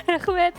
Рәхмәт.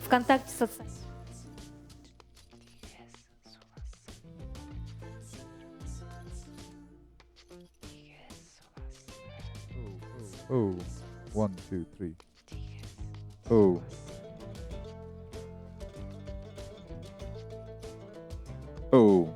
ВКонтакте соцсеть. Oh, 1, 2, 3. Oh. Oh.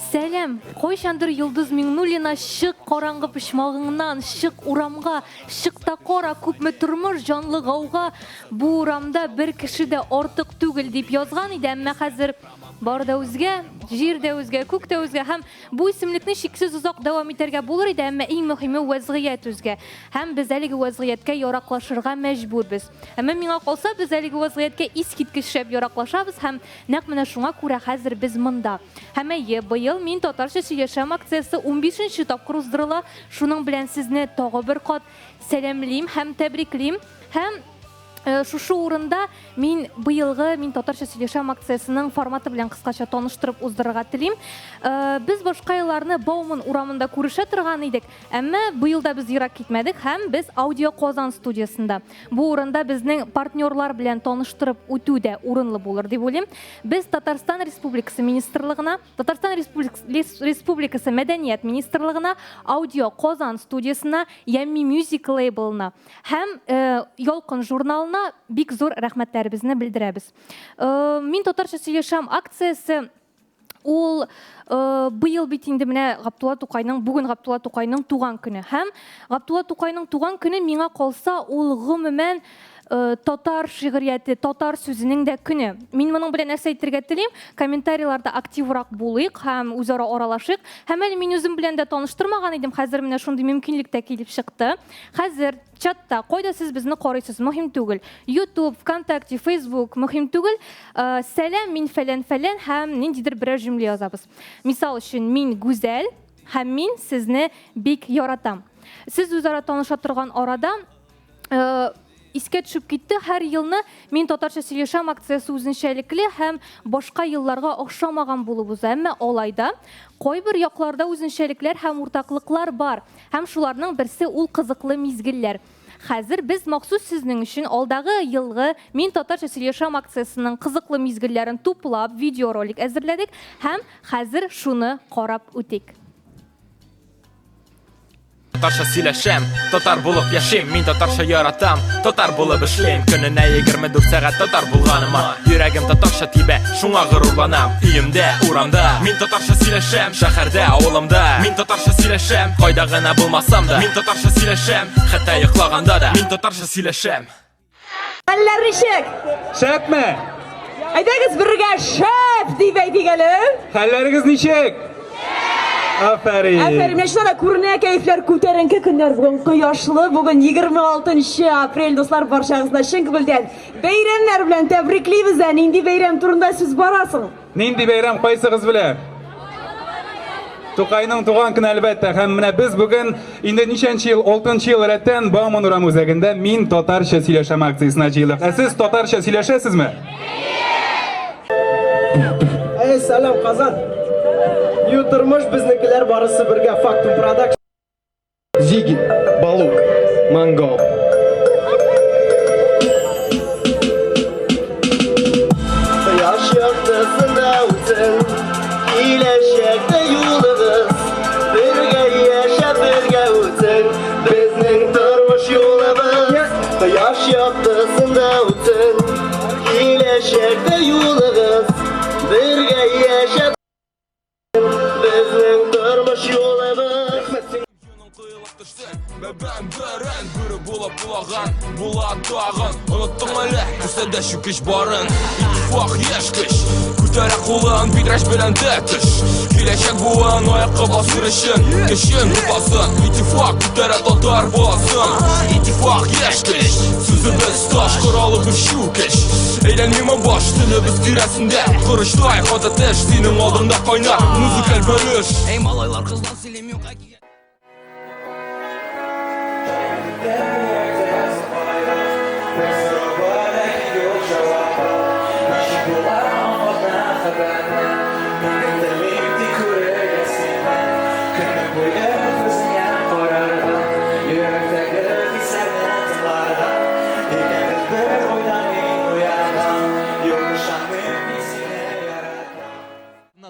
Сәлам! Кайчандыр Йолдыз Миңнуллина чык караңгы почмагыңнан, чык урамга, чык та кара, күпме тормыш, җанлы гауга, бу урамда бер кеше дә артык түгел, дип язган иде, әмма хәзер бар да үзгә, җир дә үзгә, күк тә үзгә һәм бу исемлекне чиксез озак дәвам итәргә булыр иде, әмма иң мөһиме вәзгыять үзгә. Һәм без әлеге вәзгыятькә яраклашырга мәҗбүрбез. Әмма миңа калса, без әлеге вәзгыятькә искиткеч шәп яраклашабыз һәм нәкъ менә шуңа күрә хәзер без монда. Һәм әйе, быел Мин татарча сөйләшәм акциясе унбишенче тапкыр уздырыла. Шуның белән сезне тагы бер кат сәламлим һәм тәбриклим. Һәм шушы урында мин быелгы Мин татарча сөйләшәм акциясенең форматы белән кыскача таныштырып уздырырга телим. Без башка елларны Бауман урамында күрешә торган идек, әмма быел да без ерак китмәдек һәм без Аудио Казан студиясендә. Бу урында безнең партнерлар белән таныштырып үтү дә урынлы булыр дип уйлыйм. Без Татарстан Республикасы Министрлыгына, Татарстан Республикасы Мәдәният министрлыгына, Аудио Казан студиясенә, Yummy Music лейблына һәм э, Ялкын журналына бик зур рәхмәтләребезне белдерәбез. Э, Мин татарча сөйләшәм акциясе Ул э, быел бит инде менә Габдулла Тукайның, бүген Габдулла Тукайның туган көне. Һәм Габдулла Тукайның туган көне миңа калса, ул гомумән э, татар шигърияте, татар сүзенең дә көне. Мин моның белән нәрсә әйтергә телим? Комментарийларда активрак булыйк һәм үзара аралашыйк. Һәм әле мин үзем белән дә таныштырмаган идем, хәзер менә шундый мөмкинлек тә килеп чыкты. Хәзер Чатта, кайда сез безне карыйсыз, мөһим түгел. YouTube, ВКонтакте, Facebook, мөһим түгел. Э, сәлам, мин фәлән-фәлән һәм ниндидер берәр җөмлә язабыз. Мисал өчен, мин Гүзәл һәм мин сезне бик яратам. Сез үзара таныша торган арада э, искә төшеп китте, һәр елны Мин татарча сөйләшәм акциясе үзенчәлекле һәм башка елларга охшамаган булып уза. Әмма алай да кайбер якларда үзенчәлекләр һәм уртаклыклар бар. Һәм шуларның берсе ул кызыклы мизгелләр. Хәзер без махсус сезнең өчен алдагы елгы Мин татарча сөйләшәм акциясенең кызыклы мизгелләрен туплап видеоролик әзерләдек һәм хәзер шуны карап үтик. Татарча сөйләшәм, татар булып яшим, мин татарча яратам, татар булып эшлим. Көненә 24 сәгать татар булганыма, йөрәгем татарча тибә, шуңа горурланам. Өемдә, урамда, мин татарча сөйләшәм, шәһәрдә, авылымда, мин татарча сөйләшәм, кайда гына булмасам да, мин татарча сөйләшәм, хәтта йоклаганда да, мин татарча сөйләшәм. Хәлләр ничек? Шәпме? Әйдәгез бергә шәп дип әйтик әле. Хәлләрегез ничек? Афәрин. Афәрин. Менә шунда да күренә кәефләр күтәренке көннәр бүген кояшлы. Бүген 26 апрель, дуслар, барчагызны чын күңелдән бәйрәмнәр белән тәбриклибез. Ә нинди бәйрәм турында сүз бара соң? Нинди бәйрәм кайсыгыз белә? Тукайның туган көне әлбәттә. Һәм менә без бүген инде ничәнче ел, 6 ел рәттән Бауман урам үзәгендә Мин татарча сөйләшәм акциясенә җыелдык. Ә сез татарча сөйләшәсезме? Әй, сәлам, Казан! Нью тормыш безнекеләр барысы бергә Фактум Продакшн. Зиги, Балук, Монгол. Кояш яктысында үтсен киләчәктә юлыгыз. Бергә яшәп, бергә үтсен безнең тормыш юлыбыз. Кояш яктысында үтсен киләчәктә юлыгыз. Бергә яшәп Безнең тормыш юлыбыз. Бәбәм бәрән бүре булып улаган була тагын Оныттың әле кесәдә чүкеч барын Иттифак яшь көч Күтәрә кулын бидрәш белән тәтеш Киләчәк буын аякка басыр өчен Көчен тупласын Иттифак күтәрә татар баласын Иттифак яшь көч Сүзебез таш коралыбыз чүкеч Әйләнмиме баш телебез тирәсендә Корычтай каты теш синең алдыңда кайнар музыкаль бәлеш Эй, малайлар, кызлар, сөйлим юк әкият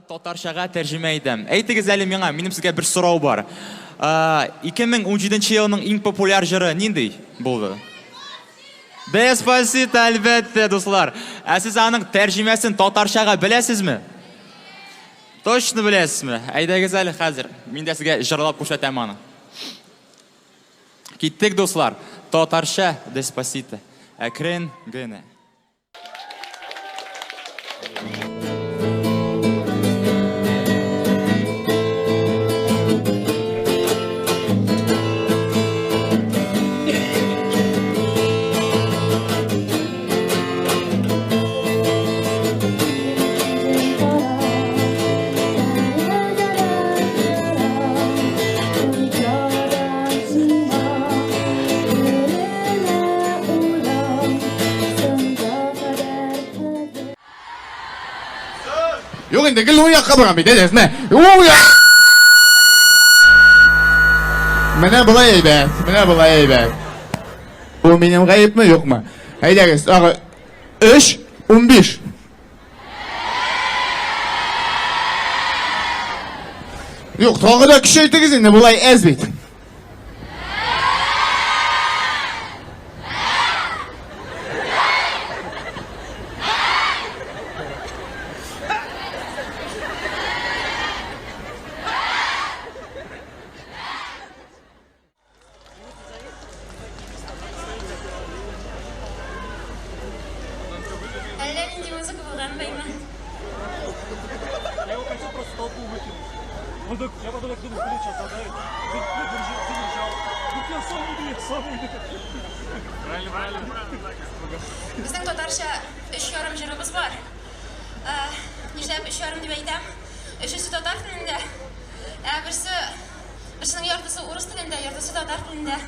Татарчага тәрҗемә итәм. Әйтегез әле миңа, минем сезгә бер сорау бар. 2017 елның иң популяр җыры нинди булды? Деспасито, әлбәттә, дуслар. Ә сез аның тәрҗемәсен татарчага беләсезме? Точно беләсезме? Әйдәгез әле хәзер. Мин дә сезгә җырлап күрсәтәм аны. Киттек, дуслар. Татарча Деспасито. Әкрен генә. Юк инде, гел уң якка барам бит, әйдәгез, менә. Уң як. Менә болай әйбәт, менә болай әйбәт. Бу минем гаепме, юкмы? Әйдәгез, тагы 3, 15. Юк, тагы да көчәйтегез инде, болай әз бит. Әллә нинди музыка булган баймы? Безнең татарча өч ярым җырыбыз бар. Ә, Нишләп өч ярым дип әйтәм? Өчесе татар телендә, ә берсе берсенең яртысы урыс телендә, яртысы татар телендә.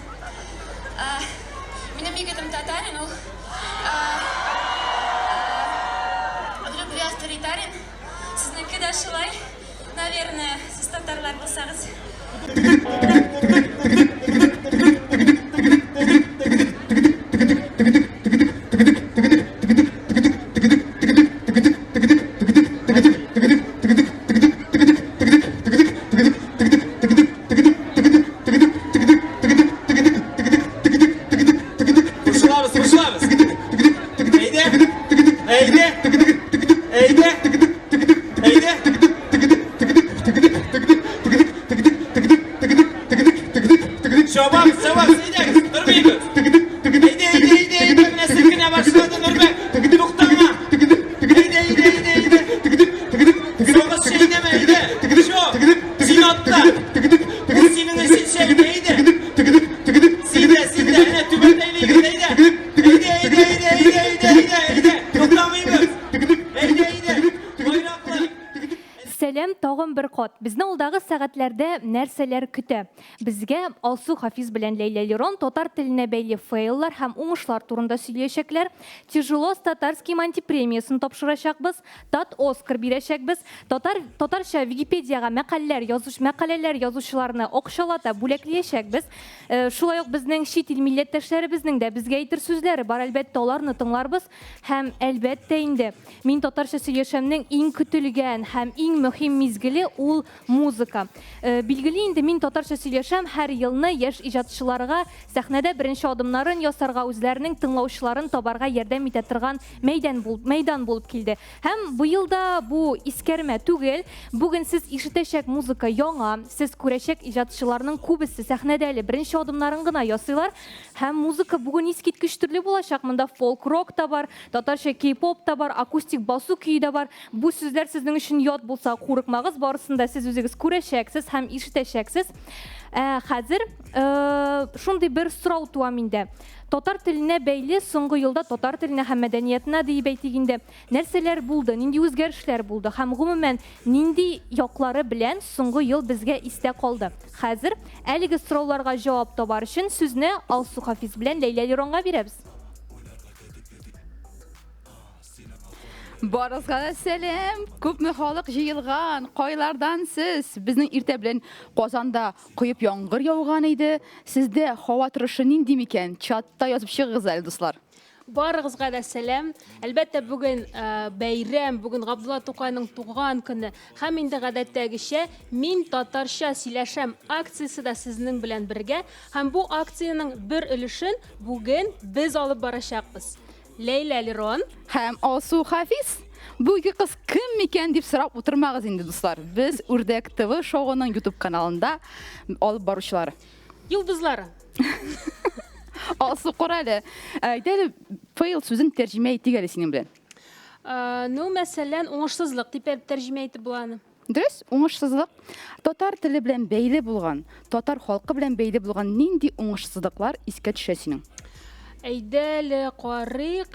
Ә, Минем егетем татарин, ул ә, ә, в любви авторитарин. Сезнеке дә шулай, наверное, сез татарлар булсагыз. Кушылабыз, кушылабыз. Әйдә. Әйдә. Әйдә. Әйдә. Чабабыз, чабабыз, әйдәгез, тормыйбыз. Әйдә, әйдә, әйдә, әйдә, менә селкенә башлады Нурбәк. Туктама. Әйдә, әйдә, әйдә, әйдә. Сагыз чәйнәмә, әйдә. Чо. Син атта. Бу синең өчен чәйнә, әйдә. Син дә, син дә, әнә түбәтәйле егет, әйдә. Әйдә, әйдә, әйдә, әйдә, әйдә, әйдә, әйдә. Туктамыйбыз. Әйдә, әйдә. Байраклы. Сәлам тагын бер кат. Безне алдагы сәгатьләрдә нәрсәләр көтә? Безгә Алсу Хафиз белән Ләйлә Лерон татар теленә бәйле фейллар һәм уңышлар турында сөйләячәкләр. Тяжело с татарским антипремиясен тапшырачакбыз. Тат-Оскар бирәчәкбез. Татар, татарча Википедиягә мәкальләр язуч, мәкаләләр язучыларны акчалата бүләклиячәкбез. Э, Шулай ук безнең чит ил милләттәшләребезнең дә безгә әйтер сүзләре бар, әлбәттә, аларны тыңларбыз. Һәм, әлбәттә инде, Мин татарча сөйләшәмнең иң көтелгән һәм иң мөһим мизгеле ул музыка. Э, Билгеле инде, Мин татарча сөйләшәм һәр елны яшь иҗатчыларга сәхнәдә беренче адымнарын ясарга, үзләренең тыңлаучыларын табарга ярдәм итә торган мәйдан бул, мәйдан булып килде. Һәм быел да бу искәрмә түгел. Бүген сез ишетәчәк музыка яңа, сез күрәчәк иҗатчыларның күбесе сәхнәдә әле беренче адымнарын гына ясыйлар. Һәм музыка бүген искиткеч төрле булачак. Монда фолк-рок та бар, татарча кей-поп та бар, акустик басу көе дә бар. Бу сүзләр сезнең өчен ят булса, курыкмагыз, барысын да сез үзегез күрәчәксез һәм ишетәчәксез. Ә хәзер э, шундый бер сорау туа миндә. Татар теленә бәйле соңгы елда татар теленә һәм мәдәниятына диеп әйтик инде, нәрсәләр булды, нинди үзгәрешләр булды һәм гомумән нинди яклары белән соңгы ел безгә истә калды? Хәзер әлеге сорауларга җавап табар өчен сүзне Алсу Хафиз белән Ләйлә Леронга бирәбез. Барыгызга да сәлам! Күпме халык җыелган, кайлардан сез? Безнең иртә белән Казанда коеп яңгыр яуган иде. Сездә һава торышы нинди микән? Чатта язып чыгыгыз әле, дуслар. Барыгызга да сәлам. Әлбәттә, бүген э, бәйрәм, бүген Габдулла Тукайның туган көне. Һәм инде гадәттәгечә Мин татарча сөйләшәм акциясе дә сезнең белән бергә. Һәм бу акциянең бер өлешен бүген без алып барачакбыз. Ләйлә Лерон һәм Алсу Хафиз. Бу ике кыз кем микән дип сорап утырмагыз инде, дуслар. Без Үрдәк ТВ шоуының YouTube каналында алып баручылары. Йолдызлары. Алсу, кара әле. Әйдә әле фейл сүзен тәрҗемә итик әле синең белән. Ну, мәсәлән, уңышсызлык дип тәрҗемә итеп була аны. Дөрес, уңышсызлык. Татар теле белән бәйле булган, татар халкы белән бәйле булган нинди уңышсызлыклар искә төшә синең? Әйдә әле карыйк.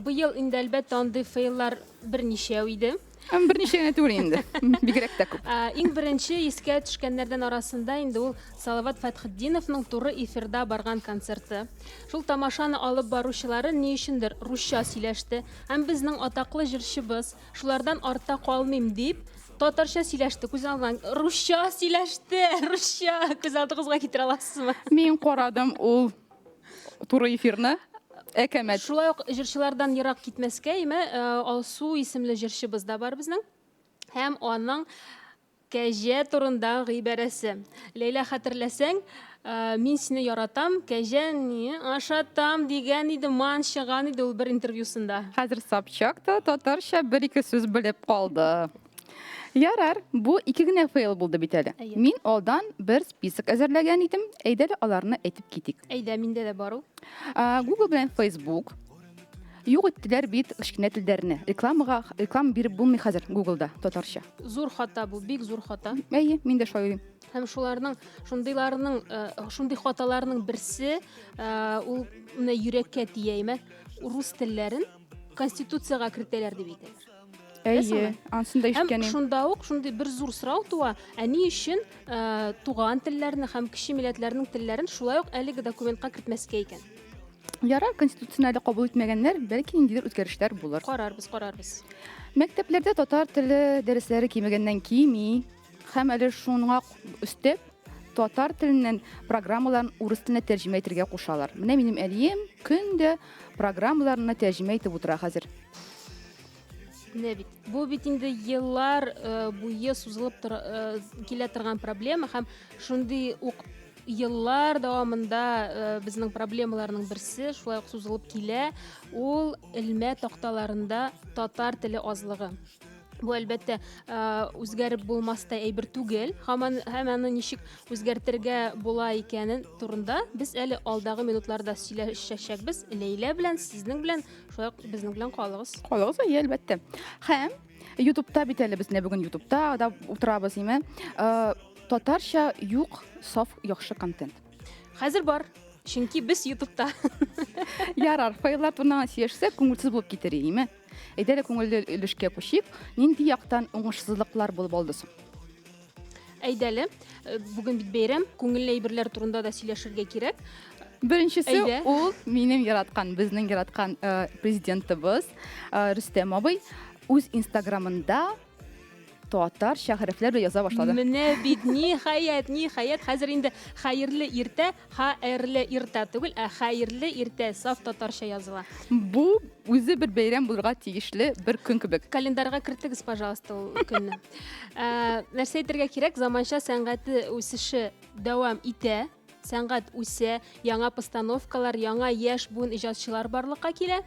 Быел инде, әлбәттә, андый фейллар берничәү иде. Берничә генә түгел инде, бигрәк тә күп. Иң беренче искә төшкәннәрдән арасында инде ул Салават Фәтхетдиновның туры эфирда барган концерты. Шул тамашаны алып баручылары ни өчендер русча сөйләште һәм безнең атаклы җырчыбыз Шулардан артта калмыйм дип, татарча сөйләште, күз алдынан русча сөйләште, русча күз алдыгызга китерә аласызмы? Мин карадым ул туры эфирны. Әкәмәт. Шулай ук җырчылардан ерак китмәскә, име, э, Алсу исемле җырчыбыз да бар безнең. Һәм аның Кәҗә турында гыйбарәсе. Ләйлә, хәтерләсәң, мин сине яратам, кәҗә не ашатам дигән иде, манчыган иде ул бер интервьюсында. Хәзер Собчак та татарча бер-ике сүз белеп калды. Ярар, бу ике генә фейл булды бит әле. Мин алдан бер список әзерләгән идем, әйдә әле аларны әйтеп китик. Әйдә, миндә дә бар ул. Google белән Facebook Юк иттеләр бит кечкенә телләрне. Рекламага реклама биреп булмый хәзер Google-да татарча. Зур хата бу, бик зур хата. Әйе, мин дә шулай уйлыйм. Һәм шуларның шундыйларының э, шундый хаталарның берсе э, ул менә йөрәккә тия, әйме? Рус телләрен конституциягә кертәләр дип әйтәләр. Әйе, анысын да ишеткән идем. Шунда ук шундый бер зур сорау туа, ә ни өчен э, туган телләрне һәм кече милләтләрнең телләрен шулай ук әлеге документка кертмәскә икән? Ярар, конституцияне әле кабул итмәгәннәр, бәлки ниндидер үзгәрешләр булыр. Карарбыз, карарбыз. Мәктәпләрдә татар теле дәресләре кимегәннән кими, һәм әле шуңа өстәп татар теленнән программаларын урыс теленә тәрҗемә итергә кушалар. Менә минем әнием көн дә программаларны тәрҗемә итеп утыра хәзер. Менә бит. Бу бит инде еллар э, буе сузылып тор, э, килә торган проблема һәм шундый ук еллар дәвамында э, безнең проблемаларның берсе шулай ук сузылып килә, ул элмә такталарында татар теле азлыгы. Бу әлбәттә э, үзгәреп булмастай әйбер түгел. Һаман һәм аны ничек үзгәртергә була икәнен турында без әле алдагы минутларда сөйләшәчәкбез. Ләйлә белән, сезнең белән, шулай ук безнең белән калыгыз. Калыгыз, әйе, әлбәттә. Һәм Ютубта бит әле без менә бүген Ютубта да утырабыз, име? Э, Татарча юк саф яхшы контент. Хәзер бар. Чөнки без Ютубта. Ярар, файлар турында сөйләшсәк, күңелсез булып китер, име? Әйдә әле күңелле өлешкә күчик. Нинди яктан уңышсызлыклар булып алды соң? Әйдә әле, э, бүген бит бәйрәм, күңелле әйберләр турында да сөйләшергә кирәк. Беренчесе Әйдә. ул минем яраткан, безнең яраткан э, президентыбыз э, Рөстәм абый үз инстаграмында татарча хәрефләр белән яза башлады. Менә бит, ниһаять, ниһаять, хәзер инде хәерле иртә, хәерле иртә түгел, ә хәерле иртә саф татарча языла. Бу үзе бер бәйрәм булырга тиешле бер көн кебек. Календарьга кертегез, пожалуйста, ул көнне. Ә, нәрсә әйтергә кирәк, заманча сәнгате үсеше дәвам итә, сәнгать үсә, яңа постановкалар, яңа яшь буын иҗатчылар барлыкка килә.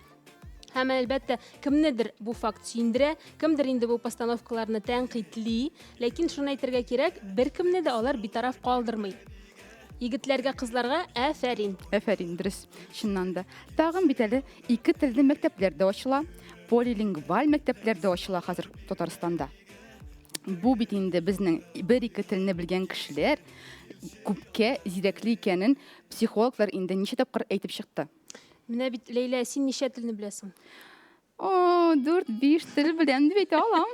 Һәм әлбәттә, кемнедер бу факт сөендерә, кемдер инде бу постановкаларны тәнкыйтьли, ләкин шуны әйтергә кирәк, беркемне дә алар битараф калдырмый. Егетләргә, кызларга әфәрин. Әфәрин, дөрес, чыннан да. Тагын бит әле ике телле мәктәпләр дә ачыла, полилингваль мәктәпләр дә ачыла хәзер Татарстанда. Бу бит инде безнең бер-ике телне белгән кешеләр күпкә зирәкле икәнен психологлар инде ничә тапкыр әйтеп чыкты. Менә бит, Ләйлә, син ничә телне беләсең? О, дүрт, биш тел беләм дип әйтә алам.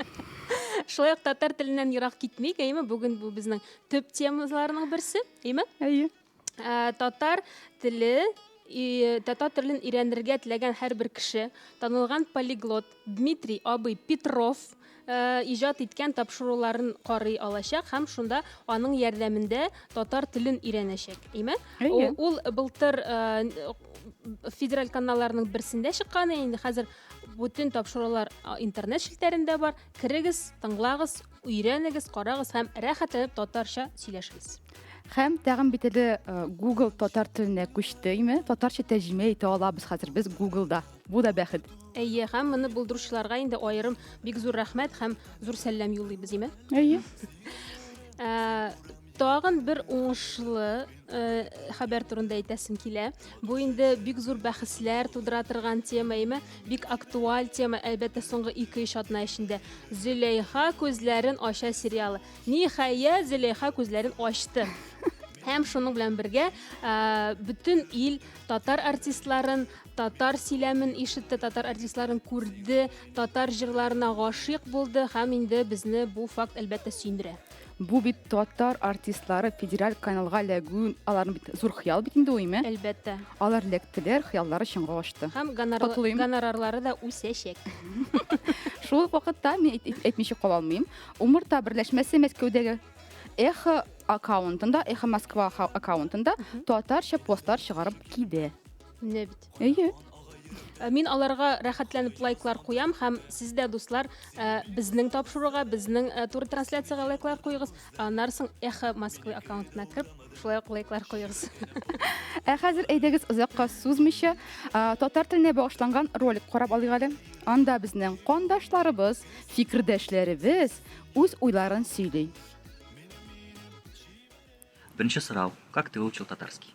Шулай ук татар теленнән ерак китмик, әйеме? Бүген бу безнең төп темаларның берсе, әйеме? Әйе. Ә, татар теле татар телен өйрәнергә теләгән һәрбер кеше, танылган полиглот Дмитрий абый Петров э, иҗат иткән тапшыруларын карый алачак һәм шунда аның ярдәмендә татар телен өйрәнәчәк. Име? Әйе. Ул былтыр э, федераль каналларның берсендә чыккан инде хәзер бүтән тапшырулар интернет челтәрендә бар. Керегез, тыңлагыз, өйрәнегез, карагыз һәм рәхәтләнеп татарча сөйләшегез. Һәм тагын бит әле э, Google татар теленә күчте, име? Татарча тәрҗемә итә алабыз хәзер без Google-да. Бу да бәхет. Әйе, һәм моны булдыручыларга инде аерым бик зур рәхмәт һәм зур сәлам юллыйбыз, име? Әйе. Ә, тагын бер уңышлы э, хәбәр турында әйтәсем килә. Бу инде бик зур бәхәсләр тудыра торган тема, име? Бик актуаль тема, әлбәттә, соңгы 2-3 атна эчендә. Зөләйха күзләрен ача сериалы. Ниһаять, Зөләйха күзләрен ачты. Һәм шуның белән бергә э, бөтен ил татар артистларын, татар сөйләмен ишетте, татар артистларын күрде, татар җырларына гашыйк булды һәм инде безне бу факт әлбәттә сөендерә. Бу бит татар артистлары федераль каналга эләгү, аларның бит зур хыял бит инде ул, име? Әлбәттә. Алар эләктеләр, хыяллары чынга ашты. Һәм Котлыйм. гонорарлары да үсәчәк. Шул ук вакытта мин әйтмичә кала алмыйм. Умырта берләшмәсе Мәскәүдәге Эхо аккаунтында, Эхо Москва аккаунтында татарча постлар чыгарып килә. Менә бит. Әйе. Э, мин аларга рәхәтләнеп лайклар куям һәм сез дә, дуслар, э, безнең тапшыруга, безнең э, туры трансляциягә лайклар куегыз. Аннан соң Эхо Москвы аккаунтына кереп, шулай ук лайклар куегыз. Ә хәзер әйдәгез озакка сузмыйча, татар теленә багышланган ролик карап алыйк әле. Анда безнең кандашларыбыз, фикердәшләребез үз уйларын сөйли. Беренче сорау. Как ты выучил татарский?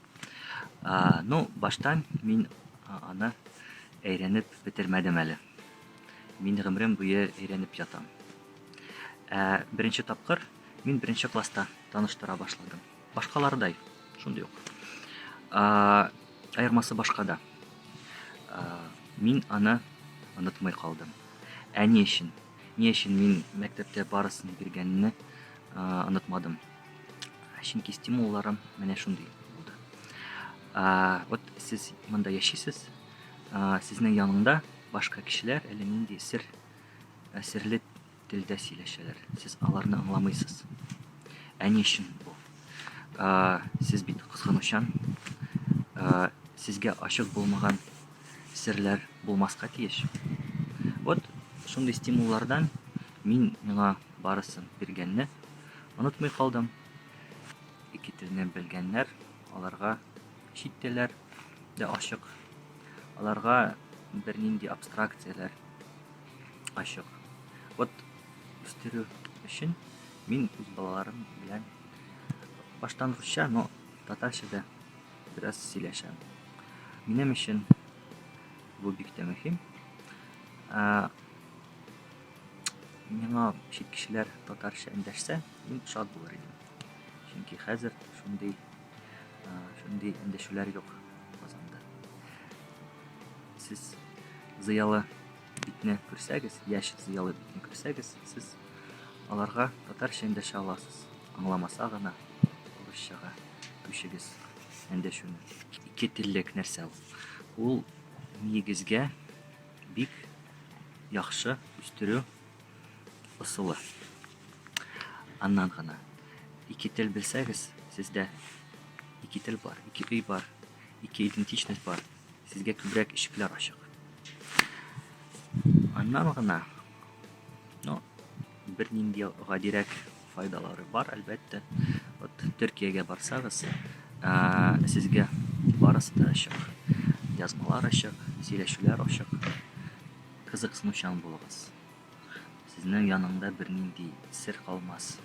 А, ну, башта мин аны әйрәнеп бетермәдем әле. Мин гомерем буе әйрәнеп ятам. Ә беренче тапкыр мин беренче класста таныштыра башладым. Башкалардай, шундый ук. А, аермасы башкада. А, мин аны онытмый калдым. Ә ни өчен? Ни өчен мин мәктәптә барысын биргәнне онытмадым? Чөнки стимулларым менә шундый булды. Вот сез монда яшисез, сезнең яныңда башка кешеләр әллә нинди сер, серле телдә сөйләшәләр. Сез аларны аңламыйсыз. Ә ни өчен бу? Сез бит кызганучан. Сезгә ачык булмаган серләр булмаска тиеш. Вот шундый стимуллардан мин миңа барысын биргәнне онытмый калдым. Ике телне белгәннәр, аларга чит телләр дә ачык. Аларга бернинди абстракцияләр ачык. Вот үстерү өчен мин үз балаларым белән баштан русча, но татарча да бераз сөйләшәм. Минем өчен бу бик тә мөһим. Миңа чит кешеләр татарча эндәшсә, мин шат булыр идем. Чөнки хәзер шундый шундый эндәшүләр юк Казанда. Сез зыялы битне күрсәгез, яшь зыялы битне күрсәгез, сез аларга татарча эндәшә аласыз. Аңламаса гына урысчага күчегез эндәшүне. Ике теллек нәрсә ул? Ул миегезгә бик яхшы үстерү ысулы. Аннан гына ике тел белсәгез, сездә ике тел бар, ике өй бар, ике идентичность бар. Сезгә күбрәк ишекләр ачык. Аннан гына, ну, бернинди гадирәк файдалары бар, әлбәттә. Вот Төркиягә барсагыз, сезгә барысы да ачык. Язмалар ачык, сөйләшүләр ачык. Кызыксынучан булыгыз. Сезнең яныңда бернинди сер калмас,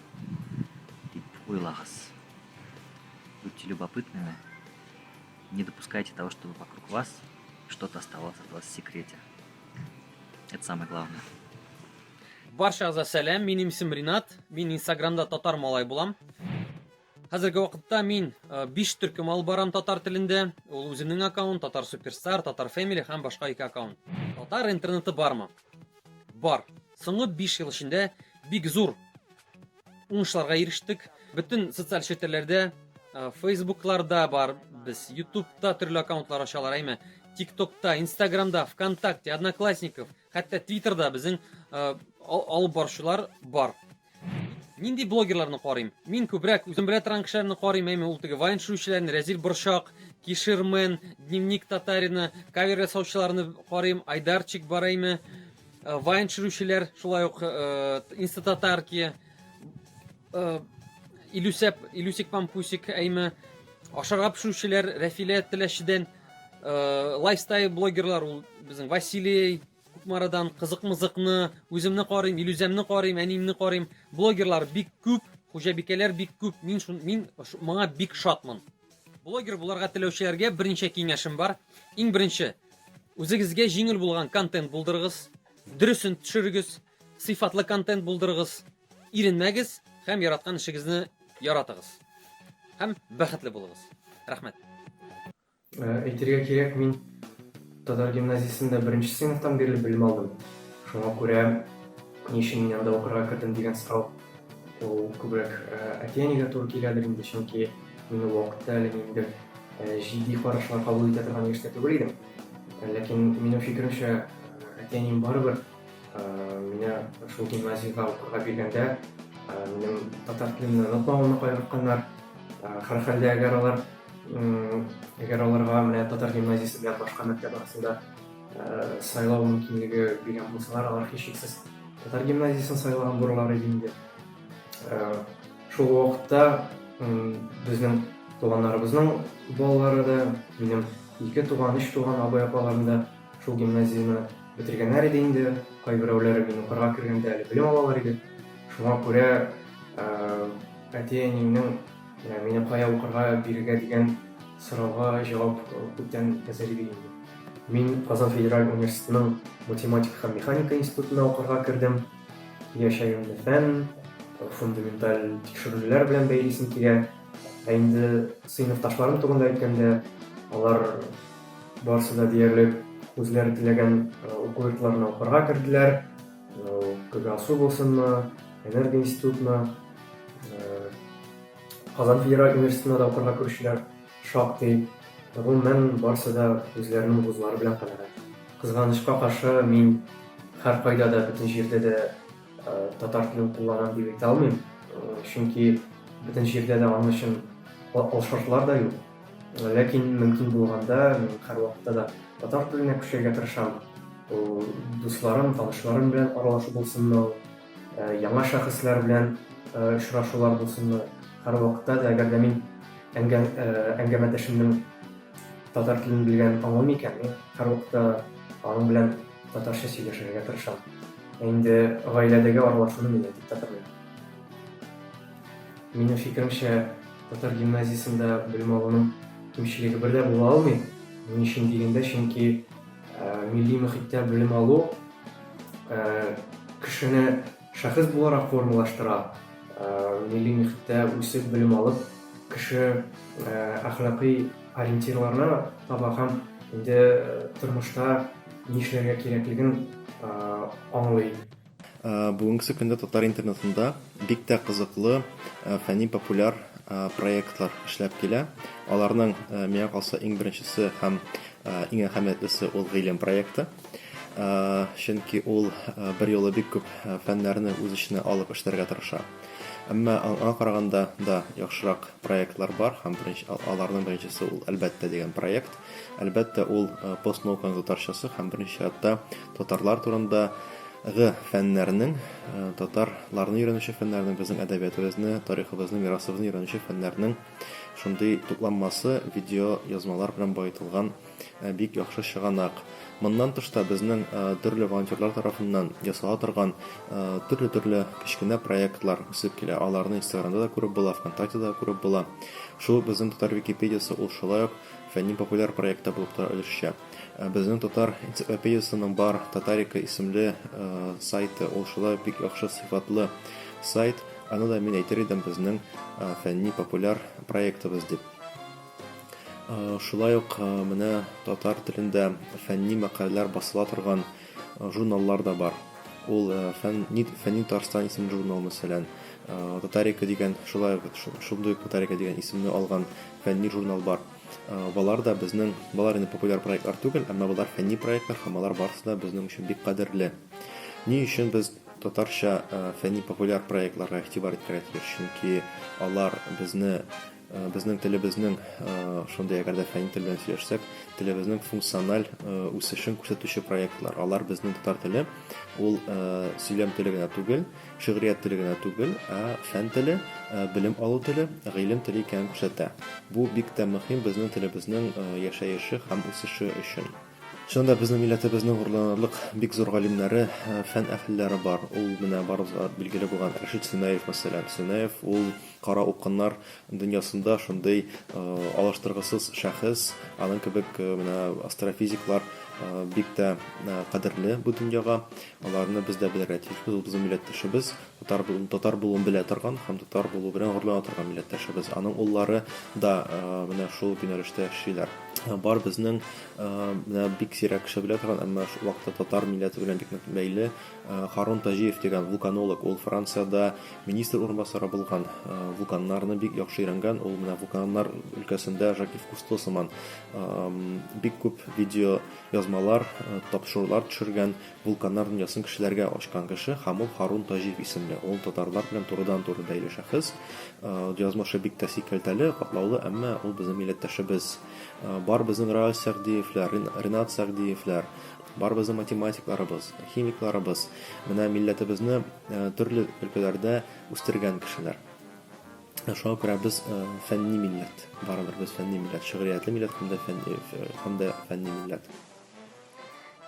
дип уйлагыз. Будьте любопытными. Не допускайте того, чтобы вокруг вас что-то оставалось от вас в секрете. Это самое главное. Баршагызга сәлам, минем исем Ринат. Мин Инстаграмда татар малай булам. Хәзерге вакытта мин 5 э, төркем алып барам татар телендә. Ул үземнең аккаунт, Татар Суперстар, Татар Фэмили һәм башка ике аккаунт. Татар интернеты бармы? Бар. Соңгы 5 ел эчендә бик зур уңышларга ирештек. Бөтен социаль челтәрләрдә, э, Фейсбукларда бар без, Ютубта төрле аккаунтлар ачалар, әйме? ТикТокта, Инстаграмда, ВКонтакте, Одноклассников, хәтта Твиттерда безнең э, алып баручылар бар. Нинди блогерларны карыйм? Мин күбрәк үзем белә торган кешеләрне карыйм, әйме ул теге вайн төшерүчеләрне, Рәзил Борчак, Кишермен, Дневник Татарина, кавер ясаучыларны карыйм, Айдарчик бар әйме, э, вайн төшерүчеләр, шулай ук э, Инстататарки, э, Илюсәп, Илюсик Пампусик әйме, ашарга пешерүчеләр, Рәфилә Теләчедән, лайфстайл блогерлар, ул безнең Василий, Кукмарадан, Кызык-мызыкны, үземне карыйм, Илүзәмне карыйм, әниемне карыйм. Блогерлар бик күп, хуҗабикәләр бик күп. Мин шун, мин моңа бик шатмын. Блогер буларга теләүчеләргә берничә киңәшем бар. Иң беренче, үзегезгә җиңел булган контент булдырыгыз, дөресен төшерегез, сыйфатлы контент булдырыгыз, иренмәгез һәм яраткан эшегезне яратыгыз. Һәм бәхетле булыгыз. Рәхмәт. Әйтергә кирәк, мин татар гимназиясендә беренче сыйныфтан бирле белем алдым. Шуңа күрә ни өчен мин анда укырга кердем дигән сорау ул күбрәк әти-әнигә туры киләдер инде, чөнки мин ул вакытта әле ниндидер җитди карашлар кабул итә торган яшьтә түгел идем. Ләкин минем фикеремчә, әти-әнием барыбер мине шул гимназиягә укырга биргәндә минем татар телемне онытмавымны кайгыртканнар. Һәрхәлдә, әгәр алар Әгәр аларга менә татар гимназиясе белән башка мәктәп арасында сайлау мөмкинлеге биргән булсалар, алар һичшиксез татар гимназиясен сайлаган булырлар иде инде. Шул вакытта безнең туганнарыбызның балалары да, минем ике туган, өч туган абый-апаларым да шул гимназияне бетергәннәр иде инде. Кайберәүләре мин укырга кергәндә әле белем алалар иде. Шуңа күрә әти-әниемнең Менә мине кая укырга бирергә дигән сорауга җавап күптән әзер иде инде. Мин Казан федераль университетының математика һәм механика институтына укырга кердем. Киләчәгемне фән, фундаменталь тикшеренүләр белән бәйлисем килә. Ә инде сыйныфташларым турында әйткәндә, алар барысы да диярлек үзләре теләгән уку йортларына укырга керделәр. КГАСУ булсынмы, Энергоинститутмы, Казан федераль университетына да укырга керүчеләр шактый. Гомумән, барысы да үзләренең вузлары белән канәгать. Кызганычка каршы, мин һәркайда да, бөтен җирдә дә татар телен кулланам дип әйтә алмыйм. Чөнки бөтен җирдә дә аның өчен алшартлар да юк. Ләкин мөмкин булганда мин һәрвакытта да татар теленә күчәргә тырышам. Ул дусларым, танышларым белән аралашу булсынмы ул, яңа шәхесләр белән очрашулар булсынмы, һәрвакытта да, әгәр дә мин әңгәмәдәшемнең татар телен белгәнен аңлыйм икән, мин һәрвакытта аның белән татарча сөйләшергә тырышам. Ә инде гаиләдәге аралашуны мин әйтеп тә тормыйм. Минем фикеремчә, татар гимназиясендә белем алуның кимчелеге бер дә була алмый. Ни өчен дигәндә, чөнки милли мөхиттә белем алу кешене шәхес буларак формалаштыра. Милли мөхиттә үсеп белем алып, кеше әхлакый ориентирларны таба һәм инде тормышта нишләргә кирәклеген аңлый. Бүгенгесе көндә татар интернетында бик тә кызыклы фәнни-популяр проектлар эшләп килә. Аларның, миңа калса, иң беренчесе һәм иң әһәмиятлесе ул Гыйлем проекты. Чөнки ул берьюлы бик күп фәннәрне үз эченә алып эшләргә тырыша. Әмма аңа караганда да яхшырак проектлар бар һәм аларның беренчесе ул Әлбәттә дигән проект. Әлбәттә, ул постнауканың татарчасы һәм беренче чиратта татарлар турында гы фәннәрнең, татар ларны өйрәнүче фәннәрнең, безнең әдәбиятыбызны, тарихыбызны, мирасыбызны өйрәнүче фәннәрнең шундый тупланмасы, видео язмалар белән баетылган бик яхшы чыганак. Моннан тыш та безнең төрле волонтерлар тарафыннан ясала торган төрле-төрле кечкенә проектлар үсеп килә. Аларны Инстаграмда да күреп була, ВКонтактеда да күреп була. Шул ук безнең татар Википедиясе ул шулай ук фәнни-популяр проект та булып тора өлешчә. Безнең татар энциклопедиясенең бар Татарика исемле сайты, ул шулай ук бик яхшы сыйфатлы сайт. Аны да мин әйтер идем безнең фәнни-популяр проектыбыз дип. Шулай ук менә татар телендә фәнни мәкаләләр басыла торган журналлар да бар. Ул фәнни Фәнни Татарстан исемле журнал, мәсәлән. Татарика дигән, шулай ук шундый ук Татарика дигән исемне алган фәнни журнал бар. Болар да безнең, болар инде популяр проектлар түгел, әмма болар фәнни проектлар һәм алар барысы да безнең өчен бик кадерле. Ни өчен без татарча фәнни-популяр проектларга игътибар итәргә тиеш? Чөнки алар безне безнең телебезнең шундый, әгәр дә фәнни тел белән сөйләшсәк, телебезнең функциональ үсешен күрсәтүче проектлар. Алар безнең татар теле ул сөйләм теле генә түгел, Шигърият теле генә түгел, ә фән теле, белем алу теле, гыйлем теле икәнен күрсәтә. Бу бик тә мөһим безнең телебезнең яшәеше һәм үсеше өчен. Чыннан да безнең милләтебезнең горурланырлык бик зур галимнәре, фән әһелләре бар. Ул менә барыбызга билгеле булган Рәшит Сөнәев, мәсәлән. Сөнәев ул кара упкыннар дөньясында шундый алыштыргысыз шәхес. Аның кебек менә астрофизиклар бик тә кадерле бу дөньяга. Аларны без дә белергә тиешбез. Ул безнең милләттәшебез. Татар, татар булуын белә торган һәм татар булу белән горурлана торган милләттәшебез. Аның уллары да менә шул юнәлештә эшлиләр. Бар безнең менә бик сирәк кеше белә торган, әмма шул вакытта татар милләте белән бик нык бәйле Харун Таҗиев дигән вулканолог. Ул Франциядә министр урынбасары булган, вулканнарны бик яхшы өйрәнгән. Ул менә вулканнар өлкәсендә Жак Ив Кусто сыман бик күп видео язмалар, тапшырулар төшергән. Вулканнар дөньясын кешеләргә ачкан кеше һәм ул Һарун Таҗиев исемле. Ул татарлар белән турыдан-туры бәйле шәхес. Язмышы бик тә сикәлтәле, катлаулы, әмма ул безнең милләттәшебез. Бар безнең Раил Сәгъдиевләр, Ренат Сәгъдиевләр, бар безнең математикларыбыз, химикларыбыз. Менә милләтебезне төрле өлкәләрдә үстергән кешеләр. Шуңа күрә без фәнни милләт. Барыбер без фәнни милләт, шигъриятле милләт һәм дә фәнни милләт.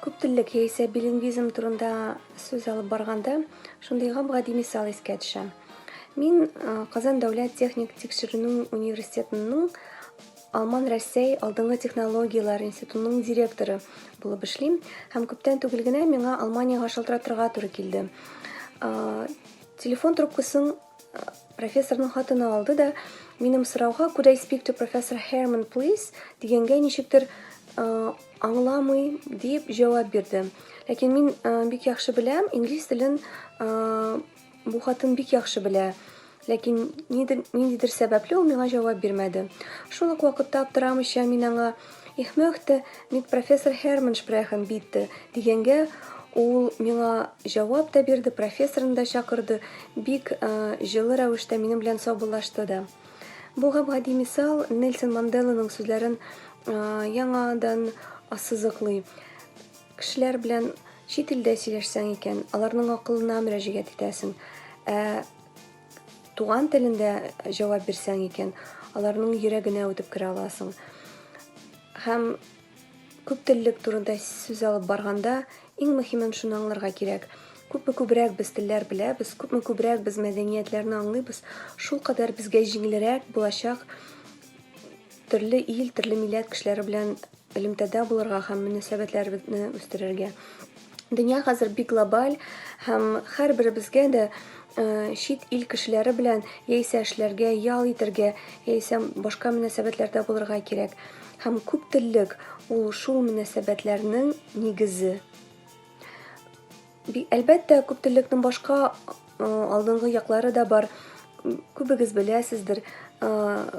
Күптеллек яисә билингвизм турында сүз алып барганда, шундый гап-гади мисал искә төшә. Мин Казан дәүләт техник тикшеренү университетының Алман-Рәсәй алдынгы технологияләр институтының директоры булып эшлим һәм күптән түгел генә миңа Алманиягә шалтыратырга туры килде. Телефон трубкасын профессорның хатыны алды да, минем сорауга Could I speak to Professor Herman, please? дигәнгә ничектер аңламый дип җавап бирде. Ләкин мин бик яхшы беләм, инглиз телен бу хатын бик яхшы белә. Ләкин ниндидер сәбәпле ул миңа җавап бирмәде. Шул ук вакытта аптырамыйча мин аңа Ich möchte mit Professor Hermann sprechen, bitte, дигәнгә ул миңа җавап та бирде, профессорны да чакырды, бик җылы рәвештә минем белән саубуллашты да. Бу гап-гади мисал Нельсон Манделаның сүзләрен яңадан ассызыклый. Кешеләр белән чит илдә сөйләшсәң икән, аларның акылына мөрәҗәгать итәсең. Ә туган телендә җавап бирсәң икән, аларның йөрәгенә үтеп керә аласың. Һәм күп теллек турында сүз алып барганда, иң мөһимен шуны аңларга кирәк. Күпме күбрәк без телләр беләбез, күпме күбрәк без мәдәниятләрне аңлыйбыз, шул кадәр безгә җиңелрәк булачак төрле ил, төрле милләт кешеләре белән элемтәдә булырга һәм мөнәсәбәтләребезне үстерергә. Дөнья хәзер бик глобаль һәм һәрберебезгә дә э, чит ил кешеләре белән яисә эшләргә, ял итәргә, яисә башка мөнәсәбәтләрдә булырга кирәк. Һәм күп теллек ул шул мөнәсәбәтләрнең нигезе. Әлбәттә, күптеллекнең башка алдынгы яклары да бар. Күбегез беләсездер,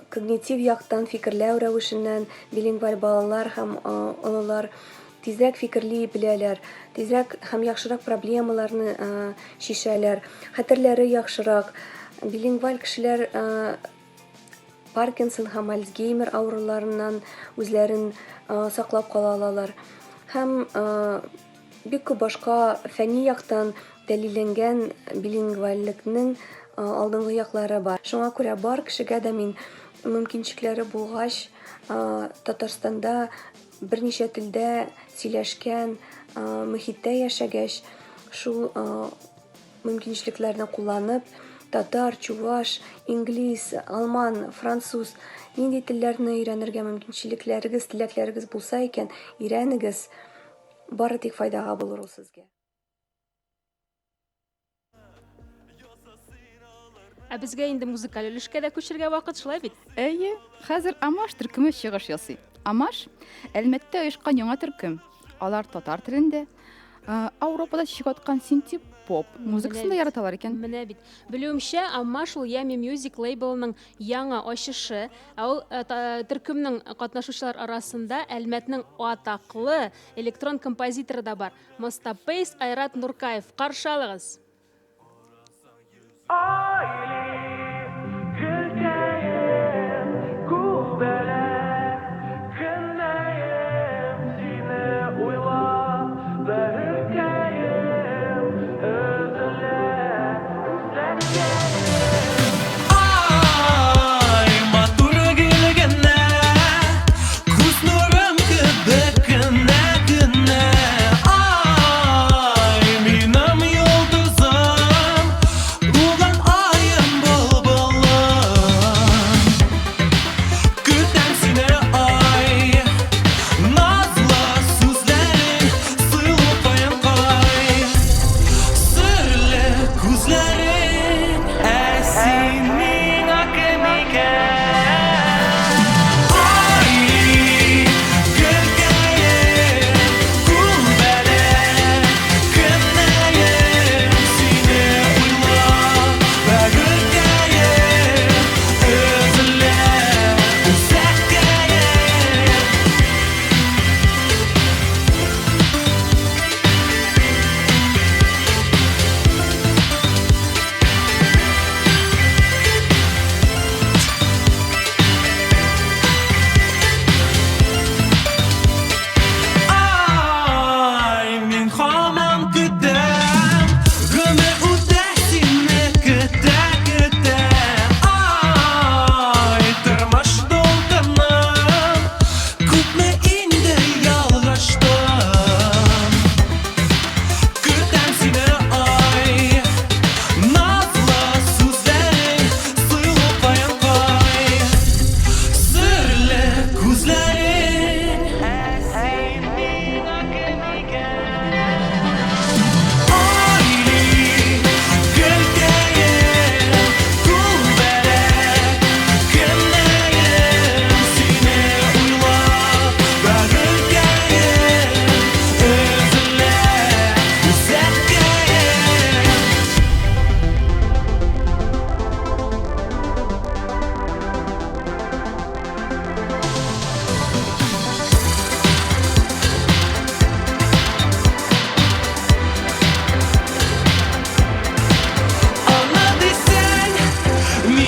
когнитив яктан фикерләү рәвешеннән билингваль балалар һәм олылар тизрәк фикерли беләләр, тизрәк һәм яхшырак проблемаларны чишәләр, хәтерләре яхшырак. Билингваль кешеләр Паркинсон һәм Альцгеймер авыруларыннан үзләрен саклап кала алалар. Һәм бик күп башка фәнни яктан дәлилләнгән билингвальлекнең алдынгы яклары бар. Шуңа күрә бар кешегә дә мин мөмкинчекләре булгач, Татарстанда берничә телдә сөйләшкән мөхиттә яшәгәч, шул мөмкинчелекләрне кулланып, татар, чуваш, инглиз, алман, француз нинди телләрне өйрәнергә мөмкинчелекләрегез, теләкләрегез булса икән, өйрәнегез. Бары тик файдага булыр ул сезгә. Ә безгә инде музыкаль өлешкә дә күчергә вакыт, шулай бит? Әйе, хәзер Амаш төркеме чыгыш ясый. Амаш, Әлмәттә оешкан яңа төркем. Алар татар телендә, Ауропада чәчәк аткан синти-поп музыкасын да яраталар икән. Менә бит. Белүемчә, Амаш ул Yummy Music лейблының яңа ачышы. Ә ул төркемнең катнашучылар арасында Әлмәтнең атаклы электрон композиторы да бар. Мостапейс Айрат Нуркаев. Каршы алыгыз!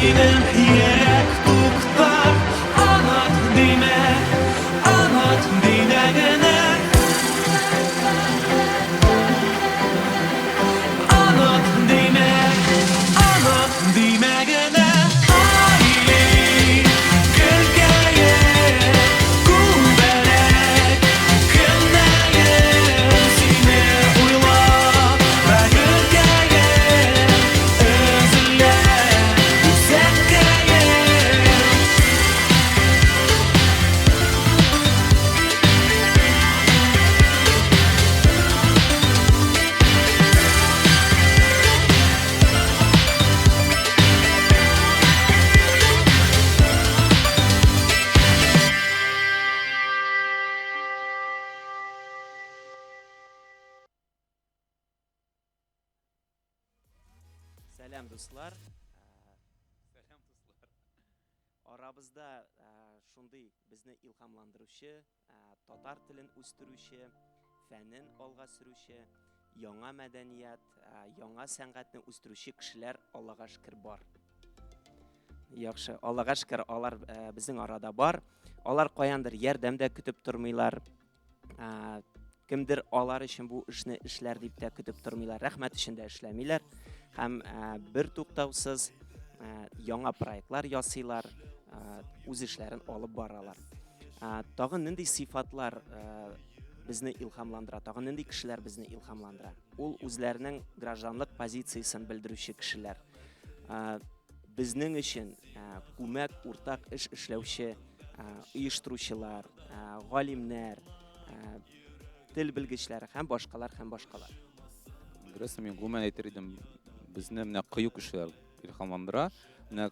Минем йөрәк туктар, Онот димә, онот димә генә. Онот димә, онот димә генә. Ай, гөлкәем, күбәләк, көннәрем сине уйлап, бәгырькәем, өзелә үзәккәем. Сәлам, дуслар. Сәлам, дуслар. Арабызда шундый безне илһамландыручы, татар телен үстерүче, фәнен алга сөрүче, яңа мәдәният, яңа сәнгатьне үстерүче кешеләр Аллага шөкер бар. Яхшы, Аллага шөкер, алар безнең арада бар. Алар каяндыр ярдәм дә көтеп тормыйлар. Кемдер алар өчен бу эшне эшләр дип тә көтеп тормыйлар, рәхмәт өчен дә эшләмиләр. Һәм бер туктаусыз яңа проектлар ясыйлар, үз эшләрен алып баралар. Тагын нинди сыйфатлар безне илһамландыра, тагын нинди кешеләр безне илһамландыра? Ул үзләренең гражданлык позициясен белдерүче кешеләр. Безнең өчен күмәк уртак эш эшләүче оештыручылар, галимнәр, тел белгечләре һәм башкалар һәм башкалар. Дөрес, мин гомумән әйтер идем, безне менә кыю кешеләр илһамландыра. Менә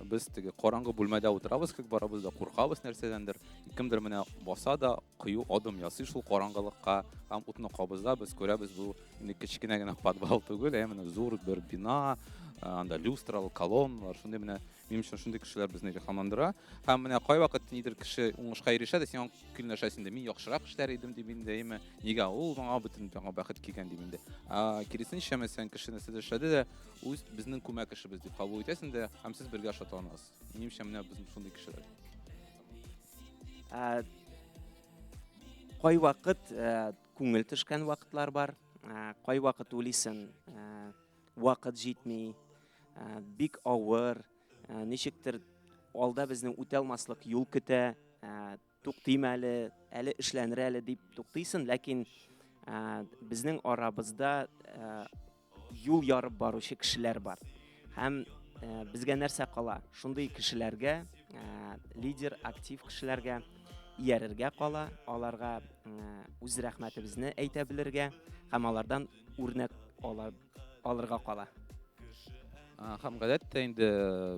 без теге караңгы бүлмәдә утырабыз, как барабыз да куркабыз нәрсәдәндер. Кемдер менә баса да кыю адым ясый шул караңгылыкка һәм утны кабыза, без күрәбез бу инде кечкенә генә подвал түгел, ә менә зур бер бина, анда люстралы колонналар, шундый менә Минем өчен шундый кешеләр безне илһамландыра. Һәм менә кайвакыт нидер кеше уңышка ирешә дә, син аңа көнләшәсең инде. Мин яхшырак эшләр идем дип инде, әйме, нигә ул моңа бөтен яңа бәхет килгән дип инде. Ә киресенчә, мәсәлән, кеше нәрсәдер эшләде дә, үз безнең күмәк эшебез дип кабул итәсең дә, һәм сез бергә шатланасыз. Минемчә, менә безнең шундый кешеләр. Ә, кайвакыт ә, күңел төшкән вакытлар бар. Ә, кайвакыт уйлыйсың, ә, вакыт җитми, Э, бик авыр, э, ничектер алда безне үтә алмаслык юл көтә, э, туктыйм әле, әле эшләнер әле дип туктыйсың, ләкин безнең арабызда юл ярып баручы кешеләр бар. Һәм безгә нәрсә кала? Шундый кешеләргә, лидер, актив кешеләргә иярергә кала, аларга үз рәхмәтебезне әйтә белергә һәм алардан үрнәк ала алырга кала. Һәм гадәттә инде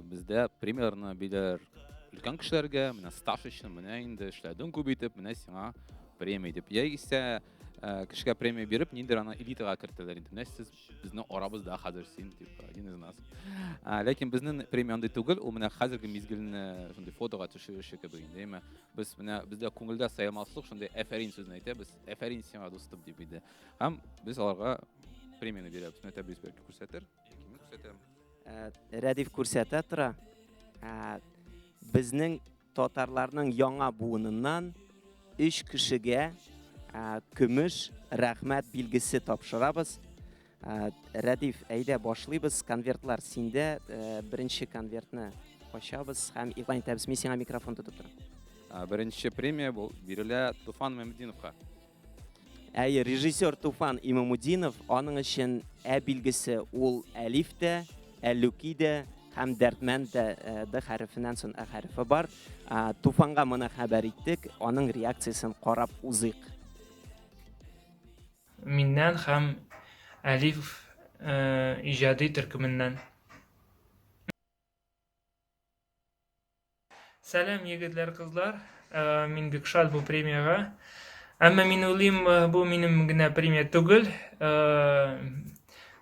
бездә премияләрне бирәләр өлкән кешеләргә, менә стаж өчен, менә инде эшләдең күп итеп, менә сиңа премия дип. Яисә кешегә премия биреп, ниндидер аны элитага кертәләр инде. Менә сез безнең арабызда хәзер син, типа, один из нас. Ләкин безнең премия андый түгел, ул менә хәзерге мизгелне шундый фотога төшерүче кебек инде, әйме. Без менә бездә күңелдә саямаслык шундый әфәрин сүзен әйтәбез. Әфәрин сиңа, дустым, дип инде. Һәм без аларга премияне бирәбез. Менә Тәбрис бәлки күрсәтер, яки мин күрсәтәм. Э, Рәдиф күрсәтә тора. Э, безнең татарларның яңа буыныннан өч кешегә э, көмеш рәхмәт билгесе тапшырабыз. Рәдиф, әйдә башлыйбыз. Конвертлар синдә. Беренче конвертны ачабыз һәм игълан итәбез. Мин сиңа микрофон тотып торам. Беренче премия бул бирелә Туфан Мәмединовка. Әйе, режиссер Туфан Имамудинов, аның өчен Ә билгесе ул әлиф тә, әллүки дә һәм дәрдмәнд дә, э, Д хәрефеннән соң Ә хәрефе бар. Туфанга моны хәбәр иттек, аның реакциясен карап узыйк. Миннән һәм Әлиф э, иҗади төркеменнән. Сәлам, егетләр, кызлар. Э, мин бик шат бу премиягә. Әмма мин уйлыйм, э, бу минем генә премия түгел. Э,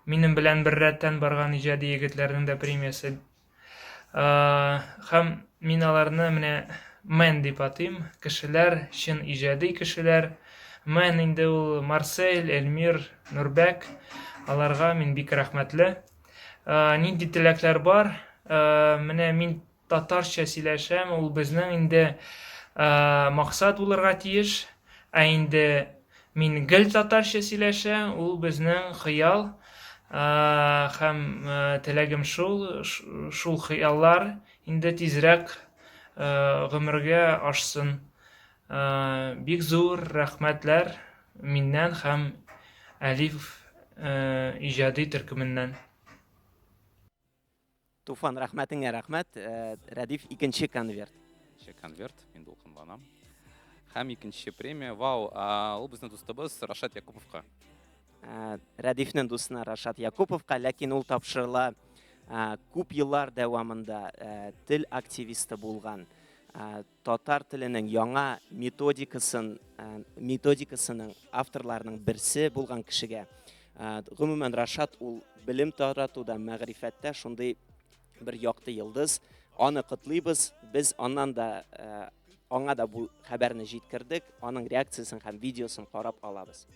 минем белән бер рәттән барган иҗади егетләрнең дә премиясе. Һәм мин аларны менә мен дип атыйм. Кешеләр, чын иҗади кешеләр. Мен инде ул Марсель, Эльмир, Нурбәк. Аларга мин бик рәхмәтле. Нинди теләкләр бар? Менә мин татарча сөйләшәм, ул безнең инде максат булырга тиеш. Ә инде мин гел татарча сөйләшәм, ул безнең хыял. Һәм теләгем шул, шул хыяллар инде тизрәк гомергә ашсын. Бик зур рәхмәтләр миннән һәм Әлиф иҗади төркеменнән. Туфан, рәхмәтеңә рәхмәт. Рәдиф, икенче конверт. Икенче конверт, мин дулкынланам. Һәм икенче премия, вау, ул безнең дустыбыз Рашат Якуповка. Рәдифнең дустына Рашат Якуповка, ләкин ул тапшырыла күп еллар дәвамында тел активисты булган, татар теленең яңа методикасын, методикасының авторларының берсе булган кешегә. Гомумән, Рашат ул белем таратуда, мәгърифәттә шундый бер якты йолдыз. Аны котлыйбыз. Без аннан да аңа да бу хәбәрне җиткердек. Аның реакциясен һәм видеосын карап алабыз.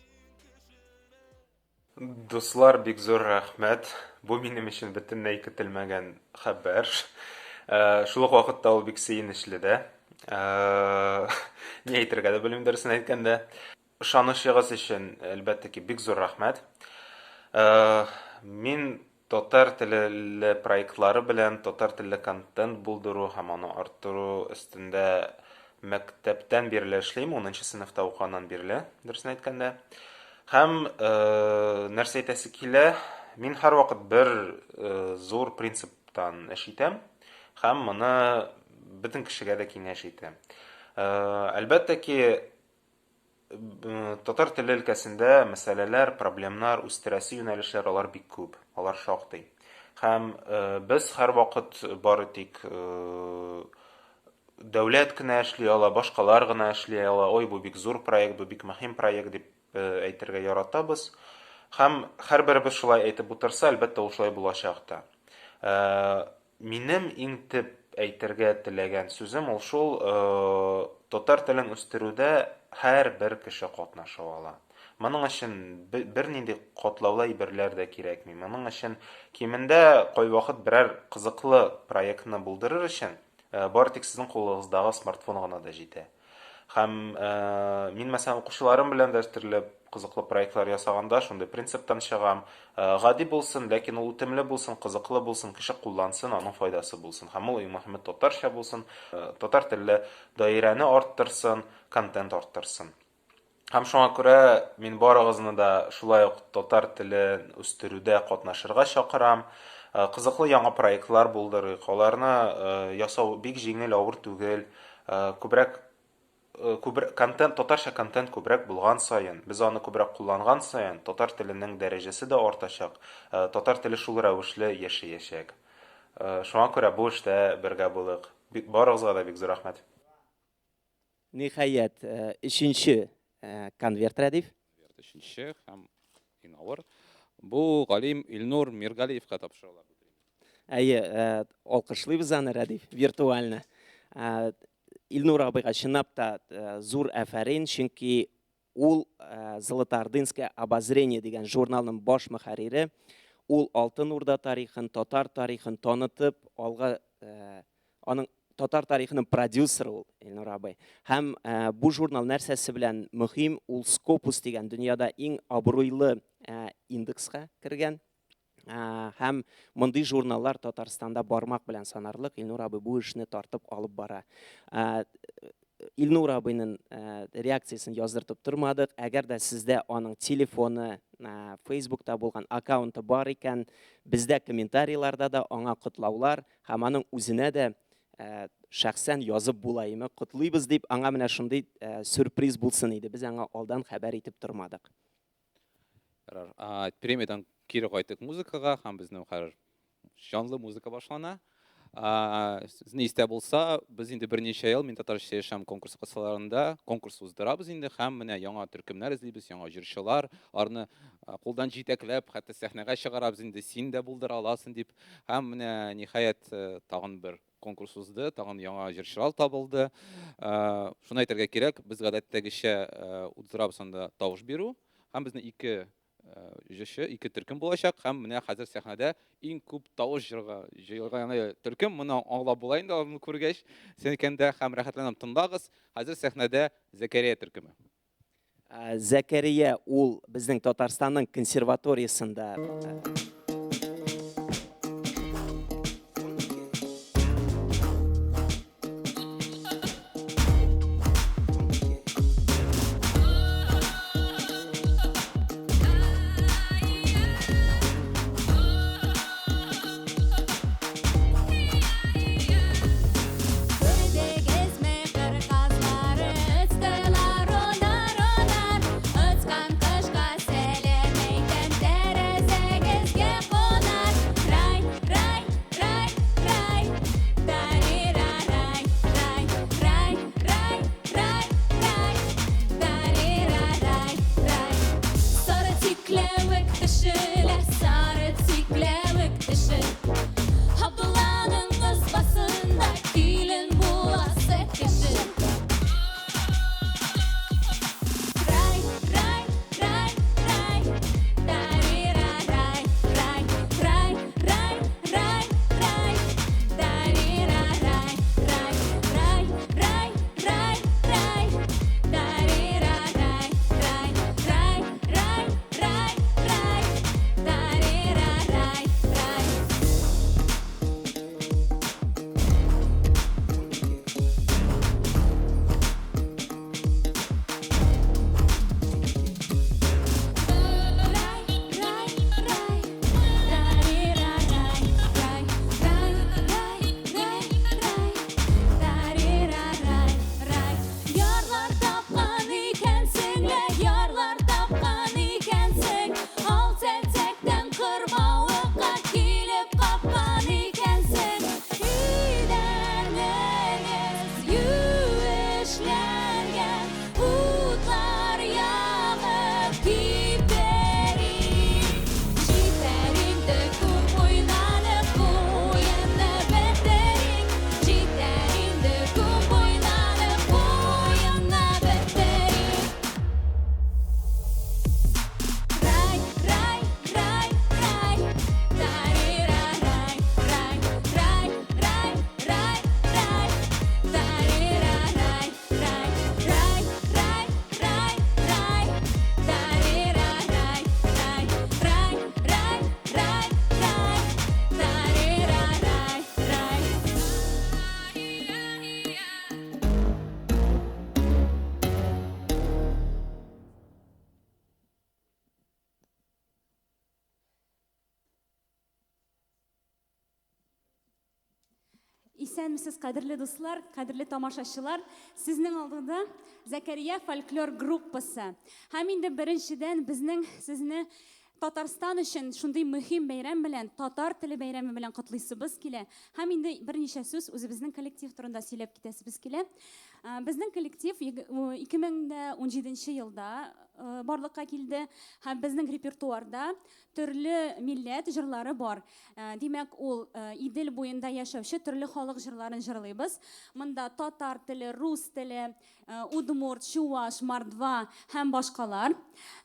Дуслар, бик зур рәхмәт. Бу минем өчен бөтенләй көтелмәгән хәбәр. Шул ук вакытта ул бик сөенечле дә. Ни әйтергә дә белмим, дөресен әйткәндә. Ышанычыгыз өчен, әлбәттә ки, бик зур рәхмәт. Мин Татар телле проектлары белән татар телле контент булдыру һәм аны арттыру өстендә мәктәптән бирле эшлим, унынчы сыйныфта укыганнан бирле, дөресен әйткәндә. Һәм нәрсә әйтәсе килә, мин һәрвакыт бер зур принциптан эш итәм һәм моны бөтен кешегә дә киңәш итәм. Әлбәттә ки, Татар теле өлкәсендә мәсьәләләр, проблемнар, үстерәсе юнәлешләр алар бик күп, алар шактый. Һәм без һәрвакыт бары тик дәүләт кенә эшли ала, башкалар гына эшли ала, ой, бу бик зур проект, бу бик мөһим проект дип әйтергә яратабыз. Һәм һәрберебез шулай әйтеп утырса, әлбәттә, ул шулай булачак та. Минем иң төп әйтергә теләгән сүзем ул шул, татар телен үстерүдә һәрбер кеше катнаша ала. Моның өчен бернинди катлаулы әйберләр дә кирәкми. Моның өчен кимендә кайвакыт берәр кызыклы проектны булдырыр өчен бары тик сезнең кулыгыздагы смартфон гына да җитә. Һәм мин, мәсәлән, укучыларым белән дә төрле кызыклы проектлар ясаганда шундый принциптан чыгам. Гади булсын, ләкин ул үтемле булсын, кызыклы булсын, кеше куллансын, аның файдасы булсын. Һәм ул иң мөһиме татарча булсын, татар телле даирәне арттырсын, контент арттырсын. Һәм шуңа күрә мин барыгызны да шулай ук татар телен үстерүдә катнашырга чакырам. Кызыклы яңа проектлар булдырыйк. Аларны ясау бик җиңел, авыр түгел. Күбрәк күбрәк контент, татарча контент күбрәк булган саен, без аны күбрәк кулланган саен, татар теленең дәрәҗәсе дә артачак, татар теле шул рәвешле яшәячәк. Шуңа күрә бу эштә бергә булыйк. Барыгызга да бик зур рәхмәт. Ниһаять, өченче конверт, Рәдиф. Конверт өченче һәм иң авыр. Бу галим Илнур Миргалиевка тапшырыла. Әйе, алкышлыйбыз аны, Рәдиф, виртуально. Илнур абыйга чынлап та зур әфәрин, чөнки ул Золотоордынское обозрение дигән журналның баш мөхәррире. Ул Алтын Урда тарихын, татар тарихын танытып, алга аның татар тарихының продюсеры ул Илнур абый. Һәм бу журнал нәрсәсе белән мөһим? Ул Scopus дигән дөньяда иң абруйлы индекска кергән. Һәм мондый журналлар Татарстанда бармак белән санарлык. Илнур абый бу эшне тартып алып бара. Илнур абыйның реакциясен яздыртып тормадык. Әгәр дә сездә аның телефоны, Фейсбукта булган аккаунты бар икән, бездә комментарийларда да аңа котлаулар һәм аның үзенә дә шәхсән язып була име, котлыйбыз дип, аңа менә шундый сюрприз булсын иде. Без аңа алдан хәбәр итеп тормадык. Ярар. Премиядән кире кайттык музыкага һәм безнең хәзер җанлы музыка башлана. Сезнең истә булса, без инде берничә ел Мин татарча сөйләшәм конкурсы кысаларында конкурс уздырабыз инде һәм менә яңа төркемнәр эзлибез, яңа җырчылар, аларны кулдан җитәкләп, хәтта сәхнәгә чыгарабыз инде, син дә булдыра аласың дип. Һәм менә ниһаять тагын бер конкурс узды, тагын яңа җырчылар табылды. Шуны әйтергә кирәк, без гадәттәгечә уздырабыз анда тавыш бирү һәм безне ике җырчы, ике төркем булачак һәм менә хәзер сәхнәдә иң күп тавыш җырга җыелган төркем. Моны аңлап була инде аларны күргәч, сәнкәндә һәм рәхәтләнеп тыңлагыз. Хәзер сәхнәдә Зәкәрия төркеме. Зәкәрия ул безнең Татарстанның консерваториясендә Күрдегезме кыр казлары очтылар онар-онар, Очкан кошка сәлам әйтәм, тәрәзәгезгә кунар. Рай, рай, рай, рай, тарира-рай, рай, рай, рай, рай, рай, тарира-рай, рай. Сары чикләвек төшелә, сары чикләвек төше. Абдулланың ызбасында килен буласы кеше. Рай, рай, рай, рай, тарира-рай, рай, рай, рай, рай, рай, тарира-рай, рай, рай, рай, рай, рай, тарира-рай, рай, рай, рай, рай, рай, тарира-рай, рай. Рай, рай, рай, тарира-рай, рай, рай, рай, рай, рай, тарира-рай, рай. Ярлар тапкан икәнсең лә, ярлар тапкан икәнсең, Ал чәчәктән кырмавыкка килеп капкан икәнсең. Идәнегез юешләнгән, утлар ягып киптерик. Җитәр инде күп уйнадык, бу уенны бетерик. Җитәр инде күп уйнадык, бу уенны бетерик. Рай, рай, рай, рай, тарира-рай, рай, рай, рай, рай, рай, тарира-рай, рай, рай, рай, рай, рай, тарира-рай, рай, рай, рай, рай, рай, тарира-рай, рай. Исәнмесез, кадерле дуслар, кадерле тамашачылар. Сезнең алдында Зәкәрия фольклор группасы. Һәм инде беренчедән безнең сезне Татарстан өчен шундый мөһим бәйрәм белән, татар теле бәйрәме белән котлыйсыбыз килә. Һәм инде берничә сүз үзебезнең коллектив турында сөйләп китәсебез килә. Безнең коллектив 2017 елда барлыкка килде һәм безнең репертуарда төрле милләт җырлары бар. Димәк, ул Идел буенда яшәүче төрле халык җырларын җырлыйбыз. Монда татар теле, рус теле, удмурт, чуваш, мордва һәм башкалар.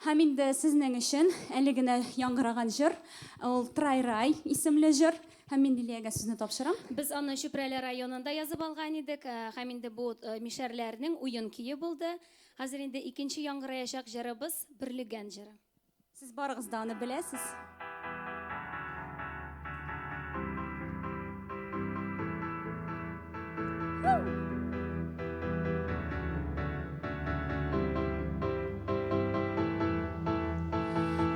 Һәм инде сезнең өчен әле генә яңгыраган җыр, ул Трай-рай исемле җыр. Һәм мин Лилиягә сүзне тапшырам. Без аны Чүпрәле районында язып алган идек, һәм инде бу мишәрләрнең уен көе булды. Хәзер инде икенче яңгыраячак җырыбыз Бөрлегән җыры. Сез барыгыз да аны беләсез.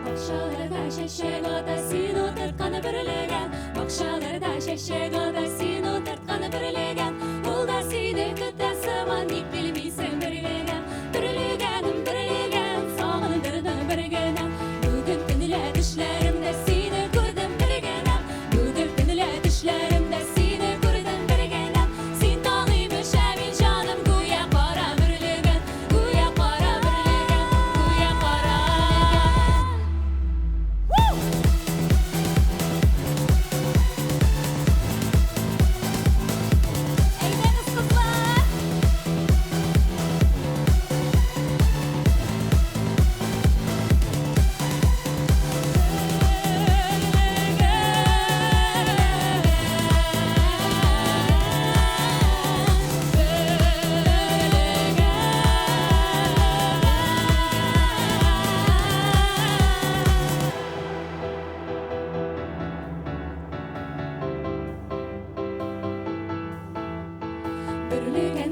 Бакчаларда чәчәк ата син утырткан бөрлегән. Бакчаларда чәчәк ата син утырткан бөрлегән. Ул да сине көтә сыман, ник килмисең бөрлегән? Бөрлегәнем, бөрлегән, сагындырдың бер генә. Бүген төнлә төшләремдә сине күрдем бер генә. Бүген төнлә төшләремдә сине күрдем бер генә. Син таң имеш, ә мин җаным гүя кара бөрлегән. Гүя кара бөрлегән, гүя кара.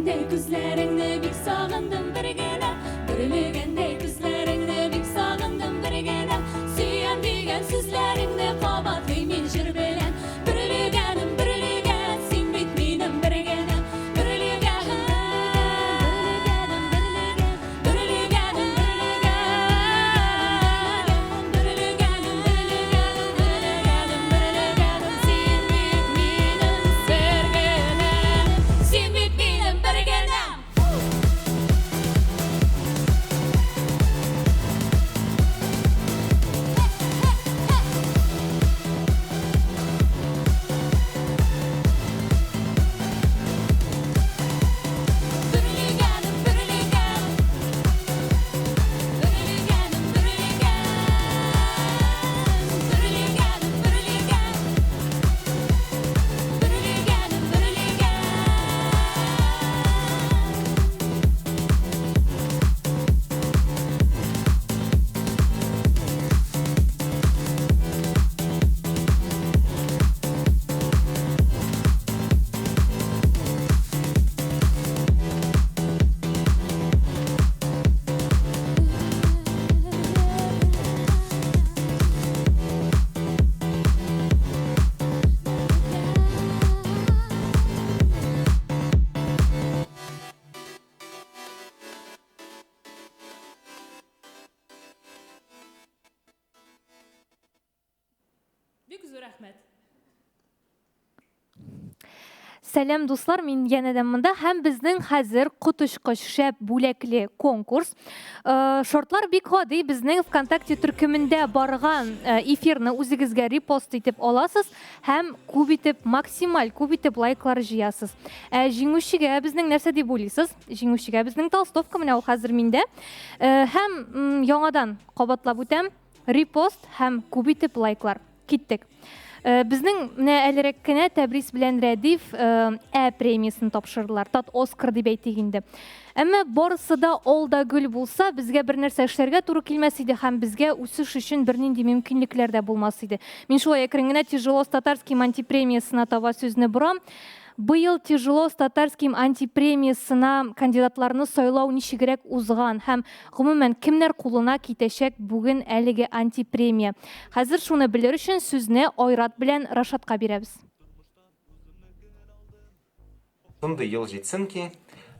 Бөрлегәндәй күзләреңне бик сагындым бер генә. Бөрлегәндәй күзләреңне бик сагындым бер генә. Сөям дигән сүзләреңне кабатлыйм мин җыр белән. Бөрлегәнем, бөрлегән, син бит минем бер генә. Бөрлегәнем, бөрлегәнем, бөрлегәнем, бөрлегәнем, бөрлегәнем, бөрлегәнем, син бит минем бер генәм. Син бит минем бер генәм. Бөрлегәнем, бөрлегән, бөрлегәнем, бөрлегән, бөрлегәнем, бөрлегән, бөрлегәнем, бөрлегән. Бик зур рәхмәт. Сәлам, дуслар, мин янәдән монда һәм безнең хәзер коточкыч шәп бүләкле конкурс. Э, шартлар бик гади, безнең ВКонтакте төркемендә барган э, эфирны үзегезгә репост итеп аласыз һәм күп итеп, максималь күп итеп лайклар җыясыз. Ә җиңүчегә безнең нәрсә дип уйлыйсыз? Җиңүчегә безнең толстовка менә ул хәзер миндә. Э, һәм яңадан кабатлап үтәм, репост һәм күп итеп лайклар. Киттек. Э, безнең менә әлерәк кенә Тәбрис белән Рәдиф э, Ә премиясен тапшырдылар. Тат Оскар дип әйтик инде. Әмма барысы да ал да гөл булса, безгә бер нәрсә эшләргә туры килмәс иде һәм безгә үсеш өчен бернинди мөмкинлекләр дә булмас иде. Мин шулай әкрен генә Тяжело с татарским антипремиясенә таба сүзне борам. Быел Тяжело с татарским антипремиясенә кандидатларны сайлау ничегрәк узган һәм, гомумән, кемнәр кулына китәчәк бүген әлеге антипремия? Хәзер шуны белер өчен сүзне Айрат белән Рашатка бирәбез. Шундый ел җитсен ки,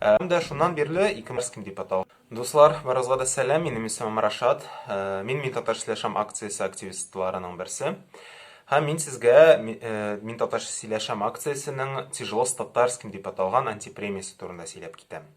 һәм дә шуннан бирле 2000 дип атала. Дуслар, барыгызга да сәлам, минем исемем Рашат. Э, мин Мин татарча сөйләшәм акциясе активистларының берсе. Һәм мин сезгә э, Мин татарча сөйләшәм акциясенең Тяжело с татарским дип аталган антипремиясе турында сөйләп китәм.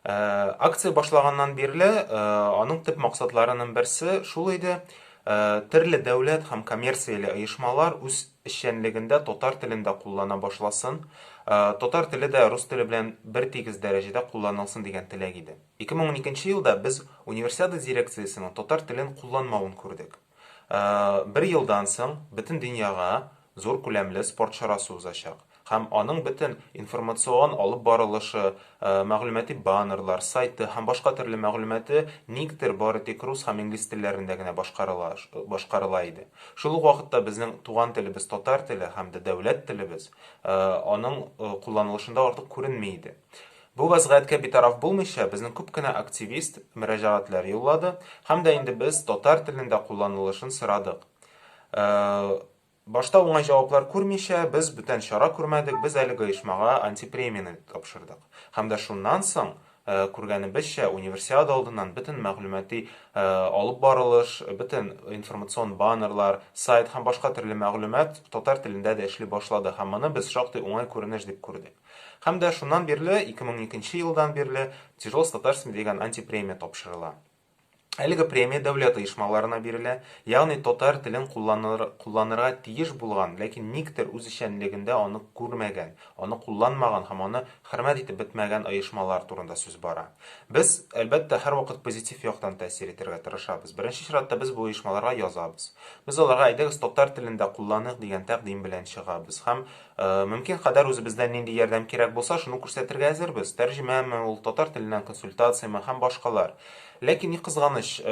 Э, акция башлаганнан бирле аның төп максатларының берсе шул иде, төрле дәүләт һәм коммерцияле оешмалар үз эшчәнлегендә татар телен дә куллана башласын, татар теле дә рус теле белән бертигез дәрәҗәдә кулланылсын дигән теләк иде. 2012 нче елда без Универсиада дирекциясенең татар телен кулланмавын күрдек. Бер елдан соң бөтен дөньяга зур күләмле спорт чарасы узачак һәм аның бөтен информацион алып барылышы, мәгълүмати баннерлар, сайты һәм башка төрле мәгълүматы никтер бары тик рус һәм инглиз телләрендә генә башкарыла, башкарыла иде. Шул ук вакытта безнең туган телебез татар теле һәм дә дәүләт телебез аның кулланылышында артык күренми иде. Бу вәзгыятькә битараф булмыйча, безнең күп кенә активист мөрәҗәгатьләр юллады һәм дә инде без татар телендә кулланылышын сорадык. Башта уңай җаваплар күрмичә, без бүтән чара күрмәдек, без әлеге оешмага антипремияне тапшырдык. Һәм дә шуннан соң, күргәнебезчә, Универсиада алдыннан бөтен мәгълүмати алып барылыш, бөтен информацион баннерлар, сайт һәм башка төрле мәгълүмат татар телендә дә эшли башлады һәм моны без шактый уңай күренеш дип күрдек. Һәм дә шуннан бирле, 2002 елдан бирле, Тяжело с татарским дигән антипремия тапшырыла. Әлеге премия дәүләт оешмаларына бирелә, ягъни татар телен кулланыр, кулланырга тиеш булган, ләкин никтер үз эшчәнлегендә аны күрмәгән, аны кулланмаган һәм аны хөрмәт итеп бетмәгән оешмалар турында сүз бара. Без, әлбәттә, һәрвакыт позитив яктан тәэсир итәргә тырышабыз. Беренче чиратта без бу оешмаларга язабыз. Без аларга әйдәгез татар телен дә кулланыйк дигән тәкъдим белән чыгабыз һәм Мөмкин кадәр үзебездән нинди ярдәм кирәк булса, шуны күрсәтергә әзербез. Тәрҗемәме ул, татар теленнән консультацияме һәм башкалар. Ләкин ни кызганыч,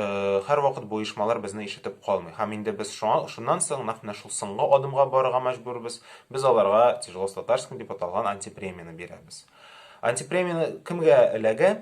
һәрвакыт бу оешмалар безне ишетеп калмый. Һәм инде без шуңа, шуннан соң нәкъ менә шул соңгы адымга барырга мәҗбүрбез. Без аларга Тяжело с татарским дип аталган антипремияне бирәбез. Антипремияне кемгә эләгә?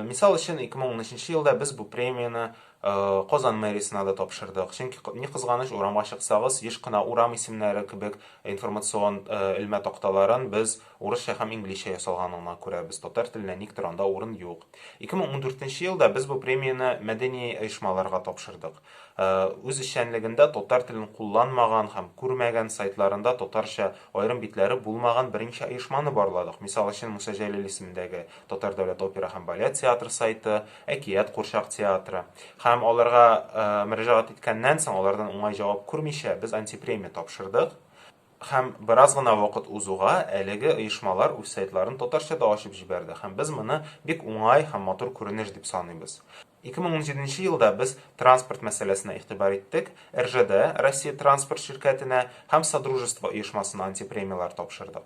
Мисал өчен, 2013 елда без бу премияне Казан мэриясенә дә тапшырдык. Чөнки, ни кызганыч, урамга чыксагыз, еш кына урам исемнәре кебек информацион элмә такталарын без урысча һәм инглизчә ясалганын гына күрәбез. Татар теленә никтер анда урын юк. 2014 елда без бу премияне мәдәни оешмаларга тапшырдык. Үз эшчәнлегендә татар телен кулланмаган һәм күрмәгән, сайтларында татарча аерым битләре булмаган берничә оешманы барладык. Мисал өчен, Муса Җәлил исемендәге Татар дәүләт опера һәм балет театры сайты, Әкият курчак театры. Һәм аларга мөрәҗәгать иткәннән соң, алардан уңай җавап күрмичә, без антипремия тапшырдык. Һәм бераз гына вакыт узуга, әлеге оешмалар үз сайтларын татарча да ачып җибәрде һәм без моны бик уңай һәм матур күренеш дип саныйбыз. 2017 нче елда без транспорт мәсьәләсенә игътибар иттек, РЖД, Россия транспорт ширкәтенә һәм Содружество оешмасына антипремияләр тапшырдык.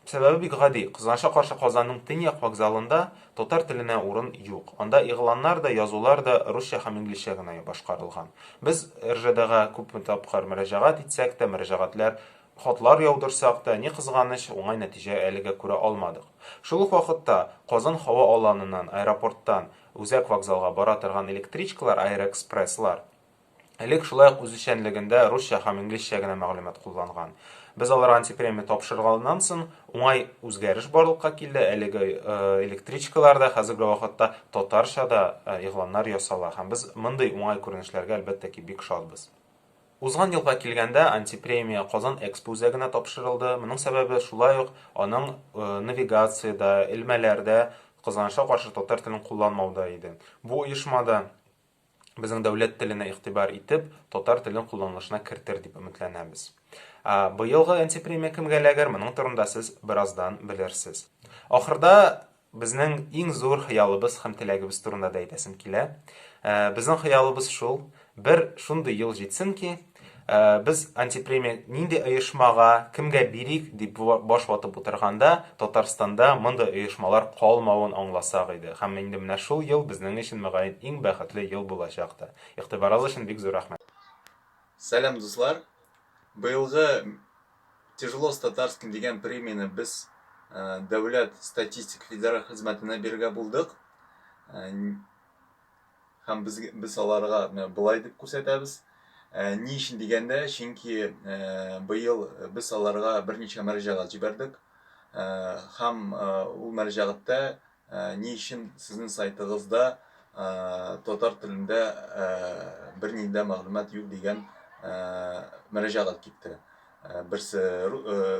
Сәбәбе бик гади, кызганычка каршы Казанның Төньяк вокзалында татар теленә урын юк. Анда игъланнар да, язулар да русча һәм инглизчә генә башкарылган. Без РЖДга күпме тапкыр мөрәҗәгать итсәк тә, мөрәҗәгатьләр, хатлар яудырсак та, ни кызганыч, уңай нәтиҗә әлегә күрә алмадык. Шул ук вакытта Казан һава аланыннан, аэропорттан Үзәк вокзалга бара торган электричкалар, аэроэкспресслар, Элек шулай ук үзешчәнлегендә русча һәм инглизчә генә мәгълүмат кулланган. Без аларга антипремия тапшырганнан соң уңай үзгәреш барлыкка килде, әлеге электричкаларда хәзерге вакытта татарча да игъланнар ясала һәм без мондый уңай күренешләргә, әлбәттә ки, бик шатбыз. Узган елга килгәндә, антипремия Казан Экспо үзәгенә тапшырылды. Моның сәбәбе шулай ук аның навигациядә, элмәләрдә кызганычка каршы татар телен кулланмауда иде. Бу оешмада безнең дәүләт теленә игътибар итеп, татар телен кулланылышына кертер дип өметләнәбез. Быелгы антипремия кемгә эләгер, моның турында сез бераздан белерсез. Ахырда безнең иң зур хыялыбыз һәм теләгебез турында да әйтәсем килә. Безнең хыялыбыз шул, бер шундый ел җитсен ки, Без антипремия нинди оешмага, кемгә бирик дип баш ватып утырганда, Татарстанда мондый оешмалар калмавын аңласак иде. Һәм инде менә шул ел безнең өчен, мөгаен, иң бәхетле ел булачак та. Игътибарыгыз өчен бик зур рәхмәт. Сәлам, дуслар! Быелгы Тяжело с татарским дигән премияне без Дәүләт статистик федераль хезмәтенә бирергә булдык. Һәм без, без аларга менә болай дип күрсәтәбез. Ә, ни өчен дигәндә, чөнки ә, быел без аларга берничә мөрәҗәгать җибәрдек. Ә, һәм ә, ул мөрәҗәгатьтә ә, ни өчен сезнең сайтыгызда ә, татар телендә ә, бернинди дә мәгълүмат юк дигән ә, мөрәҗәгать китте. Ә, берсе ә,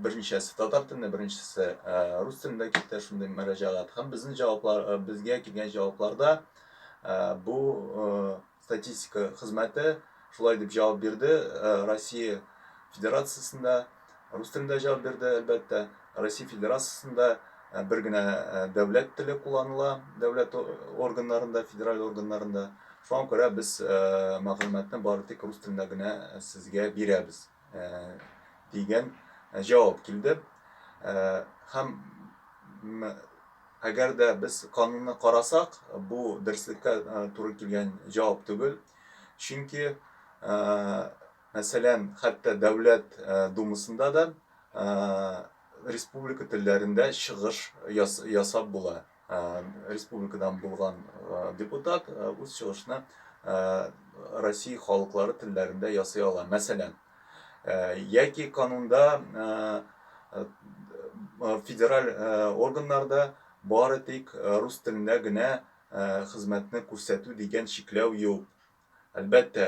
берничәсе татар телендә, берничәсе э, рус телендә китә шундый мөрәҗәгать. Һәм безнең җаваплар, э, безгә килгән җавапларда э, бу статистика хезмәте шулай дип җавап бирде. Россия Федерациясендә рус телендә җавап бирде, әлбәттә. Россия Федерациясендә бер генә дәүләт теле кулланыла, дәүләт органнарында, федераль органнарында. Шуңа күрә без мәгълүматны бары тик рус телендә генә сезгә бирәбез. Дигән җавап килде. Һәм әгәр дә без канунны карасак, бу дөреслеккә туры килгән җавап түгел. Чөнки, мәсәлән, хәтта Дәүләт Думасында да республика телләрендә чыгыш ясап була. Республикадан булган депутат үз чыгышны Россия халыклары телләрендә ясый ала. Мәсәлән, яки канунда федераль органнарда бары тик рус телендә генә хезмәтне күрсәтү дигән чикләү юк. Әлбәттә,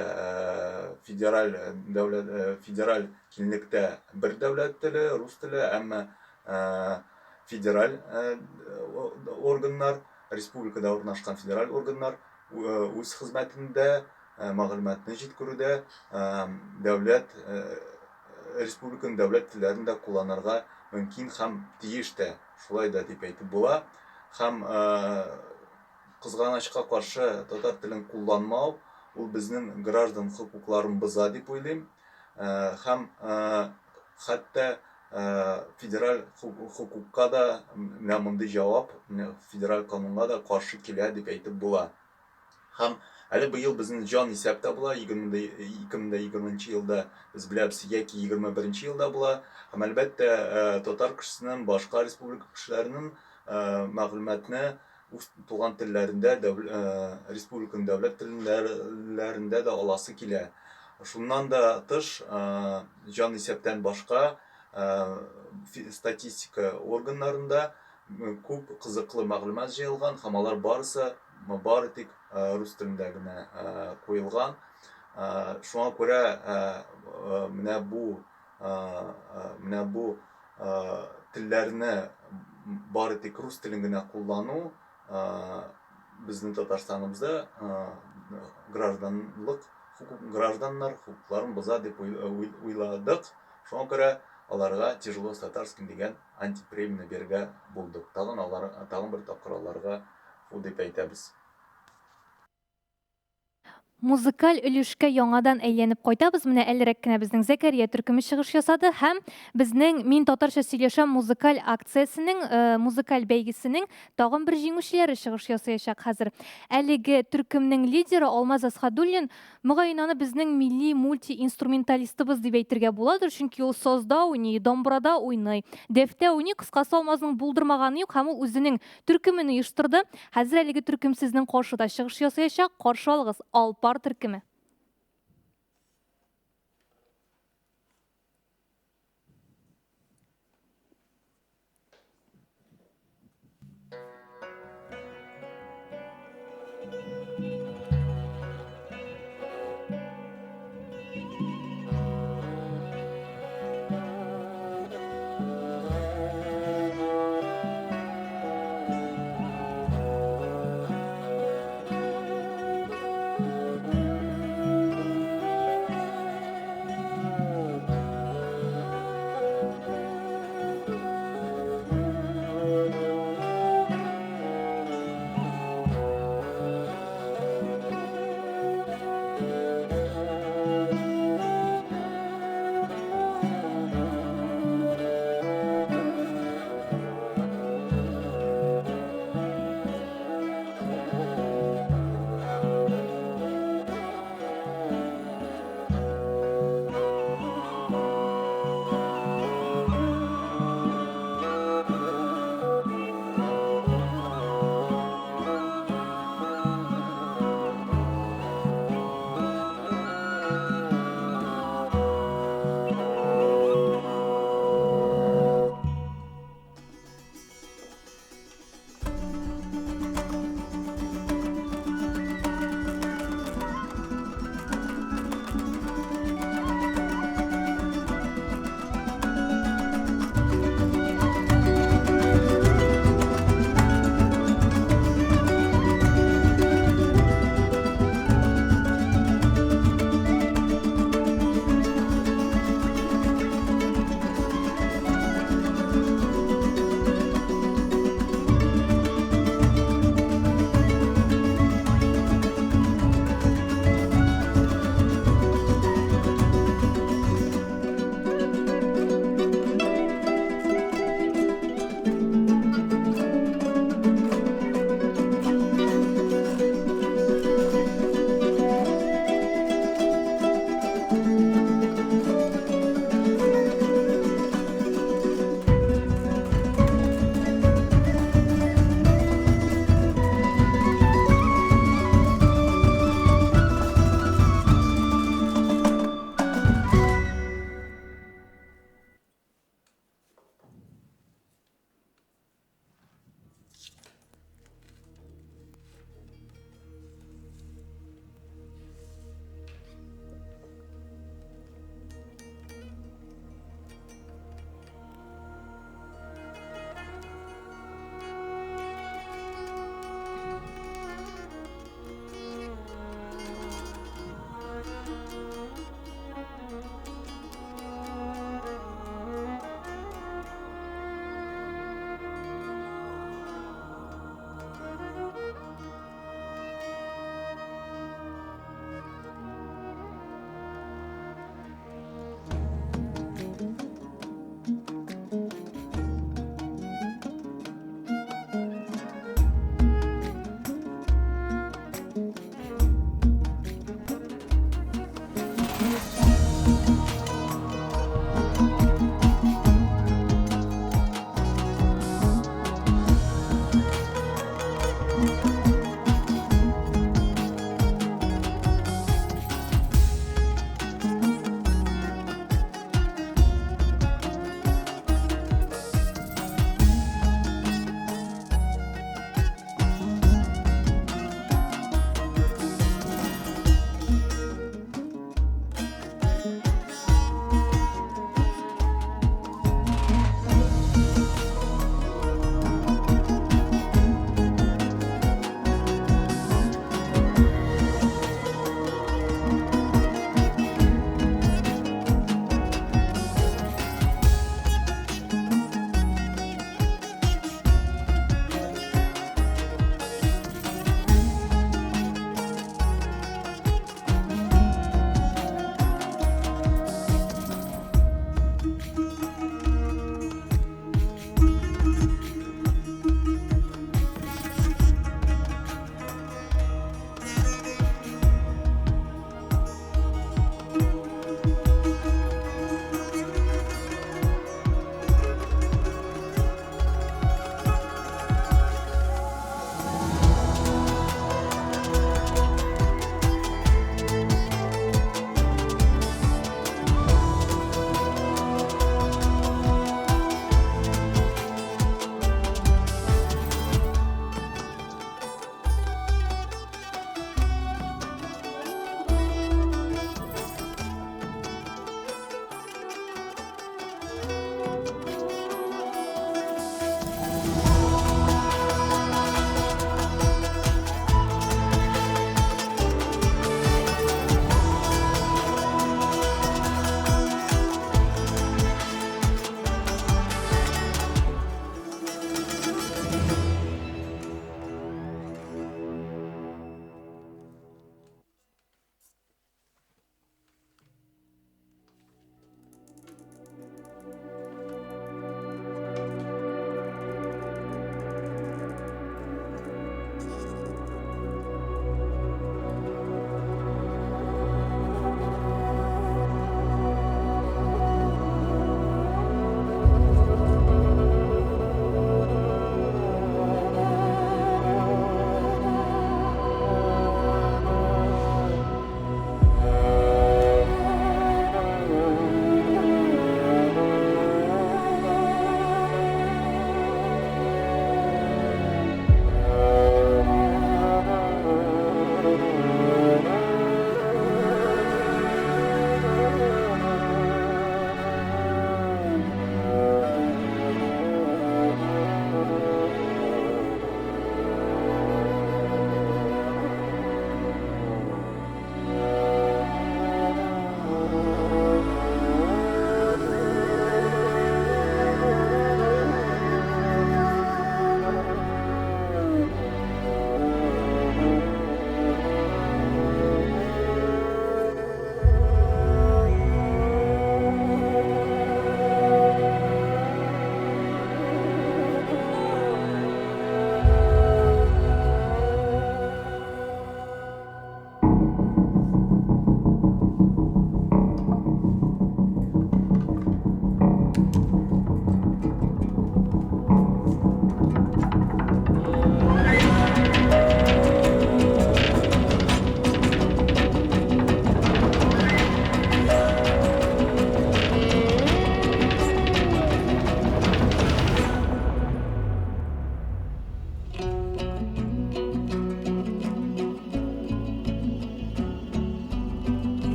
федераль дәүләт, федераль киңлектә бер дәүләт теле, рус теле, әмма федераль органнар, республикада урнашкан федераль органнар үз хезмәтендә мәгълүматны җиткерүдә дәүләт, республиканың дәүләт телләрен дә кулланырга мөмкин һәм тиеш тә, шулай да дип әйтеп була. Һәм Кызганачка каршы, татар телен кулланмау, ул безнең граждан хокукларын боза дип уйлыйм. Һәм хәтта федераль хокукка да менә мондый җавап, федераль канунга да каршы килә дип әйтеп була. Һәм Әле быел безнең җан исәп тә була, 2020 елда без беләбез яки 21 елда була. Һәм әлбәттә, татар кешесенең, башка республика кешеләренең мәгълүматны үз туган телләрендә, республиканың дәүләт телләрендә дә аласы килә. Шуннан да тыш, җан исәптән башка статистика органнарында күп кызыклы мәгълүмат җыелган һәм алар барысы бары тик рус телендә генә куелган. Шуңа күрә менә бу менә бу телләрне бары тик рус телен генә куллану безнең Татарстаныбызда гражданлык хокук гражданнар хокукларын боза дип уйладык. Шуңа күрә аларга тяжело с татарским дигән антипремияне бирергә булдык. Тагын алар тагын бер тапкыр аларга фу дип әйтәбез. Музыкаль өлешкә яңадан әйләнеп кайтабыз. Менә әлерәк кенә безнең Зәкәрия төркеме чыгыш ясады һәм безнең Мин татарча сөйләшәм музыкаль акциясенең, э, музыкаль бәйгесенең тагын бер җиңүчеләре чыгыш ясаячак хәзер. Әлеге төркемнең лидеры Алмаз Асхадуллин, мөгаен аны безнең милли мультиинструменталистыбыз дип әйтергә буладыр, чөнки ул сазда уйный, домбрада уйный, дәфтә уйный, кыскасы Алмазның булдырмаганы юк һәм ул үзенең төркемен оештырды. Хәзер әлеге төркем сезнең каршыда чыгыш ясаячак. Каршы алыгыз, Алпар төркеме.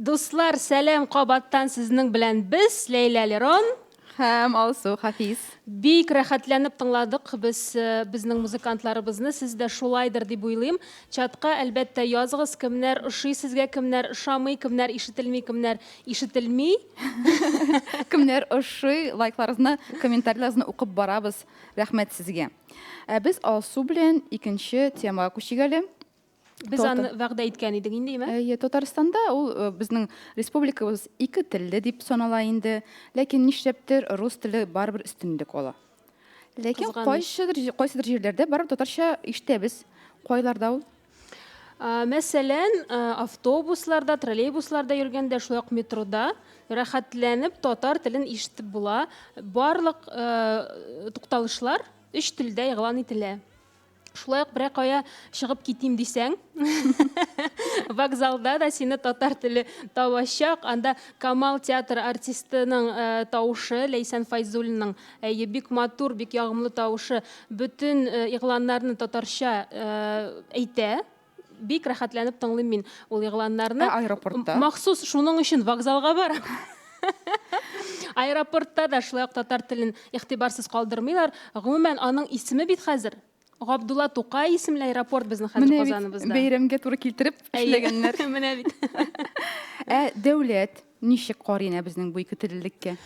Дуслар, сәлам кабаттан сезнең белән без, Ләйлә Лерон. Һәм Алсу Хафиз. Бик рәхәтләнеп тыңладык без э, безнең музыкантларыбызны. Сез дә шулайдыр дип уйлыйм. Чатка, әлбәттә, языгыз, кемнәр ошый сезгә, кемнәр ошамый, кемнәр ишетелми, кемнәр ишетелми. Кемнәр ошый, лайкларыгызны, комментарийларыгызны укып барабыз. Рәхмәт сезгә. Ә без Алсу белән икенче темага күчик әле. Без аны вәгъдә иткән идек инде, име? Әйе, Татарстанда ул э, безнең республикабыз ике телле дип санала инде. Ләкин нишләптер рус теле барыбер өстенлек ала. Ләкин кайсыдыр кайсыдыр җирләрдә барыбер татарча ишетәбез. Кайларда ул? Мәсәлән, автобусларда, троллейбусларда йөргәндә, шулай ук метрода рәхәтләнеп татар телен ишетеп була. Барлык э, тукталышлар өч телдә игълан ителә. Шулай ук берәр кая чыгып китим дисәң, вокзалда да сине татар теле табачак. Анда Камал театры артистының э, тавышы, Ләйсән Файзуллинның, әйе, бик матур, бик ягымлы тавышы бөтен э, игъланнарны татарча э, әйтә. Бик рәхәтләнеп тыңлыйм мин ул игъланнарны. Ә аэропортта? Махсус шуның өчен вокзалга барам. Аэропортта да шулай ук татар телен игътибарсыз калдырмыйлар. Гомумән, аның исеме бит хәзер Габдулла Тукай исемле аэропорт безнең хәзер Менә бит Казаныбызда. бәйрәмгә туры килтереп эшләгәннәр. Менә бит. Ә дәүләт ничек карый әнә безнең бу икетеллелеккә?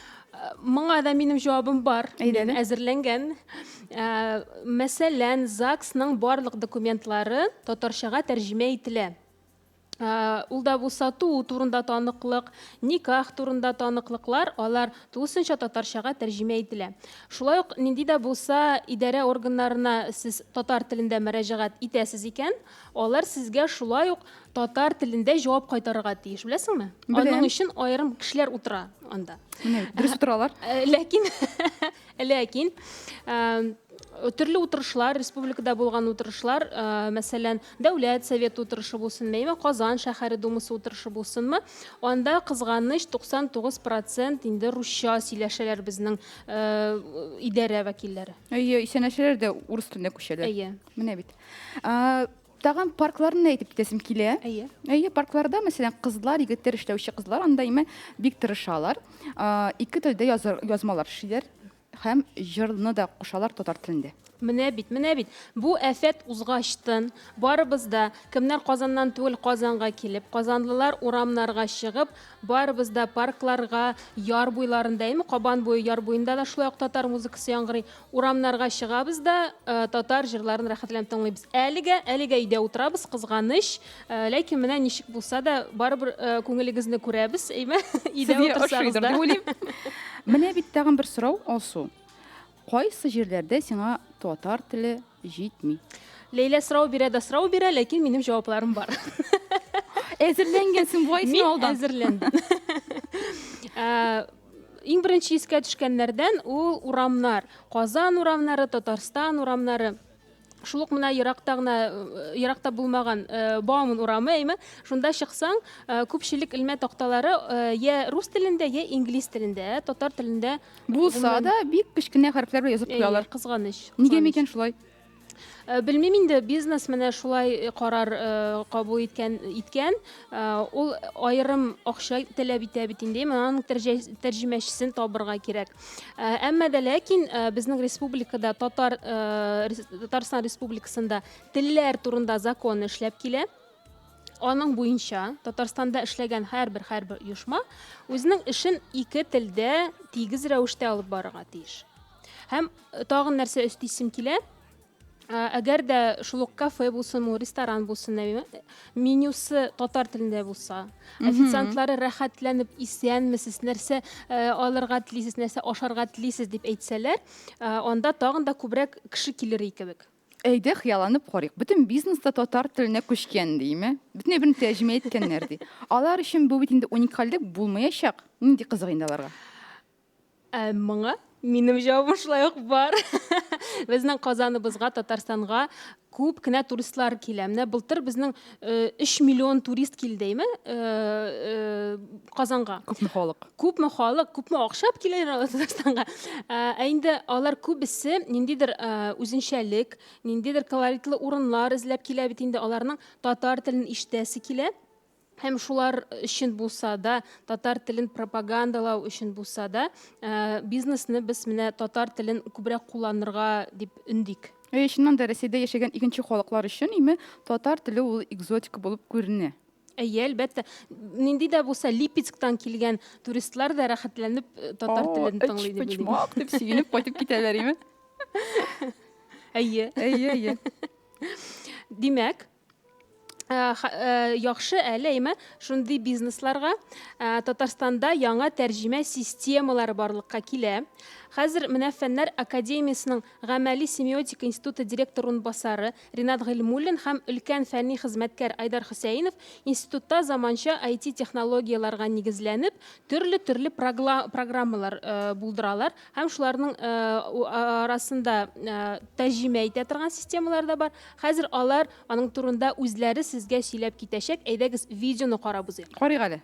Моңа да минем җавабым бар. Мин әзерләнгән. Ә, Мәсәлән, ЗАГСның барлык документлары татарчага тәрҗемә ителә. Ә, Ул да булса туу турында таныклык, никах турында таныклыклар, алар тулысынча татарчага тәрҗемә ителә. Шулай ук нинди дә булса идарә органнарына сез татар телендә мөрәҗәгать итәсез икән, алар сезгә шулай ук татар телендә җавап кайтарырга тиеш, беләсеңме? Беләм. Аның өчен аерым кешеләр утыра анда. Менә бит, дөрес утыралар. Э, Ләкин, ләкин э, төрле утырышлар, республикада булган утырышлар, э, мәсәлән, Дәүләт Советы утырышы булсынмы, яме Казан шәһәре Думасы утырышы булсынмы, анда кызганыч 99% инде русча сөйләшәләр безнең э, идарә вәкилләре. Әйе, исәнләшәләр дә урыс теленә күчәләр. Әйе. Менә бит. А, Тагын паркларны әйтеп китәсем килә. Әйе. Әйе, паркларда, мәсәлән, кызлар, егетләр эшләүче кызлар анда име бик тырышалар. А, Ике телдә язар, язмалар эшлиләр һәм җырны да кушалар татар телендә. Менә бит, менә бит. Бу афәт узгачтын, барыбыз да, кемнәр Казаннан түгел, Казанга килеп, казанлылар урамнарга чыгып, барыбыз да паркларга, яр буйларында, әйме, Кабан буе яр буенда да шулай ук татар музыкасы яңгырый. Урамнарга чыгабыз да, э, татар җырларын рәхәтләнеп тыңлыйбыз. Әлегә, әлегә өйдә утырабыз, кызганыч. Э, ләкин менә ничек булса да, барыбер э, күңелегезне күрәбез, әйме, өйдә Сезгә утырсагыз ошыйдыр да. дип уйлыйм. Менә бит тагын бер сорау, Алсу. Кайсы җирләрдә сиңа татар теле җитми? Ләйлә сорау бирә дә сорау бирә, ләкин минем җавапларым бар. Әзерләнгәнсең бугай син Мин алдан. әзерләндем. Ә, Иң беренче искә төшкәннәрдән ул урамнар. Казан урамнары, Татарстан урамнары. Шул ук менә еракта гына, э, еракта булмаган э, Бауман урамы, әйме? Шунда чыксаң, э, күпчелек элмә такталары э, я рус телендә, я инглиз телендә, ә татар телендә Булса гомумән, да бик кечкенә хәрефләр белән язып әйе, куялар. кызганыч. Нигә кызганыч. микән шулай? Э, Белмим инде, бизнес менә шулай э, карар э, кабул иткән иткән. Э, Ул аерым акча таләп итә бит инде, менә аның тәрҗә- тәрҗемәчесен табырга кирәк. Э, Әмма дә ләкин э, безнең республикада татар э, Рес- Татарстан Республикасында телләр турында закон эшләп килә. Аның буенча Татарстанда эшләгән һәрбер һәрбер оешма үзенең эшен ике телдә тигез рәвештә алып барырга тиеш. Һәм э, тагын нәрсә өстисем килә? Ә, Әгәр дә шул ук кафе булсынмы, ресторан булсын, әйеме, менюсы татар телендә булса, официантлары рәхәтләнеп исәнмесез, нәрсә э, алырга телисез, нәрсә ашарга телисез дип әйтсәләр, э, анда тагын да күбрәк кеше килер кебек. Әйдә хыялланып карыйк. Бөтен бизнес та татар теленә күчкән дийме? Бөтен әйберне тәрҗемә иткәннәр ди. Алар өчен бу бит инде уникальлек булмаячак. Нинди кызык инде аларга? Ә моңа минем җавабым шулай ук бар. Безнең Казаныбызга, Татарстанга күп кенә туристлар килә. Менә былтыр безнең 3 миллион турист килде, әйме? Э, э, Казанга. Күпме халык? Күпме халык, күпме акча алып киләләр алар Татарстанга. Ә ә инде алар күбесе ниндидер э, үзенчәлек, ниндидер колоритлы урыннар эзләп килә бит инде. Аларның татар телен ишетәсе килә. Һәм шулар өчен булса да, татар телен пропагандалау өчен булса да, э, бизнесны без менә татар телен күбрәк кулланырга дип өндик. Әйе, чыннан да Рәсәйдә яшәгән икенче халыклар өчен име татар теле ул экзотика булып күренә. Әйе, әлбәттә. Нинди дә булса Липецктан килгән туристлар да рәхәтләнеп э, татар телен тыңлый дип уйлыйм. Өчпочмак дип сөенеп кайтып китәләр име? Әйе. Әйе, әйе. Димәк, Э, э, яхшы әле әйме шундый бизнесларга э, Татарстанда яңа тәрҗемә системалары барлыкка килә. Хәзер менә Фәннәр академиясенең Гамәли семиотика институты директор урынбасары Ринат Гыйльмуллин һәм өлкән фәнни хезмәткәр Айдар Хөсәенов институтта заманча IT-технологияләргә нигезләнеп, төрле-төрле программалар булдыралар һәм шуларның арасында тәрҗемә итә торган системалар да бар. Хәзер алар Аның турында үзләре сезгә сөйләп китәчәк, әйдәгез видеоны карап узыйк. Карыйк әле.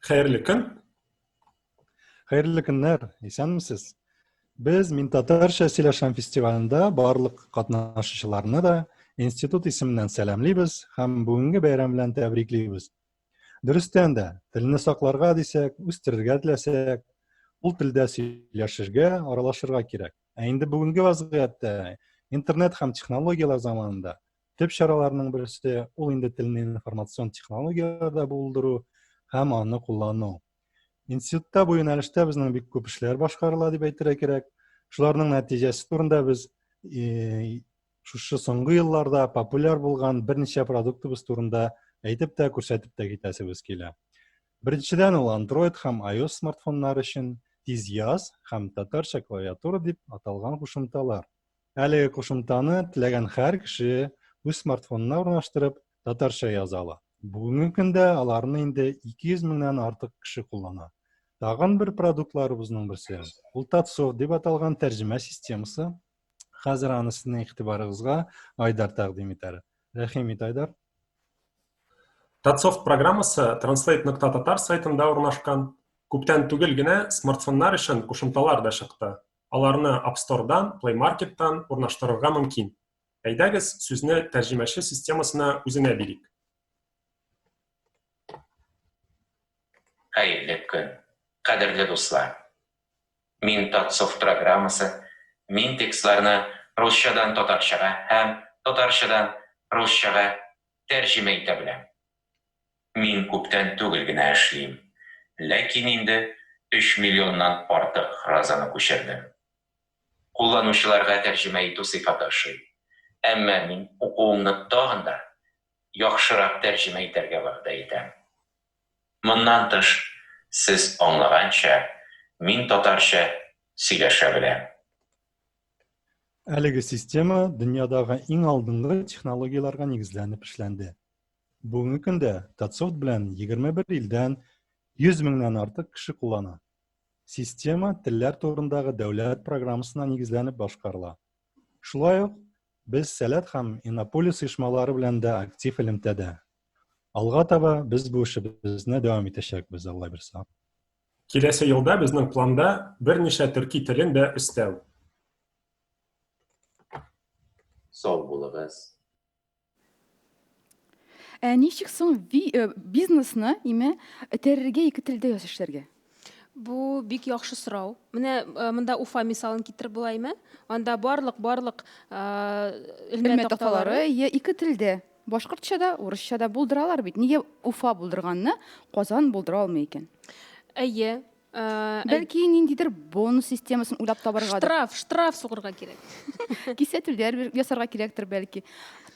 Хәерле көн. Хәерле көннәр, исәнмесез. Без Мин татарча сөйләшәм фестивалендә барлык катнашучыларны да институт исеменнән сәламлибез һәм бүгенге бәйрәм белән тәбриклибез. Дөрестән дә, телне сакларга дисәк, үстерергә теләсәк, ул телдә сөйләшергә, аралашырга кирәк. Ә инде бүгенге вазгыятьтә, интернет һәм технологияләр заманында төп чараларның берсе ул инде телне информацион технологияләрдә булдыру һәм аны куллану. Институтта бу юнәлештә безнең бик күп эшләр башкарыла дип әйтергә кирәк. Шуларның нәтиҗәсе турында без э, шушы соңгы елларда популяр булган берничә продуктыбыз турында әйтеп тә, күрсәтеп тә китәсебез килә. Беренчедән, ул Android һәм iOS смартфоннары өчен Тиз яз һәм Татарча клавиатура дип аталган кушымталар. Әлеге кушымтаны теләгән һәр кеше үз смартфонына урнаштырып, татарча яза ала. Бүгенге көндә аларны инде 200 меңнән артык кеше куллана. Тагын бер продуктларыбызның берсе, ул Татсофт дип аталган тәрҗемә системасы. Хәзер аны сезнең игътибарыгызга Айдар тәкъдим итәр. Рәхим ит, Айдар. Татсофт программасы translate.tatar сайтында урнашкан. Күптән түгел генә смартфоннар өчен кушымталар да чыкты. Аларны App Store-дан, Play Market-тан урнаштырырга мөмкин. Әйдәгез, сүзне тәрҗемәче системасына үзенә бирик. Хәерле көн, кадерле дуслар! Мин Татсофт программасы, мин текстларны русчадан татарчага һәм татарчадан русчага тәрҗемә итә беләм. Мин күптән түгел генә эшлим, ләкин инде өч миллионнан артык фразаны күчердем. Кулланучыларга тәрҗемә итү сыйфаты ошый, әмма мин укуымны тагын да яхшырак тәрҗемә итәргә вәгъдә итәм. Моннан тыш, сез аңлаганча, мин татарча сөйләшә беләм. Әлеге система дөньядагы иң алдынгы технологияләргә нигезләнеп эшләнде. Бүгенге көндә Татсофт белән 21 илдән 100 меңнән артык кеше куллана. Система телләр турындагы дәүләт программасына нигезләнеп башкарыла. Шулай ук без Сәләт һәм Иннополис оешмалары белән дә актив элемтәдә. Алга таба без бу эшебезне дәвам итәчәкбез, Алла бирса. Киләсе елда безнең планда берничә төрки телен дә өстәү. Сау булыгыз. Ә ничек соң э, бизнесны име этәрергә ике телдә яз эшләргә? Бу бик яхшы сорау. Менә э, монда Уфа мисалын китереп була име? Анда барлык барлык э, элмә такталары я ике телдә. Башкортча да, урысча да булдыралар бит. Нигә Уфа булдырганны Казан булдыра алмый икән? Әйе. Э, Бәлки ниндидер бонус системасын уйлап табаргадыр. Штраф, штраф сугырга кирәк. Кисәтүләр ясарга кирәктер бәлки.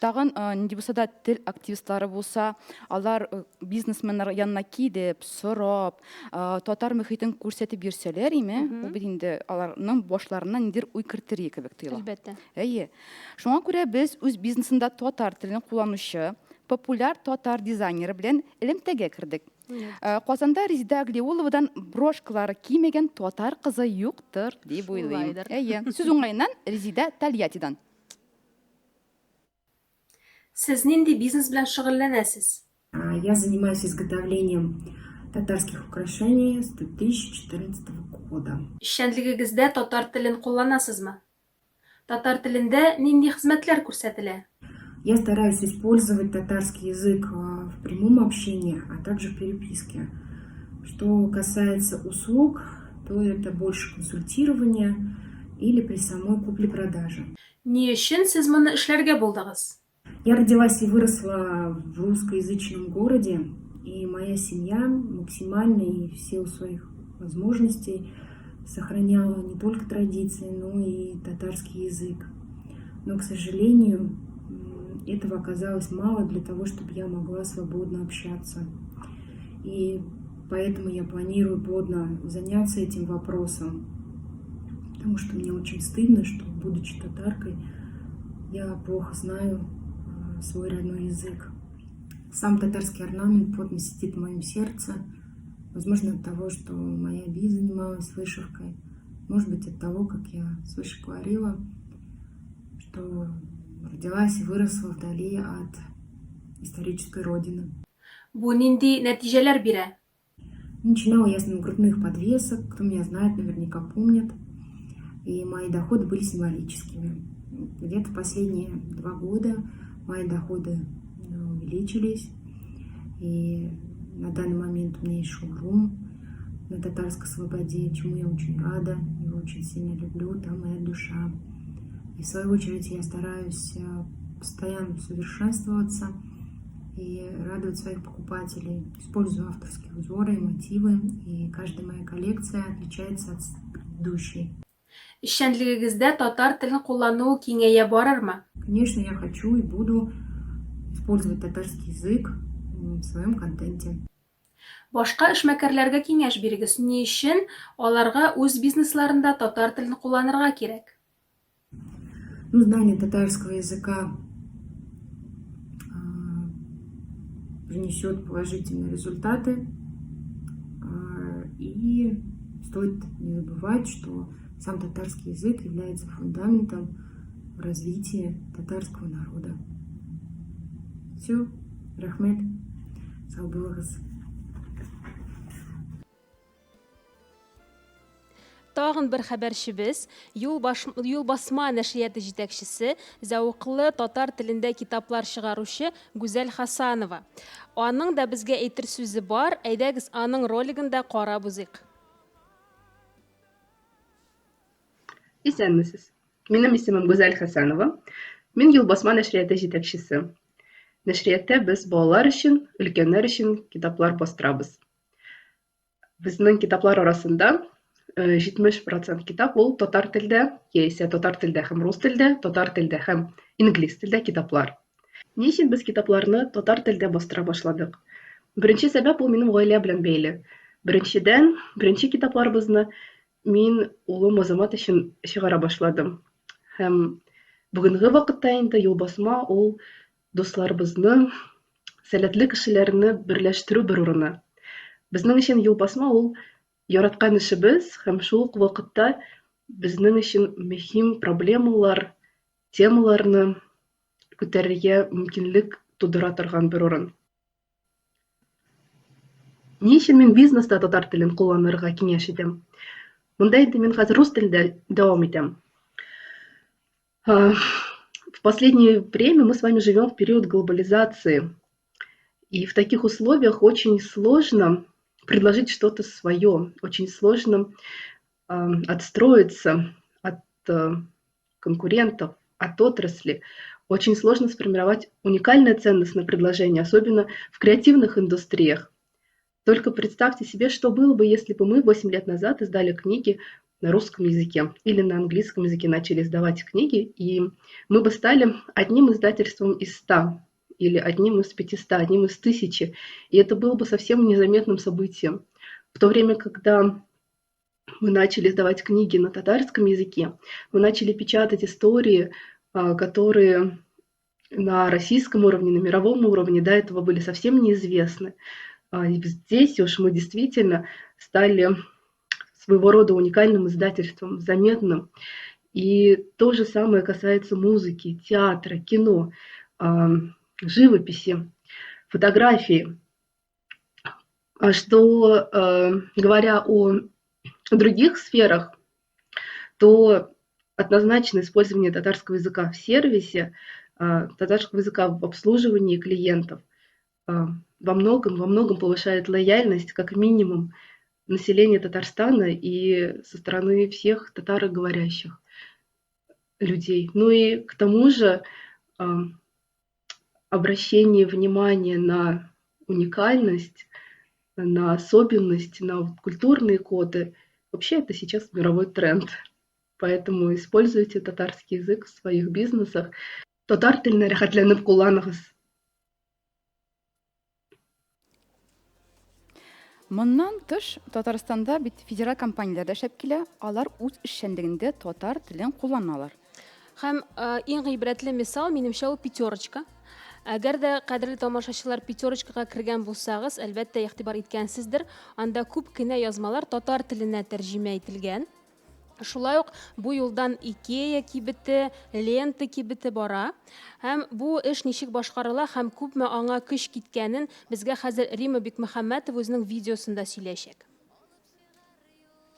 Тагын э, нинди булса да тел активистлары булса, алар э, бизнесменнар янына килеп, сорап, татар мөхитен күрсәтеп йөрсәләр име, ул бит инде аларның башларына ниндидер уй кертер кебек тоела. Әлбәттә. Әйе. Шуңа күрә без үз бизнесында татар телен кулланучы популяр татар дизайнеры белән элемтәгә кердек. Э, Казанда Резеда Аглиуловадан брошкалары кимәгән татар кызы юктыр дип уйлыйм. Әйе. Сүз уңаеннан Резеда Тольяттидан. Сез нинди бизнес белән шөгыльләнәсез? Я занимаюсь изготовлением татарских украшений с 2014 года. Эшчәнлегегездә татар телен кулланасызмы? Татар телендә нинди хезмәтләр күрсәтелә? Я стараюсь использовать татарский язык в прямом общении, а также в переписке. Что касается услуг, то это больше консультирование или при самой купле-продаже. Ни өчен сез моны эшләргә булдыгыз? Я родилась и выросла в русскоязычном городе, и моя семья максимально и в силу своих возможностей сохраняла не только традиции, но и татарский язык. Но, к сожалению, этого оказалось мало для того, чтобы я могла свободно общаться. И поэтому я планирую плотно заняться этим вопросом, потому что мне очень стыдно, что, будучи татаркой, я плохо знаю свой родной язык. Сам татарский орнамент плотно сидит в моем сердце. Возможно, от того, что моя би занималась вышивкой. Может быть, от того, как я свыше говорила, что родилась и выросла вдали от исторической родины. Бу нинди нәтиҗәләр бирә? Начинала я с нагрудных подвесок, кто меня знает, наверняка помнит. И мои доходы были символическими. Где-то последние 2 года мои доходы увеличились. И на данный момент у меня есть шоурум на Татарской Слободе, чему я очень рада, его очень сильно люблю, там моя душа. И в свою очередь я стараюсь постоянно совершенствоваться и радовать своих покупателей. Использую авторские узоры и мотивы, и каждая моя коллекция отличается от предыдущей. Эшчәнлегегездә татар телен куллану киңәя барырмы? Конечно, я хочу и буду использовать татарский язык в своем контенте. Башка эшмәкәрләргә киңәш бирегез. Ни өчен аларга үз бизнесларында татар телен кулланырга кирәк? Ну, знание татарского языка принесет положительные результаты. И стоит не забывать, что сам татарский язык является фундаментом в развитии татарского народа. Все, рәхмәт, сау булыгыз. Тагын бер хәбәрчебез, Юлбасма нәшрияты җитәкчесе, зәвыклы татар телендә китаплар чыгаручы Гүзәл Хасанова. Аның да безгә әйтер сүзе бар, әйдәгез аның ролигын да карап узыйк. Исәнмесез. Минем исемем Гүзәл Хәсәнова. Мин Юлбасма нәшрияты җитәкчесе. Нәшриятта без балалар өчен, өлкәннәр өчен китаплар бастырабыз. Безнең китаплар арасында 70% китап ул татар телдә, яисә татар телдә һәм рус телдә, татар телдә һәм инглиз телдә китаплар. Ни өчен без китапларны татар телдә бастыра башладык? Беренче сәбәп ул минем гаилә белән бәйле. Беренчедән, беренче китапларыбызны мин улым Азамат өчен чыгара башладым. Һәм бүгенге вакытта инде Юлбасма ул дусларыбызны, сәләтле кешеләрне берләштерү бер урыны. Безнең өчен Юлбасма ул яраткан эшебез һәм шул ук вакытта безнең өчен мөһим проблемалар, темаларны күтәрергә мөмкинлек тудыра торган бер урын. Ни өчен мин бизнеста татар телен кулланырга киңәш итәм? Монда инде мин хәзер рус телендә дәвам итәм. В последнее время мы с вами живем в период глобализации. И в таких условиях очень сложно предложить что-то свое, очень сложно отстроиться от конкурентов, от отрасли. Очень сложно сформировать уникальное ценностное предложение, особенно в креативных индустриях. Только представьте себе, что было бы, если бы мы 8 лет назад издали книги на русском языке или на английском языке начали издавать книги, и мы бы стали одним издательством из 100 или одним из 500, одним из 1000, и это было бы совсем незаметным событием. В то время, когда мы начали издавать книги на татарском языке, мы начали печатать истории, которые на российском уровне, на мировом уровне до этого были совсем неизвестны. И здесь уж мы действительно стали своего рода уникальным издательством, заметным. И то же самое касается музыки, театра, кино, живописи, фотографии. Что, говоря о других сферах, то однозначно использование татарского языка в сервисе татарского языка в обслуживании клиентов во многом, во многом повышает лояльность, как минимум, населения Татарстана и со стороны всех татароговорящих людей. Ну и к тому же обращение внимания на уникальность, на особенность, на культурные коды. Вообще это сейчас мировой тренд. Поэтому используйте татарский язык в своих бизнесах. Татар теленә рәхәтләнеп кулланыгыз. Моннан тыш, Татарстанда бит федераль компанияләр дә эшләп килә, алар үз эшчәнлегендә татар телен кулланалар. Һәм иң гыйбрәтле мисал, минемчә, ул Пятерочка. Әгәр дә, кадерле тамашачылар, Пятерочкага кергән булсагыз, әлбәттә, игътибар иткәнсездер, анда күп кенә язмалар татар теленә тәрҗемә ителгән. Шулай ук бу юлдан Икея кибете, Лента кибете бара. Һәм бу эш ничек башкарыла һәм күпме аңа көч киткәнен безгә хәзер Рима Бикмөхәммәтова үзенең видеосында сөйләячәк.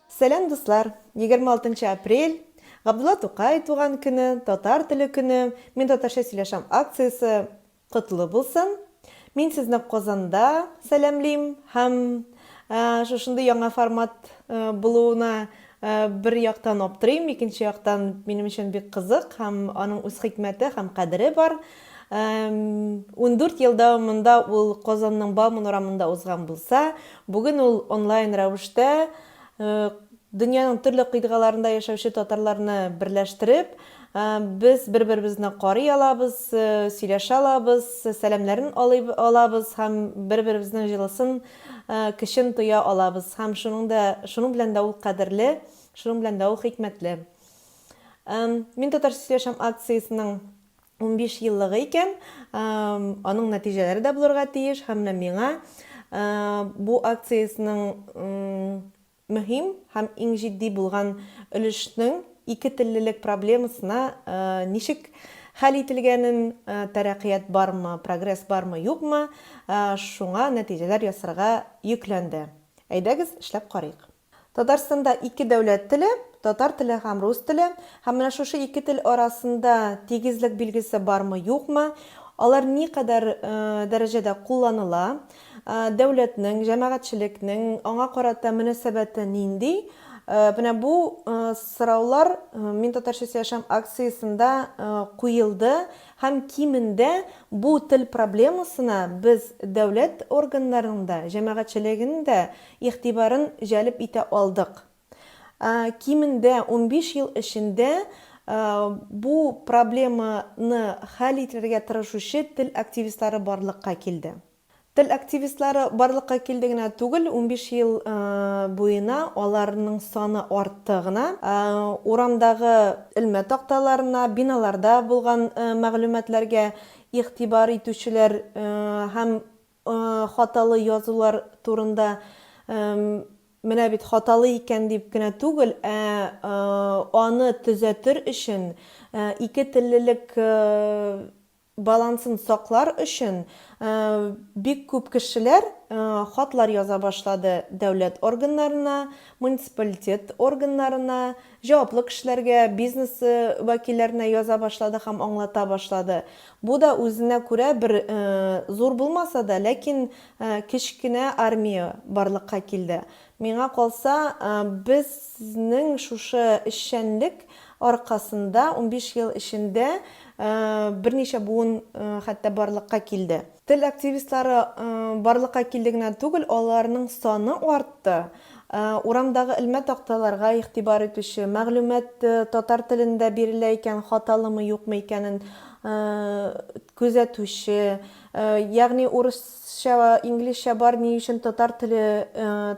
Сәлам, дуслар! 26 нчы апрель, Габдулла Тукай туган көне, Татар теле көне, Мин татарча сөйләшәм акциясе Котлы булсын! Мин сезне Казанда сәламлим һәм шушындый яңа формат булуына бер яктан аптырыйм, икенче яктан минем өчен бик кызык һәм аның үз хикмәте һәм кадере бар. 14 ел дәвамында ул Казанның Бауман урамында узган булса, бүген ул онлайн рәвештә Дөньяның төрле кыйтгаларында яшәүче татарларны берләштереп, без бер-беребезне карый алабыз, сөйләшә алабыз, сәламнәрен алабыз һәм бер-беребезнең җылысын, көчен тоя алабыз. Һәм шуның да, шуның белән дә ул кадерле, шуның белән дә ул хикмәтле. Мин татарча сөйләшәм акциясенең 15 еллыгы икән, аның нәтиҗәләре дә булырга тиеш һәм менә миңа бу акциясенең мөһим һәм иң җитди булган өлешнең икетеллелек проблемасына ничек хәл ителгәнен, тәрәкыять бармы, прогресс бармы, юкмы, шуңа нәтиҗәләр ясарга йөкләнде. Әйдәгез, эшләп карыйк. Татарстанда ике дәүләт теле, татар теле һәм рус теле. Һәм менә шушы ике тел арасында тигезлек билгесе бармы, юкмы? Алар никадәр дәрәҗәдә кулланыла? Дәүләтнең, җәмәгатьчелекнең аңа карата мөнәсәбәте нинди? Менә бу сораулар Мин татарча сөйләшәм акциясендә куелды һәм кимендә бу тел проблемасына без дәүләт органнарының да, җәмәгатьчелегенең дә игътибарын җәлеп итә алдык. Кимендә 15 ел эчендә бу проблеманы хәл итәргә тырышучы тел активистлары барлыкка килде. Тел активистлары барлыкка килде генә түгел, 15 ел буена аларның саны артты гына. Урамдагы элмә такталарына, биналарда булган мәгълүматларга игътибар итүчеләр һәм хаталы язулар турында менә бит хаталы икән дип кенә түгел, ә аны төзәтер өчен, икетеллелек балансын саклар өчен бик күп кешеләр хатлар яза башлады дәүләт органнарына, муниципалитет органнарына, җаваплы кешеләргә, бизнес вәкилләренә яза башлады һәм аңлата башлады. Бу да үзенә күрә бер зур булмаса да, ләкин кечкенә армия барлыкка килде. Миңа калса, безнең шушы эшчәнлек аркасында 15 ел эчендә берничә буын хәтта барлыкка килде. Тел активистлары барлыкка килде генә түгел, аларның саны артты. Урамдагы элмә такталарга игътибар итүче, мәгълүмат татар телендә бирелә икән, хаталымы, юкмы икәнен күзәтүче, ягъни урысча, инглизчә бар, ни өчен татар теле,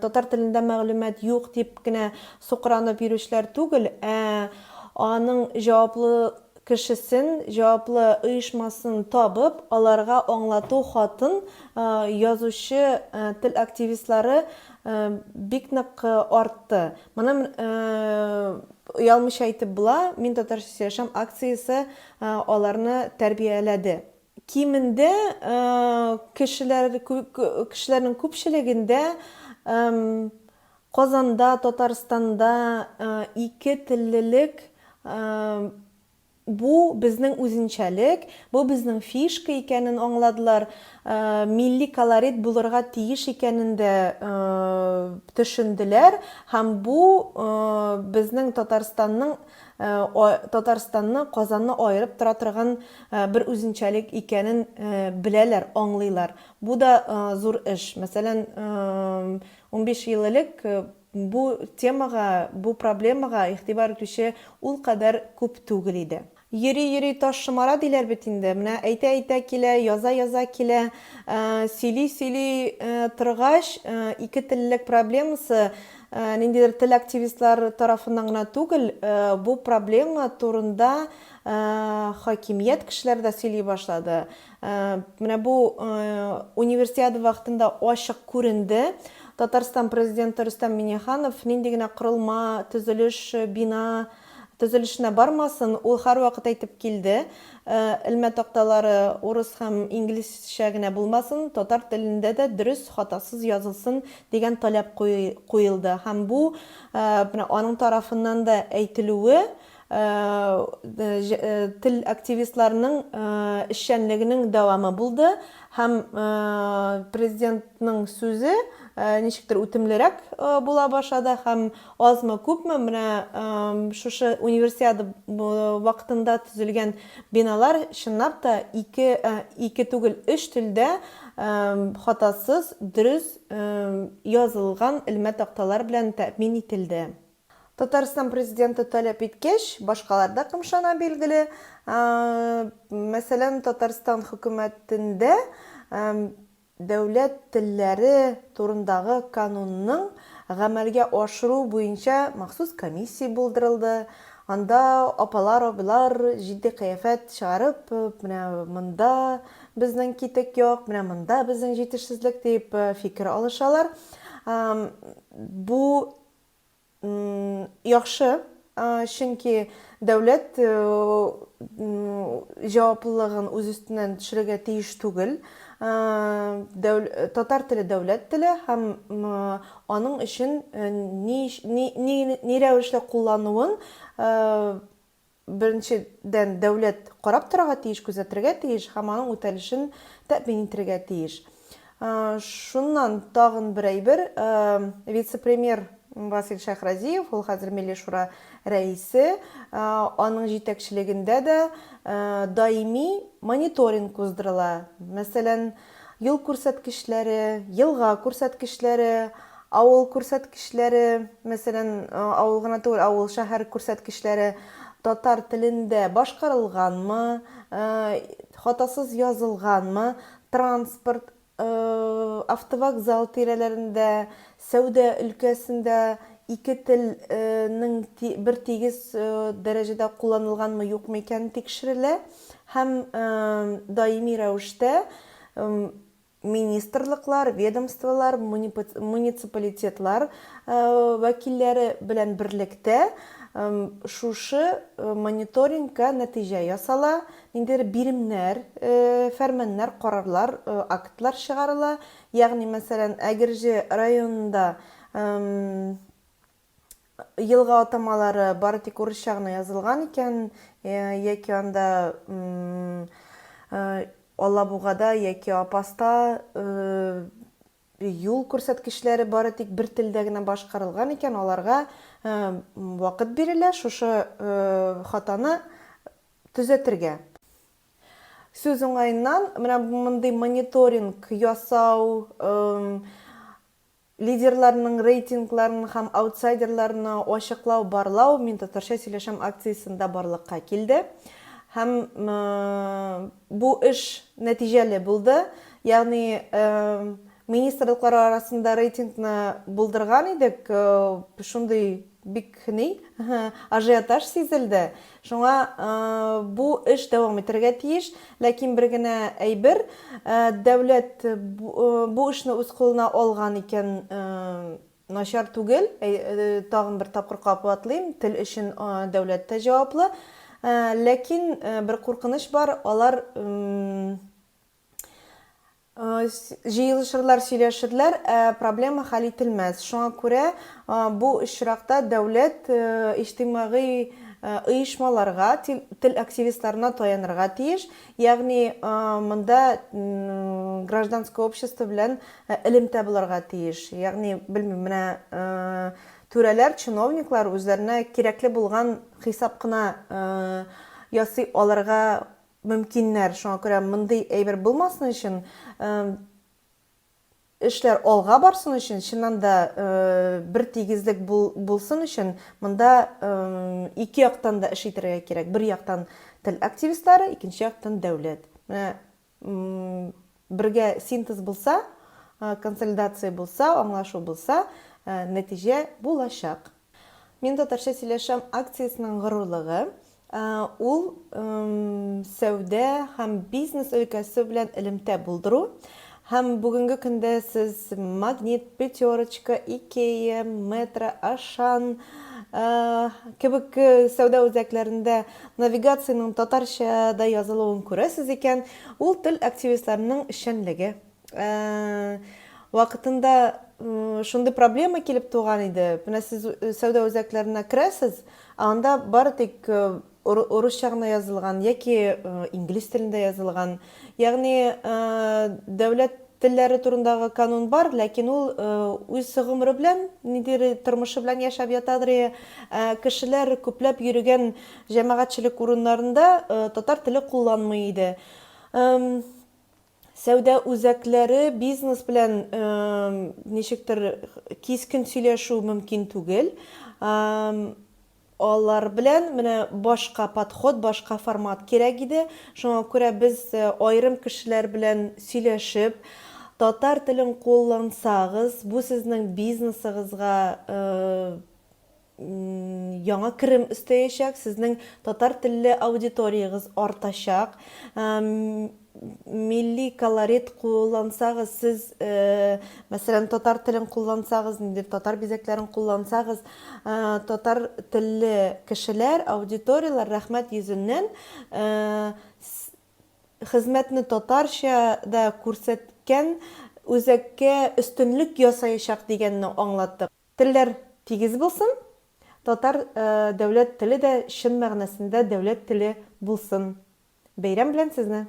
татар телендә мәгълүмат юк дип кенә сукранып йөрүчеләр түгел, ә аның җаваплы кешесен, җаваплы оешмасын табып, аларга аңлату хатын язучы тел активистлары бик нык артты. Моны оялмыйча әйтеп була, Мин татарча сөйләшәм акциясе аларны тәрбияләде. Кимендә кешеләр, кешеләрнең күпчелегендә Казанда, Татарстанда икетеллелек. Бу безнең үзенчәлек, бу безнең фишка икәнен аңладылар, милли колорит булырга тиеш икәнен дә төшенделәр һәм бу безнең Татарстанның Татарстанны, Казанны аерып тора торган бер үзенчәлек икәнен беләләр, аңлыйлар. Бу да зур эш. Мәсәлән, 15 ел элек Бу темага, бу проблемага игътибар итүче ул кадәр күп түгел иде. Йөри-йөри таш шомара диләр бит инде. Менә әйтә-әйтә килә, яза-яза килә, сөйли-сөйли торгач, икетеллелек проблемасы ниндидер тел активистлары тарафыннан гына түгел, бу проблема турында хакимият кешеләре дә сөйли башлады. Менә бу Универсиада вакытында ачык күренде. Татарстан Президенты Рөстәм Миңнеханов нинди генә корылма, төзелеш, бина төзелешенә бармасын, ул һәрвакыт әйтеп килде, элмә такталары урыс һәм инглизчә генә булмасын, татар телендә дә дөрес, хатасыз язылсын дигән таләп куелды. Һәм бу менә аның тарафыннан да әйтелүе Тел активистларының эшчәнлегенең дәвамы булды һәм президентның сүзе ничектер үтемлерәк була башлады һәм азмы-күпме менә шушы универсиада вакытында төзелгән биналар чынлап та ике, ике түгел, өч телдә хатасыз, дөрес язылган элмә такталар белән тәэмин ителде. Татарстан Президенты таләп иткәч, башкалар да кымшана, билгеле. Мәсәлән, Татарстан хөкүмәтендә дәүләт телләре турындагы канунның гамәлгә ашыру буенча махсус комиссия булдырылды. Анда апалар, абыйлар җитди кыяфәт чыгарып, менә монда безнең китек юк, менә монда безнең җитешсезлек дип фикер алышалар. Бу Яхшы, чөнки дәүләт җаваплылыгын үз өстеннән төшерергә тиеш түгел. Татар теле дәүләт теле һәм аның өчен ни, ни, ни рәвешле куллануын Беренчедән, дәүләт карап торырга тиеш, күзәтергә тиеш һәм аның үтәлешен тәэмин итергә тиеш. Шуннан тагын бер әйбер, вице-премьер Васил Шәйхразиев, ул хәзер Милли Шура рәисе, аның җитәкчелегендә дә даими мониторинг уздырыла. Мәсәлән, Юл күрсәткечләре, елга күрсәткечләре, авыл күрсәткечләре, мәсәлән, авыл гына түгел, авыл, шәһәр күрсәткечләре татар телендә башкарылганмы, хатасыз язылганмы, транспорт, автовокзал тирәләрендә, сәүдә өлкәсендә ике телнең бер тигез дәрәҗәдә кулланылганмы, юкмы икәне тикшерелә. Һәм даими рәвештә министрлыклар, ведомстволар, муниципалитетлар вәкилләре белән берлектә шушы мониторингка нәтиҗә ясала, ниндидер биремнәр, фәрманнар, карарлар, актлар чыгарыла. Ягъни, мәсәлән, Әгерҗе районында Елга атамалары бары тик урысча гына язылган икән, яки анда Алабугада яки Апаста юл күрсәткечләре бары тик бер телдә генә башкарылган икән, аларга вакыт бирелә шушы хатаны төзәтергә. Сүз уңаеннан, менә мондый мониторинг ясау, Лидерларның рейтингларын һәм аутсайдерларны ачыклау, барлау Мин татарча сөйләшәм акциясендә барлыкка килде. Һәм бу эш нәтиҗәле булды. Ягъни министрлыклар арасында рейтингны булдырган идек, шундый бик ни, ажиотаж сизелде. Шуңа бу эш дәвам итәргә тиеш. Ләкин бер генә әйбер, дәүләт бу эшне үз кулына алган икән, начар түгел. Тагын бер тапкыр кабатлыйм, тел өчен дәүләт тә җаваплы. Ләкин бер куркыныч бар, алар Җыелышырлар, сөйләшерләр, ә проблема хәл ителмәс. Шуңа күрә бу очракта дәүләт иҗтимагый оешмаларга, тел активистларына таянырга тиеш. Ягъни монда гражданское общество белән элемтә булырга тиеш. Ягъни, белмим, менә түрәләр, чиновниклар үзләренә кирәкле булган хисап кына ясый алырга мөмкиннәр. Шуңа күрә мондый әйбер булмасын өчен, эшләр алга барсын өчен, чыннан да бер тигезлек булсын өчен, монда ике яктан да эш итәргә кирәк. Бер яктан тел активистлары, икенче яктан дәүләт. Менә бергә синтез булса, консолидация булса, аңлашу булса, нәтиҗә булачак. Мин татарча сөйләшәм акциясенең горурлыгы, ул сәүдә һәм бизнес өлкәсе белән элемтә булдыру. Һәм бүгенге көндә сез Магнит, Пятерочка, Икея, Метро, Ашан кебек сәүдә үзәкләрендә навигациянең татарча да язылуын күрәсез икән, ул тел активистларының эшчәнлеге. Вакытында шундый проблема килеп туган иде. Менә сез сәүдә үзәкләренә керәсез, ә анда бары тик урысча гына язылган яки инглиз телендә язылган. Ягъни дәүләт телләре турындагы канун бар, ләкин ул үз гомере белән, ниндидер тормышы белән яшәп ятадыр. Кешеләр күпләп йөрегән җәмәгатьчелек урыннарында татар теле кулланмый иде. Сәүдә үзәкләре бизнес белән ничектер кискен сөйләшү мөмкин түгел. Алар белән менә башка подход, башка формат кирәк иде. Шуңа күрә без аерым кешеләр белән сөйләшеп, татар телен куллансагыз, бу сезнең бизнесыгызга яңа керем өстәячәк, сезнең татар телле аудиториягез артачак. Милли колорит куллансагыз, сез, мәсәлән, татар телен куллансагыз, ниндидер татар бизәкләрен куллансагыз, татар телле кешеләр, аудиторияләр рәхмәт йөзеннән хезмәтне татарча да күрсәткән үзәккә өстенлек ясаячак дигәнне аңлаттык. Телләр тигез булсын, татар дәүләт теле дә чын мәгънәсендә дәүләт теле булсын. Бәйрәм белән сезне!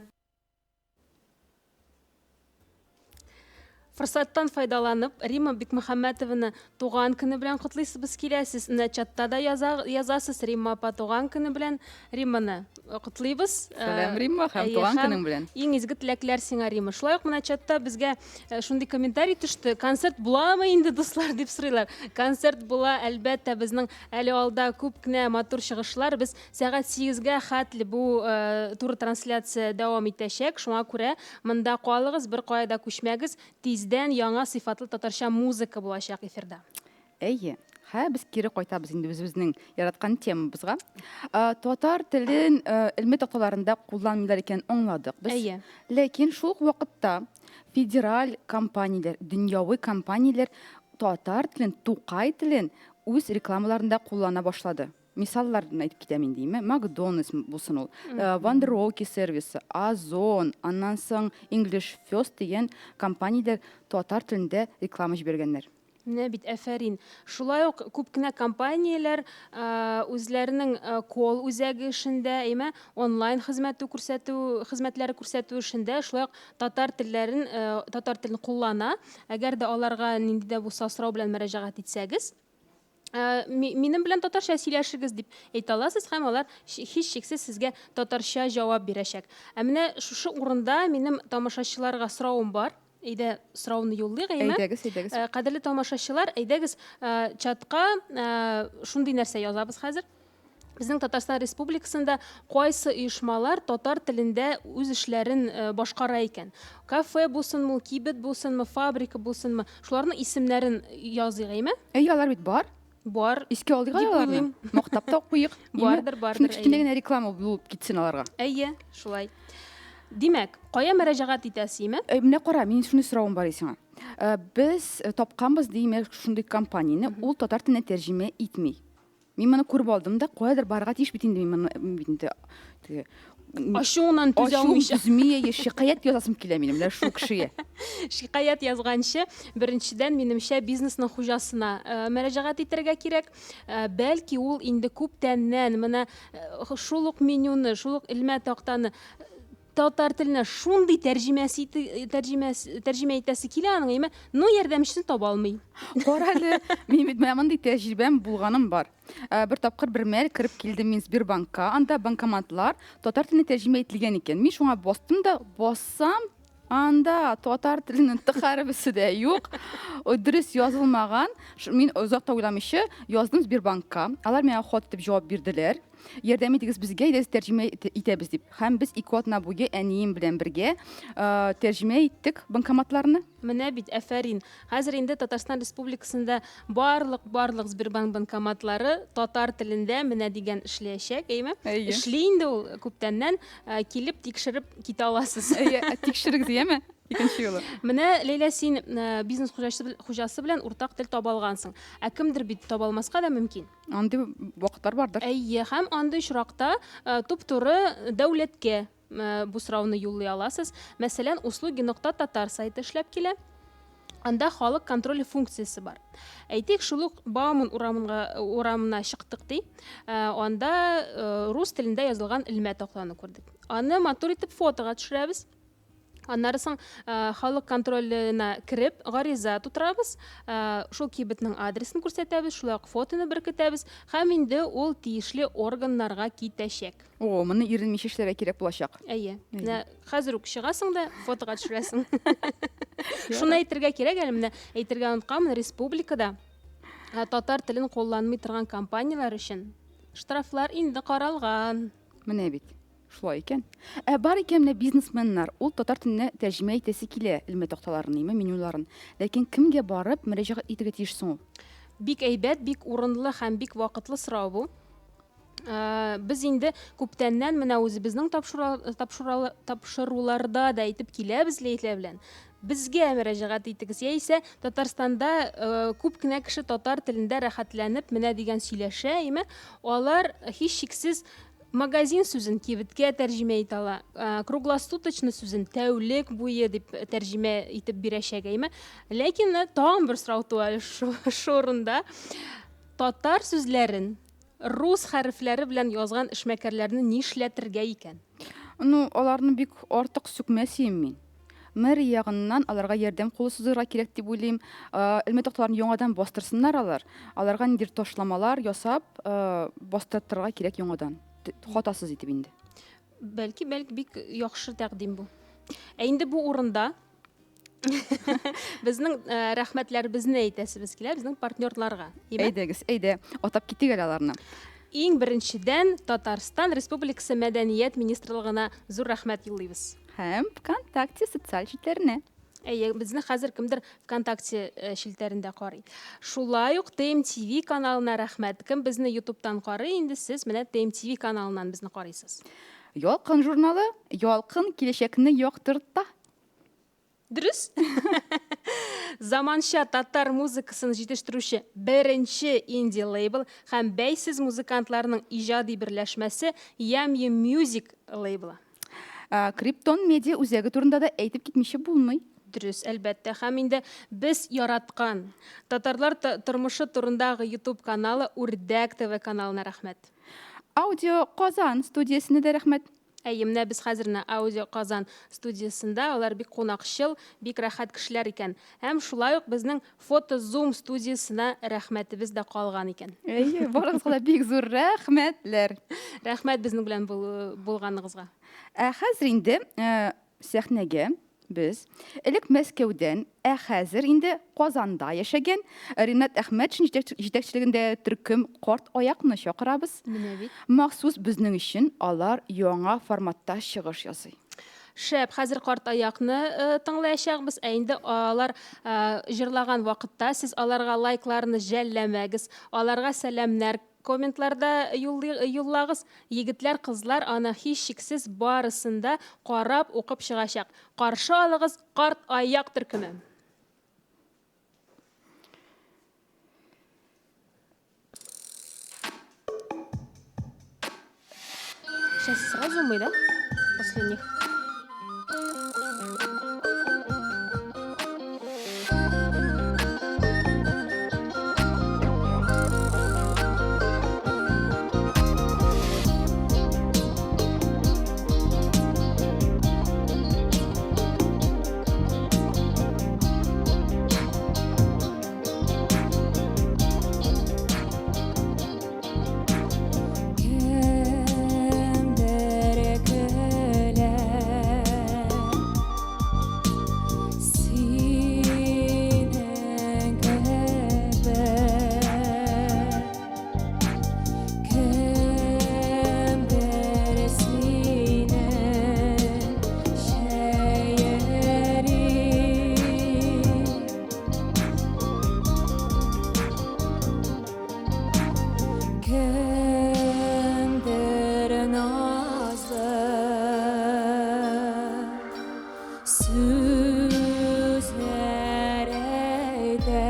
Форсаттан файдаланып, Римма Бикмөхәммәтованы туган көне белән котлыйсыбыз килә. Сез менә чатта да яза, язасыз Римма апа туган көне белән. Римманы котлыйбыз. Сәлам, Римма, һәм туган көнең белән. Иң изге теләкләр сиңа, Римма. Шулай ук менә чатта безгә шундый комментарий төште. Концерт буламы инде, дуслар, дип сорыйлар. Концерт була, әлбәттә, безнең әле алда күп кенә матур чыгышлар. Без сәгать 8-гә хәтле бу э, туры трансляция дәвам итәчәк. Шуңа күрә монда калыгыз, бер кая да күчмәгез. Тиздән яңа сыйфатлы татарча музыка булачак эфирда. Әйе. Хә, без кире кайтабыз инде үзебезнең яраткан темабызга. Татар телен элме такталарында кулланмыйлар икәнен аңладык без. Әйе. Ләкин шул ук вакытта федераль компанияләр, дөньяви компанияләр татар телен, Тукай телен үз рекламаларында куллана башлады. Мисалларын әйтеп китәм инде, име? Макдональдс булсын ул, Вандроки сервисы, Озон, аннан соң English First дигән компанияләр татар телендә реклама җибәргәннәр. Менә бит, әфәрин. Шулай ук күп кенә компанияләр үзләренең колл үзәге эшендә, әйме, онлайн хезмәтү күрсәтү, хезмәтләре күрсәтү эшендә шулай ук татар телләрен, татар телен куллана. Әгәр дә аларга нинди дә булса сорау белән мөрәҗәгать итсәгез, минем белән татарча сөйләшегез дип әйтә аласыз һәм алар һичшиксез сезгә татарча җавап бирәчәк. Ә менә шушы урында минем тамашачыларга соравым бар. Әйдә, сорауны юллыйк, әйме? Әйдәгез, әйдәгез. Э, кадерле тамашачылар, әйдәгез, э, чатка э, шундый нәрсә язабыз хәзер. Безнең Татарстан Республикасында кайсы оешмалар татар телендә үз эшләрен башкара икән? Кафе булсынмы, ул кибет булсынмы, фабрика булсынмы, шуларның исемнәрен языйк, әйме? Әйе, алар бит бар. Бар. Искә алдык дип аларны. уйлыйм. Мактап та куйык. Бардыр, бардыр, Шундый кечкенә әйе. генә реклама булып китсен аларга. Әйе, шулай. Димәк, кая мөрәҗәгать итәсе, име? Э, менә кара, минем шундый соравым бар сиңа. Э, без э, тапканбыз димәк шундый компанияне, ул татар теленә тәрҗемә итми. Мин моны күреп алдым да, каядыр барырга тиеш бит инде мин моны бит инде теге Ачуыңнан түзә алмыйча. Ачуым түзми, әйе, шикаять язасым килә минем менә шул кешегә. Шикаять язганчы, беренчедән, минемчә, бизнесның хуҗасына мөрәҗәгать итәргә кирәк. Бәлки ул инде күптәннән менә шул ук менюны, шул ук элмә тактаны татар теленә шундый тәрҗемәсе тәрҗемәсе тәрҗемә итәсе килә аның, әмма ну ярдәмчесен таба алмый. Кара әле, минем бит менә мондый тәҗрибәм булганым бар. Бер тапкыр бер мәл кереп килдем мин Сбербанкка, анда банкоматлар татар теленә тәрҗемә ителгән икән. Мин шуңа бастым да, бассам, анда татар теленең т хәрефесе дә юк, дөрес язылмаган. Мин озак та уйламыйча яздым Сбербанкка. Алар миңа хат итеп җавап бирделәр. Ярдәм итегез безгә, әйдәгез тәрҗемә итәбез дип. Һәм без ике атна буе әнием белән бергә тәрҗемә иттек банкоматларны. Менә бит, афәрин. Хәзер инде Татарстан Республикасында барлык барлык Сбербанк банкоматлары татар телендә менә дигән эшләячәк, әйеме? Әйе. Эшли инде ул күптәннән, э, килеп тикшереп китә аласыз. Әйе, тикшерегез, яме? Икенче юлы. Менә, Ләйлә, син э, бизнес хуҗасы, хуҗасы белән уртак тел таба алгансың. Ә кемдер бит таба алмаска да мөмкин. Андый вакытлар бардыр. Әйе, һәм андый очракта э, туп-туры дәүләткә бу сорауны юллый аласыз. Мәсәлән, услуги нокта татар сайты эшләп килә. Анда халык контроле функциясе бар. Әйтик, шул ук Бауман урамынга, урамына чыктык ди. Анда рус телендә язылган элмә тактаны күрдек. Аны матур итеп фотога төшерәбез. Аннары соң халык контроленә кереп, гариза тутырабыз, шул кибетнең адресын күрсәтәбез, шулай ук фотоны беркетәбез һәм инде ул тиешле органнарга китәчәк. О, моны иренмичә эшләргә кирәк булачак. Әйе. Менә хәзер үк чыгасың да фотога төшерәсең. Шуны әйтергә кирәк әле, менә әйтергә онытканмын, республикада татар телен кулланмый торган компанияләр өчен штрафлар инде каралган. Менә бит. Шулай икән. Ә бар икән менә бизнесменнар, ул татар теленә тәрҗемә итәсе килә элмә такталарын, име, менюларын. Ләкин кемгә барып мөрәҗәгать итергә тиеш соң ул? Бик әйбәт, бик урынлы һәм бик вакытлы сорау бу. Э, без инде күптәннән менә үзебезнең тапшыруларда да әйтеп киләбез Ләйлә белән. Безгә мөрәҗәгать итегез, яисә Татарстанда э, күп кенә кеше татар телендә рәхәтләнеп менә дигән сөйләшә, име? Алар һичшиксез Магазин сүзен кибеткә тәрҗемә итә ала, круглосуточно сүзен тәүлек буе дип тәрҗемә итеп бирәчәк, әйме? Ләкин менә тагын бер сорау туа әле шушы урында. Татар сүзләрен рус хәрефләре белән язган эшмәкәрләрне нишләтергә икән? Ну, аларны бик артык сүкмәс идем мин. Мэрия ягыннан аларга ярдәм кулы сузырга кирәк дип уйлыйм. Элмә такталарын яңадан бастырсыннар алар. Аларга ниндидер ташламалар ясап, бастыртырга кирәк яңадан. Хатасыз итеп инде. Бәлки, бәлки бик яхшы тәкъдим бу. Ә инде бу урында безнең рәхмәтләребезне әйтәсебез килә безнең партнерларга. Әйдәгез, әйдә, атап китик әле аларны. Иң беренчедән Татарстан Республикасы Мәдәният министрлыгына зур рәхмәт юллыйбыз. Һәм ВКонтакте социаль челтәренә. Әйе, безне хәзер кемдер ВКонтакте э, челтәрендә карый. Шулай ук ТМТВ каналына рәхмәт. Кем безне YouTube'тан карый, инде сез менә ТМТВ каналыннан безне карыйсыз. Ялкын журналы Ялкын киләчәкне яктырта. Дөрес. Заманча татар музыкасын җитештерүче беренче инди лейбл һәм бәйсез музыкантларның иҗади берләшмәсе Yamyu Music лейблы. Криптон медиа үзәге турында да әйтеп китмичә булмый. Дөрес, әлбәттә. Һәм инде без яраткан татарлар тормышы турындагы YouTube каналы Үрдәк ТВ каналына рәхмәт. Аудио Казан студиясенә дә рәхмәт. Әйе, менә без хәзер менә Аудио Казан студиясендә, алар бик кунакчыл, бик рәхәт кешеләр икән. Һәм шулай ук безнең Фото Зум студиясенә рәхмәтебез дә калган икән. Әйе, барыгызга да бик зур рәхмәтләр. Рәхмәт безнең белән булганыгызга. Ә хәзер инде сәхнәгә без элек Мәскәүдән, ә хәзер инде Казанда яшәгән Ринат Әхмәтшин җитәкчелегендә төркем Карт аякны чакырабыз. Менә бит. Махсус безнең өчен алар яңа форматта чыгыш ясый. Шәп, хәзер карт аякны э, тыңлаячакбыз, ә инде алар э, җырлаган вакытта сез аларга лайкларны жәлләмәгез, аларга сәламнәр комментларда юллагыз. Егетләр, кызлар аны һичшиксез барысын да карап, укып чыгачак. Каршы алыгыз Карт аяк төркеме. Сейчас сразу мы, да? после них. Кемдер көлә Синең кебек, Кемдер синең йөри. Кемдер назлы сүзләр әйтә,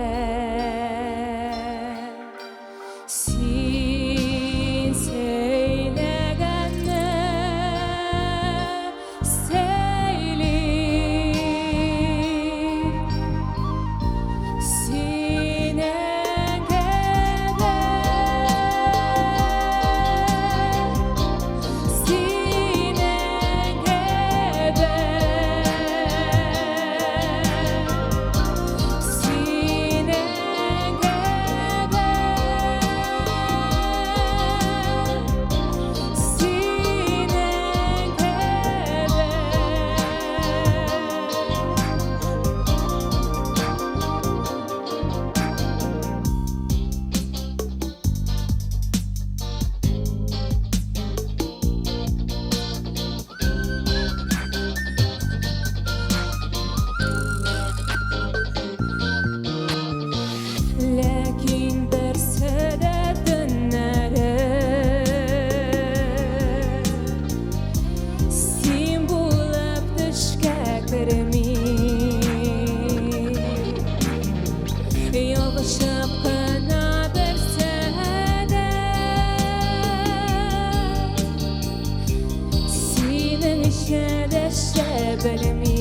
Син сөйләгәнне сөйли. Синең кебек, синең кебек, синең кебек, синең кебек. Ләкин берсе дә төннәре Син булып төшкә керми, Ялгышып кына берсе дә Синеңчә дәшә белми.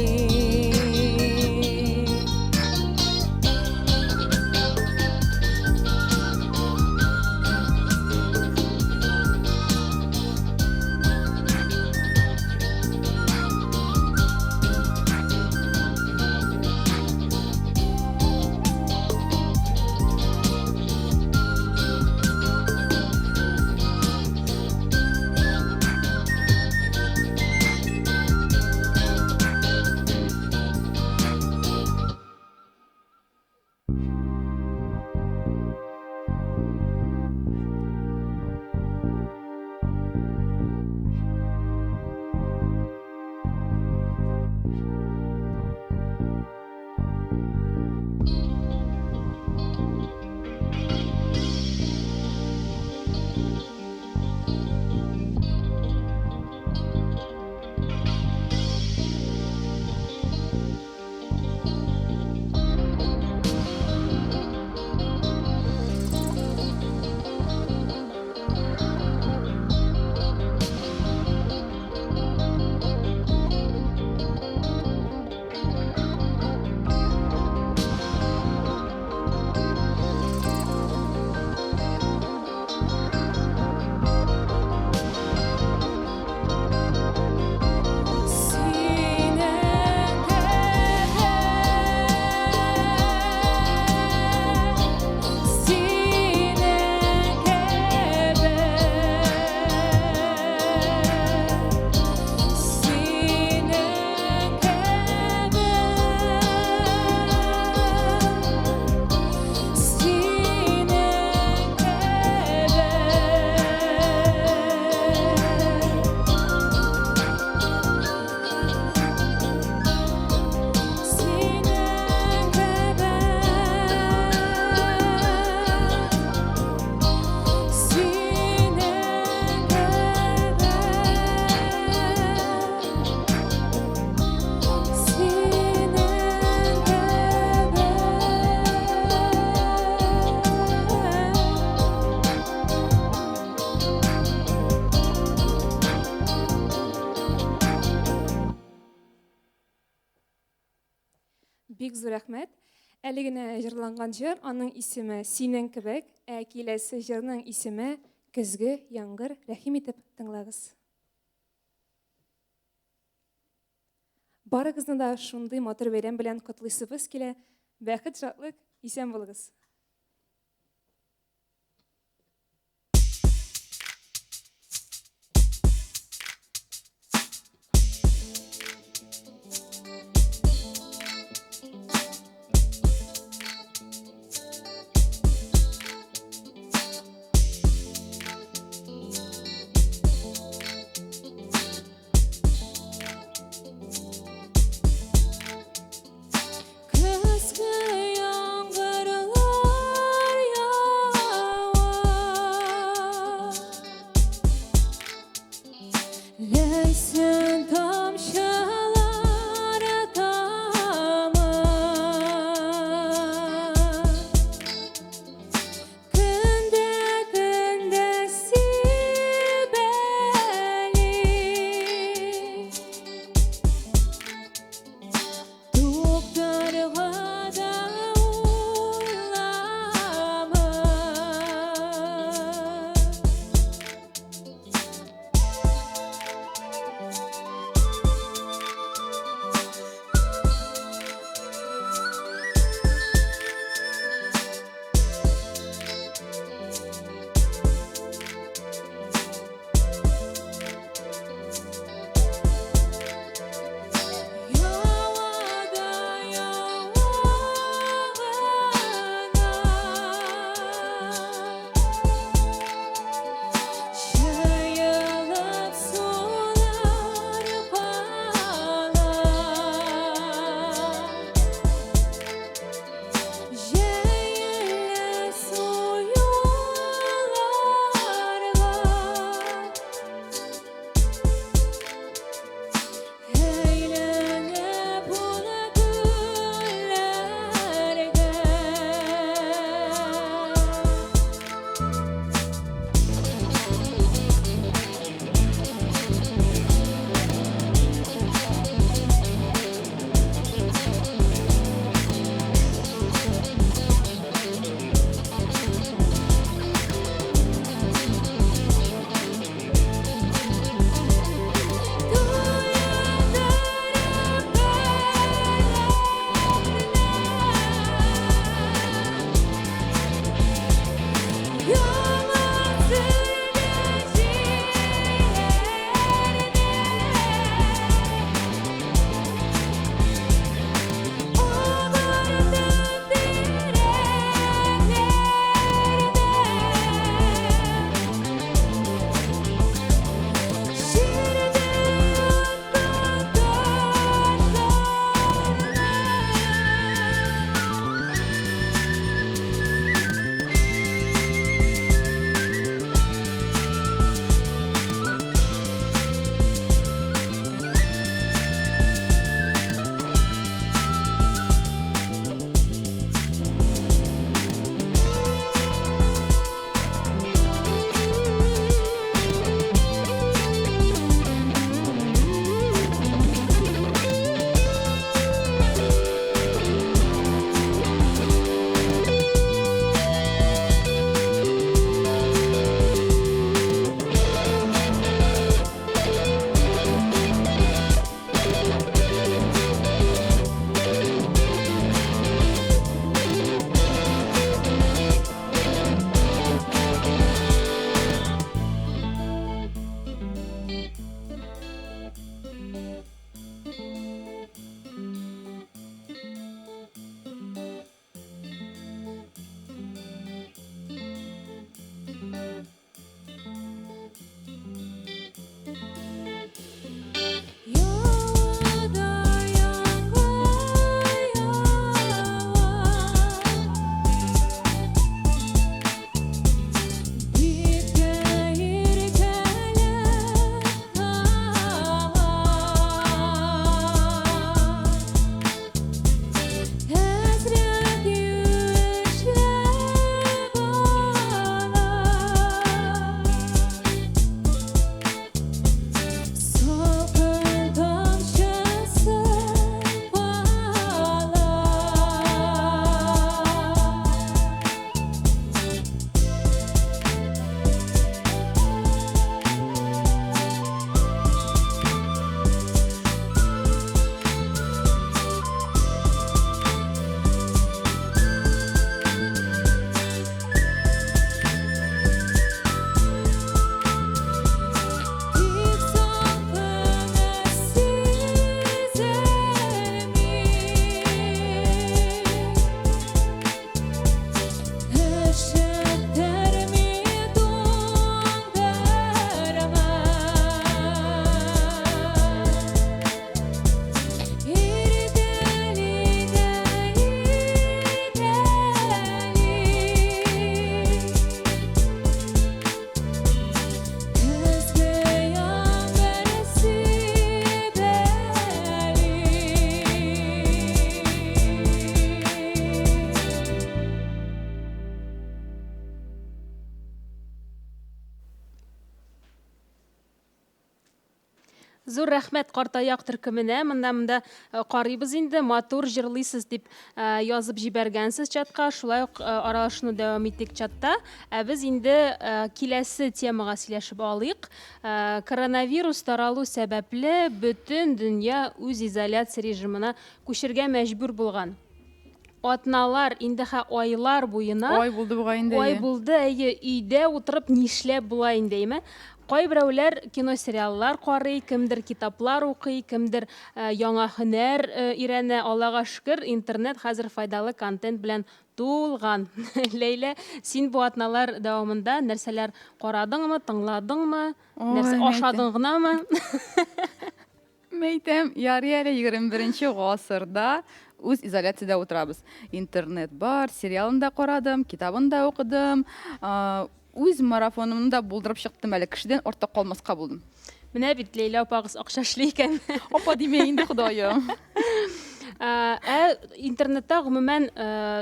рәхмәт. Әле генә җырланган җыр, аның исеме Синең кебек, ә киләсе җырның исеме Көзге яңгыр. Рәхим итеп тыңлагыз. Барыгызны да шундый матур бәйрәм белән котлыйсыбыз килә. Бәхет, шатлык, исән булыгыз. Көзге яңгырлар. Зур рәхмәт Картаяк төркеменә. Монда монда э, карыйбыз инде, матур җырлыйсыз дип э, язып җибәргәнсез чатка. Шулай ук э, аралашуны дәвам итик чатта. Ә без инде киләсе темага сөйләшеп алыйк. Коронавирус таралу сәбәпле бөтен дөнья үз изоляция режимына күчергә мәҗбүр булган. Атналар, инде хә айлар буена. Ай булды бугай инде, Ай әйе. булды, әйе, өйдә утырып нишләп була инде, әйме? Кайберәүләр кино-сериаллар карый, кемдер китаплар укый, кемдер э, яңа һөнәр э, өйрәнә. Аллага шөкер, интернет хәзер файдалы контент белән тулган. Ләйлә, син бу атналар дәвамында нәрсәләр карадыңмы, тыңладыңмы, нәрсә Ой, ашадың гынамы? Мәйтәм, ярый әле 21 гасырда үз изоляциядә утырабыз. Интернет бар, сериалын да карадым, китабын да укыдым. Үз марафонымны да булдырып чыктым әле, кешедән артта калмаска булдым. Менә бит Ләйлә апагыз акча эшли икән. Апа димә инде, Ходаем. Ә интернетта гомумән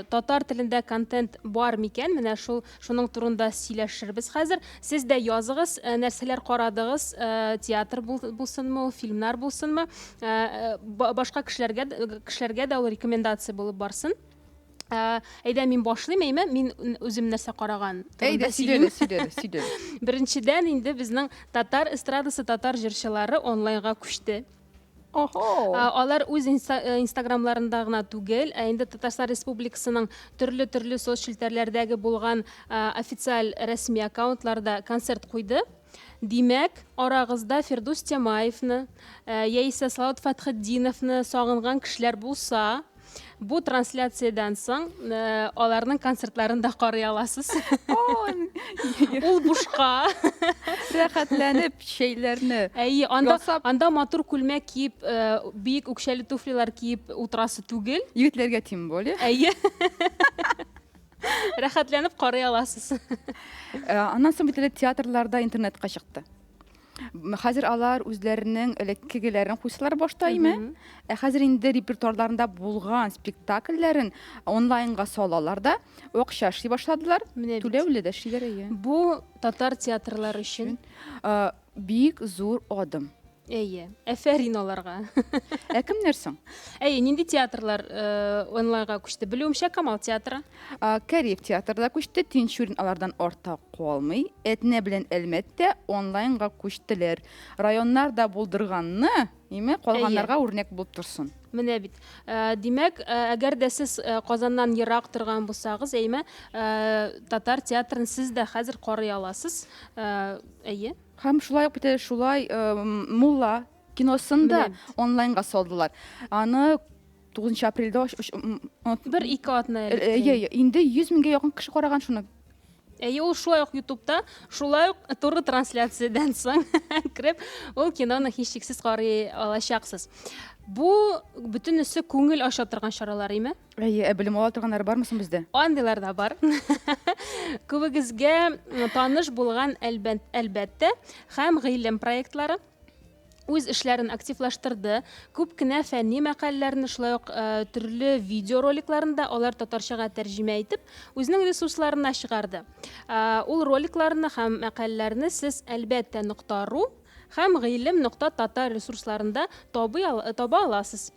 татар телендә контент бар микән? Менә шул шуның турында сөйләшербез хәзер. Сез дә языгыз, нәрсәләр карадыгыз, театр булсынмы ул, фильмнар булсынмы, башка кешеләргә кешеләргә дә ул рекомендация булып барсын. Әйдә, мин башлыйм, әйме? Мин үзем нәрсә караган Әйдә, сөйләле, сөйләле, сөйләле. Беренчедән инде безнең татар эстрадасы, татар җырчылары онлайнга күчте. Охо. Алар үз э, инстаграмларында гына түгел, ә инде Татарстан Республикасының төрле-төрле соцчелтәрләрдәге булган официаль рәсми аккаунтларда концерт куйды. Димәк, арагызда Фирдүс Тямаевны э, яисә Салават Фәтхетдиновны сагынган кешеләр булса, Бу трансляциядән соң э, аларның концертларын да карый аласыз. Ул бушка. Рәхәтләнеп чәйләрне. Әйе, анда анда матур күлмәк киеп, э, биек үкчәле туфлилар киеп утырасы түгел. Егетләргә тем более. Әйе. Рәхәтләнеп карый аласыз. Э, аннан соң бит әле театрларда интернетка чыкты. Хәзер алар үзләренең элеккегеләрен куйсалар башта име? Ә хәзер инде репертуарларында булган спектакльләрен онлайнга салалар да, акча эшли башладылар. Түләүле дә эшлиләр, әйе. Бу татар театрлары өчен бик зур адым. Әйе, әфәрин аларга. Ә кемнәр соң? Әйе, нинди театрлар э, онлайнга күчте? Белүемчә, Камал театры. Кариев театры да күчте, Тинчурин алардан артта калмый. Әтнә белән Әлмәт тә онлайнга күчтеләр. Районнар да булдырганны, име, калганнарга үрнәк булып торсын. Менә бит. Э, димәк, э, әгәр дә сез Казаннан ерак торган булсагыз, әйме, татар театрын сез дә хәзер карый аласыз. Әйе. Һәм шулай ук бит әле шулай Мулла киносын да онлайнга салдылар. Аны 9 апрельдә бер-ике атна элек. Әйе, инде 100 меңгә якын кеше караган шуны. Әйе, ул шулай ук YouTube'та, шулай ук туры трансляциядән соң кереп, ул киноны һичшиксез карый алачаксыз. Бу бөтенесе күңел ача торган чаралар, име? Әйе, ә белем ала торганнары бармы соң бездә? Андыйлар да бар. Күбегезгә таныш булган әлбәттә, һәм гыйлем проектлары үз эшләрен активлаштырды. Күп кенә фәнни мәкаләләрне, шулай ук э, төрле видеороликларын да алар татарчага тәрҗемә итеп, үзенең ресурсларына чыгарды. Э, ул роликларны һәм мәкаләләрне сез әлбәттә нокта ру һәм гыйлем нокта татар ресурсларында таба аласыз.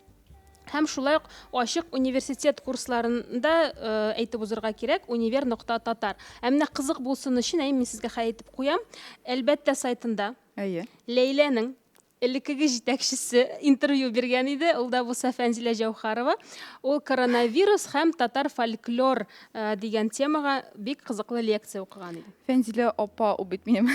Һәм шулай ук ачык университет курсларында э, әйтеп узырга кирәк, универ нокта татар. Ә менә кызык булсын өчен, әй, мин сезгә хәл әйтеп куям. Әлбәттә, сайтында Әйе. Ләйләнең элеккеге җитәкчесе интервью биргән иде. Ул да булса Фәнзилә Җәүһарова. Ул коронавирус һәм татар фольклор э, дигән темага бик кызыклы лекция укыган иде. Фәнзилә апа, ул бит минем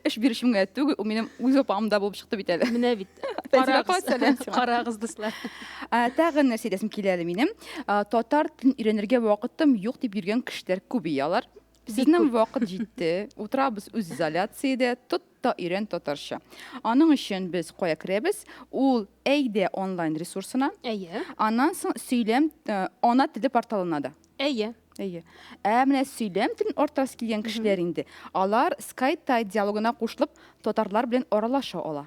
эш бирүчем генә түгел, ул минем үз апам да булып чыкты бит әле. Менә бит. Фәнзилә апа, сәлам сиңа. Карагыз, дуслар. Тагын нәрсә әйтәсем килә әле минем. Татар телен өйрәнергә вакытым юк дип йөргән кешеләр күп ие алар. Сезнең вакыт җитте. Утырабыз үз изоляциядә, тот та өйрән татарча. Аның өчен без кая керәбез? Ул Әйдә онлайн ресурсына. Әйе. Аннан соң сөйләм э, ана теле порталына да. Әйе. Әйе. Ә менә сөйләм телен арттырасы килгән кешеләр инде, алар SkyTie диалогына кушылып, татарлар белән аралаша ала.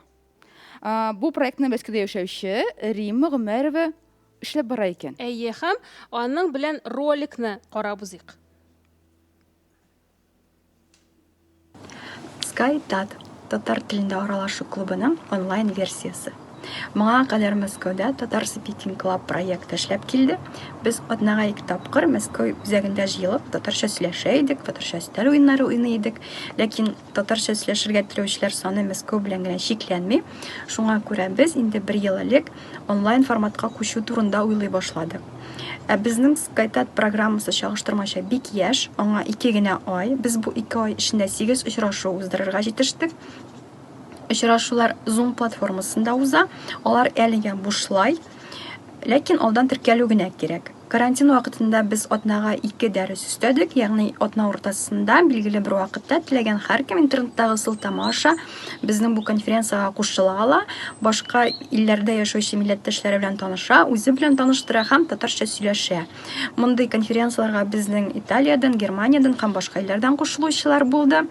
Бу проектны Мәскәүдә яшәүче Римма Гомәрова эшләп бара икән. Әйе, һәм аның белән роликны карап узыйк. SkyTat. татар телендә аралашу клубының онлайн версиясе. Моңа кадәр Мәскәүдә Tatar Speaking Club проекты эшләп килде. Без атнага ике тапкыр Мәскәү үзәгендә җыелып, татарча сөйләшә идек, татарча өстәл уеннары уйный идек. Ләкин татарча сөйләшергә теләүчеләр саны Мәскәү белән генә чикләнми. Шуңа күрә без инде бер ел элек онлайн форматка күчү турында уйлый башладык. Ә безнең SkyTat программасы чагыштырмача бик яшь, аңа ике генә ай. Без бу ике ай эчендә сигез очрашу уздырырга җитештек. Очрашулар Zoom платформасында уза. Алар әлегә бушлай, ләкин алдан теркәлү генә кирәк. Карантин вакытында без атнага ике дәрес өстәдек, ягъни атна уртасында билгеле бер вакытта теләгән һәркем интернеттагы сылтама аша безнең бу конференциягә кушыла ала, башка илләрдә яшәүче милләттәшләре белән таныша, үзе белән таныштыра һәм татарча сөйләшә. Мондый конференцияләргә безнең Италиядән, Германиядән һәм башка илләрдән кушылучылар булды.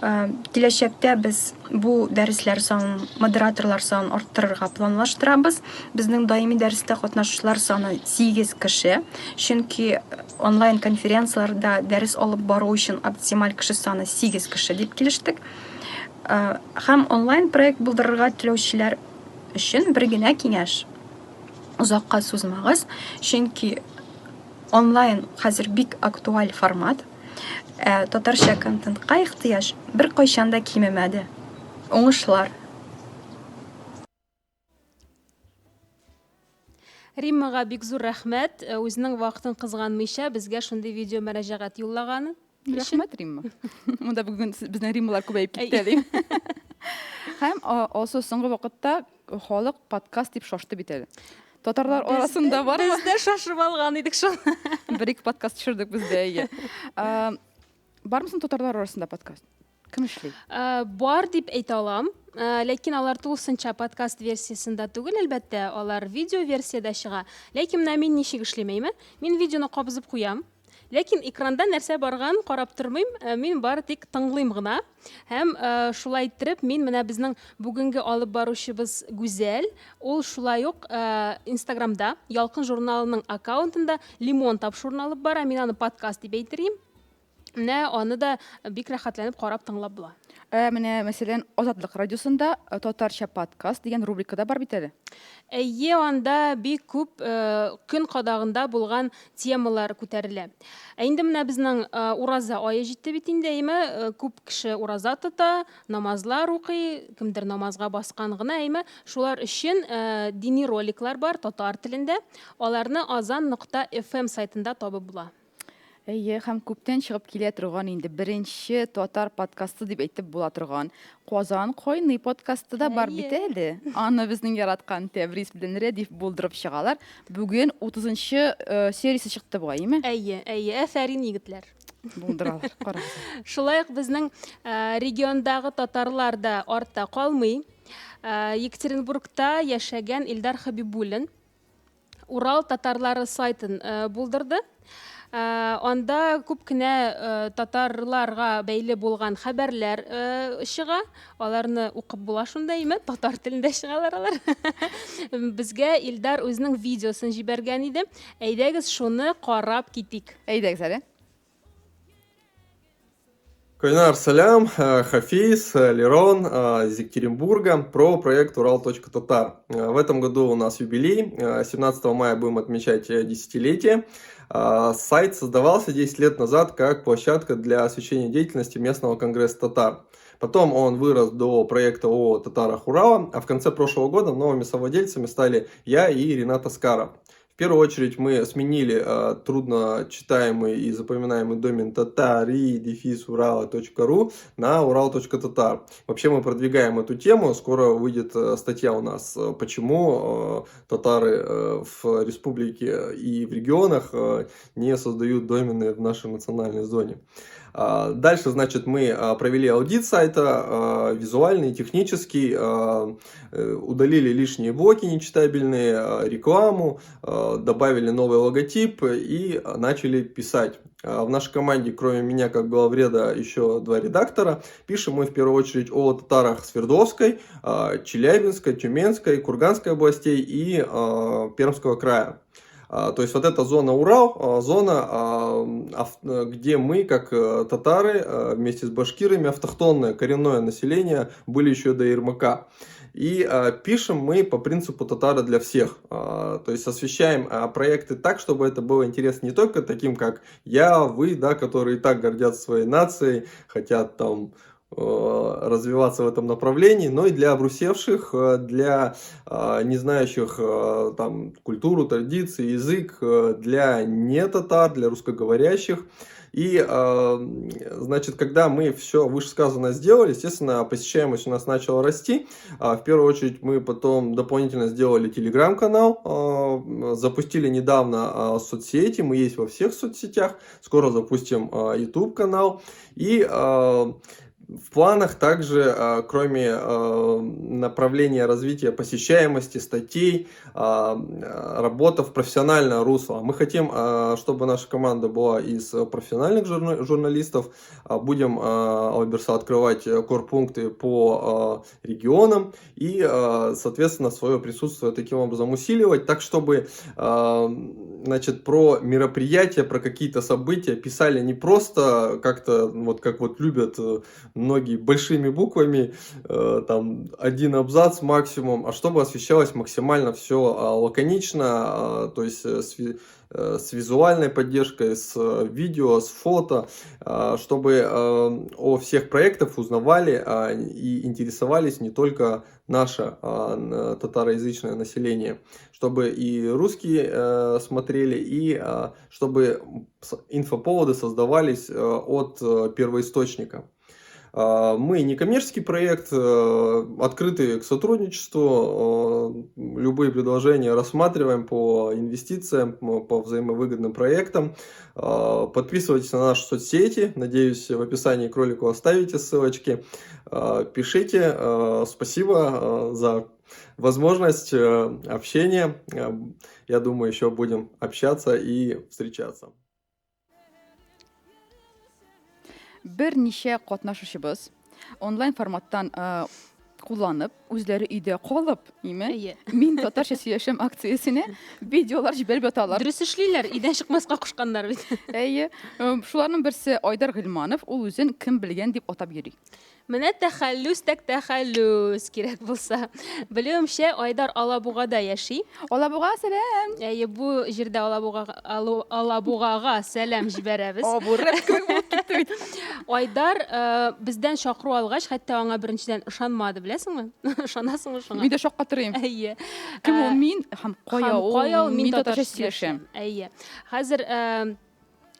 Киләчәктә без бу дәресләр санын, модераторлар санын арттырырга планлаштырабыз. Безнең даими дәрестә катнашучылар саны 8 кеше, чөнки онлайн конференцияләрдә дәрес алып бару өчен оптималь кеше саны 8 кеше дип килештек. Һәм онлайн проект булдырырга теләүчеләр өчен бер генә киңәш. Озакка сузмагыз, чөнки онлайн хәзер бик актуаль формат. Ә татарча контентка ихтыяҗ беркайчан да кимемәде. Уңышлар! Риммага бик зур рәхмәт, э, үзенең вакытын кызганмыйча безгә шундый видео мөрәҗәгать юллаганы. Рәхмәт, Римма. Монда бүген безнең Риммалар күбәеп китте әле. Һәм Алсу соңгы вакытта халык подкаст дип шашты бит әле. Татарлар арасында бармы? Без дә шашып алган идек шул. Бер-ике подкаст төшердек без дә, әйе. Бармы соң татарлар арасында подкаст? Кем эшли? Бар дип әйтә алам. Ләкин алар тулысынча подкаст версиясендә түгел, әлбәттә, алар видео версиядә чыга. Ләкин менә мин ничек эшлим, әйме? Мин видеоны кабызып куям. Ләкин экранда нәрсә барган карап тормыйм, э, мин бары тик тыңлыйм гына. Һәм э, шулай иттереп, мин менә безнең бүгенге алып баручыбыз Гүзәл, ул шулай ук э, Инстаграмда Ялкын журналының аккаунтында Лимон тапшыруын алып бара. Мин аны подкаст дип әйтер идем. Менә аны да бик рәхәтләнеп карап тыңлап була. Ә менә, мәсәлән, Азатлык радиосында Татарча подкаст дигән рубрика да бар бит әле. Әйе, анда бик күп көн кадагында булган темалар күтәрелә. Ә инде менә безнең ураза ае җитте бит инде, әйме? Күп кеше ураза тота, намазлар укый, кемдер намазга баскан гына, әйме? Шулар өчен дини роликлар бар татар телендә. Аларны азан нокта fm сайтында табып була. Әйе, һәм күптән чыгып килә торган инде беренче татар подкасты дип әйтеп була торган Казан кайный подкасты да бар бит әле. Аны безнең яраткан Тәбрис белән Рәдиф булдырып чыгалар. Бүген 30-нчы э, сериясе чыкты бугай, әйеме? Әйе, әйе, афәрин егетләр. Булдыралар, карагыз. Шулай ук безнең э, региондагы татарлар да артта калмый. Э, Екатеринбургта яшәгән Илдар Хабибуллин Урал татарлары сайтын э, булдырды. Э, анда күп кенә э, татарларга бәйле булган хәбәрләр чыга. Аларны укып була шунда, име? Татар телендә чыгалар алар. Безгә Илдар үзенең видеосын җибәргән иде. Әйдәгез шуны карап китик. Әйдәгез әле. Кайнар сәлам, э, Хафиз, э, Лерон э, из Екатеринбурга про проект Урал.Татар. В этом году у нас юбилей, 17 мая будем отмечать десятилетие. Сайт создавался 10 лет назад как площадка для освещения деятельности местного конгресса татар. Потом он вырос до проекта о татарах Урала, а в конце прошлого года новыми совладельцами стали я и Ренат Аскаров. В первую очередь мы сменили э, трудно читаемый и запоминаемый домен татари-урала.ру на урал.татар. Вообще мы продвигаем эту тему, скоро выйдет э, статья у нас, э, почему э, татары э, в республике и в регионах э, не создают домены в нашей национальной зоне. А, дальше, значит, мы а, провели аудит сайта, а, визуальный, технический, удалили лишние блоки нечитабельные, рекламу, добавили новый логотип и начали писать. В нашей команде, кроме меня, как главреда, еще два редактора. Пишем мы в первую очередь о татарах Свердловской, Челябинской, Тюменской, Курганской областей и Пермского края. То есть вот эта зона Урал, зона, где мы, как татары, вместе с башкирами, автохтонное коренное население, были еще до Ермака. И пишем мы по принципу татары для всех. То есть освещаем проекты так, чтобы это было интересно не только таким, как я, вы, да, которые и так гордятся своей нацией, хотят там развиваться в этом направлении, но и для обрусевших, для не знающих там культуру, традиции, язык, для не татар, для русскоговорящих. И, значит, когда мы все вышесказанное сделали, естественно, посещаемость у нас начала расти. В первую очередь мы потом дополнительно сделали телеграм-канал, запустили недавно соцсети, мы есть во всех соцсетях, скоро запустим YouTube-канал. И в планах также, кроме направления развития посещаемости, статей, работа в профессиональное русло. Мы хотим, чтобы наша команда была из профессиональных журналистов. Будем, Алберса, открывать корпункты по регионам и, соответственно, свое присутствие таким образом усиливать, так, чтобы, значит, про мероприятия, про какие-то события писали не просто как-то, вот как вот любят многие большими буквами, там один абзац максимум, а чтобы освещалось максимально все лаконично, то есть с визуальной поддержкой, с видео, с фото, чтобы о всех проектах узнавали и интересовались не только наше татароязычное население, чтобы и русские смотрели, и чтобы инфоповоды создавались от первоисточника. Мы не коммерческий проект, открыты к сотрудничеству, любые предложения рассматриваем по инвестициям, по взаимовыгодным проектам. Подписывайтесь на наши соцсети, надеюсь, в описании к ролику оставите ссылочки. Пишите, спасибо за возможность общения. Я думаю, еще будем общаться и встречаться. Берничә катнашучыбыз онлайн форматтан кулланып, үзләре өйдә калып, име? Мин татарча сөйләшәм акциясенә видеолар җибәреп яталар. Дөрес эшлиләр, өйдән чыкмаска кушканнар бит. Әйе, шуларның берсе Айдар Гыйльманов, ул үзен кем белгән дип атап йөри. Менә тәхәллүс тәк тәхәллүс кирәк булса. Белүемчә, Айдар Алабугада яши. Алабуга сәлам. Әйе, бу җирдә Алабуга Алабугага сәлам җибәрәбез. Абу рэп кебек булып китте бит. Айдар бездән чакыру алгач, хәтта аңа беренчедән ышанмады, беләсеңме? Ышанасыңмы шуңа? Мин дә шаккатырыйм. Әйе. Кем ул мин һәм кая ул? Кая ул мин татарча сөйләшәм. Әйе. Хәзер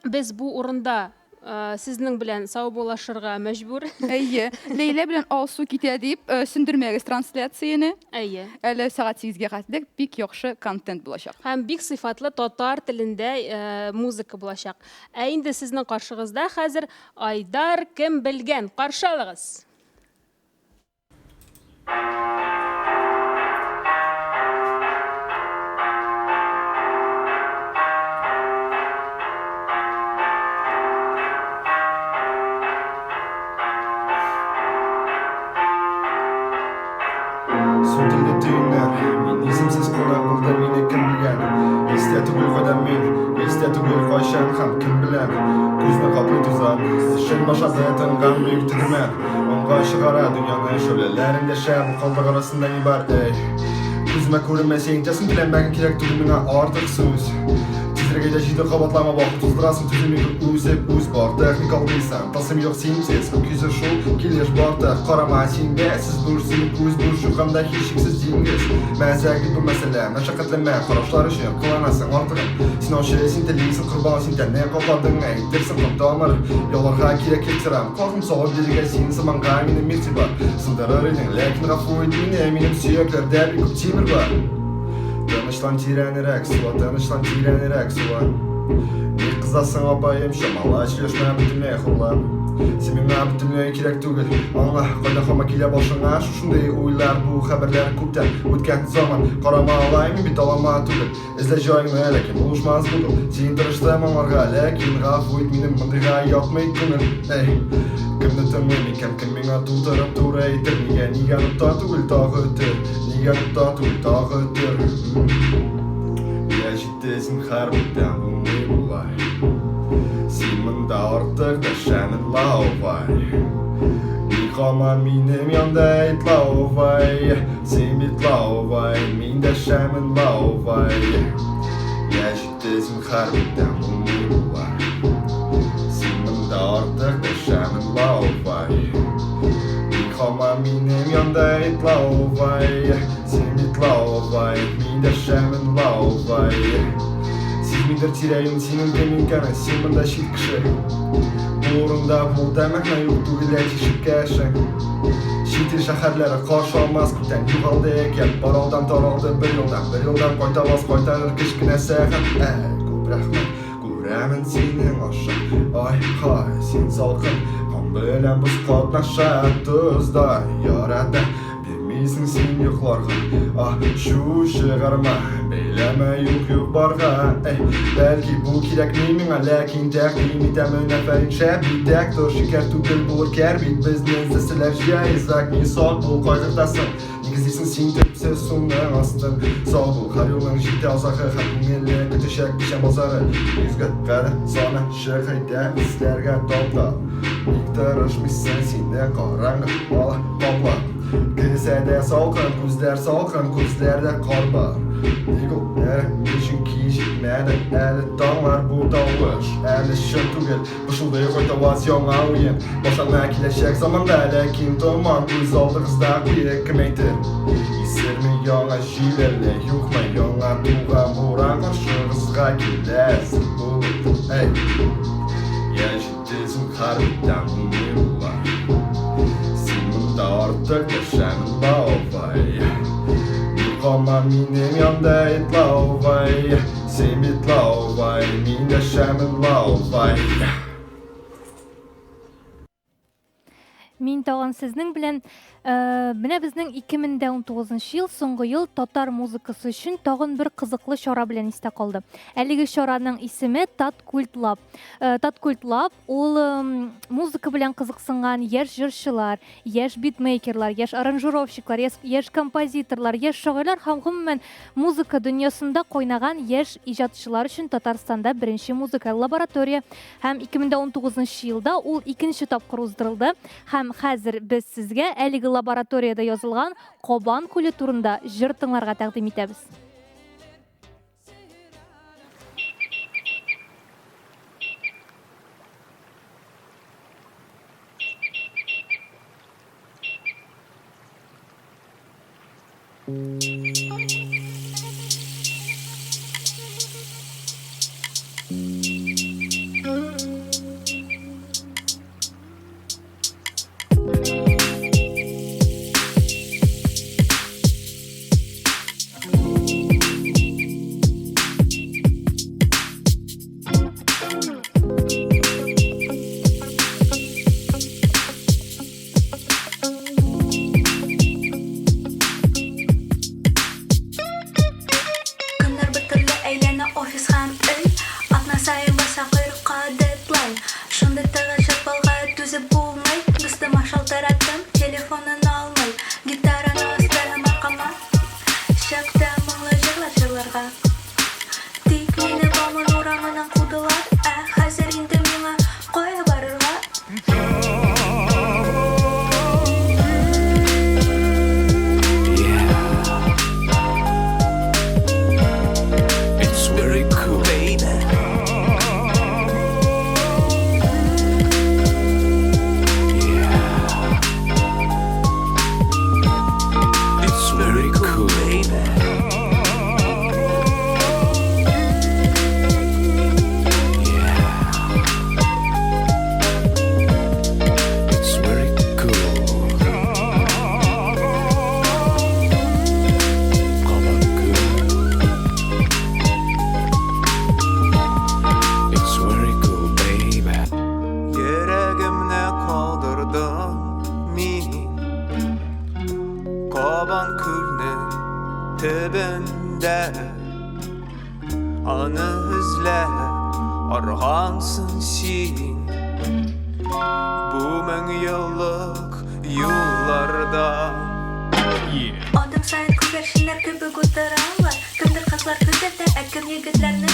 без бу урында сезнең белән саубуллашырга мәҗбүр. Әйе. Ләйлә белән Алсу китә дип, сүндермәгез трансляцияне. Әйе. Әле сәгать 8-гә хәтлек бик яхшы контент булачак. Һәм бик сыйфатлы татар телендә музыка булачак. Ә инде сезнең каршыгызда хәзер Айдар кем белгән. Каршы алыгыз. Сүтелде төеннәр, мин исемсез кунак булды, мине кем белгән? Истә түгел кайдан мин, истә түгел кайчан һәм кем белән. Күзне каплый тузан, шел башады тынган бөек тегермән. Уңга чыгара дөньяны, шәүләләр эндәшә, бу калдык арасында ни бар, эй? Күземә күренмә син, әйтәсең теләмәгән кирәк түгел миңа артык сүз. Тизрәк әйдә җиде кабатлама, вакыт уздырасың, түзем юк үзеп үз бар, техник алдыйсың, тылсым юк синсез, күк йөзе шул килеш бартык, карама син дә, сез буш, синең күз буш, юканда һичшиксез диңгез. Мәзәк бит бу мәсьәлә, мәшәкатьләнмә, карашлар өчен кыланасың артыгын. Син ачы, син телисең корбан, син тәнне капладың, әйтерсең кан тамыр. Яларга кирәк ихтирам, кагым салып бирергә син сыманга минем игътибар. Сындырыр идең, ләкин гафу ит мине, минем сөякләрдә бик күп тимер бар. Тынычлан тирәнрәк сула, тынычлан тирәнрәк сула. Ник кызасың, апаем, чамала сөйләшмә бөтенләй хурлап. Син миңа бөтенләй кирәк түгел, аңла, кайда һаман килә башыңа шушындый уйлар, бу хәбәрләр күптән үткән заман. Карама алай, мин бит алама түгел. Эзлә җаеңны, ләкин булышмас Google. Син тырыштым аңларга, ләкин гафу ит минем мондыйга ятмый күңел. Эй, кемне тыңлыйм икән, кем миңа тутырып туры әйтер, нигә, нигә нокта түгел тагы өтер, нигә нокта түгел тагы өтер. Я җитте зинһар бүтән булмый болай. Син монда артык дәшәмен лаувай. Ник һаман минем янда әйт лаувай. Син бит лаувай, мин дәшәмен лаувай. Я җитте зинһар бүтән булмый болай. Син монда артык дәшәмен лаувай. Ник һаман минем янда әйт лаувай. Син бит лаувай, мин дәшәмен лаувай. Сизмидер тирә-юнь синең кем икәнен, син монда чит кеше. Бу урында бу да мәгънә юк түгел ә тишеккә эшең. Чит ил шәһәрләре каршы алмас күптән югалды әкият, бар алдан таралды бер елдан, бер елдан кайтаваз кайтарыр кечкенә сәгать. Әй, күп рәхмәт, күрәмен синең аша. Ай-һай, син салкын, кан белән боз катнаша, тоздай ярата. Бирмисең син йокларга, ачу чыгарма, бәйләмә юк-юк барга. Әй, бәлки бу кирәкми миңа, ләкин тәкъдим итәмен, афәрин, шәп бит, тәк тор, шикәр түгел булыр кәр бит, безне эзләсәләр җәйзак, ни сак бул, кайгыртасың, ник эзлисең син төпсез суның астын, сау бул, һәр юлның җитә азагы, һәр күңелле көтәчәк печән базары, йөзгә кадәр саны чык, әйдә, эзләргә тап та. Ник тырышмыйсың, сине караңгы ала каплап. Кесәдә салкын, күзләр салкын, күзләрдә кар бар. Ник ул әреми, чөнки җитмәде әле таңнар бу тавыш. Әле чын түгел, пышылдый кайтаваз яңа уен. Башлана киләчәк заманда, ләкин томан күз алдыгызда куе кем әйтер? Исерме яңа җил әллә юкмы яңа туган буран каршыгызга килә әзер булып. Әй, я Сезнең хәрбтән булмый болай. Син монда артык дәшәмен лаувай. Ник һаман минем янда әйт лаувай. Син бит лаувай, мин дәшәмен лаувай. Мин тагын сезнең белән менә безнең 2019 ел соңгы ел татар музыкасы өчен тагын бер кызыклы чара белән истә калды. Әлеге чараның исеме Таткульт Лаб. Таткульт Лаб ул музыка белән кызыксынган яшь җырчылар, яшь битмейкерлар, яшь аранжировщиклар, яшь композиторлар, яшь шагыйрьләр һәм гомумән музыка дөньясында кайнаган яшь иҗатчылар өчен Татарстанда беренче музыкаль лаборатория. Һәм 2019 елда ул икенче тапкыр уздырылды. Һәм хәзер без сезгә әлеге лабораториядә язылган Кабан күле турында җыр тыңларга тәкъдим итәбез. Көннәр бер төрле әйләнә офис һәм өй. Атна саен баса койрыкка дедлайн. Шундый тыгыз җәдвалга түзеп булмый. Дустыма шалтыраттым, телефонын алмый. Гитараны астырам аркама. Чыкты моңлы җырлар җырларга. Тик мине Бауман урамыннан кудылар. Ә хәзер инде миңа кая барырга? It's very cool, baby. Yeah. It's very cool, baby. It's very cool. Come on, cool. It's very cool, baby. Йөрәгемне калдырдым мин Кабан күлнең төбендә Аны эзләп аргансың син Бу мең еллык юлларда. Адым саен күгәрченнәр кебек утыралар. Кемдер кызлар күзәтә, ә кем егетләрне.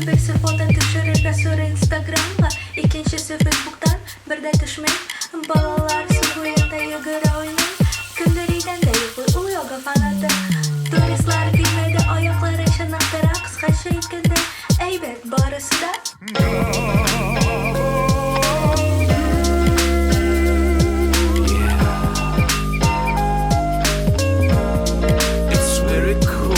Берсе фото төшерергә сорый инстаграмга, икенчесе фейсбуктан бер дә төшми. Балалар су буенда йөгерә уйный. Кемдер идәндә йоклый, ул йога фанаты. Туристлар көймәдә аякларын чыныктыра, кыскача әйткәндә, әйбәт барысы да. It's very cool.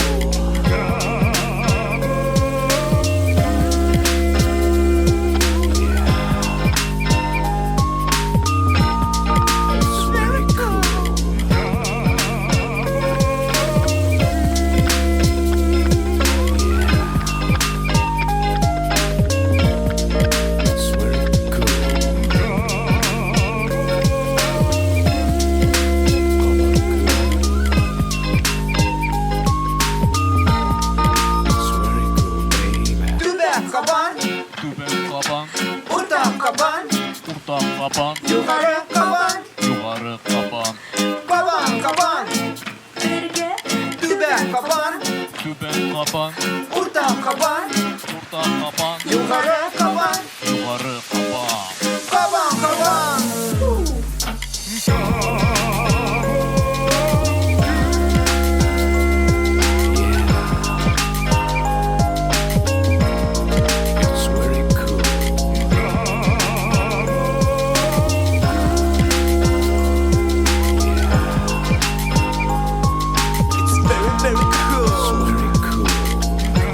It's very cool. It's very cool. It's very cool, baby. Түбән Кабан, Түбән Кабан, Урта Кабан, Урта Кабан, Югары Кабан, Югары Кабан, Кабан, Кабан, Бергә. Түбән Кабан, Түбән Кабан, Урта Кабан, Урта Кабан, Югары Кабан, Югары Кабан. Кабан, Кабан. It's very cool. It's very, very cool. It's very cool. It's very cool. It's very cool, baby.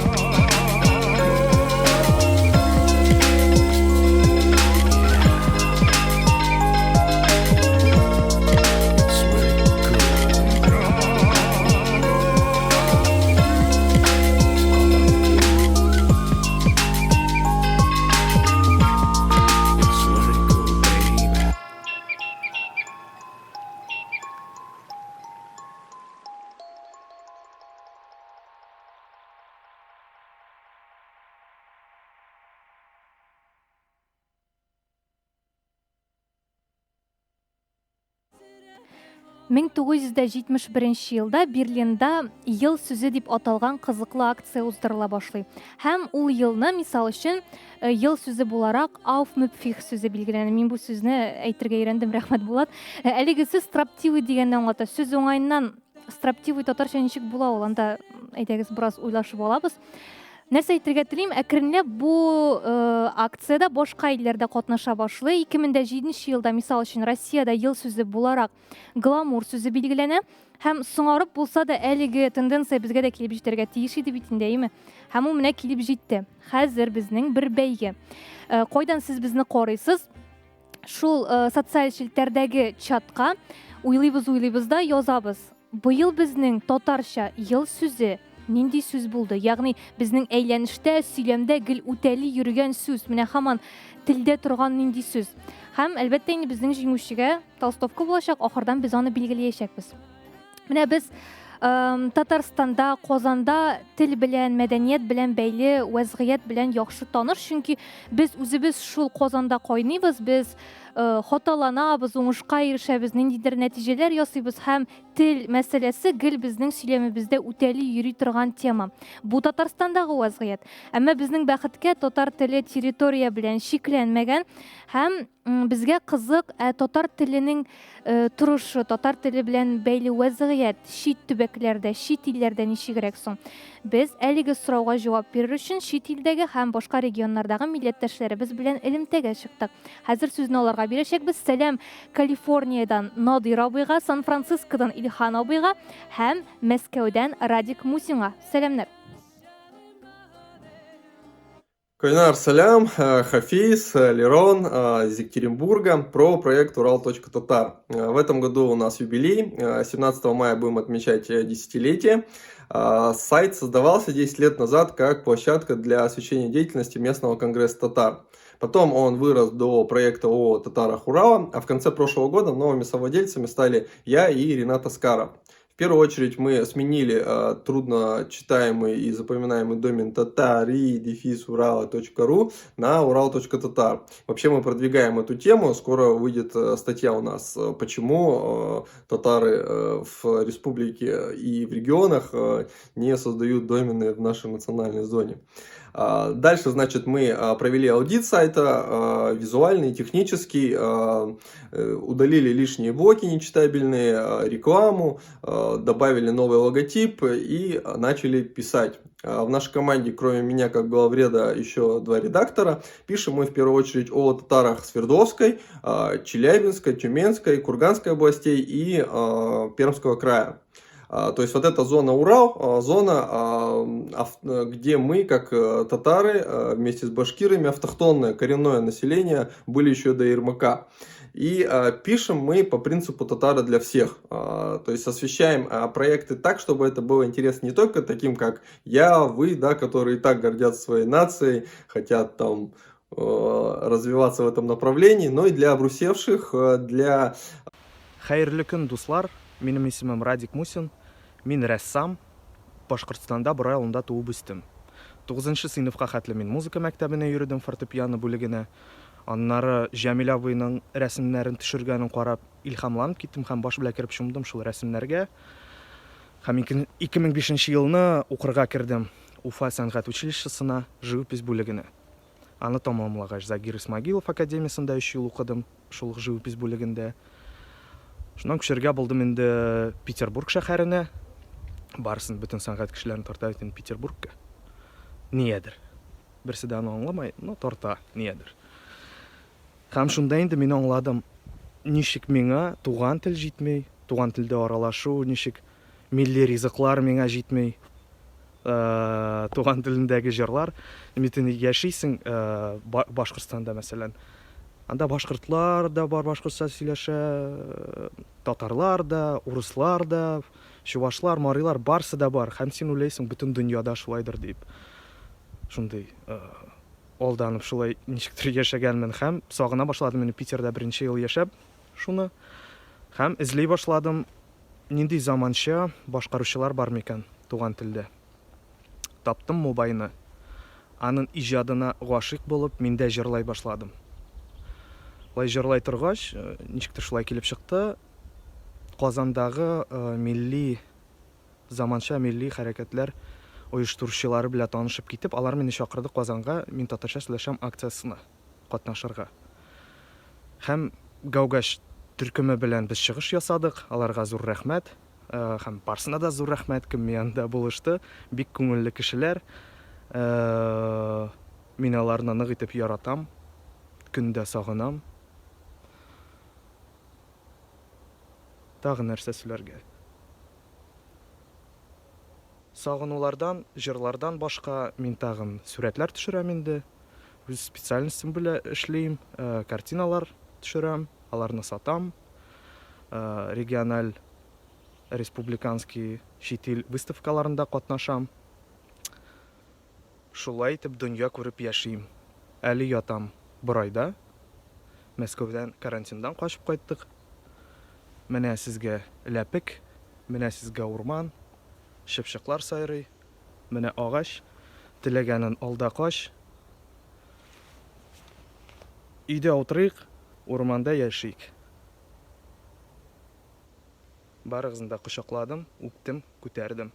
Мең 971 елда Берлинда Ел сүзе дип аталган кызыклы акция уздырыла башлый. Һәм ул елны, мисал өчен, э, ел сүзе буларак Aufmüpfig сүзе билгеләнә. Мин бу сүзне әйтергә өйрәндем, рәхмәт, Булат. Э, Әлеге сүз строптивый дигәнне аңлата. Сүз уңаеннан строптивый татарча ничек була ул? Анда әйдәгез бераз уйлашып алабыз. Нәрсә әйтергә телим, әкренләп бу э, акциядә башка илләрдә катнаша башлый. 2007 елда, мисал өчен, Россиядә ел сүзе буларак гламур сүзе билгеләнә. Һәм соңарып булса да әлеге тенденция безгә дә килеп җитәргә тиеш иде бит инде, әйеме? Һәм ул менә килеп җитте. Хәзер безнең бер бәйге. Э, кайдан сез безне карыйсыз? Шул э, социаль челтәрдәге чатка уйлыйбыз, уйлыйбыз да язабыз. Быел безнең татарча ел сүзе нинди сүз булды? Ягъни безнең әйләнештә, сөйләмдә гел үтәли йөргән сүз, менә һаман телдә торган нинди сүз. Һәм әлбәттә инде безнең җиңүчегә толстовка булачак, ахырдан без аны билгеләячәкбез. Менә без Татарстанда, Казанда тел белән, мәдәният белән бәйле вәзгыять белән яхшы таныш, чөнки без үзебез шул Казанда кайныйбыз, без э, хаталанабыз, уңышка ирешәбез, ниндидер нәтиҗәләр ясыйбыз һәм тел мәсьәләсе гел безнең сөйләмебездә үтәли йөри торган тема. Бу Татарстандагы вәзгыять. Әмма безнең бәхеткә татар теле территория белән чикләнмәгән һәм безгә кызык, ә татар теленең э, торышы, татар теле белән бәйле вәзгыять чит төбәкләрдә, чит илләрдә ничегрәк соң? Без әлеге сорауга җавап бирер өчен чит илдәге һәм башка регионнардагы милләттәшләребез белән элемтәгә чыктык. Хәзер сүзне аларга бирәчәкбез. Сәлам Калифорниядән Надир абыйга, Сан-Францискодан Илһан абыйга һәм Мәскәүдән Радик Мусинга. Сәламнәр. Кайнар сәлам, э, Хафиз, э, Лерон э, из Екатеринбурга про проект Урал.Татар. В этом году у нас юбилей, 17 мая будем отмечать десятилетие. Сайт создавался 10 лет назад как площадка для освещения деятельности местного конгресса татар. Потом он вырос до проекта о татарах Урала, а в конце прошлого года новыми совладельцами стали я и Ренат Аскаров. первую очередь мы сменили трудно читаемый и запоминаемый домен татари-урала.ру на урал.татар. Вообще мы продвигаем эту тему, скоро выйдет статья у нас, почему татары в республике и в регионах не создают домены в нашей национальной зоне. Дальше, значит, мы провели аудит сайта, визуальный, технический, удалили лишние блоки нечитабельные, рекламу, добавили новый логотип и начали писать. В нашей команде, кроме меня, как главреда, еще два редактора. Пишем мы в первую очередь о татарах Свердловской, Челябинской, Тюменской, Курганской областей и Пермского края. То есть вот эта зона Урал, зона, где мы, как татары, вместе с башкирами, автохтонное коренное население, были еще до Ермака. И пишем мы по принципу татары для всех. То есть освещаем проекты так, чтобы это было интересно не только таким, как я, вы, да, которые и так гордятся своей нацией, хотят там развиваться в этом направлении, но и для обрусевших, для... Хәерле көн, дуслар! Минем исемем Радик Мусин. Мин рәссам. Башкортстанда Борай авылында туып үстем. Тугызынчы сыйныфка хәтле мин музыка мәктәбенә йөрдем, фортепиано бүлегенә. Аннары Җәмил абыйның рәсемнәрен төшергәнен карап, илһамланып киттем һәм баш белән кереп чумдым шул рәсемнәргә. Һәм 2005 елны укырга кердем Уфа сәнгать училищесына, живопись бүлегенә. Аны тәмамлагач, Загир Исмагилов академиясендә өч ел укыдым, шул ук живопись бүлегендә. Шуннан күчәргә булдым инде Петербург шәһәренә. Барысын, бөтен сәнгать кешеләрен тарта бит инде Петербургка. Ниядер. Берсе дә аны аңламый, но тарта, ниядер. Һәм шунда инде мин аңладым, ничек миңа туган тел җитми, туган телдә аралашу, ничек милли ризыклар миңа җитми, туган телендәге җырлар. Бит инде яшисең Башкортстанда, мәсәлән. Анда башкортлар да бар, башкортча сөйләшә, татарлар да, урыслар да, чувашлар, марилар, барсы да бар. Һәм син уйлыйсың, бөтен дөньяда шулайдыр дип. Шундый алданып шулай ничектер яшәгәнмен һәм сагына башладым инде Питерда беренче ел яшәп шуны. Һәм эзли башладым, нинди заманча башкаручылар бар микән туган телдә. Таптым Мубайны. Анын иҗадына гашыйк булып, мин дә җырлай башладым. Шулай җырлай торгач, ничектер шулай килеп чыкты, Казандагы милли заманча милли хәрәкәтләр оештыручылары белән танышып китеп, алар мине чакырды Казанга Мин татарча сөйләшәм акциясенә катнашырга. Һәм Гаугач төркеме белән без чыгыш ясадык, аларга зур рәхмәт. Һәм барсына да зур рәхмәт, кем миңа анда булышты. Бик күңелле кешеләр. Мин аларны нык итеп яратам, көн дә сагынам. Тагы нәрсә сөйләргә? Сагынулардан, җырлардан башка мин тагын сурәтләр төшерәм инде. Үз специальностем белә эшлим, картиналар төшерәм, аларны сатам. Региональ, республиканский, чит ил выставкаларында катнашам. Шулай итеп дөнья күреп яшим. Әле ятам Борайда. Мәскәүдән карантиндан качып кайттык. Менә сезгә ләпек, менә сезгә урман, чыпчыклар сайрый, менә агач, теләгәнен ал да кач. Өйдә утырыйк, урманда яшик. Барыгызны да кочакладым, үптем, күтәрдем.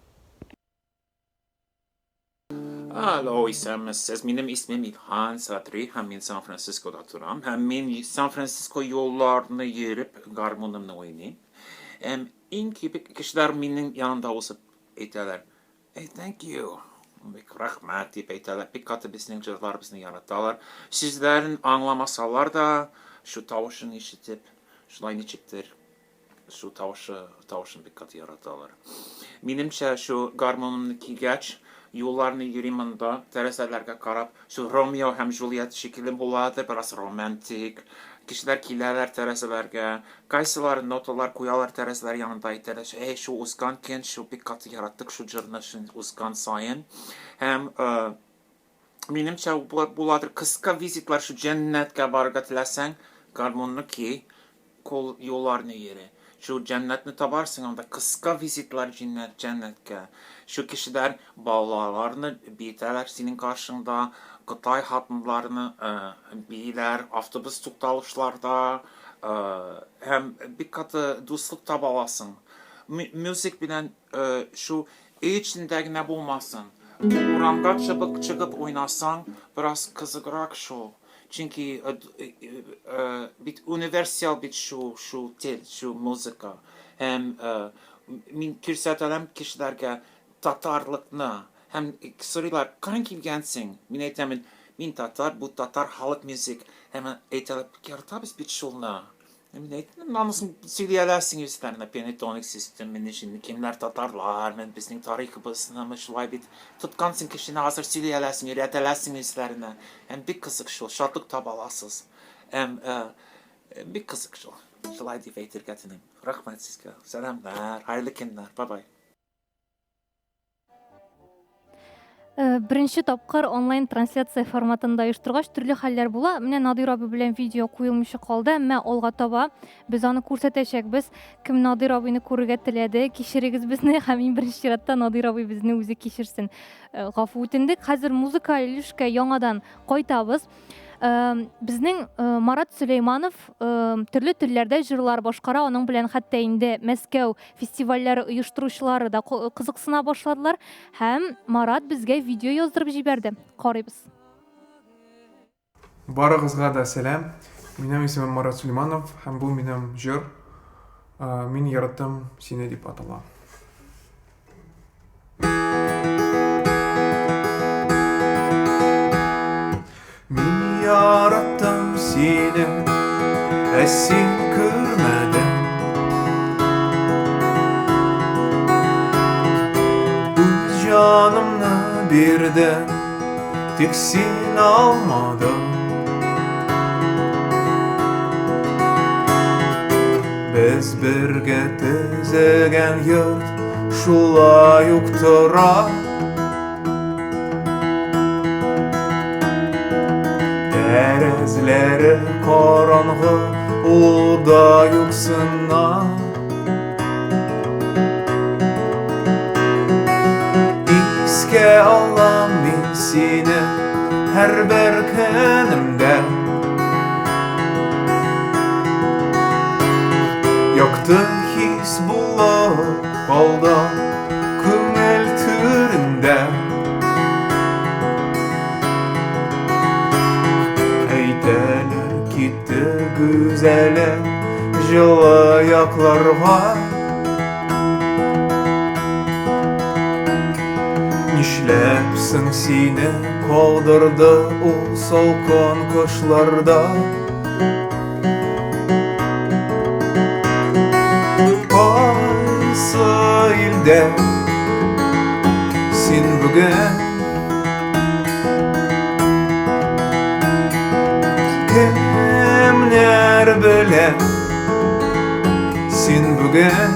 Алло, исәнмесез. Минем исемем Илһан Садри һәм мин Сан-Францискода торам. Һәм мин Сан-Франциско юлларны йөреп гармунымны уйныйм. Һәм иң күп кешеләр минем янымда узып әйтәләр. Hey, thank you. Бик рәхмәт дип әйтәләр. Бик каты безнең җырларыбызны яраталар. Сүзләрен аңламасалар да, шу тавышын ишетеп, шулай ничектер Шу тавышы, тавышын бик каты яраталар. Минемчә, шу гармунымны кигәч, юлларны йөрим монда, тәрәзәләргә карап, шу Ромео һәм Джульет шикелле буладыр, бераз романтик. Кешеләр киләләр тәрәзәләргә, кайсылары ноталар куялар тәрәзәләр янында әйтәләр, эй, шу узган көн, шу бик каты яраттык шу җырны, шу узган саен. Һәм Минемчә, буладыр кыска визитлар, шу җәннәткә барырга теләсәң, гармунны ки, кул юлларны йөре. Шул җәннәтне табарсың анда, кыска визитлар җиннәт, җәннәткә. Шул кешеләр балаларны биетәләр синең каршыңда, Кытай хатыннарны бииләр автобус тукталышларда һәм бик каты дуслык таба аласың. Мюзик белән шул өй эчендә генә булмасын. Урамга чыгып чыгып уйнасаң, бераз кызыграк шул. Чөнки бит универсал бит шул, шул тел, шул музыка. Һәм мин күрсәтәләм кешеләргә татарлыкны. Һәм сорыйлар, каян килгәнсең? Мин әйтәмен, мин татар, бу татар халык мюзик. Һәм әйтәләр, яратабыз бит шулны. Мин әйттем, анысын сөйли аласың үзләренә, пентатоник систем, мин өчен кемнәр татарлар, мен безнең тарихыбызны шулай бит тоткансың кешене хәзер сөйли аласың, өйрәтә аласың үзләренә. Һәм бик кызык шул, шатлык таба аласыз. Һәм бик кызык шул. Шулай дип әйтергә телим. Рәхмәт сезгә. Сәламнәр, хәерле көннәр. Бай-бай. Беренче тапкыр онлайн трансляция форматында оештыргач, төрле хәлләр була. Менә Надир абый белән видео куелмыйча калды, әмма алга таба без аны күрсәтәчәкбез. Кем Надир абыйны күрергә теләде, кичерегез безне һәм иң беренче чиратта Надир абый безне үзе кичерсен. Гафу үтендек. Хәзер музыкаль өлешкә яңадан кайтабыз. Безнең Марат Сөләйманов төрле телләрдә җырлар башкара, аның белән хәтта инде Мәскәү фестивальләре оештыручылары да кызыксына башладылар. Һәм Марат безгә видео яздырып җибәрде. Карыйбыз. Барыгызга да сәлам. Минем исемем Марат Сөләйманов һәм бу минем җыр. Мин яраттым сине дип атала. Мин яраттым сине, ә син күрмәдең. Үз җанымны бирдем, тик син алмадың. Без бергә төзегән йорт шулай ук тора. Тәрәзләре караңгы, ул да юксына. Искә алам мин сине һәрбер көнемдә. Якты хис булып калды күңел түрендә. Әйтәләр китте гүзәле җылы якларга. Нишләп соң сине калдырды ул салкын кышларда? Кайсы илдә син бүген? Кемнәр белән син бүген?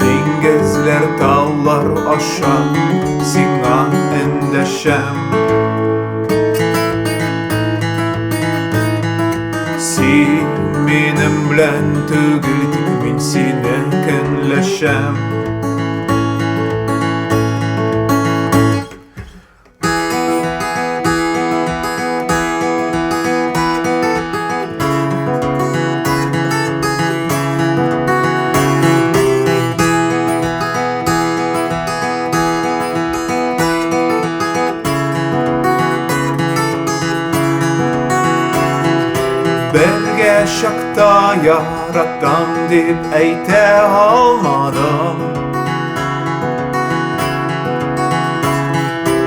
Диңгезләр, таулар аша сиңа эндәшәм. Син минем белән түгел, тик мин сине көнләшәм. Бергә чакта яратам дип әйтә алмадым.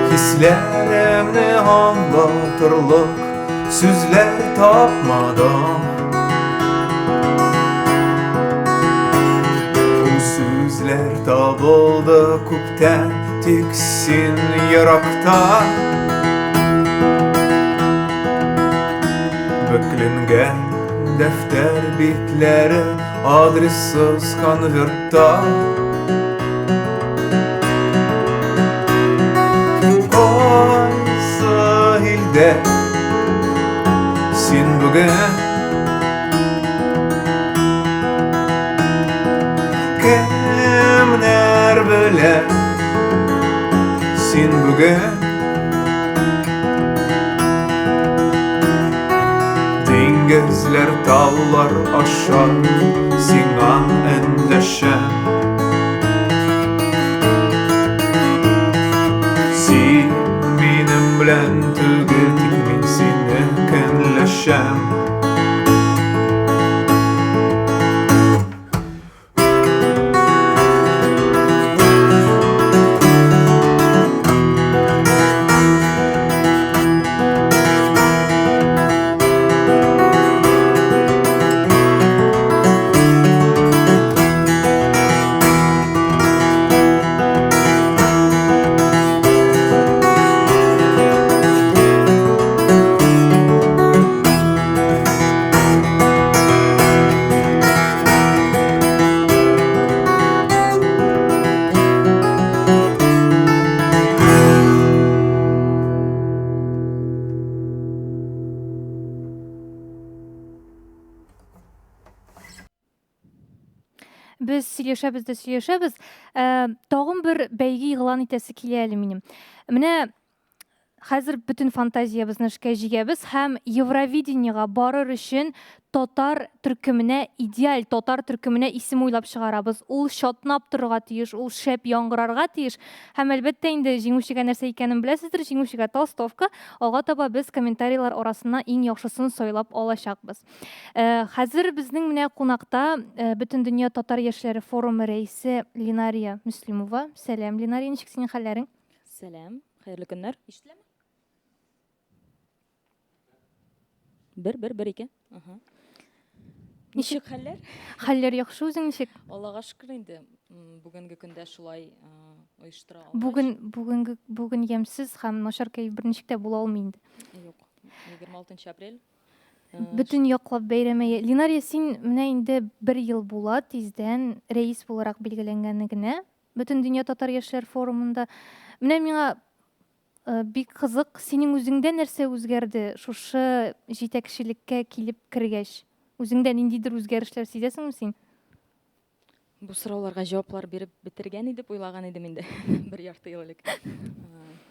Хисләремне аңлатырлык сүзләр тапмадым. Ул сүзләр табылды күптән, тик син еракта. Бөкләнгән дәфтәр битләре адрессыз конвертта. Кайсы илдә син бүген? бүген. Диңгезләр, таулар аша сиңа эндәшәм. Син минем белән түгел, тик мин сине көнләшәм. Без сөйләшәбез дә сөйләшәбез. Ә, тагын бер бәйге игълан итәсе килә әле минем. Менә хәзер бөтен фантазиябезне эшкә җигәбез һәм Евровидениега барыр өчен татар төркеменә идеаль татар төркеменә исем уйлап чыгарабыз. Ул чатнап торырга тиеш, ул шәп яңгырарга тиеш. Һәм әлбәттә инде җиңүчегә нәрсә икәнен беләсездер, җиңүчегә толстовка. Алга таба без комментарийлар арасыннан иң яхшысын сайлап алачакбыз. Э, хәзер безнең менә кунакта э, Бөтендөнья татар яшьләре форумы рәисе Линария Мөслимова. Сәлам, Линария, ничек синең хәлләрең? Сәлам, хәерле көннәр. Ишетеләме? Бер, бер, бер, ике. Ага. Ничек хәлләр? Хәлләр яхшы, үзең ничек? Аллага шөкер инде. Бүгенге көндә шулай оештыра алгач. Бүген, бүгенге, бүген ямьсез һәм начар кәеф берничек тә була алмый инде. Юк. 26 апрель. Бөтен яклап бәйрәм әйе. Линария, син менә инде бер ел була тиздән рәис буларак билгеләнгәне генә. Бөтендөнья татар яшьләр форумында. Менә миңа э, бик кызык, синең үзеңдә нәрсә үзгәрде шушы җитәкчелеккә килеп кергәч? Үзеңдә ниндидер үзгәрешләр сизәсеңме син? Бу сорауларга җаваплар биреп бетергән идеп уйлаган идем инде бер ярты ел элек. Э,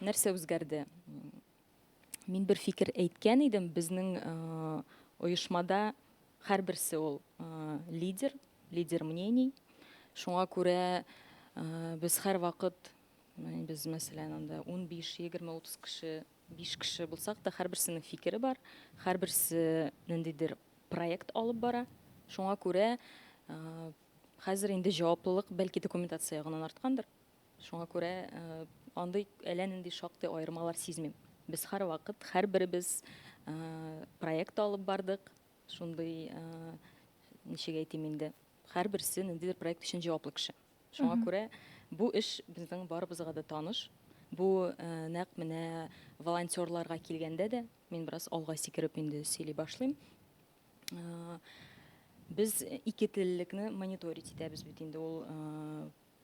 нәрсә үзгәрде? Мин бер фикер әйткән идем, безнең э, оешмада һәрберсе ул э, лидер, лидер мнений. Шуңа күрә э, без һәрвакыт, без мәсәлән, анда 15, 20, 30 кеше, 5 кеше булсак та, һәрберсенең фикере бар, һәрберсе ниндидер проект алып бара. Шуңа күрә хәзер инде җаваплылык бәлки документация ягыннан арткандыр. Шуңа күрә андый әллә нинди шактый аермалар сизмим. Без һәрвакыт, һәрберебез проект алып бардык. Шундый, ничек әйтим инде, һәрберсе ниндидер проект өчен җаваплы кеше. Шуңа күрә бу эш безнең барыбызга да таныш. Бу нәкъ менә волонтерларга килгәндә дә, мин бераз алга сикереп инде сөйли башлыйм. Без икетеллелекне мониторить итәбез бит инде ул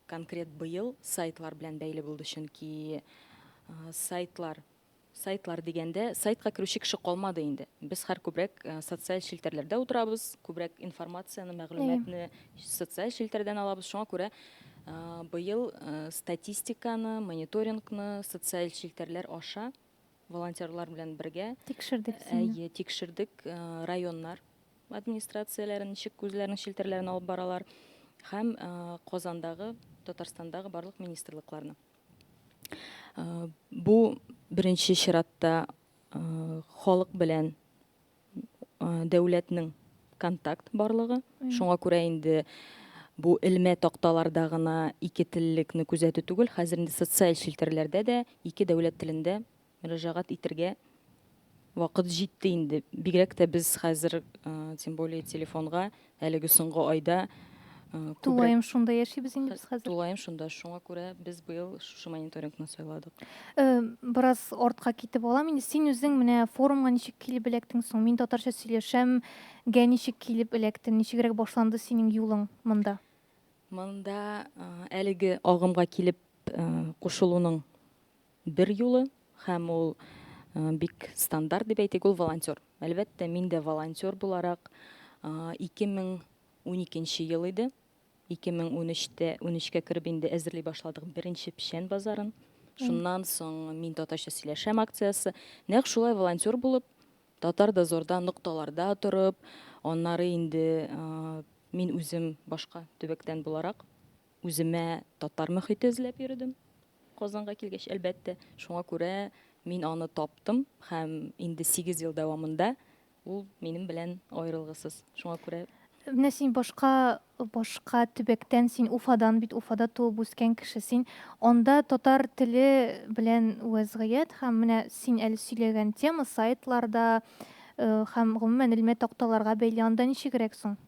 Конкрет быел сайтлар белән бәйле булды, чөнки сайтлар, сайтлар дигәндә, сайтка керүче кеше калмады инде. Без хәр күбрәк социаль челтәрләрдә утырабыз, күбрәк информацияне, мәгълүматны социаль челтәрдән алабыз. Шуңа күрә быел статистиканы, мониторингны социаль челтәрләр аша волонтерлар белән бергә тикшердек. Әйе, тикшердек районнар администрацияләрен ничек үзләренең челтәрләрен алып баралар һәм Казандагы, Татарстандагы барлык министрлыкларны. Бу беренче чиратта халык белән дәүләтнең контакт барлыгы. Шуңа күрә инде бу элмә такталарда гына ике теллекне күзәтү түгел, хәзер инде социаль челтәрләрдә дә ике дәүләт телендә мөрәҗәгать итергә вакыт җитте инде. Бигрәк тә без хәзер, тем более телефонга әлеге соңгы айда күбрәк Тулаем шунда яшибез инде без хәзер. Тулаем шунда. Шуңа күрә без быел шушы мониторингны сайладык. Бераз артка китеп алам инде. Син үзең менә форумга ничек килеп эләктең соң? Мин татарча сөйләшәм гә ничек килеп эләктең? Ничегрәк башланды синең юлың монда? Монда әлеге агымга килеп кушылуның бер юлы һәм ул бик стандарт дип әйтик, ул волонтер. Әлбәттә, мин дә волонтер буларак 2012 нче ел иде. 2013-тә, 13-кә кереп инде әзерли башладык беренче печән базарын. Шуннан соң Мин татарча сөйләшәм акциясе. Нәкъ шулай волонтер булып, Татар дозорда нокталарда торып, аннары инде мин үзем башка төбәктән буларак, үземә татар мөхите эзләп йөрдем. Казанга килгәч, әлбәттә. Шуңа күрә мин аны таптым һәм инде 8 ел дәвамында ул минем белән аерылгысыз. Шуңа күрә Менә син башка башка төбәктән, син Уфадан бит, Уфада туып үскән кеше. Син анда татар теле белән вәзгыять һәм менә син әле сөйләгән тема сайтларда һәм гомумән элмә такталарга бәйле анда ничегрәк соң?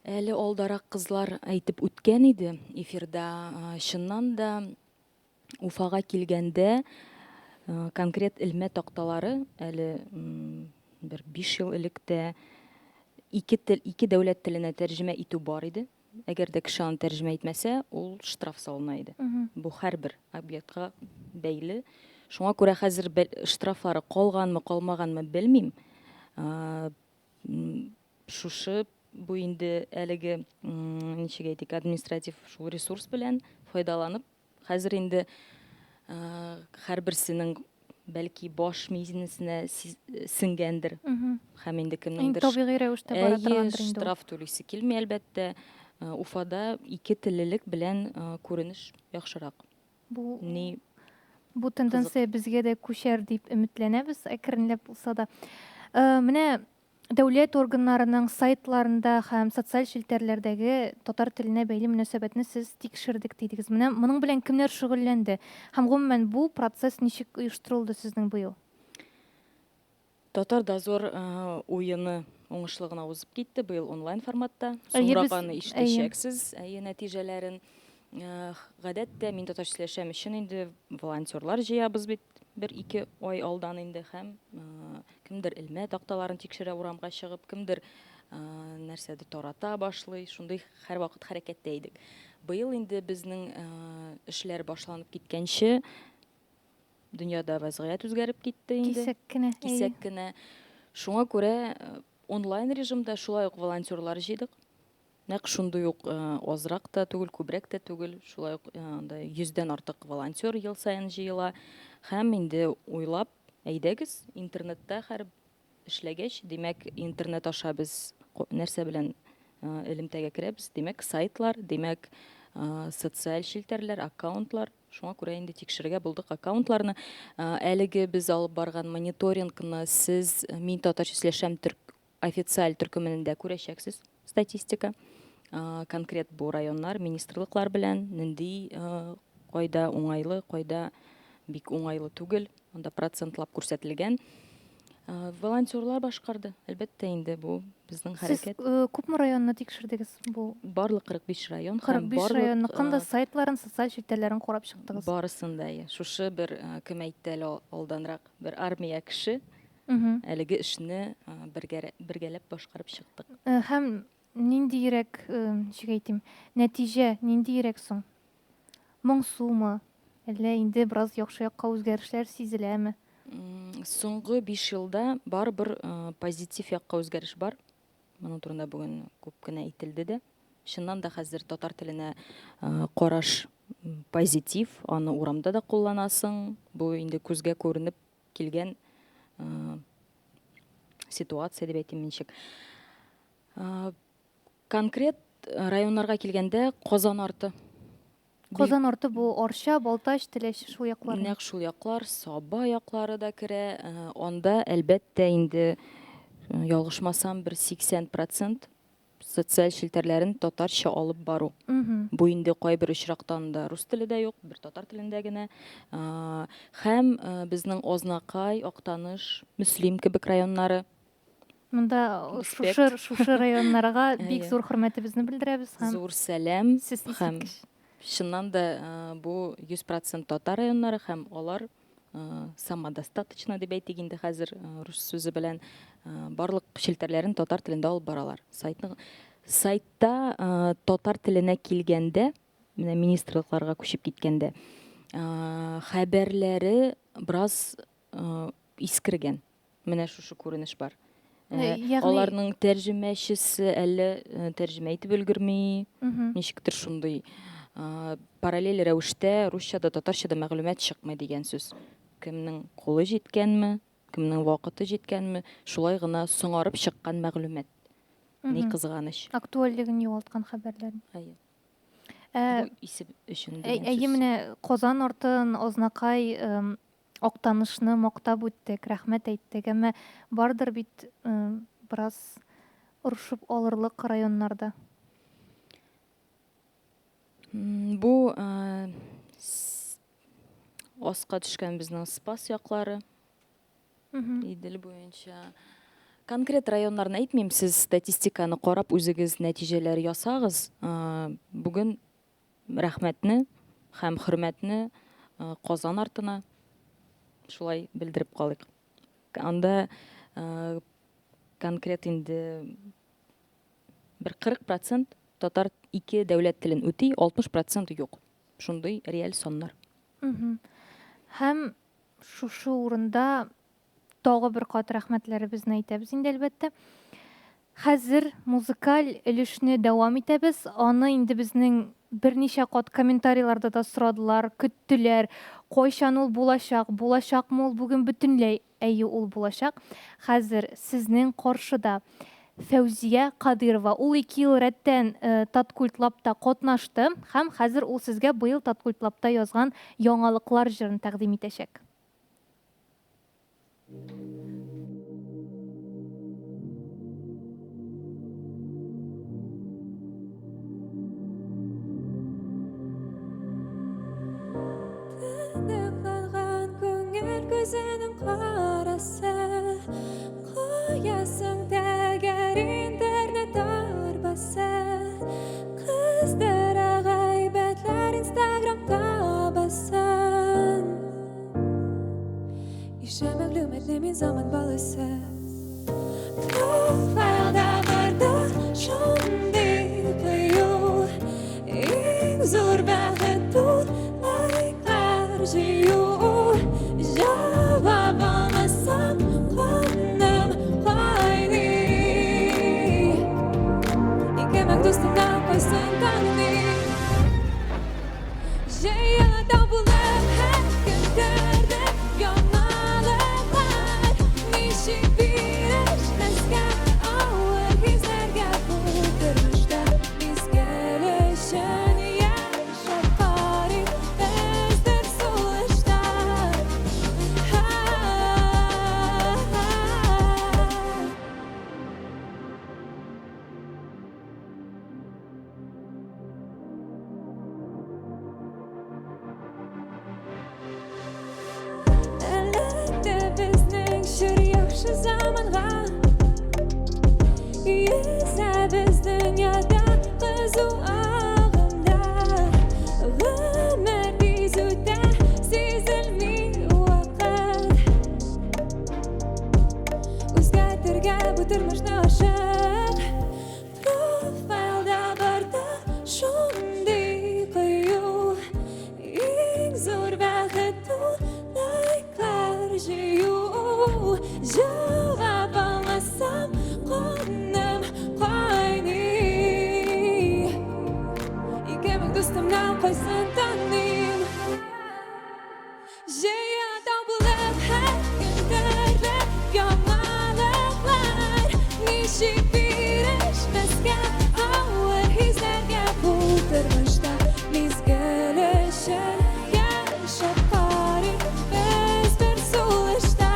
Әле алдарак кызлар әйтеп үткән иде эфирда, чыннан да Уфага килгәндә конкрет элмә такталары әле бер 5 ел элек тә ике тел, ике дәүләт теленә тәрҗемә итү бар иде. Әгәр дә кеше аны тәрҗемә итмәсә, ул штраф салына иде. Бу һәрбер объектка бәйле. Шуңа күрә хәзер штрафлары калганмы, калмаганмы белмим. Шушы бу инде әлеге, ничек әйтик, административ шул ресурс белән файдаланып, хәзер инде һәрберсенең бәлки баш миенесенә сеңгәндер. Һәм инде кемнеңдер табигый рәвештә бара торгандыр инде. Штраф түлисе килми, әлбәттә. Уфада ике теллелек белән күренеш яхшырак. Бу ни бу тенденция безгә дә күчәр дип өметләнәбез, әкренләп булса да. Э, менә дәүләт органнарының сайтларында һәм социаль челтәрләрдәге татар теленә бәйле мөнәсәбәтне сез тикшердек дидегез. Менә моның белән кемнәр шөгыльләнде? Һәм гомумән бу процесс ничек оештырылды сезнең быел? Татар дозор уены уңышлы гына узып китте, быел онлайн форматта. Соңрак аны ишетәчәксез, әйе, нәтиҗәләрен. Гадәттә, мин татарча сөйләшәм өчен инде волонтерлар җыябыз бит бер-ике ай алдан инде һәм кемдер элмә такталарын тикшерә урамга чыгып, кемдер нәрсәдер тарата башлый, шундый һәрвакыт хәрәкәттә идек. Быел инде безнең эшләр башланып киткәнче Дөньяда вәзгыять үзгәреп китте инде. Кисәк кенә. Кисәк кенә. Шуңа күрә э, онлайн режимда шулай ук волонтерлар җыйдык. Нәкъ шундый ук э, азрак та түгел, күбрәк тә түгел, шулай ук э, анда йөздән артык волонтер ел саен җыела. Һәм инде уйлап, әйдәгез, интернетта һәр эшләгәч, димәк, интернет аша без нәрсә белән элемтәгә керәбез? Димәк, сайтлар, димәк, социаль челтәрләр, аккаунтлар. Шуңа күрә инде тикшерергә булдык аккаунтларны. Әлеге без алып барган мониторингны сез Мин татарча сөйләшәм төрк официаль төркеменендә күрәчәксез статистика. Конкрет бу районнар, министрлыклар белән нинди кайда уңайлы, кайда бик уңайлы түгел, анда процентлап күрсәтелгән. Волонтерлар башкарды, әлбәттә инде бу безнең хәрәкәт. Сез күпме районны тикшердегез бу? Барлык 45 район. 45 районныкын да сайтларын, социаль челтәрләрен карап чыктыгыз. Барысын да, әйе. Шушы бер кем әйтте әле алданрак, бер армия кеше әлеге эшне бергәләп башкарып чыктык. Һәм ниндиерәк, ничек әйтим, нәтиҗә ниндиерәк соң? Моңсумы? Әллә инде бераз яхшы якка үзгәрешләр сизеләме? Соңгы 5 елда барыбер позитив якка үзгәреш бар. Моның турында бүген күп кенә әйтелде дә. Чыннан да хәзер татар теленә караш позитив, аны урамда да кулланасың. Бу инде күзгә күренеп килгән ситуация дип әйтим ничек. Конкрет районнарга килгәндә, Казан арты. Казан арты бу Арча, Балтач, Теләче шул яклар. Нәкъ шул яклар, Саба яклары да керә. Анда, әлбәттә, инде ялгышмасам, бер 80 процент социаль челтәрләрен татарча алып бару. Бу инде кайбер очракта анда рус теле дә юк, бер татар телендә генә. Һәм безнең Азнакай, Актаныш, Мөслим кебек районнары Монда шушы шушы районнарга бик зур хөрмәтебезне белдерәбез һәм зур сәлам сез һәм чыннан да бу 100% татар районнары һәм алар самодостаточно дип әйтик инде хәзер рус сүзе белән барлык челтәрләрен татар телендә алып баралар. Сайтны сайтта татар теленә килгәндә, менә министрлыкларга күчеп киткәндә, хәбәрләре бераз искергән. Менә шушы күренеш бар. Э, ягъни... Аларның тәрҗемәчесе әллә э, тәрҗемә итеп өлгерми, ничектер шундый. Параллель рәвештә русча да, татарча да мәгълүмат чыкмый дигән сүз. Кемнең кулы җиткәнме, кемнең вакыты җиткәнме, шулай гына соңарып чыккан мәгълүмат. Ни кызганыч. Актуальлеген югалткан хәбәрләр. Әйе. Ә, Бу исем өчен дигән Әйе, сүз. менә Казан артын, Азнакай, Актанышны мактап үттек, рәхмәт әйттек. Әмма бардыр бит бераз орышып алырлык районнар да. Бу аска төшкән безнең Спас яклары. Идел буенча. Конкрет районнарны әйтмим, сез статистиканы карап үзегез нәтиҗәләр ясагыз. Бүген рәхмәтне һәм хөрмәтне Казан артына шулай белдереп калыйк. Анда конкрет инде бер 40 процент татар ике дәүләт телен үти, 60 процент юк. Шундый реаль саннар. Һәм шушы урында тагы бер кат рәхмәтләребезне әйтәбез инде, әлбәттә. Хәзер музыкаль өлешне дәвам итәбез. Аны инде безнең берничә кат комментарийларда да сорадылар, көттеләр. Кайчан ул булачак, булачакмы ул бүген бөтенләй? Әйе, ул булачак. Хәзер сезнең каршыда Фәүзия Кадыйрова. Ул ике ел рәттән Таткультлабта катнашты һәм хәзер ул сезгә быел Таткультлабта язган Яңалыклар җырын тәкъдим итәчәк. Тыныкланган күңел күзенең карасы, Куясың тәгәр интернет арбасы, Кыздыра гайбәтләр инстаграм табасын. Ишә мәгълүматлы мин заман баласы. Профайлда барда шундый кыю, Иң зур бәхет бу лайклар җыю. Җавап алмасам, каным кайный. 2000 дустымнан кайсын таныйм? Җыела тау булып һәр көн төрле яңалыклар. Ничек бирешмәскә авыр хисләргә бу тормышта? Мизгел өчен яшәп карыйк без бер сулышта. Әле безнең чор яхшы заманга. Йөзәбез дөньяда кызу агымда. Гомер тиз үтә, сизелми вакыт. Үзгәртергә бу тормышны ашык. Профайлда барда шундый кыю. Иң зур бәхет ул лайклар җыю. Җавап алмасам, каным кайный. 2000 дустымнан кайсын таныйм? Җыя тау булып һәр көн төрле яңалыклар. Ничек бирешмәскә авыр хисләргә бу тормышта? Мизгел өчен яшәп карыйк без бер сулышта.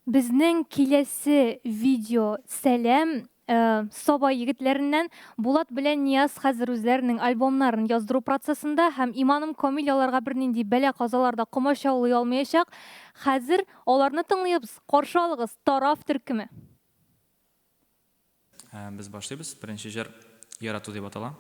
Безнең киләсе видео сәлам Саба егетләреннән. Булат белән Нияз хәзер үзләренең альбомнарын яздыру процессында һәм иманым камил аларга бернинди бәла-казалар да комачаулый алмаячак. Хәзер аларны тыңлыйбыз, каршы алыгыз, Тараф төркеме. Без башлыйбыз. Беренче җыр Ярату дип атала.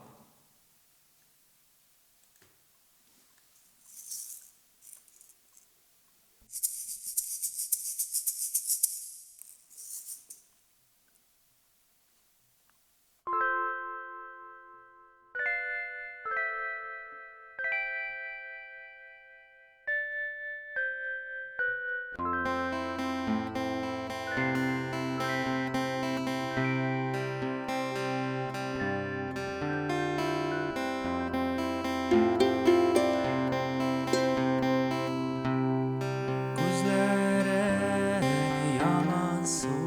Күзләрең ямансу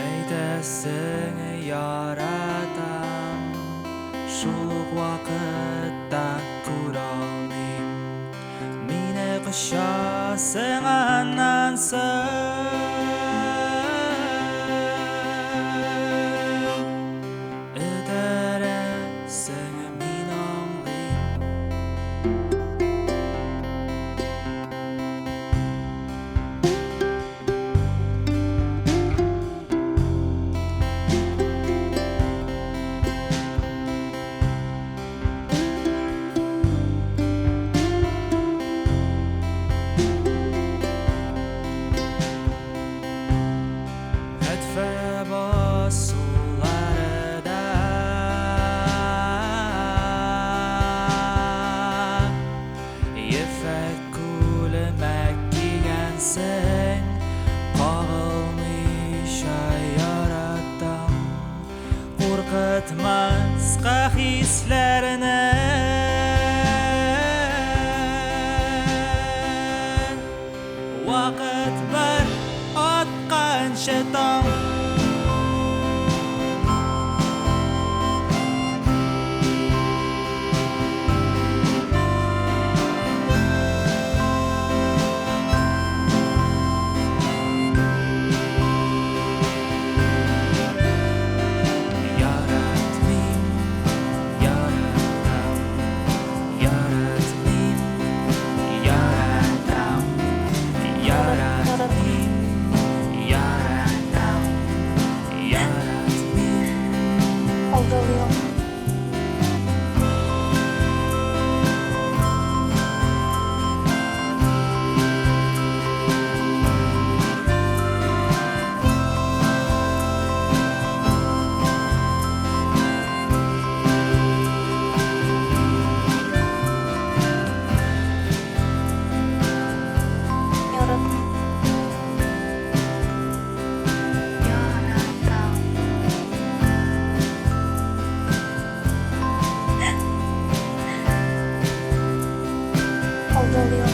Әйтәсең яратам Шул ук вакытта күралмыйм Мине кочасың аннан соң Өтерәсең мин аңлыйм Хәтфә басуларда Ефәк күлмәк кигәнсең Кагылмыйча яратам Куркытмаска хисләрне Вакыт бар атканчы таң. Яратмыйм, яратам, яратмыйм, яратам, яратмыйм, яратам, яратмыйм. Алдалыйм. Яратмыйм. Яратам. Алдалыйм.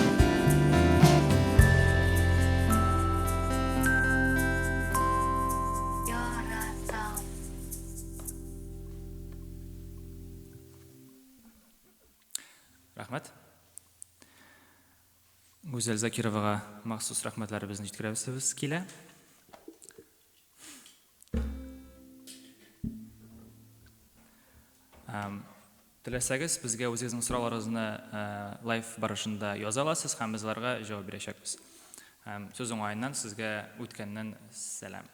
Яратам. Рәхмәт. Гүзәл Закировага махсус рәхмәтләребезне җиткерәбез килә. Теләсәгез, безгә үзегезнең сорауларыгызны лайв барышында яза аласыз һәм без аларга җавап бирәчәкбез. Һәм сүз уңаеннан сезгә үткәннән сәлам.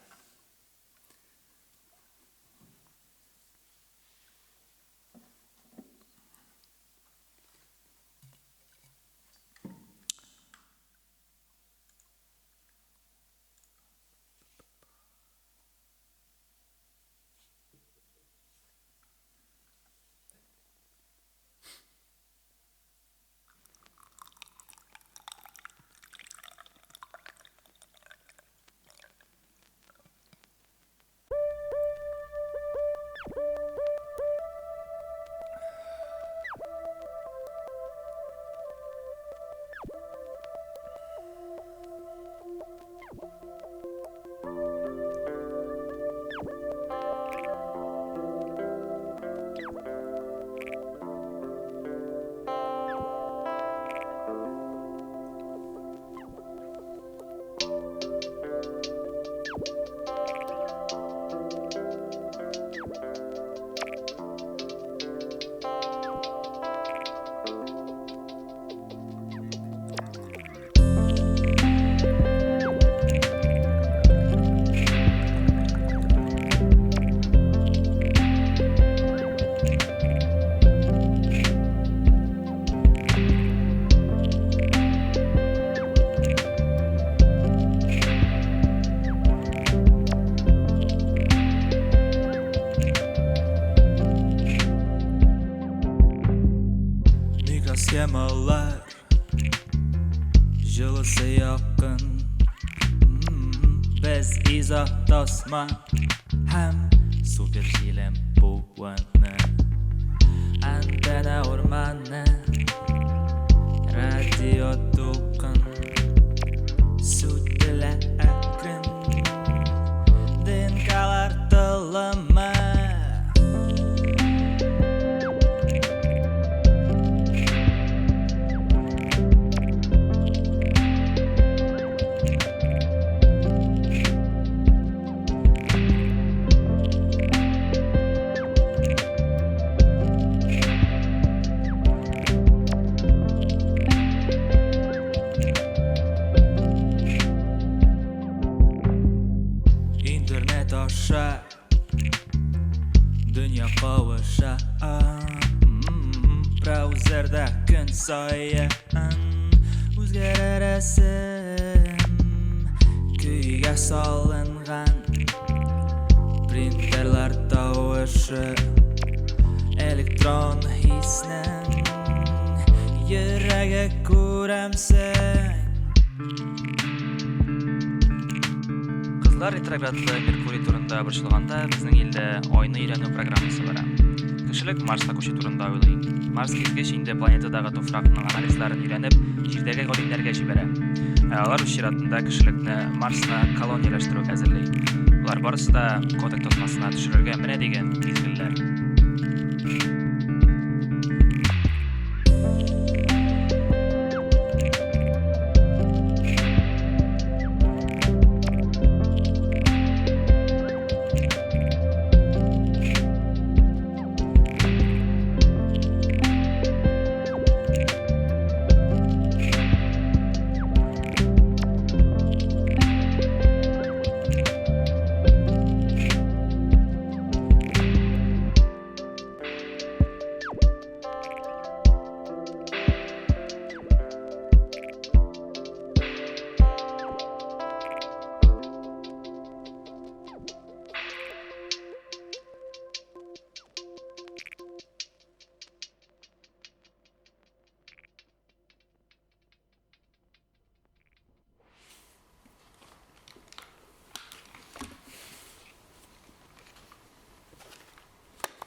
Микросхемалар җылысы якын. Без изотосма һәм супер җилем буыны. Антенна урманы, радио дулкын сүтелә әкрен. ДНКлар тылымы. Интернет аша дөнья кавыша. Браузерда көн саен үзгәрә рәсем. Көйгә салынган принтерлар тавышы. Электрон хиснең йөрәге күрәмсең. Кызлар ретроградлы Меркурий турында борчылганда, безнең илдә Айны өйрәнү программасы бара. Кешелек Марска күчү турында уйлый. Марс кизгеч инде планетадагы туфракның анализларын өйрәнеп, Җирдәге галимнәргә җибәрә. Ә алар үз чиратында кешелекне Марсны колонияләштерүгә әзерли. Болар барысы да Кодек тасмасына төшерергә менә дигән мизгелләр.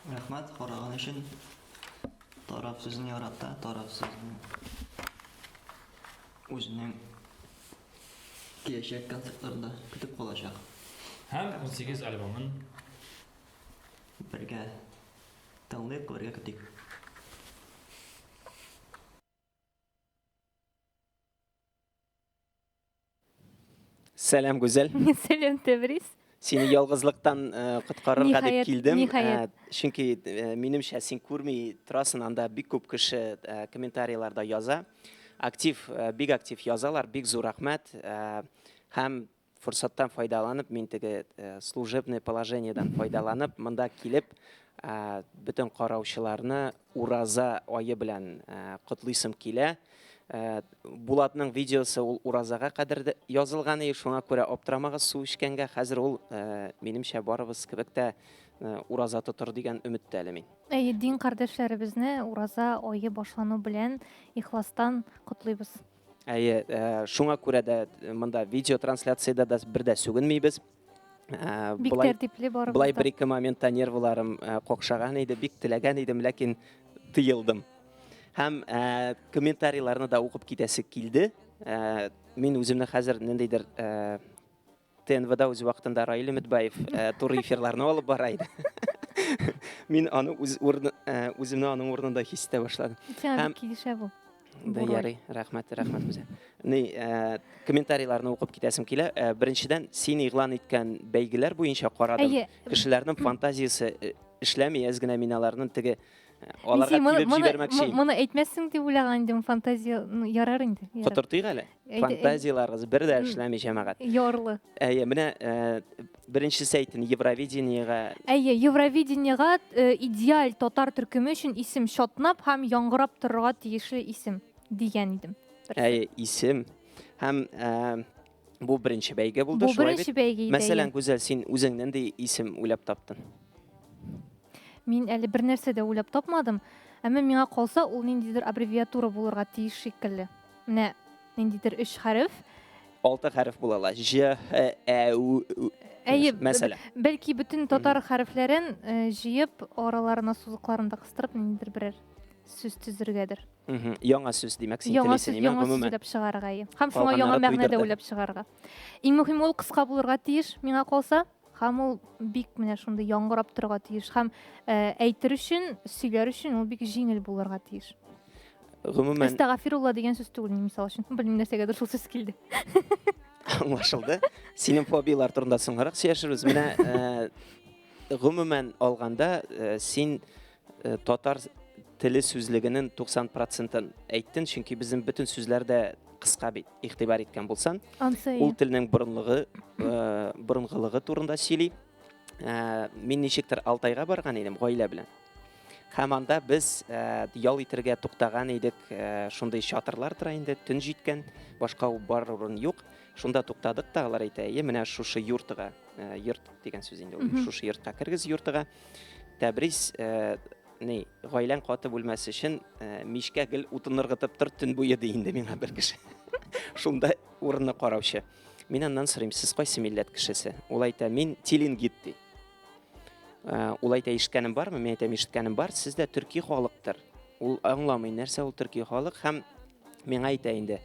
Рәхмәт караган өчен. Тараф сүзен ярата, тараф сүзен үзенең киләчәк концертларында көтеп калачак. Һәм 18 альбомын бергә тыңлыйк, бергә көтик. Сәлам, Гүзәл. Сәлам, Тәбрис. Сине ялгызлыктан э, коткарырга дип Ниһаять, килдем. ниһаять. Э, Чөнки э, минемчә син күрми торасың, анда бик күп кеше э, комментарийларда яза. Актив, э, бик актив язалар, бик зур рәхмәт. Э, Һәм форсаттан файдаланып, мин теге э, служебный положениедән файдаланып, монда килеп, э, бөтен караучыларны ураза ае белән э, котлыйсым килә. Булатның видеосы ул уразага кадәр язылган иде, шуңа күрә аптырамагыз су эчкәнгә. Хәзер ул, минемчә, барыбыз кебек тә ураза тотыр дигән өметтә әле мин. Әйе, дин кардәшләребезне ураза ае башлану белән ихластан котлыйбыз. Әйе, шуңа күрә дә монда видеотрансляциядә дә бер дә сүгенмибез. Бик тәртипле барыбыз. Болай бер-ике моментта нервыларым какшаган иде, бик теләгән идем, ләкин тыелдым. Һәм ә, комментарийларны да укып китәсе килде. Ә, мин үземне хәзер ниндидер ә, ТНВда үз вакытында Раил Өметбаев ә, туры эфирларны алып бара иде. Мин аны үз урны, ә, үземне аның урынында хис итә башладым. Сиңа бик килешә бу. Да, ярый, рәхмәт, рәхмәт үзе. Ни, ә, комментарийларны укып китәсем килә. Ә, беренчедән, син игълан иткән бәйгеләр буенча карадым. Әйе. Кешеләрнең фантазиясе эшләми, әз генә мин аларның теге Аларга тибеп җибәрмәкче. Моны әйтмәссең дип уйлаган идем, фантазия, ну, ярар инде. Котыртыйк әле. Фантазияләрегез бер дә эшләми, җәмәгать. Ярлы. Әйе, менә э, беренчесе әйтен Евровидениега. Әйе, Евровидениега э, идеаль татар төркеме өчен исем чатнап һәм яңгырап торырга тиешле исем дигән идем. Әйе, исем. Һәм э, бу беренче бәйге булды, Бу беренче бәйге иде. Мәсәлән, Гүзәл, син үзең нинди исем уйлап таптың? Мин әле бер нәрсә дә уйлап тапмадым. Әмма миңа калса, ул ниндидер аббревиатура булырга тиеш шикелле. Менә ниндидер өч хәреф. Алты хәреф була ала. Ж, Х, Ә, Ү, Ү. Әйе, Мәсәлән. бәлки бөтен татар хәрефләрен э, җыеп, араларына сузыкларын да кыстырып, ниндидер берәр сүз төзергәдер. Яңа сүз, димәк, син Яңа телисең, сүз, имә, яңа сүз гомумән. уйлап чыгарырга, әйе. Һәм шуңа яңа Калганнары мәгънә дә туйдырды. уйлап чыгарырга. Иң мөһиме ул кыска булырга тиеш, миңа калса. Һәм ул бик менә шундый яңгырап торырга тиеш. Һәм э, әйтер өчен, сөйләр өчен ул бик җиңел булырга тиеш. Гомумән, Әстәгафирулла дигән сүз түгел, мисал өчен. Белмим нәрсәгәдер шул сүз килде. аңлашылды. Синең фобиялар турында соңрак сөйләшербез. Менә э, гомумән алганда, э, син э, татар теле сүзлегенең 90 процентын әйттең, чөнки безнең бөтен сүзләр дә кыска бит, игътибар иткән булсан. Ансы Ул телнең борынлыгы, э, борынгылыгы турында сөйли. Э, мин ничектер Алтайга барган идем гаилә белән. Һәм анда без э, ял итергә туктаган идек. Э, шундый чатырлар тора инде, төн җиткән, башка бар урын юк. Шунда туктадык та, алар әйтә, "Әйе, менә шушы юртага, э, йорт дигән сүз инде ул, шушы йортка кергез юртага. Тәбрис, э, ни, гаиләң каты бүлмәс өчен э, мичкә гел утын ыргытып тор төн буе ди инде миңа бер кеше. Шунда урынны караучы. Мин аннан сорыйм, сез кайсы милләт кешесе? Ул әйтә, мин тилингит ди. Э, ул әйтә, ишеткәнем бармы? Мин әйтәм, ишеткәнем бар, сез дә төрки халыктыр. Ул аңламый, нәрсә ул төрки халык һәм миңа әйтә инде,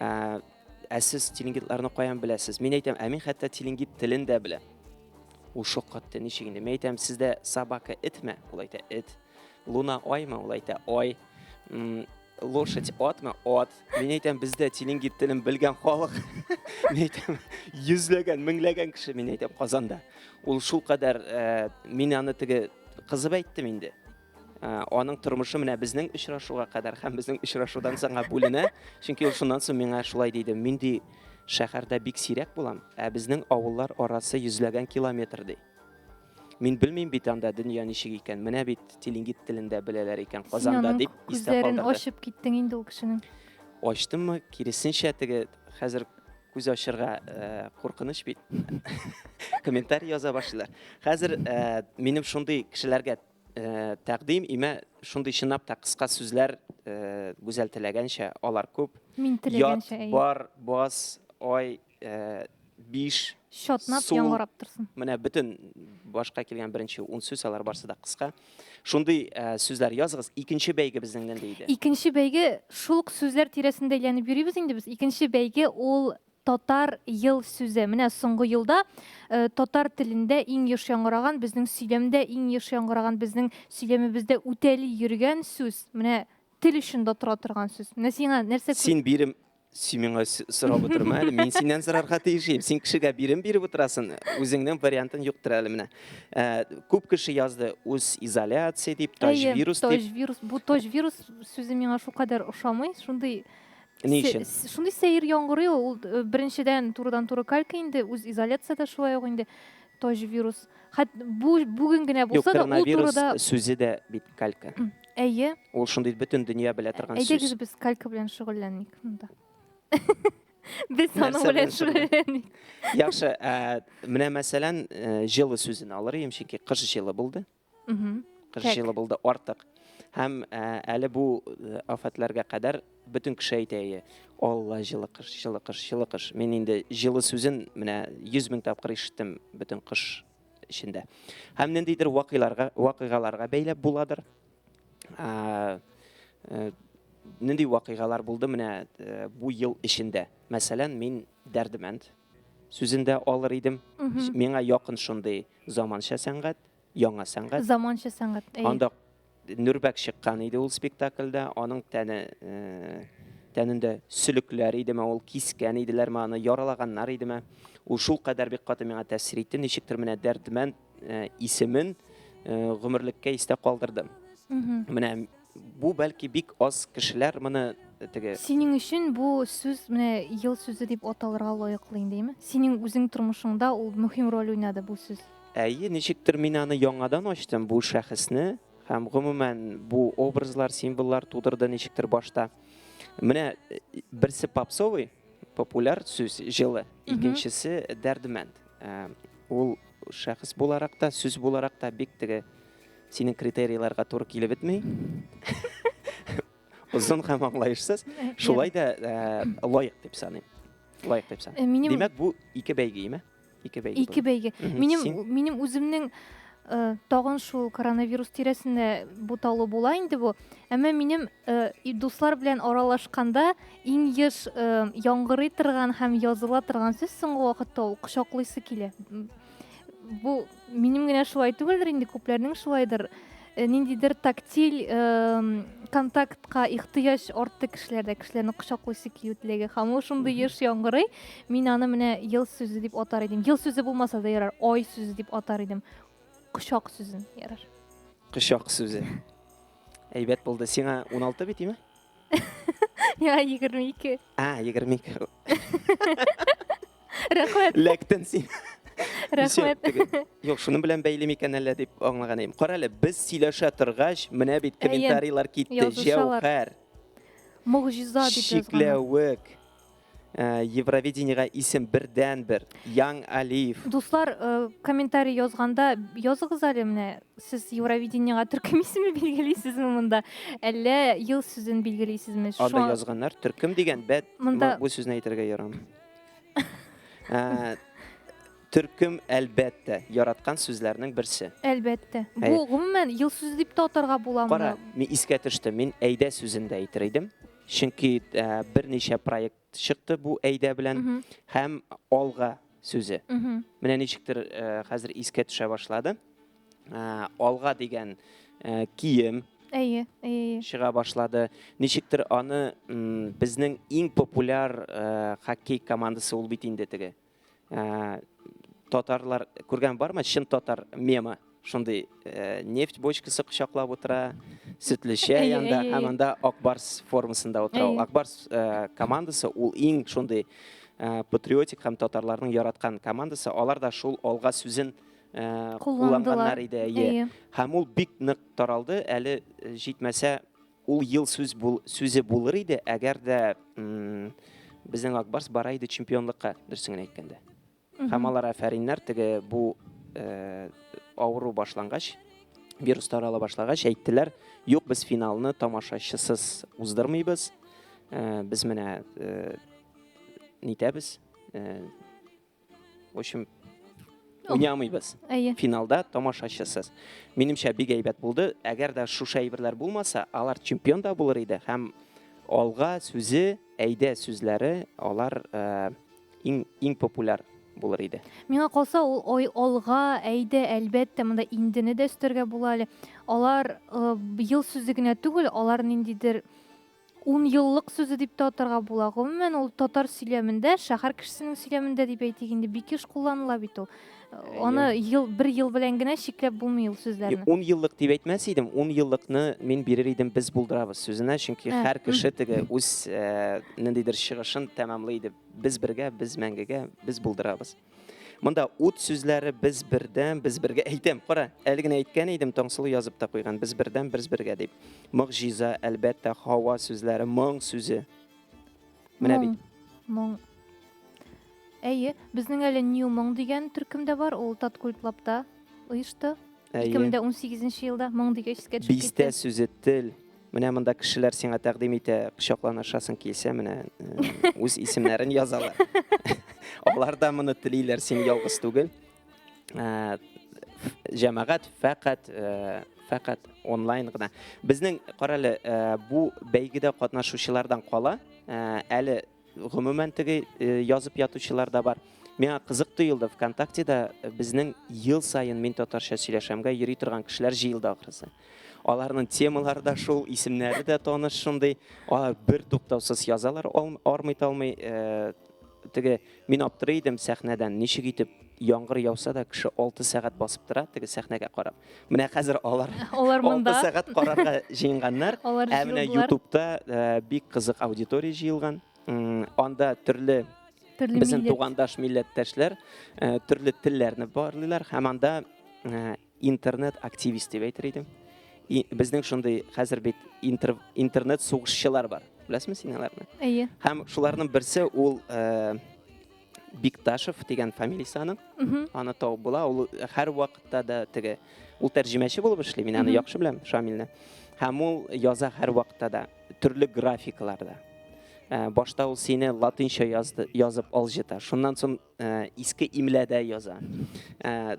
ә, ә сез тилингитларны каян беләсез? Мин әйтәм, ә мин хәтта тилингит телен дә беләм. Ул шаккатты, ничек инде? Мин әйтәм, сездә собака этме? Ул әйтә, эт. Луна аймы? Ул әйтә, ай. Лошадь атмы? Ат. Мин әйтәм, бездә тилингит телен белгән халык. Мин әйтәм, йөзләгән, меңләгән кеше, мин әйтәм, Казанда. Ул шулкадәр, э, мин аны теге кызып әйттем инде. Э, аның тормышы менә безнең очрашуга кадәр һәм безнең очрашудан соңга бүленә. Чөнки ул шуннан соң миңа шулай диде. Мин ди шәһәрдә бик сирәк булам, ә безнең авыллар арасы йөзләгән километр ди. Мин белмим бит анда дөнья ничек икән. Менә бит тилингит телен дә беләләр икән Казанда дип истә калдырды. Күзләрен ачып киттең инде ул кешенең. Ачтыммы? Киресенчә теге хәзер күз ачырга э, куркыныч бит. Комментарий яза башлыйлар. Хәзер э, минем шундый кешеләргә Э, тәкъдим имә шундый чынлап та кыска сүзләр э, Гүзәл теләгәнчә алар күп. Мин теләгәнчә, Ят, бар, бас, ай, э, биш, Чатнап яңгырап торсын. Менә бөтен башка килгән беренче ун сүз алар барсы да кыска. Шундый сүзләр языгыз. Икенче бәйге безнең нинди иде? Икенче бәйге шул ук сүзләр тирәсендә әйләнеп йөрибез инде без. Икенче бәйге ул Татар ел сүзе. Менә соңгы елда э, татар телендә иң еш яңгыраган, безнең сөйләмдә иң еш яңгыраган, безнең сөйләмебездә үтәли йөргән сүз. Менә тел өчен дә тора торган сүз. Менә сиңа нәрсә Син бирем син миңа сорап утырма әле. Мин синнән сорарга тиеш идем. Син кешегә бирем биреп утырасың. Үзеңнең вариантын юктыр әле менә. Ә, күп кеше язды үз изоляция дип, таҗ вирус дип. Таҗ вирус. Бу таҗ вирус сүзе миңа шулкадәр ошамый. Шундый Ни өчен? Шундый сәер яңгырый ул. Ул э, беренчедән турыдан-туры калька инде, үз изоляциядә шулай ук инде таҗ вирус. Хәт бу бүген генә булса да ул турыда сүзе дә бит калька. Әйе. Ул шундый бөтен дөнья белә торган сүз. Әйдәгез без калька белән шөгыльләник монда. Без аның белән шөгыльләник. Яхшы, ә, менә мәсәлән, э, җылы сүзен алыр идем, чөнки кыш җылы булды. Кыш җылы булды артык. Һәм ә, әле бу э, афәтләргә кадәр бөтен кеше әйтә иде, Алла җылы кыш, җылы кыш, җылы кыш. Мин инде җылы сүзен менә 100 мең тапкыр ишеттем бөтен кыш эчендә. Һәм ниндидер вакыйларга, вакыйгаларга бәйләп буладыр. Ә, э, нинди вакыйгалар булды менә э, бу ел эчендә? Мәсәлән, мин Дәрдемәнд сүзен дә алыр идем. Миңа якын шундый заманча сәнгать. яңа сәнгать. Заманча сәнгать. Әйе. Анда Нүрбәк чыккан иде ул спектакльдә. Аның тәне э, тәнендә сөлекләр идеме, ул кискән иделәрме аны, яралаганнар идеме. Ул шул кадәр бик каты миңа тәэсир итте. Ничектер менә Дәрдмәнд э, исемен э, гомерлеккә истә калдырдым. Менә бу бәлки бик аз кешеләр моны теге Синең өчен бу сүз менә ел сүзе дип аталырга лаеклы инде, әйеме? Синең үзең тормышыңда ул мөһим роль уйнады бу сүз. Әйе, ничектер мин аны яңадан ачтым, бу шәхесне һәм гомумән бу образлар, символлар тудырды ничектер башта. Менә э, берсе попсовый, популяр сүз, җылы, икенчесе Дәрдемәнд. Э, ул шәхес буларак та, сүз буларак та бик теге синең критерийларга туры килеп бетми. Озын һәм аңлаешсыз. Шулай да э, лаек дип саныйм. Лаек дип саныйм. Э, минем- Димәк, бу ике бәйге, име? Ике бәйге. Ике бәйге. Мгм. Минем Син- минем үземнең э, тагын шул коронавирус тирәсендә буталу була инде бу. Әмма минем э, и дуслар белән аралашканда иң еш э, яңгырый торган һәм языла торган сүз соңгы вакытта ул кочаклыйсы килә. М, Бу минем генә шулай түгелдер инде, күпләрнең шулайдыр. Э, Ниндидер тактиль э, контактка ихтыяҗ артты кешеләрдә, кешеләрне кочаклыйсы килү теләге. Һәм ул шундый еш яңгырый. Мин аны менә ел сүзе дип атар идем. Ел сүзе булмаса да ярар, ай сүзе дип атар идем. Кочак сүзен ярар. Кочак сүзе. Әйбәт булды. Сиңа 16 бит, име? Я 22. А, 22. Рәхмәт. Ләктен син. Рәхмәт. Теге, Юк, шуның белән бәйле микән әллә дип аңлаган идем. Кара әле, без сөйләшә торгач, менә бит Әйе, комментарийлар китте. язышалар. Җәүһәр, Могҗиза дип язганнар. Чикләвек, э, Евровидениега исем бердән-бер, Яң Алиев. Дуслар, э, комментарий язганда языгыз әле менә сез Евровидениега төркем исеме билгелисезме монда? Әллә ел сүзен билгелисезме? Анда Шуңа- язганнар төркем дигән, бәт Монда- бу сүзне әйтергә ярамый. Ә, Төркем әлбәттә яраткан сүзләрнең берсе. Әлбәттә. Бу Әйе. гомумән ел сүзе дип тә атарга була Кара, моны. мин искә төште. Мин әйдә сүзен дә әйтер идем. Чөнки ә, берничә проект чыкты бу әйдә белән Мгм. һәм алга сүзе. Мгм. Менә ничектер ә, хәзер искә төшә башлады. Ә, алга дигән ә, кием Әйе, әйе, әйе. чыга башлады. Ничектер аны м, безнең иң популяр ә, хоккей командасы ул бит инде теге. Ә, татарлар күргән бармы? Чын татар мемы. Шундый ә, нефть бочкасы кочаклап утыра, сөтле чәй Әйе, анда әйе, һәм әйе. анда Ак Барс формасында утыра. Ул Әйе. Ак Барс ә, командасы ул иң шундый ә, патриотик һәм татарларның яраткан командасы. Алар да шул алга сүзен ә, Кулландылар. кулланганнар иде. Әйе. Әйе. Һәм ул бик нык таралды. Әле э, җитмәсә, ул ел сүз бул, сүзе булыр иде, әгәр дә м, безнең Ак Барс бара иде чемпионлыкка, дөресен генә әйткәндә. Һәм Мгм. алар афәриннәр, теге бу э, авыру башлангач, вирус тарала башлагач, әйттеләр, юк, без финалны тамашачысыз уздырмыйбыз. Э, без менә э, нитәбез, э, в общем, уйнамыйбыз. Әйе. Финалда тамашачысыз. Минемчә бик әйбәт булды. Әгәр дә шушы әйберләр булмаса, алар чемпион да булыр иде һәм алга сүзе, әйдә сүзләре алар э, иң иң популяр булыр иде. Миңа калса, ул ой алга, әйдә, әлбәттә, монда индене дә өстәргә була әле. Алар э, ел сүзе генә түгел, алар ниндидер ун еллык сүзе дип тә атарга була. Гомумән, ул татар сөйләмендә, шәһәр кешесенең сөйләмендә дип әйтик инде, бик еш кулланыла бит ул. Э, Аны ел бер ел белән генә чикләп булмый ул сүзләрне. Ун еллык дип әйтмәс идем, ун еллыкны мин бирер идем без булдырабыз сүзенә, чөнки Ә, һәр кеше теге үз э, ниндидер чыгышын тәмамлый иде. Без бергә, без мәңгегә, без булдырабыз. Монда ут сүзләре без бердәм, без бергә әйтәм. Кара, әле генә әйткән идем, Таңсылу язып та куйган, без бердәм, без бергә дип. Могҗиза, әлбәттә, һава сүзләре, моң сүзе. Менә бит. Моң. Әйе, безнең әле New Моң дигән төркем дә бар, ул Таткультлабта оешты. Әйе. 2018 елда Моң дигәч искә төшеп Бистә китте. сүзе тел. Менә монда кешеләр сиңа тәкъдим итә, кочакланышасың килсә, менә э, үз исемнәрен язалар. Алар да моны телиләр, син ялгыз түгел. Э, Җәмәгать фәкать э, фәкать онлайн гына. Безнең карале, бу бәйгедә катнашучылардан кала, э, әле гомумән теге э, язып ятучылар да бар. Миңа кызык тоелды, ВКонтактеда безнең ел саен мин татарча сөйләшәмгә йөри торган кешеләр җыелды ахрысы. Аларның темалары да шул, исемнәре дә таныш шундый. Алар бер туктаусыз язалар, армый-талмый. Э, теге мин аптырый идем сәхнәдән, ничек итеп яңгыр яуса да кеше 6 сәгать басып тора теге сәхнәгә карап. Менә хәзер алар Алар монда. 6 сәгать карарга җыенганнар. Алар Ә менә җыелдылар. YouTube'та э, бик кызык аудитория җыелган. М, Анда төрле Төрле безнең милләт. тугандаш милләттәшләр э, төрле телләрне барлыйлар һәм анда э, интернет активист дип әйтер идем. И, безнең шундый хәзер бит интер, интернет сугышчылар бар. Беләсезме син аларны? Әйе. Һәм шуларның берсе ул э, Бикташев дигән фамилиясе аның. Мгм. Аны табып була. Ул һәр вакытта да теге Ул тәрҗемәче булып эшли, мин аны яхшы беләм, Шамилне. Һәм ул яза һәрвакытта да төрле графикаларда. Э, башта ул сине латинча язды, язып алҗыта. Шуннан соң э, иске имләдә яза. Э,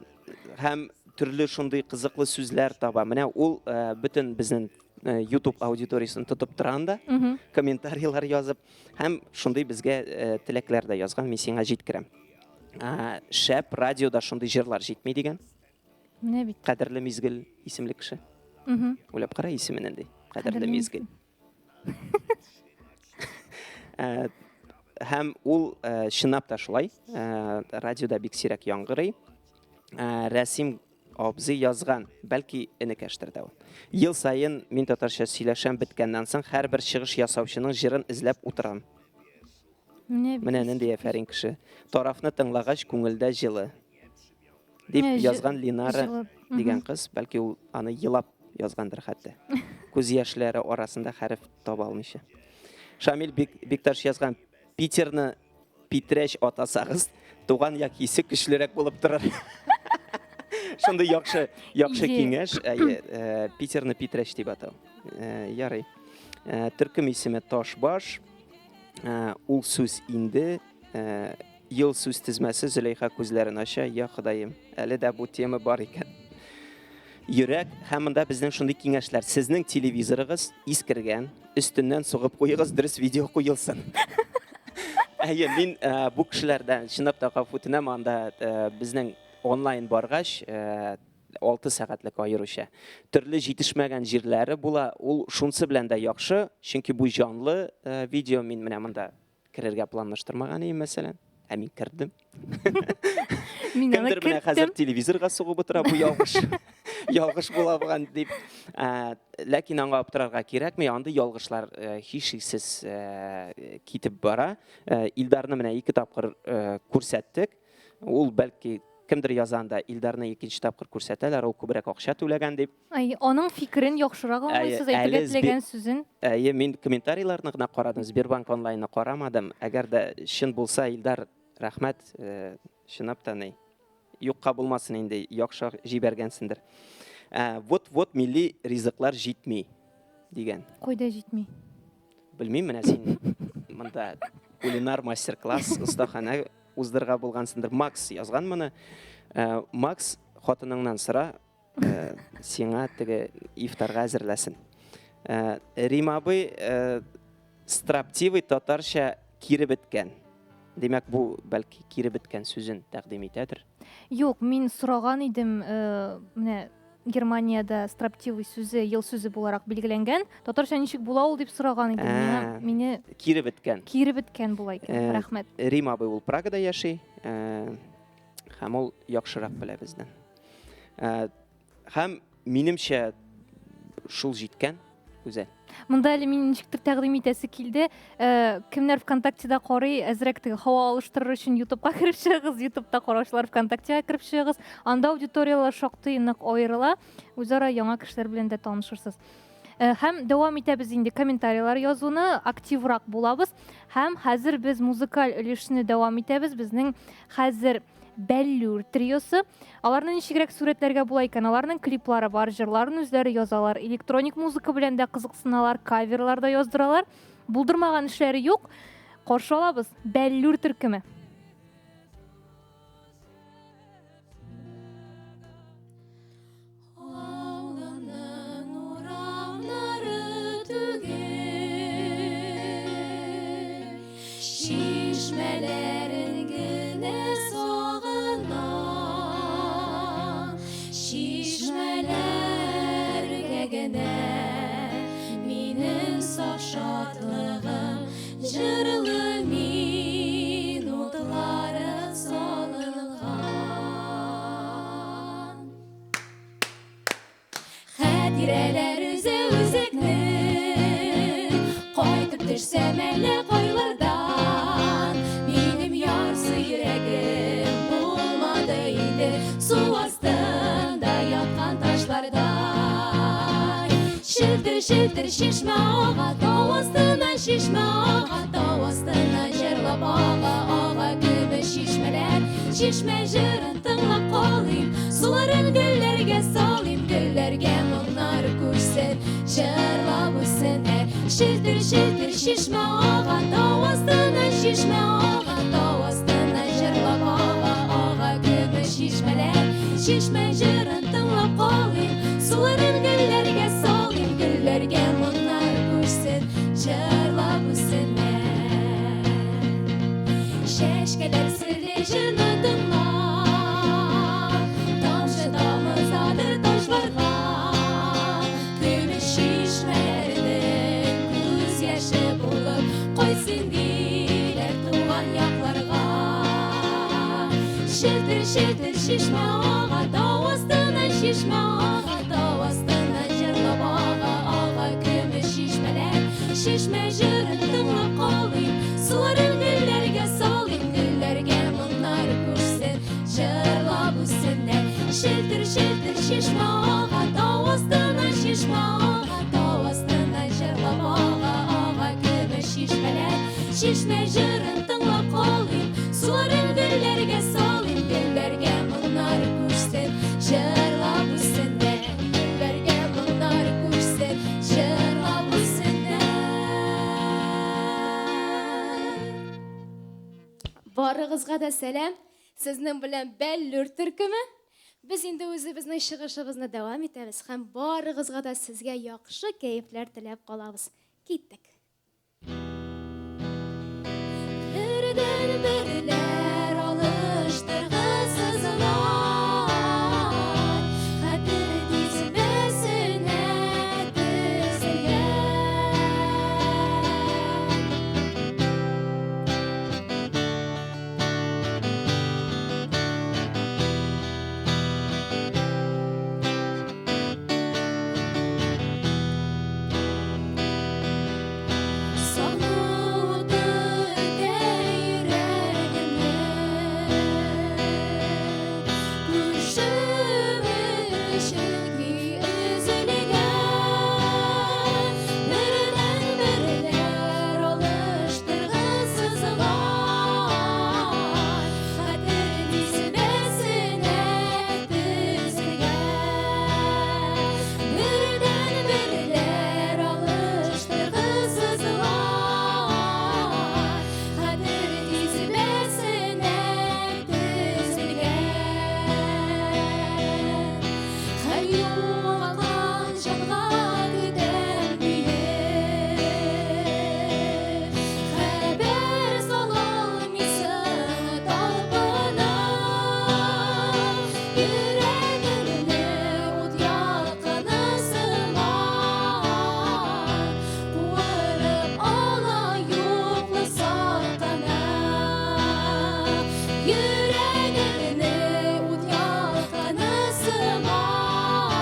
һәм төрле шундый кызыклы сүзләр таба. Менә ул бөтен безнең YouTube аудиториясен тотып тора анда, комментарийлар язып һәм шундый безгә теләкләр дә язган, мин сиңа җиткерәм. Шәп радиода шундый җырлар җитми дигән. Менә бит. Кадерле мизгел исемле кеше. Уйлап кара исеме нинди. Кадерле мизгел. Э, һәм ул э, чынлап та шулай э, радиода бик сирәк яңгырый. Рәсим абзый язган, бәлки энекәштер дә ул. Ел саен мин татарча сөйләшәм беткәннән соң һәрбер чыгыш ясаучының җырын эзләп утырам. Менә Менә нинди әфәрин кеше. Тарафны тыңлагач күңелдә җылы. Дип язган Линара дигән кыз, бәлки ул аны елап язгандыр хәтта. Күз яшьләре арасында хәреф таба алмыйча. Шамил бик Бикташ язган Питерны Питрәч атасагыз, туган як хисе көчлерәк булып торыр. Шундый яхшы, яхшы киңәш. Әйе, э, Питерны Питрәч дип атау. Э, ярый. Э, төркем исеме Ташбаш. Ул сүз инде Ел сүз тезмәсе Зөләйха күзләрен ача, Я Ходаем, әле дә бу тема бар икән. Йөрәк һәм монда безнең шундый киңәшләр. Сезнең телевизорыгыз искергән, өстеннән сугып куегыз, дөрес видео куелсын. Әйе, мин э, бу кешеләрдән чынлап та гафу үтенәм, анда э, безнең онлайн баргач, э, 6 сәгатьлек аеруча. Төрле җитешмәгән җирләре була. Ул шунсы белән дә яхшы, чөнки бу җанлы видео мин менә монда Керергә планлаштырмаган идем, мәсәлән. Ә мин кердем. Мин аны Кемдер менә хәзер керттем. телевизорга сугып утыра, бу ялгыш. Ялгыш була булган дип. Ә, Ләкин аңа аптырарга кирәкми, андый ялгышлар э, һичшиксез э, китеп бара. Э, Илдарны менә ике тапкыр э, күрсәттек. Ул бәлки кемдер яза анда, Илдарны икенче тапкыр күрсәтәләр, ул күбрәк акча түләгән дип. Ай, аның фикерен яхшырак аңлыйсыз, әйтергә теләгән сүзен. Әйе, мин комментарийларны гына карадым, Сбербанк онлайнны карамадым. Әгәр дә чын булса, Илдар, рәхмәт, э, чынлап та ни. Юкка булмасын инде, яхшы җибәргәнсендер. Ә, вот-вот милли ризыклар җитми дигән. Кайда җитми? Белмим, менә син монда кулинар мастер-класс, остаханә уздырырга булгансындыр. Макс язган моны. Ә, Макс, хатыныңнан сора, Э, сиңа теге ифтарга әзерләсен. Э, Рим абый э, строптивый татарча кире беткән. Димәк, бу бәлки кире беткән сүзен тәкъдим итәдер. Юк, мин сораган идем, менә Германиядә строптивый сүзе ел сүзе буларак билгеләнгән. Татарча ничек була ул дип сораган идем. Миңа Ә, мине кире беткән. кире беткән була икән. Рәхмәт. Рим абый ул Прагада яши. Һәм ул яхшырак белә бездән. Ә, һәм минемчә шул җиткән, Гүзәл. Монда әле мин ничектер тәкъдим итәсе килде. Э, кемнәр ВКонтактеда карый, әзрәк теге һава алыштырыр өчен YouTubeка кереп чыгыгыз, YouTubeта караучылар ВКонтактега кереп чыгыгыз. Анда аудиторияләр шактый нык аерыла. Үзара яңа кешеләр белән дә танышырсыз. Э, һәм дәвам итәбез инде комментарийлар язуны, активрак булабыз. Һәм хәзер без музыкаль өлешне дәвам итәбез. Безнең хәзер Бәллүр триосы. Аларны ничегрәк сурәтләргә була икән? Аларның клиплары бар, җырларын үзләре язалар, электроник музыка белән дә кызыксыналар, каверлар да яздыралар. Булдырмаган эшләре юк. Каршы алабыз Бәллүр төркеме. Авылның урамнары түгел, Чишмәләрен генә сагынам. Чишмәләргә генә минем саф шатлыгым, Җырлы минутлары салынган. Хәтирәләр үзе үзекне Кайтып төшсәм әллә кайлардан Минем ярсы йөрәгем булмады инде Су астында яткан ташлардай Челтер-челтер чишмә ага Тау астыннан чишмә ага Тау астыннан җырлап ага Ага көмеш чишмәләр. Чишмә җырын тыңлап калыйм. Суларын гөлләргә салыйм, гөлләргә моңнар күчсен, җырлап үссеннәр. Челтер-челтер чишмә ага, тау астыннан чишмә ага, тау астыннан җырлап ага, ага көмеш чишмәләр. Чишмә җырын тыңлап калыйм, суларын гөлләргә салыйм, гөлләргә моңнар күчсен, җырлап үссеннәр. Чәчкәләр серле җырны тыңлап, тамчы тамызадыр ташларга. Көмеш чишмәләрнең күз яше булып, кайтсын диләр туган якларга. Челтер-челтер чишмә ага, тау астыннан чишмә ага, тау астыннан җырлап ага, ага көмеш чишмәләр. Чишмә җырын тыңлап калыйм, суларын гөлләргә салыйм, гөлләргә моңнар күчсен, җырлап үссеннәр. Челтер-челтер чишмә ага, тау астыннан чишмә ага, тау астыннан җырлап ага, ага көмеш чишмәләр. Чишмә җырын тыңлап калыйм, суларын гөлләргә салыйм, гөлләргә моңнар күчсен, җырлап үссеннәр. Гөлләргә моңнар күчсен, җырлап үссеннәр. Барыгызга да сәлам. Сезнең белән Бәллүр төркеме. Без инде үзебезнең чыгышыбызны дәвам итәбез һәм барыгызга да сезгә яхшы кәефләр теләп калабыз. Киттек. Бердән берләр алыштыргысызлар, хәтер тизмәсенә тезелгән. Сагыну уты өтә йөрәгемне, Күршем чөнки өзелгән. Бердән берләр алыштыргысызлар, хәтер тизмәсенә тезелгән. Бердән берләр алыштыргысызлар, хәтер тизмәсенә тезелгән. Һәр югалган җанга көтәм көеп, хәбәр салалмыйсың талпына. Йөрәгемне ут ялкыны сыман, куырып ала юклык салкыны. Йөрәгемне ут ялкыны сыман,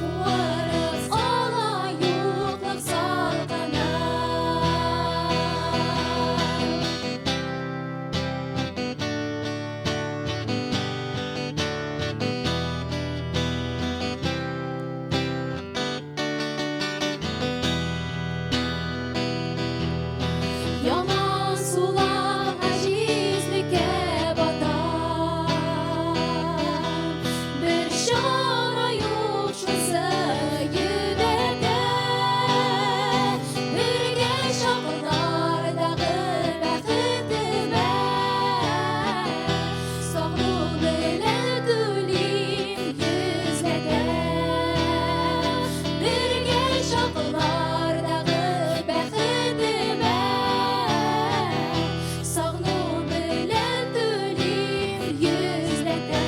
куырып ала юклык салкыны. Яман сулар гаҗизлеккә бата, Бер чара юк шунсы йөдәтә. Бергә чаклардагы бәхетемә Сагыну белән түлим йөзләтә. Бергә чаклардагы бәхетемә Сагыну белән түлим йөзләтә.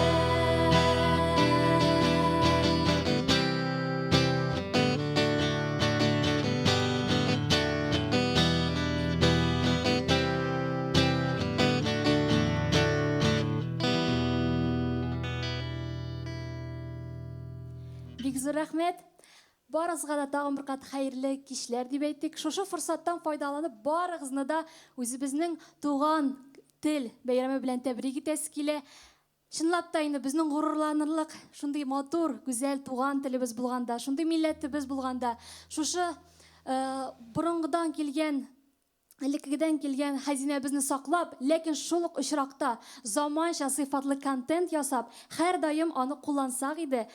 Бик зур рәхмәт. Барыгызга да тагын бер кат хәерле кичләр дип әйтик. Шушы форсаттан файдаланып, барыгызны да үзебезнең туган тел бәйрәме белән тәбрик итәсе килә. Чынлап та инде безнең горурланырлык шундый матур, гүзәл туган телебез булганда, шундый милләтебез булганда, шушы борынгыдан килгән элеккегедән килгән хәзинәбезне саклап, ләкин шул ук очракта заманча сыйфатлы контент ясап, һәрдаим аны куллансак иде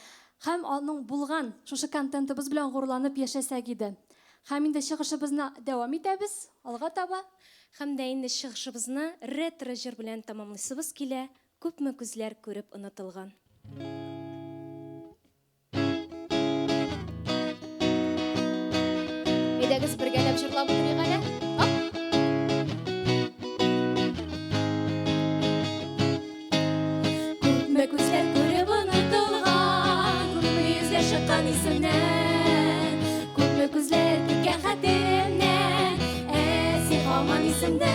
һәм аның булган шушы контентыбыз белән горурланып яшәсәк иде. Һәм инде чыгышыбызны дәвам итәбез, алга таба. Һәм дә инде чыгышыбызны ретро җыр белән тәмамлыйсыбыз килә, Күпме күзләр күреп онытылган. Әйдәгез бергәләп җырлап утырыйк әле. Оп! Күпме күзләр күреп онытылган, күпме йөзләр чыккан исемнән, күпме күзләр киткән хәтеремнән, ә син һаман исемдә.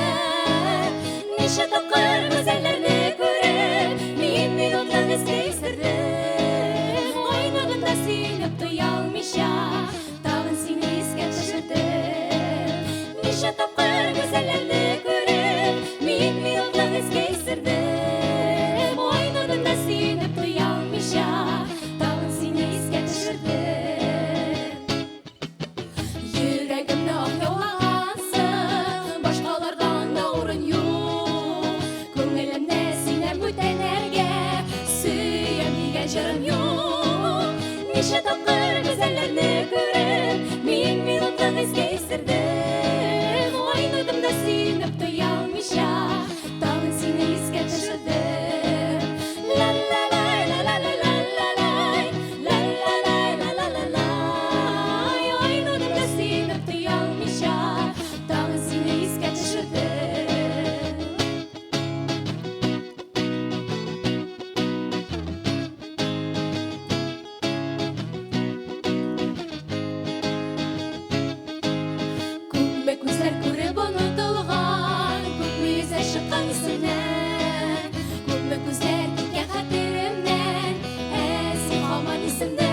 Ничә тапкыр гүзәлләрне күреп, мин минутлык искә исердем. Айныдым да сөенеп туя алмыйча, тагын сине искә төшердем. Ничә тапкыр гүзәлләрне күреп, мин минутлык искә исердем. Айныдым да сөенеп туя алмыйча, тагын сине искә төшердем. Йөрәгемне ак яулагансың, башкаларга анда урын юк. Күңелемдә синнән бүтәннәргә сөям дигән җырым юк. Ничә тапкыр гүзәлләрне күреп, мин минутлык искә исердем. Айныдым да сөенеп туя алмыйча, тагын сине искә төшердем. Ла-ла-лай, ла-ла-ла-ла-ла-лай, ла-ла-лай, ла-ла-ла-лай. Айныдым да сөенеп туя алмыйча, тагын сине искә төшердем. Күпме күзләр күреп онытылган, күпме йөзләр чыккан исемнән, күпме күзләр киткән хәтеремнән, ә син һаман исемдә.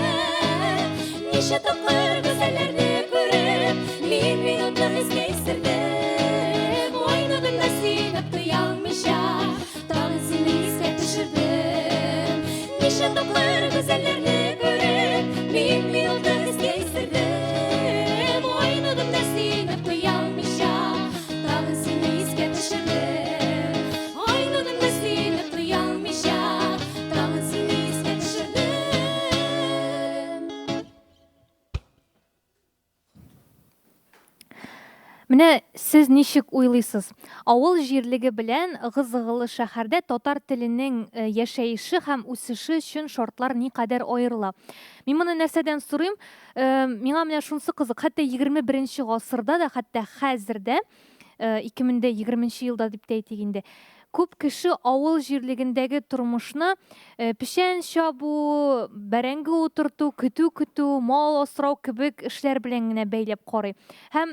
Ничә тапкыр гүзәлләрне күреп, мин минутлык искә исердем. Айныдым да сөенеп туя алмыйча, тагын сине искә төшердем. Ничә тапкыр гүзәлләрне күреп, мин минутлык искә исердем. Айныдым да сөенеп туя алмыйча, тагын сине искә төшердем. Айныдым да сөенеп туя алмыйча, тагын сине искә төшердем. Менә сез ничек уйлыйсыз, авыл җирлеге белән ыгы-зыгылы шәһәрдә татар теленең яшәеше һәм үсеше өчен шартлар никадәр аерыла? Мин моны нәрсәдән сорыйм? Миңа менә шунысы кызык, хәтта 21 нче гасырда да, хәтта хәзер дә, 2020 нче елда дип тә әйтик инде, күп кеше авыл җирлегендәге тормышны печән чабу, бәрәңге утырту, көтү көтү, мал асрау кебек эшләр белән генә бәйләп карый. Һәм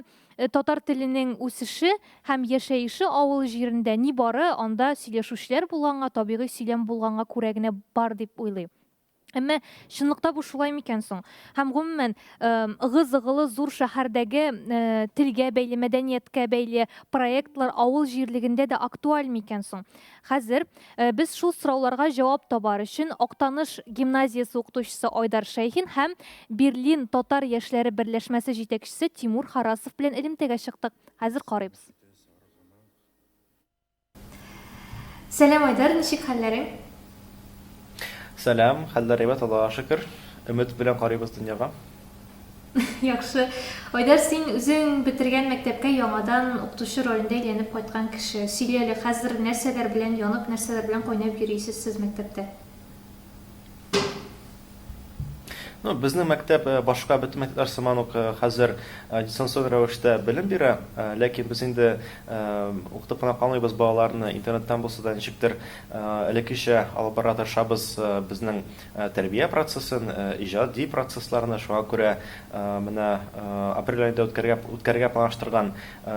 татар теленең үсеше һәм яшәеше авыл җирендә нибары анда сөйләшүчеләр булганга, табигый сөйләм булганга күрә генә бар дип уйлый. Әмма чынлыкта бу шулай микән соң? Һәм гомумән, ыгы-зыгылы зур шәһәрдәге телгә бәйле, мәдәнияткә бәйле проектлар авыл җирлегендә дә актуаль микән соң? Хәзер без шул сорауларга җавап табар өчен Актаныш гимназиясе укытучысы Айдар Шәйхин һәм Берлин татар яшьләре берләшмәсе җитәкчесе Тимур Харасов белән элемтәгә чыктык. Хәзер карыйбыз. Сәлам, Айдар, ничек хәлләрең? Сәлам, хәлләр әйбәт, Аллага шөкер. Өмет белән карыйбыз дөньяга. Яхшы. Айдар, син үзең бетергән мәктәпкә яңадан укытучы ролендә әйләнеп кайткан кеше. Сөйлә әле, хәзер нәрсәләр белән янып, нәрсәләр белән кайнап йөрисез сез мәктәптә? Ну, безнең мәктәп э, башка бөтен мәктәпләр сыман ук э, хәзер э, дистанцион рәвештә белем бирә, ләкин без инде укытып кына калмыйбыз балаларны, интернеттан булса да ничектер элеккечә алып барырга тырышабыз безнең тәрбия процессын, иҗади процессларны. Шуңа күрә менә апрель аенда үткәрергә үткәрергә планлаштырган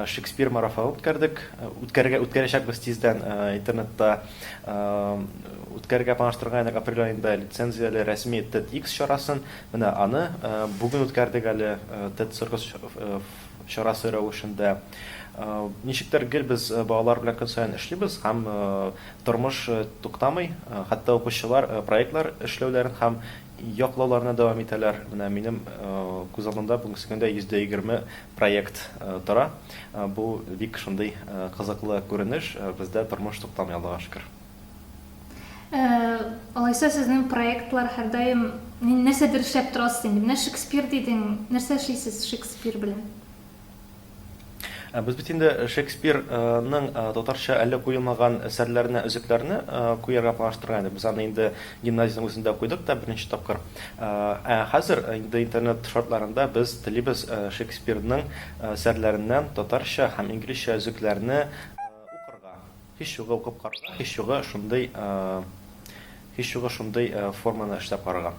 Шекспир марафоны үткәрдек, үткәрергә үткәрәчәкбез тиздән интернетта. Үткәрергә планлаштырган идек апрель аенда лицензияле рәсми TEDx чарасын. Менә аны бүген үткәрдек әле TED Circus чарасы рәвешендә. Ничектер гел без балалар белән көн саен эшлибез һәм тормыш туктамый. Хәтта укучылар проектлар эшләүләрен һәм яклауларына дәвам итәләр. Менә минем күз алдымда бүгенге көндә 120 проект тора. Бу бик шундый кызыклы күренеш. Бездә тормыш туктамый, Аллага шөкер. Алайса сезнең проектлар һәрдаим нәрсәдер эшләп торасыз инде. Менә Шекспир дидең, нәрсә эшлисез Шекспир белән? Без бит инде Шекспирның татарча әле куелмаган әсәрләренә өзекләрне куярга планлаштырган идек. Без аны инде гимназиянең үзендә куйдык та беренче тапкыр. Ә хәзер инде интернет шартларында без телибез Шекспирның әсәрләреннән татарча һәм инглизчә өзекләрне укырга. Һич югы укып карарга, һич югы шундый, һич югы шундый форманы эшләп карарга.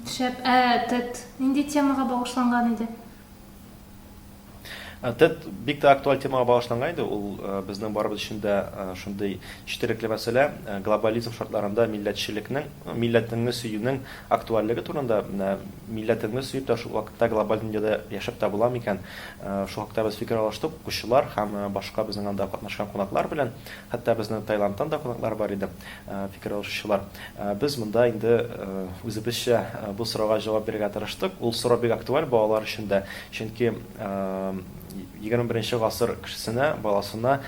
Шәп. Ә TED нинди темага багышланган иде? TED бик тә актуаль темага багышланган иде. Ул безнең барыбыз өчен дә шундый четерекле мәсьәлә, глобализм шартларында милләтчелекнең, милләтеңне сөюнең актуальлеге турында. Менә милләтеңне сөеп тә шул вакытта глобаль дөньяда яшәп тә була микән? Шул хакта без фикер алыштык укучылар һәм башка безнең анда катнашкан кунаклар белән. Хәтта безнең Таиландтан да кунаклар бар иде, фикер алышучылар. Без монда инде үзебезчә бу сорауга җавап бирергә тырыштык. Ул сорау бик актуаль балалар өчен дә, чөнки 21 гасыр кешесенә, баласына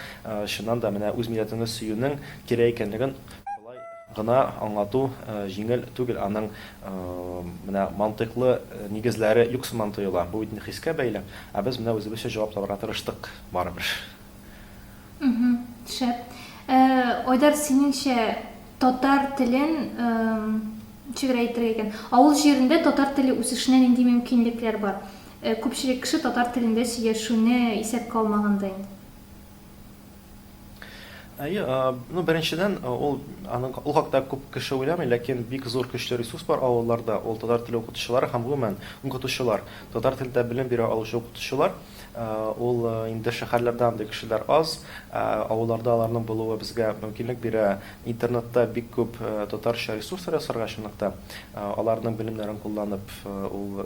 чыннан да менә үз милләтеңне сөюнең кирәк икәнлеген болай гына аңлату җиңел түгел. Аның менә мантыйклы нигезләре юк сыман тоела. Бу бит инде хискә бәйле. Ә без менә үзебезчә җавап табарга тырыштык барыбер. Шәп. Айдар, синеңчә, татар телен ничегрәк әйтергә икән? Авыл җирендә татар теле үсешенә нинди мөмкинлекләр бар? Күпчелек кеше татар телендә сөйләшүне исәпкә алмаганда инде. Әйе, ну, беренчедән, ул аның ул хакта күп кеше уйламый, ләкин бик зур көчле ресурс бар авылларда, ул татар теле укытучылары һәм гомумән укытучылар, татар телендә белем бирә алучы укытучылар. Ул инде шәһәрләрдә андый кешеләр аз, ә авылларда аларның булуы безгә мөмкинлек бирә интернетта бик күп татарча ресурслар ясарга чынлыкта. Аларның белемнәрен кулланып, ул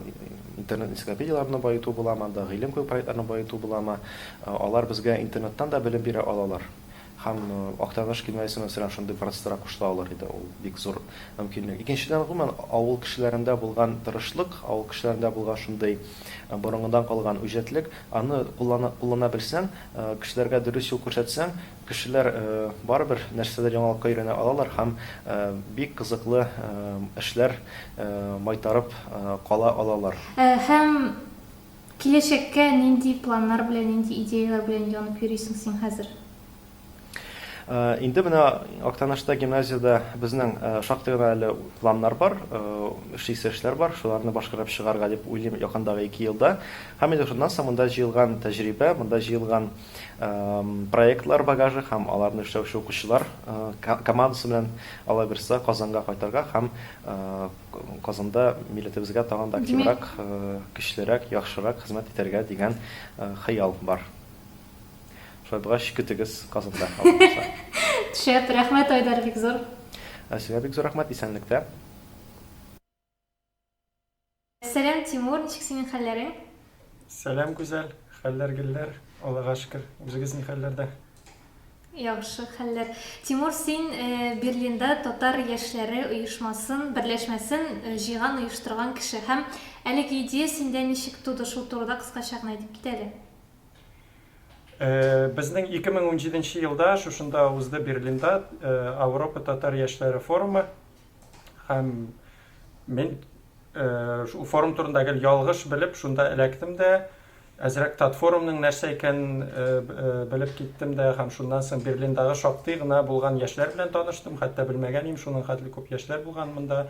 интернет энциклопедияләрне баету буламы, анда гыйлем кебек проектларны баету буламы, алар безгә интернеттан да белем бирә алалар. Һәм Актаныш гимназиясе, мәсәлән, шундый процессларга кушыла алыр иде, ул бик зур мөмкинлек. Икенчедән, гомумән, авыл кешеләрендә булган тырышлык, авыл кешеләрендә булган шундый борынгыдан калган үҗәтлек, аны куллана, куллана белсәң, кешеләргә дөрес юл күрсәтсәң, кешеләр барыбер нәрсәдер яңалыкка өйрәнә алалар һәм бик кызыклы эшләр майтарып кала алалар. Һәм киләчәккә нинди планнар белән, нинди идеяләр белән янып йөрисең син хәзер? Инде менә Актанышта гимназиядә безнең шактый гына әле планнар бар, эшлисе эшләр бар, шуларны башкарып чыгарга дип уйлыйм якындагы ике елда. Һәм инде шуннан соң монда җыелган тәҗрибә, монда җыелган проектлар багажы һәм аларны эшләүче укучылар командасы белән алла бирса Казанга кайтырга һәм Казанда милләтебезгә тагын да активрак, көчлерәк, яхшырак хезмәт итәргә дигән хыял бар. Шулай булгач, көтегез Казанда, Алла боерса. Шәп, рәхмәт, Айдар, бик зур. Ә сезгә бик зур рәхмәт, исәнлектә. Сәлам, Тимур, ничек синең хәлләрең? Сәлам, Гүзәл, хәлләр гөлләр, Аллага шөкер. Үзегез ни хәлләрдә? Яхшы хәлләр. Тимур, син Берлинда татар яшьләре оешмасын, берләшмәсен җыйган, оештырган кеше. Һәм әлеге идея синдә ничек туды, шул турыда кыскача гына әйтеп кит әле. Безнең 2017 елда шушында узды Берлинда Ауропа татар яшьләре форумы. Һәм мин шул форум турында гел ялгыш белеп, шунда эләктем дә, әзрәк Татфорумның нәрсә икәнен белеп киттем дә, һәм шуннан соң Берлиндагы шактый гына булган яшьләр белән таныштым, хәтта белмәгән идем, шуның хәтле күп яшьләр булган монда.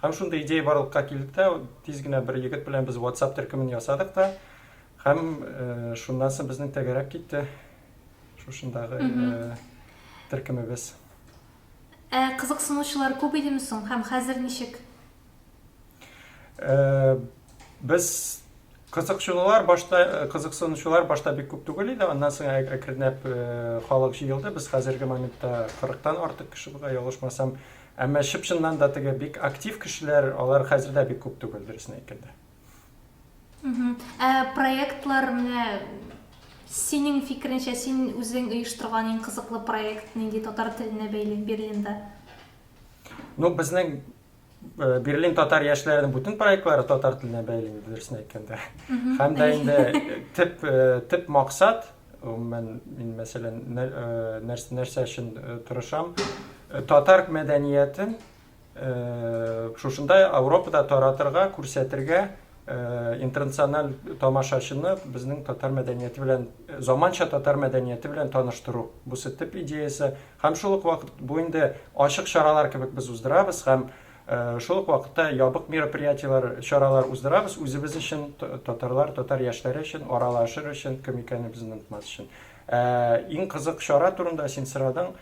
Һәм шундый идея барлыкка килде дә, тиз генә бер егет белән без WhatsApp төркемен ясадык та, һәм шуннан соң безнең тәгәрәп китте шушындагы төркемебез. Ә кызыксынучылар күп идеме соң һәм хәзер ничек? Без кызыксынулар башта кызыксынучылар башта бик күп түгел иде, аннан соң әкренләп халык җыелды. Без хәзерге моментта 40-тан артык кеше бугай, ялгышмасам. Әмма чып-чыннан да теге бик актив кешеләр, алар хәзер дә бик күп түгел, дөресен әйткәндә. Ә проектлар менә синең фикереңчә, син үзең оештырган иң кызыклы проект нинди татар теленә бәйле Берлинда? Ну, безнең Берлин татар яшьләренең бүтән проектлары татар теленә бәйле инде, дөресен әйткәндә. Һәм дә инде төп төп максат, гомумән, мин мәсәлән, нәрсә нәрсә өчен тырышам, татар мәдәниятен шушында Ауропада таратырга, күрсәтергә, интернациональ тамашачыны безнең татар мәдәнияте белән, заманча татар мәдәнияте белән таныштыру. Бусы төп идеясе. Һәм шул ук вакыт бу инде ачык чаралар кебек без уздырабыз һәм шул ук вакытта ябык мероприятиеләр, чаралар уздырабыз үзебез өчен, татарлар, татар яшьләре өчен, аралашыр өчен, кем икәнебезне онытмас өчен. Ә иң кызык чара турында син сорадың.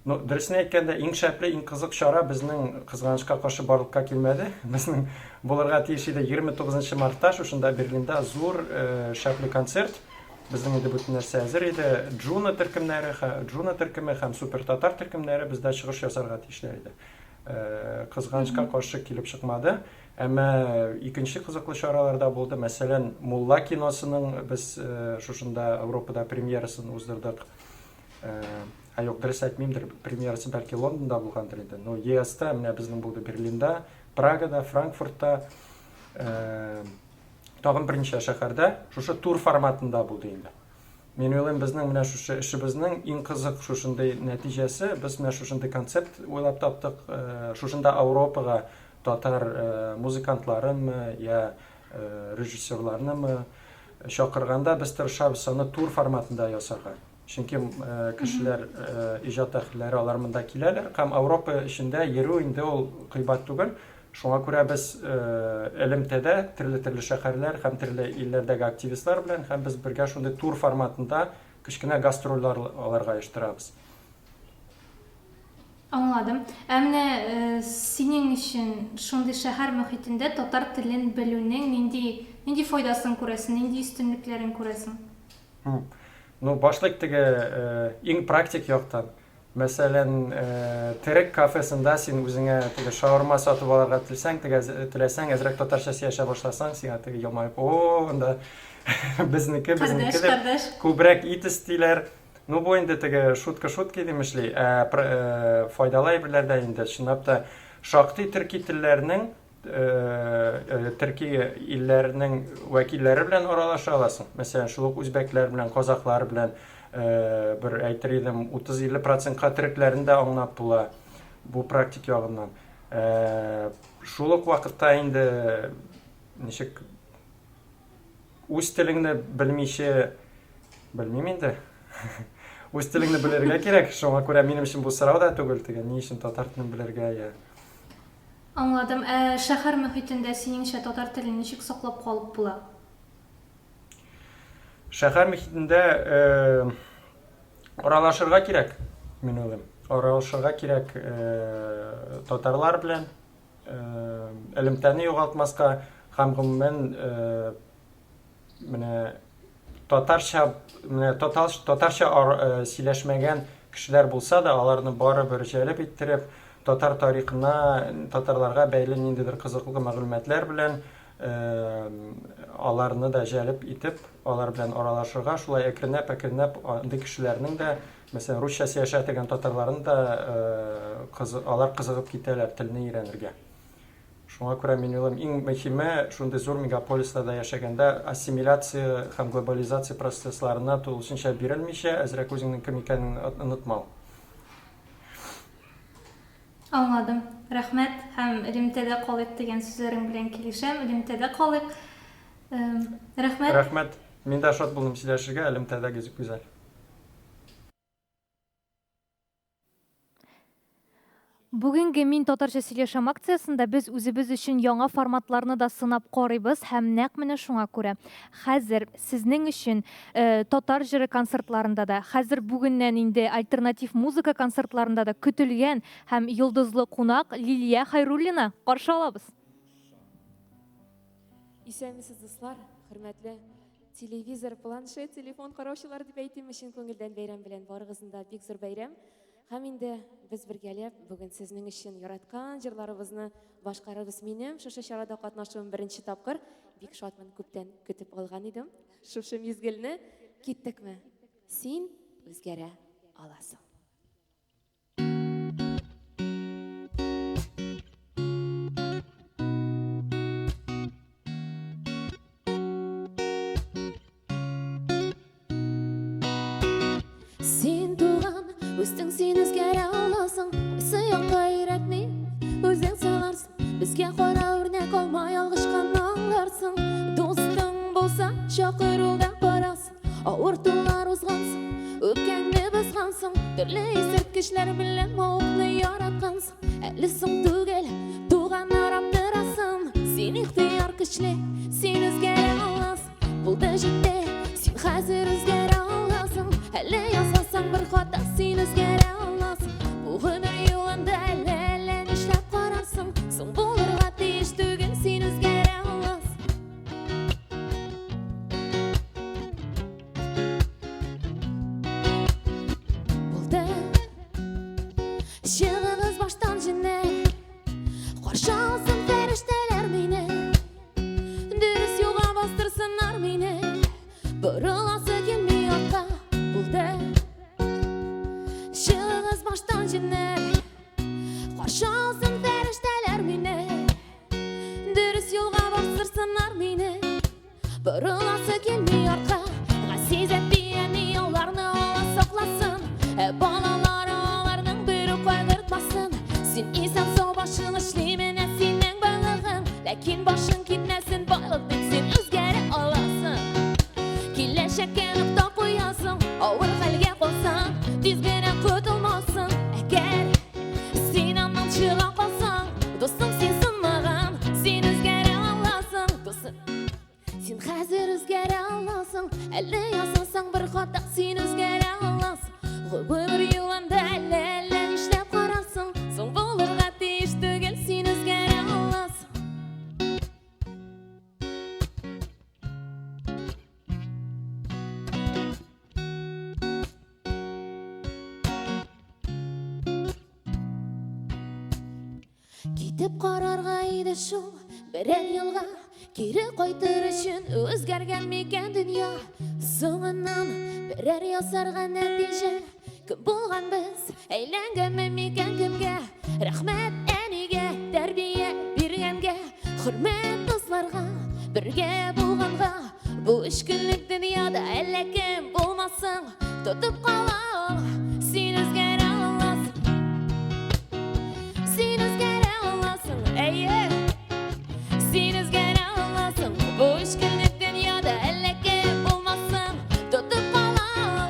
Ну, дөресен әйткәндә, иң шәпле, иң кызык чара безнең кызганычка каршы барлыкка килмәде. Безнең булырга тиеш иде 29 мартта шушында Берлинда зур шәпле концерт. Безнең инде бөтен нәрсә әзер иде. Джуна төркемнәре, Джуна төркеме һәм Супер Татар төркемнәре бездә чыгыш ясарга тиешләр иде. Э, кызганычка каршы килеп чыкмады. Әмма икенче кызыклы чаралар да булды. Мәсәлән, Мулла киносының без э, шушында Европада премьерасын уздырдык. Э, ә юк, дөрес әйтмимдер, премьерасы бәлки Лондонда булгандыр инде. Но ЕСта менә безнең булды Берлинда, Прагада, Франкфуртта, Тагын берничә шәһәрдә шушы тур форматында булды инде. Мин уйлыйм, безнең менә шушы эшебезнең иң кызык шушындый нәтиҗәсе, без менә шушындый концепт уйлап таптык, э, шушында Ауропага татар э, музыкантларынмы я э, режиссерларнымы чакырганда без тырышабыз аны тур форматында ясарга. Чөнки кешеләр, иҗат әһелләре алар монда киләләр һәм Ауропа эчендә йөрү инде ул кыйбат түгел. Шуңа күрә без элемтәдә төрле-төрле шәһәрләр һәм төрле илләрдәге активистлар белән һәм без бергә шундый тур форматында кечкенә гастрольләр аларга оештырабыз. Аңладым. Ә менә синең өчен шундый шәһәр мохитендә татар телен белүнең нинди нинди файдасын күрәсең, нинди өстенлекләрен күрәсең? Ну, башлыйк теге иң практик яктан. Мәсәлән, терек кафесында син үзеңә теге шаурма сатып алырга телсәң, теге теләсәң, әзрәк татарча сөйләшә башласаң, сиңа теге елмаеп, о, анда безнеке, безнеке дип, күбрәк ит өстиләр. Ну, бу инде теге шутка шутки димешли, ә файдалы әйберләр дә инде чынлап та шактый төрки телләрнең төрки илләренең вәкилләре белән аралаша аласың. Мәсәлән, шул ук үзбәкләр белән, казахлар белән бер әйтер идем, 30-50 процентка төрекләрен дә аңлап була бу практик ягыннан. Шул ук вакытта инде ничек үз телеңне белмичә, белмим инде. Үз телеңне белергә кирәк, шуңа күрә минем өчен бу сорау да түгел, теге ни өчен татар телен белергә я. Аңладым. Ә шәһәр мөхитендә синеңчә татар телен ничек саклап калып була? Шәһәр мөхитендә аралашырга кирәк, мин уйлыйм. Аралашырга кирәк татарлар белән, элемтәне югалтмаска һәм гомумән менә татарча менә татар, татарча ар, э, сөйләшмәгән кешеләр булса да, аларны барыбер җәлеп иттереп, татар тарихына, татарларга бәйле ниндидер кызыклы мәгълүматлар белән э, аларны да җәлеп итеп, алар белән аралашырга, шулай әкренләп-әкренләп андый кешеләрнең дә, мәсәлән, русча сөйләшә торган татарларны да э, кызы, алар кызыгып китәләр телне өйрәнергә. Шуңа күрә мин уйлыйм, иң мөһиме, шундый зур мегаполисларда яшәгәндә ассимиляция һәм глобализация процессларына тулысынча бирелмичә, әзрәк үзеңнең кем икәнеңне онытмау. Аңладым. Рәхмәт һәм элемтәдә калыйк дигән сүзләрең белән килешәм. Элемтәдә калыйк. Рәхмәт. Рәхмәт. Мин дә шат булдым сөйләшергә, элемтәдә гүзәл. Бүгенге Мин татарча сөйләшәм акциясендә без үзебез өчен яңа форматларны да сынап карыйбыз һәм нәкъ менә шуңа күрә хәзер сезнең өчен э, татар җыры концертларында да, хәзер бүгеннән инде альтернатив музыка концертларында да көтелгән һәм йолдызлы кунак Лилия Хәйруллина каршы алабыз. Исәнмесез, дуслар, хөрмәтле телевизор, планшет, телефон караучылар дип әйтим, чын күңелдән бәйрәм белән барыгызны да бик зур бәйрәм. Һәм инде без бергәләп бүген сезнең өчен яраткан җырларыбызны башкарырбыз. Минем шушы чарада катнашуым беренче тапкыр. Бик шатмын, күптән көтеп алган идем шушы мизгелне. Киттекме? Син үзгәрә аласың. Үстең син үзгәрә аласың, кайсы якка өйрәтми, үзең сайларсың. Безгә кара үрнәк алма, ялгышканны аңларсың. Дустың булса, чакыруда барасың. Авыртулар узгансың, үпкәңне бозгансың. Төрле исерткечләр белән мавыкны яраткансың. Әле соң түгел, туганнар аптырасын. Син ихтыяр көчле, син үзгәрә аласың. Булды җитте, син хәзер үзгәрә аласың. Әле ясасаң бер хата, син үзгәрә аласың. Бу гомер юлында әле әллә нишләп карарсың. Соң булырга тиеш түгел, син үзгәрә аласың. Булды. Чыгыгыз баштан җеннәр. Каршы алсын фәрештәләр мине. Дөрес юлга бастырсыннар мине. Борыласы килми артка. Булды. Чыгыгыз баштан җеннәр. Каршы алсын фәрештәләр мине. Дөрес юлга бастырсыннар мине. Борыласы килми артка. Газиз әти-әни аларны Алла сакласын. Ә балалары аларның бер үк кайгыртмасын. Син исән-сау башың эшли, менә синең байлыгың. Ләкин башың китмәсен байлык дип син үзгәрә аласың. Киләчәккә нокта куясың, авыр хәлгә калсаң, тиз генә котылмассың. Әгәр син аннан чыга калсаң, дустым син сынмаган, син үзгәрә аласың. Дустым, син хәзер үзгәрә аласың. Әле ясасаң бер хата, син үзгәрә аласың. Гомер юлында әллә әллә нишләп карарсың. Соң булырга тиеш түгел, син үзгәрә аласың. Китеп карарга иде шул берәр елга, кире кайтыр өчен үзгәргән микән дөнья? Соңыннан берәр ясарга нәтиҗә. Кем булган без, әйләнгәнме микән кемгә? Рәхмәт әнигә, тәрбия биргәнгә, хөрмәт дусларга, бергә булганга. Бу өч көнлек дөньяда әллә кем булмасаң, тотып кала, син үзгәрә аласың. Син үзгәрә аласың, әйе. Син үзгәрә аласың. Бу өч көнлек дөньяда әллә кем булмасаң, тотып кала,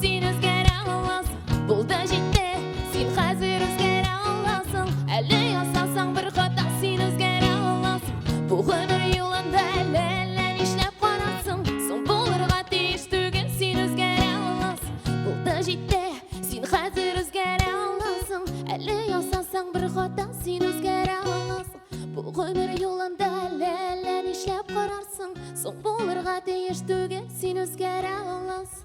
син үзгәрә аласың. Булды җитте, син хәзер үзгәрә аласың. Әле ясасаң бер хата, син үзгәрә аласың. Бу гомер юлында әллә әллә нишләп карарсың. Соң булырга тиеш түгел, син үзгәрә аласың. Булды җитте, син хәзер үзгәрә аласың. Әле ясасаң бер хата, син үзгәрә аласың. Бу гомер юлында әллә әллә нишләп карарсың. Соң булырга тиеш түгел, син үзгәрә аласың.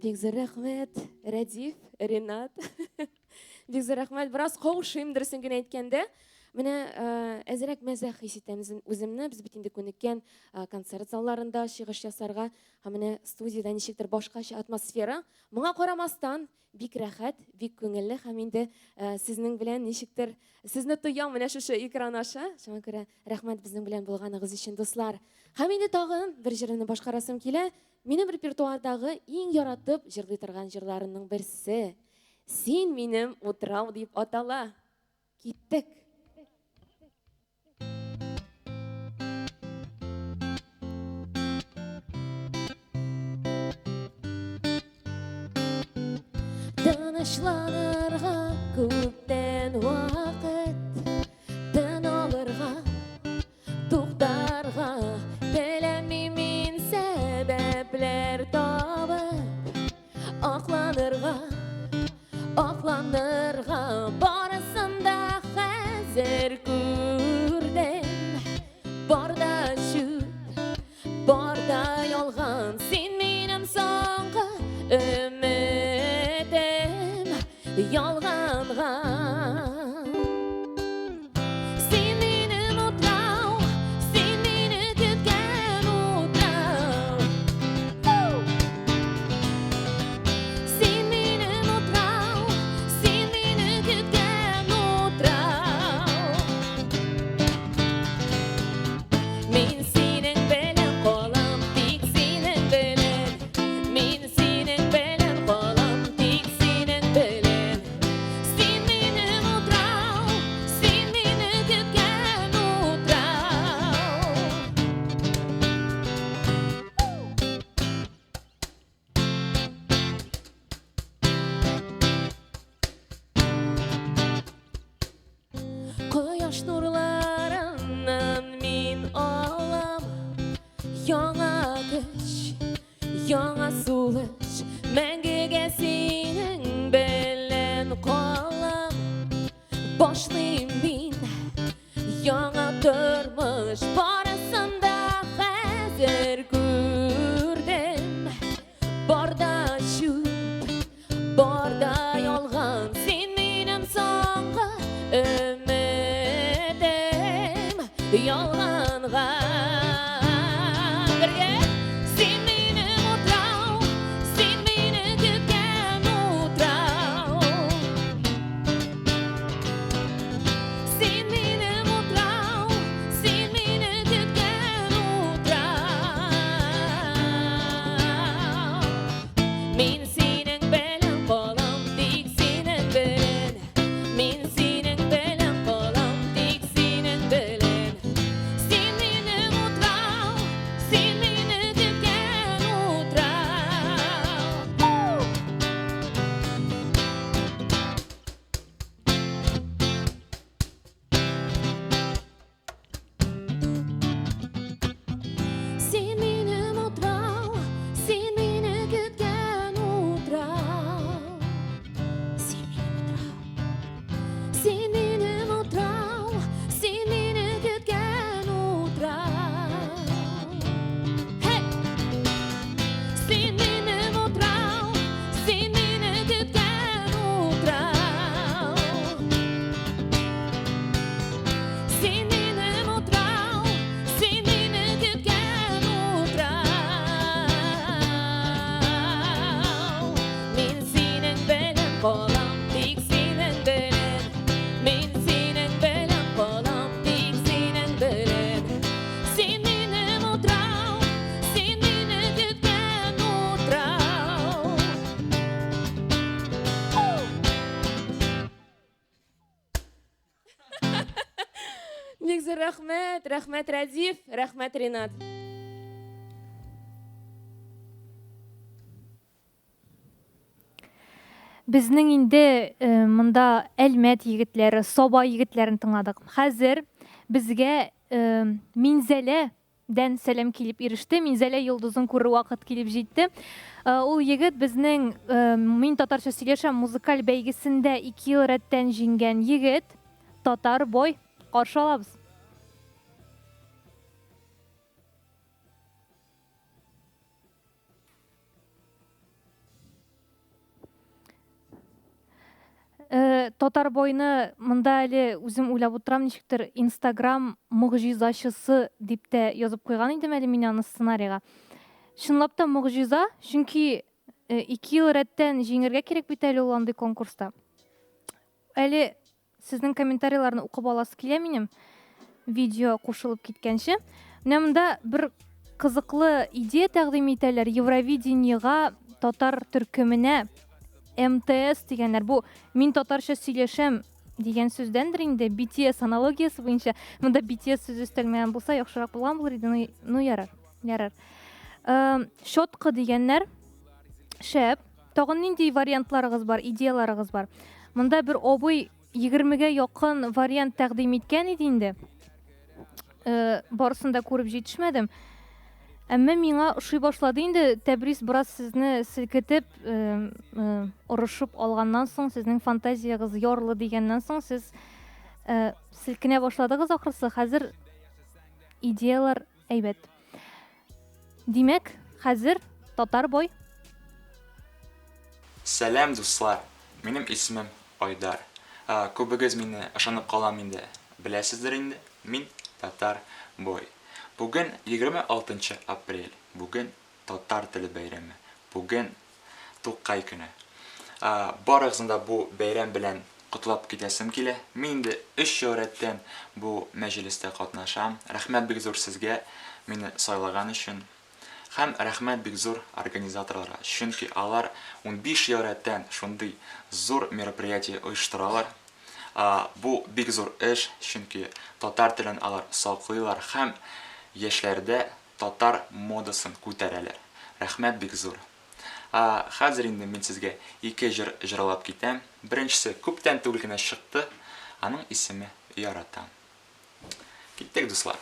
Бик зур рәхмәт, Рәдиф, Ренат. Бик зур рәхмәт. Бераз каушыйм, дөресен генә әйткәндә. Менә әзрәк мәзәк хис итәм үземне. Без бит инде күнеккән концерт залларында чыгыш ясарга. Һәм менә студиядә ничектер башкача атмосфера. Моңа карамастан, бик рәхәт, бик күңелле һәм инде сезнең белән ничектер сезне тоям менә шушы экран аша. Шуңа күрә рәхмәт безнең белән булганыгыз өчен, дуслар. Һәм инде тагын бер җырны башкарасым килә. Минем репертуардагы иң яратып җырлый торган җырларымның берсе. Син минем утрау дип атала. Киттек. Тынычланырга күптән вакыт, тын алырга, туктарга теләмим мин сәбәпләр табып, акланырга, акланырга барысын да хәзер күрдем. Бар да чүп, бар да ялган, син минем соңгы өметем ялганга. Син минем утрау, син мине көткән утрау. Син минем утрау, син мине тормыш, барысын да хәзер күрдем. Бар да чүп, бар да ялган, син минем соңгы өметем. Ялганга бергә. Син минем утрау, син мине көткән утрау. Син минем утрау, син мине көткән утрау. Мин синең белән калам, тик синең белән. Мин синең белән калам, тик синең белән. Син минем утрау, син мине көткән утрау. Син минем утрау, син мине көткән утрау. Син минем утрау, син минем утрау, син мине көткән утрау. Hey! Син минем утрау, син мине көткән утрау. Син минем утрау, син мине көткән утрау. Мин синең белән калам, тик синең белән. Мин синең белән калам, тик синең белән. Син минем утрау, син мине көткән утрау. Бик зур рәхмәт, рәхмәт Рәдиф, рәхмәт Ринат. Безнең инде монда Әлмәт егетләре, Саба егетләрен тыңладык. Хәзер безгә Минзәлә дән сәлам килеп иреште. Минзәлә йолдызын күрер вакыт килеп җитте. Ул егет безнең Мин татарча сөйләшәм музыкаль бәйгесендә 2 ел рәттән җиңгән егет, Татар бой. Каршы алабыз. Татар бойны монда әле үзем уйлап утырам, ничектер Инстаграм могҗизачысы дип тә язып куйган идем әле мин аны сценарийга. Чынлап та могҗиза, чөнки 2 ел рәттән җиңергә кирәк бит әле ул андый конкурста. Әле сезнең комментарийларны укып аласы килә минем, видео кушылып киткәнче. Менә монда бер кызыклы идея тәкъдим итәләр. Евровидениега татар төркеменә МТС дигәннәр. Бу мин татарча сөйләшәм дигән сүздәндер инде. BTS аналогиясе буенча. Монда BTS сүзе өстәлмәгән булса, яхшырак булган булыр иде. Ну ярар, ярар. Щетка дигәннәр. Шәп. Тагын нинди вариантларыгыз бар, идеяларыгыз бар? Монда бер абый 20-гә якын вариант тәкъдим иткән иде инде. Барысын да күреп җитешмәдем. Әмма миңа ошый башлады инде. Тәбрис бераз сезне селкетеп, орышып алганнан соң, сезнең фантазиягез ярлы дигәннән соң, сез селкенә башладыгыз ахрысы. Хәзер идеялар әйбәт. Димәк, хәзер Татар бой. Сәлам, дуслар! Минем исемем Айдар. Күбегез мине, ышанып калам инде, беләсездер инде, мин Татар бой. Бүген 26 нчы апрель, бүген татар теле бәйрәме, бүген Тукай көне. Барыгызны да бу бәйрәм белән котлап китәсем килә. Мин инде өч ел рәттән бу мәҗлестә катнашам. Рәхмәт бик зур сезгә, мине сайлаган өчен. Һәм рәхмәт бик зур организаторларга, чөнки алар 15 ел рәттән шундый зур мероприятие оештыралар. Бу бик зур эш, чөнки татар телен алар саклыйлар һәм яшьләрдә татар модасын күтәрәләр. Рәхмәт бик зур. Ә хәзер инде мин сезгә ике җыр җырлап китәм. Беренчесе күптән түгел генә чыкты, аның исеме Яратам. Киттек, дуслар.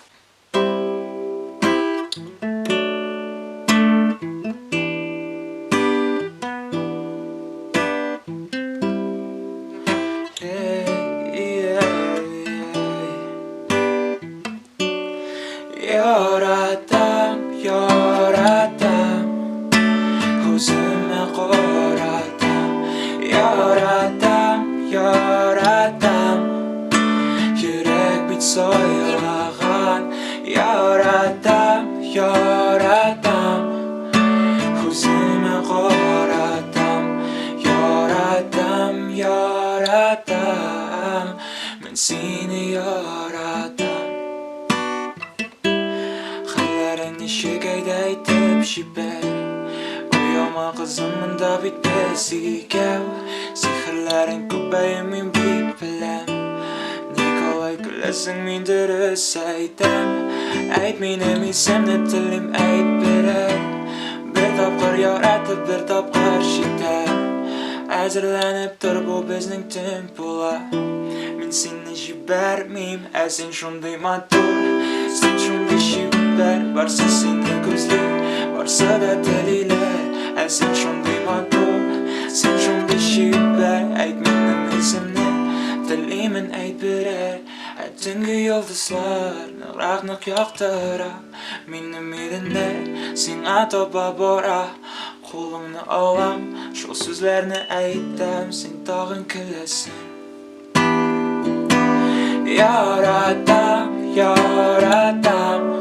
Яратам, яратам, үземә каратам. Яратам, яратам, йөрәк бит сайлаган. Яратам, яратам, үземә каратам. Яратам, яратам, мин сине яратам. Хәлләрең ничек, әйдә әйтеп җибәр. Оялма, кызым, монда бит без икәү. Сихерләрең күп, әйе, мин бит беләм. Ник алай көләсең, мин дөрес әйтәм. Әйт минем исемне, телим, әйт берәр. Бер тапкыр яратып, бер тапкыр җитәр. Әзерләнеп тор, бу безнең төн була. Мин сине җибәрмим, ә син шундый матур, син шундый чибәр, барсы сине күзли, барсы да телиләр. Ә син шундый матур, син шундый чибәр, әйт минем исемне, телимен, әйт берәр. Ә төнге йолдызлар ныграк нык яктыра, минем иреннәр сиңа таба бара. Кулыңны алам, шул сүзләрне әйтәм, син тагын көләсең. Яратам, яратам,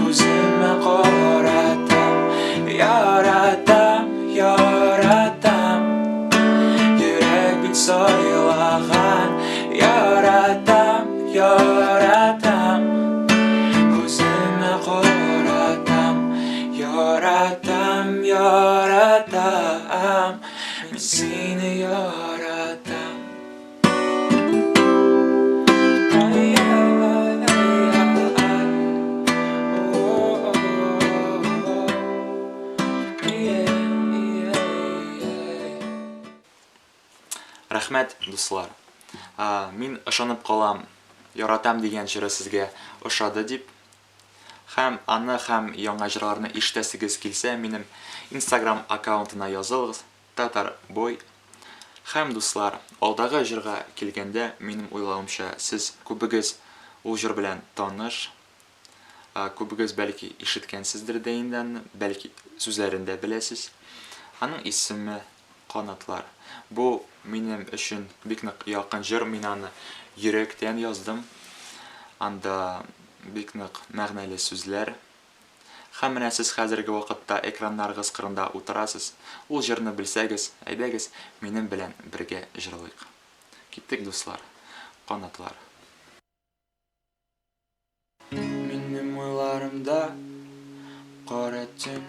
үземә каратам. Яратам, яратам, йөрәк бит сайлаган. Яратам, яратам, үземә каратам. Яратам, яратам, мин сине яратам. Ай, ай, ай, ай. О, о, о, о. Yeah, yeah, yeah. Рәхмәт, дуслар. Мин ышанып калам, Яратам дигән җыры сезгә ошады дип. Һәм аны һәм яңа җырларны ишетәсегез килсә, минем Instagram аккаунтына язылыгыз, Татарбой. Һәм, дуслар, алдагы җырга килгәндә, минем уйлавымча, сез күбегез ул җыр белән таныш. Күбегез, бәлки, ишеткәнсездер дә инде аны, бәлки, сүзләрен дә беләсез. Аның исеме Канатлар. Бу минем өчен бик нык якын җыр, мин аны йөрәктән яздым. Анда бик нык мәгънәле сүзләр. Һәм менә сез хәзерге вакытта экраннарыгыз кырында утырасыз. Ул җырны белсәгез, әйдәгез, минем белән бергә җырлыйк. Киттек, дуслар. Канатлар. Минем уйларымда кара төн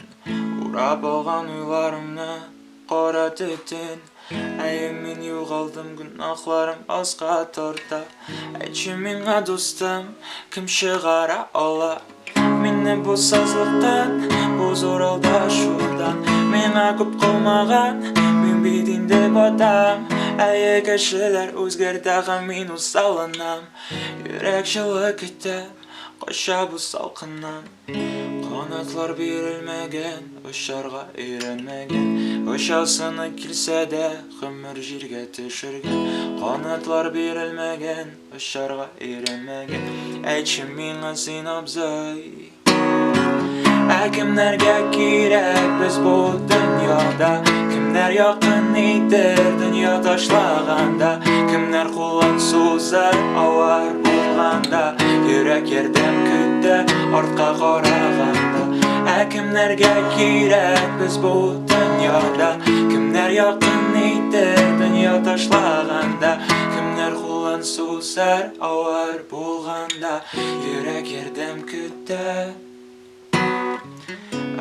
Урап алган уйларымны кара төтен Әйе, мин югалдым, гөнаһларым аска тарта Әйтче миңа, дустым, кем чыгара ала Мине бу сазлыктан, бу зур алдашудан Миңа күп калмаган, мин бит инде батам Әйе, кешеләр үзгәртә һәм мин усалланам Йөрәк җылы көтә, кача бу салкыннан. Канатлар бирелмәгән, очарга өйрәнмәгән. Очасыны килсә дә, гомер җиргә төшергән. Канатлар бирелмәгән, очарга өйрәнмәгән. Әйтче миңа син, абзый. Ә кемнәргә кирәк без бу дөньяда? Кемнәр якын итер дөнья ташлаганда? Кемнәр кулын сузар авыр булганда? Йөрәк ярдәм көтә артка караганда. Ә кемнәргә кирәк без бу дөньяда? Кемнәр якын итер дөнья ташлаганда? Кемнәр кулын сузар авыр булганда? Йөрәк ярдәм көтә.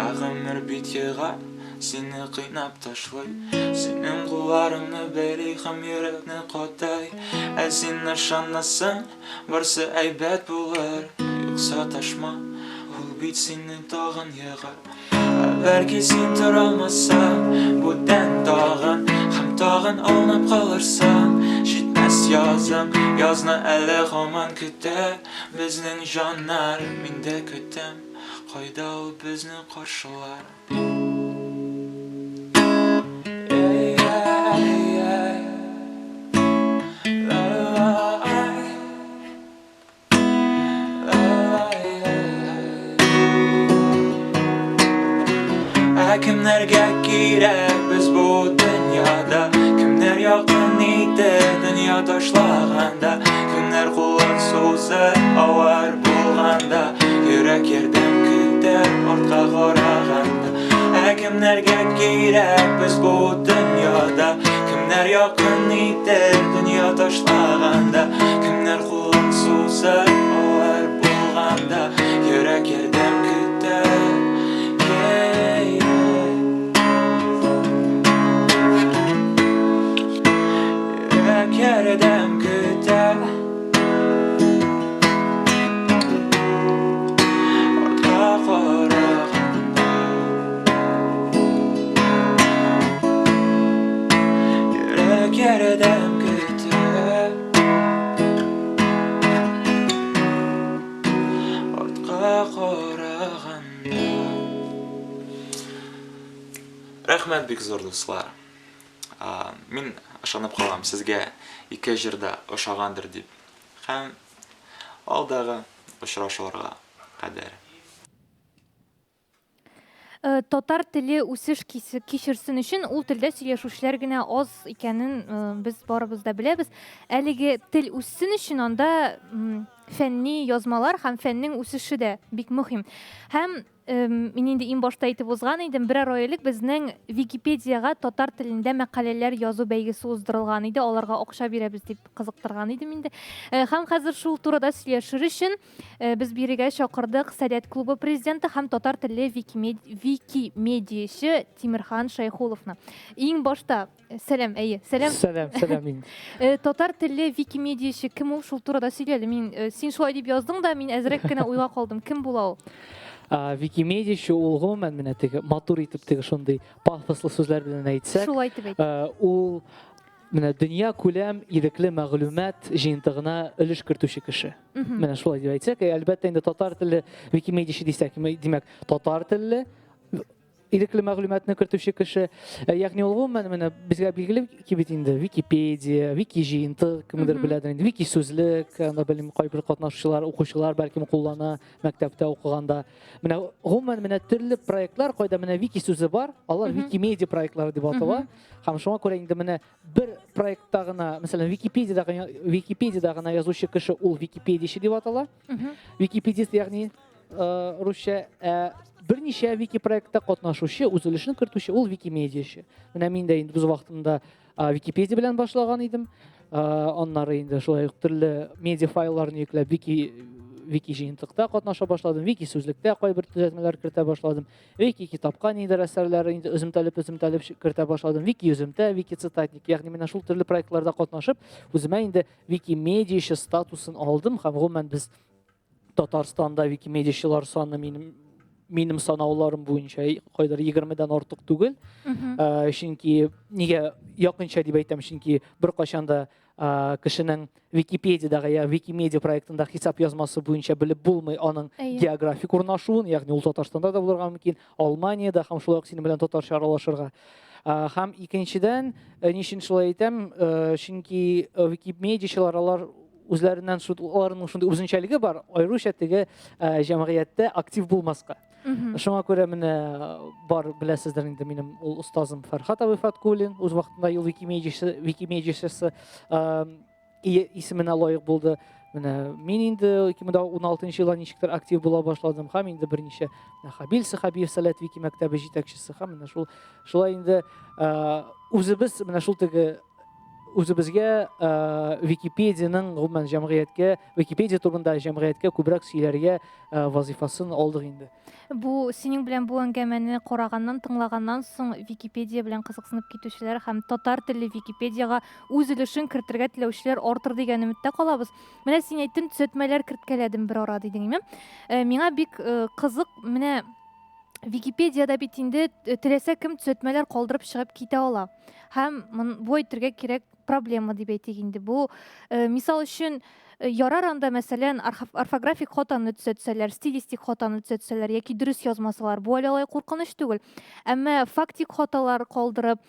Ә гомер бит ега, сине кыйнап ташлый. Синең кулларыңны бәйли һәм йөрәкне катай. Ә син ышанасың, барсы әйбәт булыр. Юкса ташма, ул бит сине тагын егар. Ә бәлки син тора алмассың бүтән тагын һәм тагын аунап калырсың. Җитмәс язың, язны әле һаман көтә. Безнең җаннар, мин дә көтәм, Кайда ул безне каршылар? кемнәргә кирәк без бу дөньяда? Кемнәр якын итә дөнья ташлаганда? Кемнәр кулын суза авыр булганда? Йөрәк ярдәм көтә артка караганда. Ә кемнәргә кирәк без бу дөньяда? Кемнәр якын итәр дөнья ташлаганда? Кемнәр кулын суза авыр булганда? Йөрәк ярдәм көтә. Yeah, yeah. Йөрәк ярдәм көтә. Артка караганда. Йөрәк ярдәм көтә. Артка караганда. Рәхмәт бик зур, дуслар. Мин ышанып калам, сезгә ике җыр да ошагандыр дип. Һәм алдагы очрашуларга кадәр. Э, татар теле үсеш кичерсен өчен ул телдә сөйләшүчеләр генә аз икәнен э, без барыбыз да беләбез. Әлеге тел үссен өчен анда фәнни язмалар һәм фәннең үсеше дә бик мөһим. Һәм мин инде иң башта әйтеп узган идем, берәр ай элек безнең Википедиягә татар телендә мәкаләләр язу бәйгесе уздырылган иде, аларга акча бирәбез дип кызыктырган идем инде. Э, һәм хәзер шул турыда сөйләшер өчен э, без бирегә чакырдык Сәләт клубы президенты һәм татар телле викимедияче Тимерхан Шәйхуловны. Иң башта Сәлам, әйе, сәлам. Сәлам, сәлам мин. Э, татар телле викимедияче кем ул, шул турыда сөйлә әле. Мин э, син шулай дип яздың да, мин әзрәк кенә уйга калдым. Кем була ул? Викимедияче ул гомумән менә теге матур итеп теге шундый пафослы сүзләр белән әйтсәк, Шулай итеп әйт. ул менә дөнья күләм ирекле мәгълүмат җыентыгына өлеш кертүче кеше. Менә шулай дип әйтсәк, әлбәттә инде татар телле викимедияче дисәк, димәк, татар телле ирекле мәгълүматны кертүче кеше. Э, ягъни ул гомумән менә безгә билгеле ки бит инде Википедия, Вики җыентык, кемдер беләдер инде, Вики сүзлек, анда белмим кайбер катнашучылар, укучылар бәлкем куллана мәктәптә укыганда. Менә гомумән менә төрле проектлар, кайда менә Вики сүзе бар, алар Викимедиа проектлары дип атала. Һәм шуңа күрә инде менә бер проектта гына, мәсәлән, Википедиядә гына, Википедиядә гына язучы кеше ул википедияче дип атала. Википедист, ягъни Э, русча ә берничә вики проектта катнашучы, үз өлешен кертүче ул викимедияче. Менә мин дә инде үз вакытымда Википедия белән башлаган идем. Аннары инде шулай ук төрле медиа файлларны йөкләп вики вики җыентыкта катнаша башладым, вики сүзлектә кайбер төзәтмәләр кертә башладым, вики китапка нидер әсәрләре инде өземтәлеп өземтәлеп кертә башладым, вики өземтә, вики цитатник, ягъни менә шул төрле проектларда катнашып, үземә инде викимедияче статусын алдым һәм гомумән без Татарстанда викимедиачылар саны минем минем санауларым буенча кайдыр 20-дән артык түгел. Э, чөнки нигә якынча дип әйтәм, чөнки беркайчан да э, кешенең Википедиядәге я Викимедиа проектында хисап язмасы буенча белеп булмый аның географик урнашуын, ягъни ул Татарстанда да булырга мөмкин, Алманиядә һәм шулай ук синең белән татарча аралашырга. Э, һәм икенчедән, ни өчен шулай әйтәм, чөнки викимедиачылар алар үзләреннән аларның шундый үзенчәлеге бар, аеруча теге э, җәмгыятьтә актив булмаска. Шуңа күрә менә бар беләсездер инде минем ул остазым Фәрхат абый Фаткуллин, үз вакытында ел викимедиачысы, викимедиачысы э, исеменә лаек булды. Менә мин инде 2016 елда ничектер актив була башладым һәм инде берничә Хабил Сахабиев Сәләт Вики мәктәбе җитәкчесе һәм менә шул шулай инде э, үзебез менә шул теге үзебезгә э, Википедиянең гомумән җәмгыятькә, Википедия турында җәмгыятькә күбрәк сөйләргә э, вазифасын алдык инде. Бу синең белән бу әңгәмәне караганнан, тыңлаганнан соң Википедия белән кызыксынып китүчеләр һәм татар телле Википедиягә үз өлешен кертергә теләүчеләр артыр дигән өметтә калабыз. Менә син әйттең, төзәтмәләр керткәләдем бер ара дидең, име? Э, миңа бик кызык, менә Википедиядә бит инде теләсә кем төзәтмәләр калдырып чыгып китә ала. Һәм бу әйтергә кирәк проблема дип әйтик инде. Бу, э, мисал өчен, Ярар анда, мәсәлән, орфографик хатаны төзәтсәләр, стилистик хатаны төзәтсәләр яки дөрес язмасалар, бу әле алай куркыныч түгел. Әмма фактик хаталар калдырып,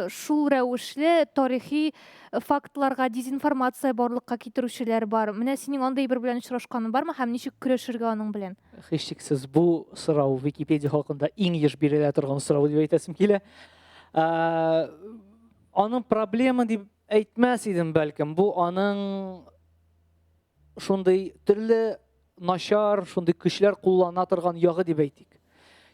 шул рәвешле тарихи фактларга дезинформация барлыкка китерүчеләр бар. Менә синең андый бер белән очрашканың бармы һәм ничек көрәшергә аның белән? Һичшиксез, бу сорау Википедия хакында иң еш бирелә торган сорау дип әйтәсем килә. Аның проблема дип әйтмәс идем, бәлкем. Бу аның шундый төрле начар, шундый көчләр куллана торган ягы дип әйтик.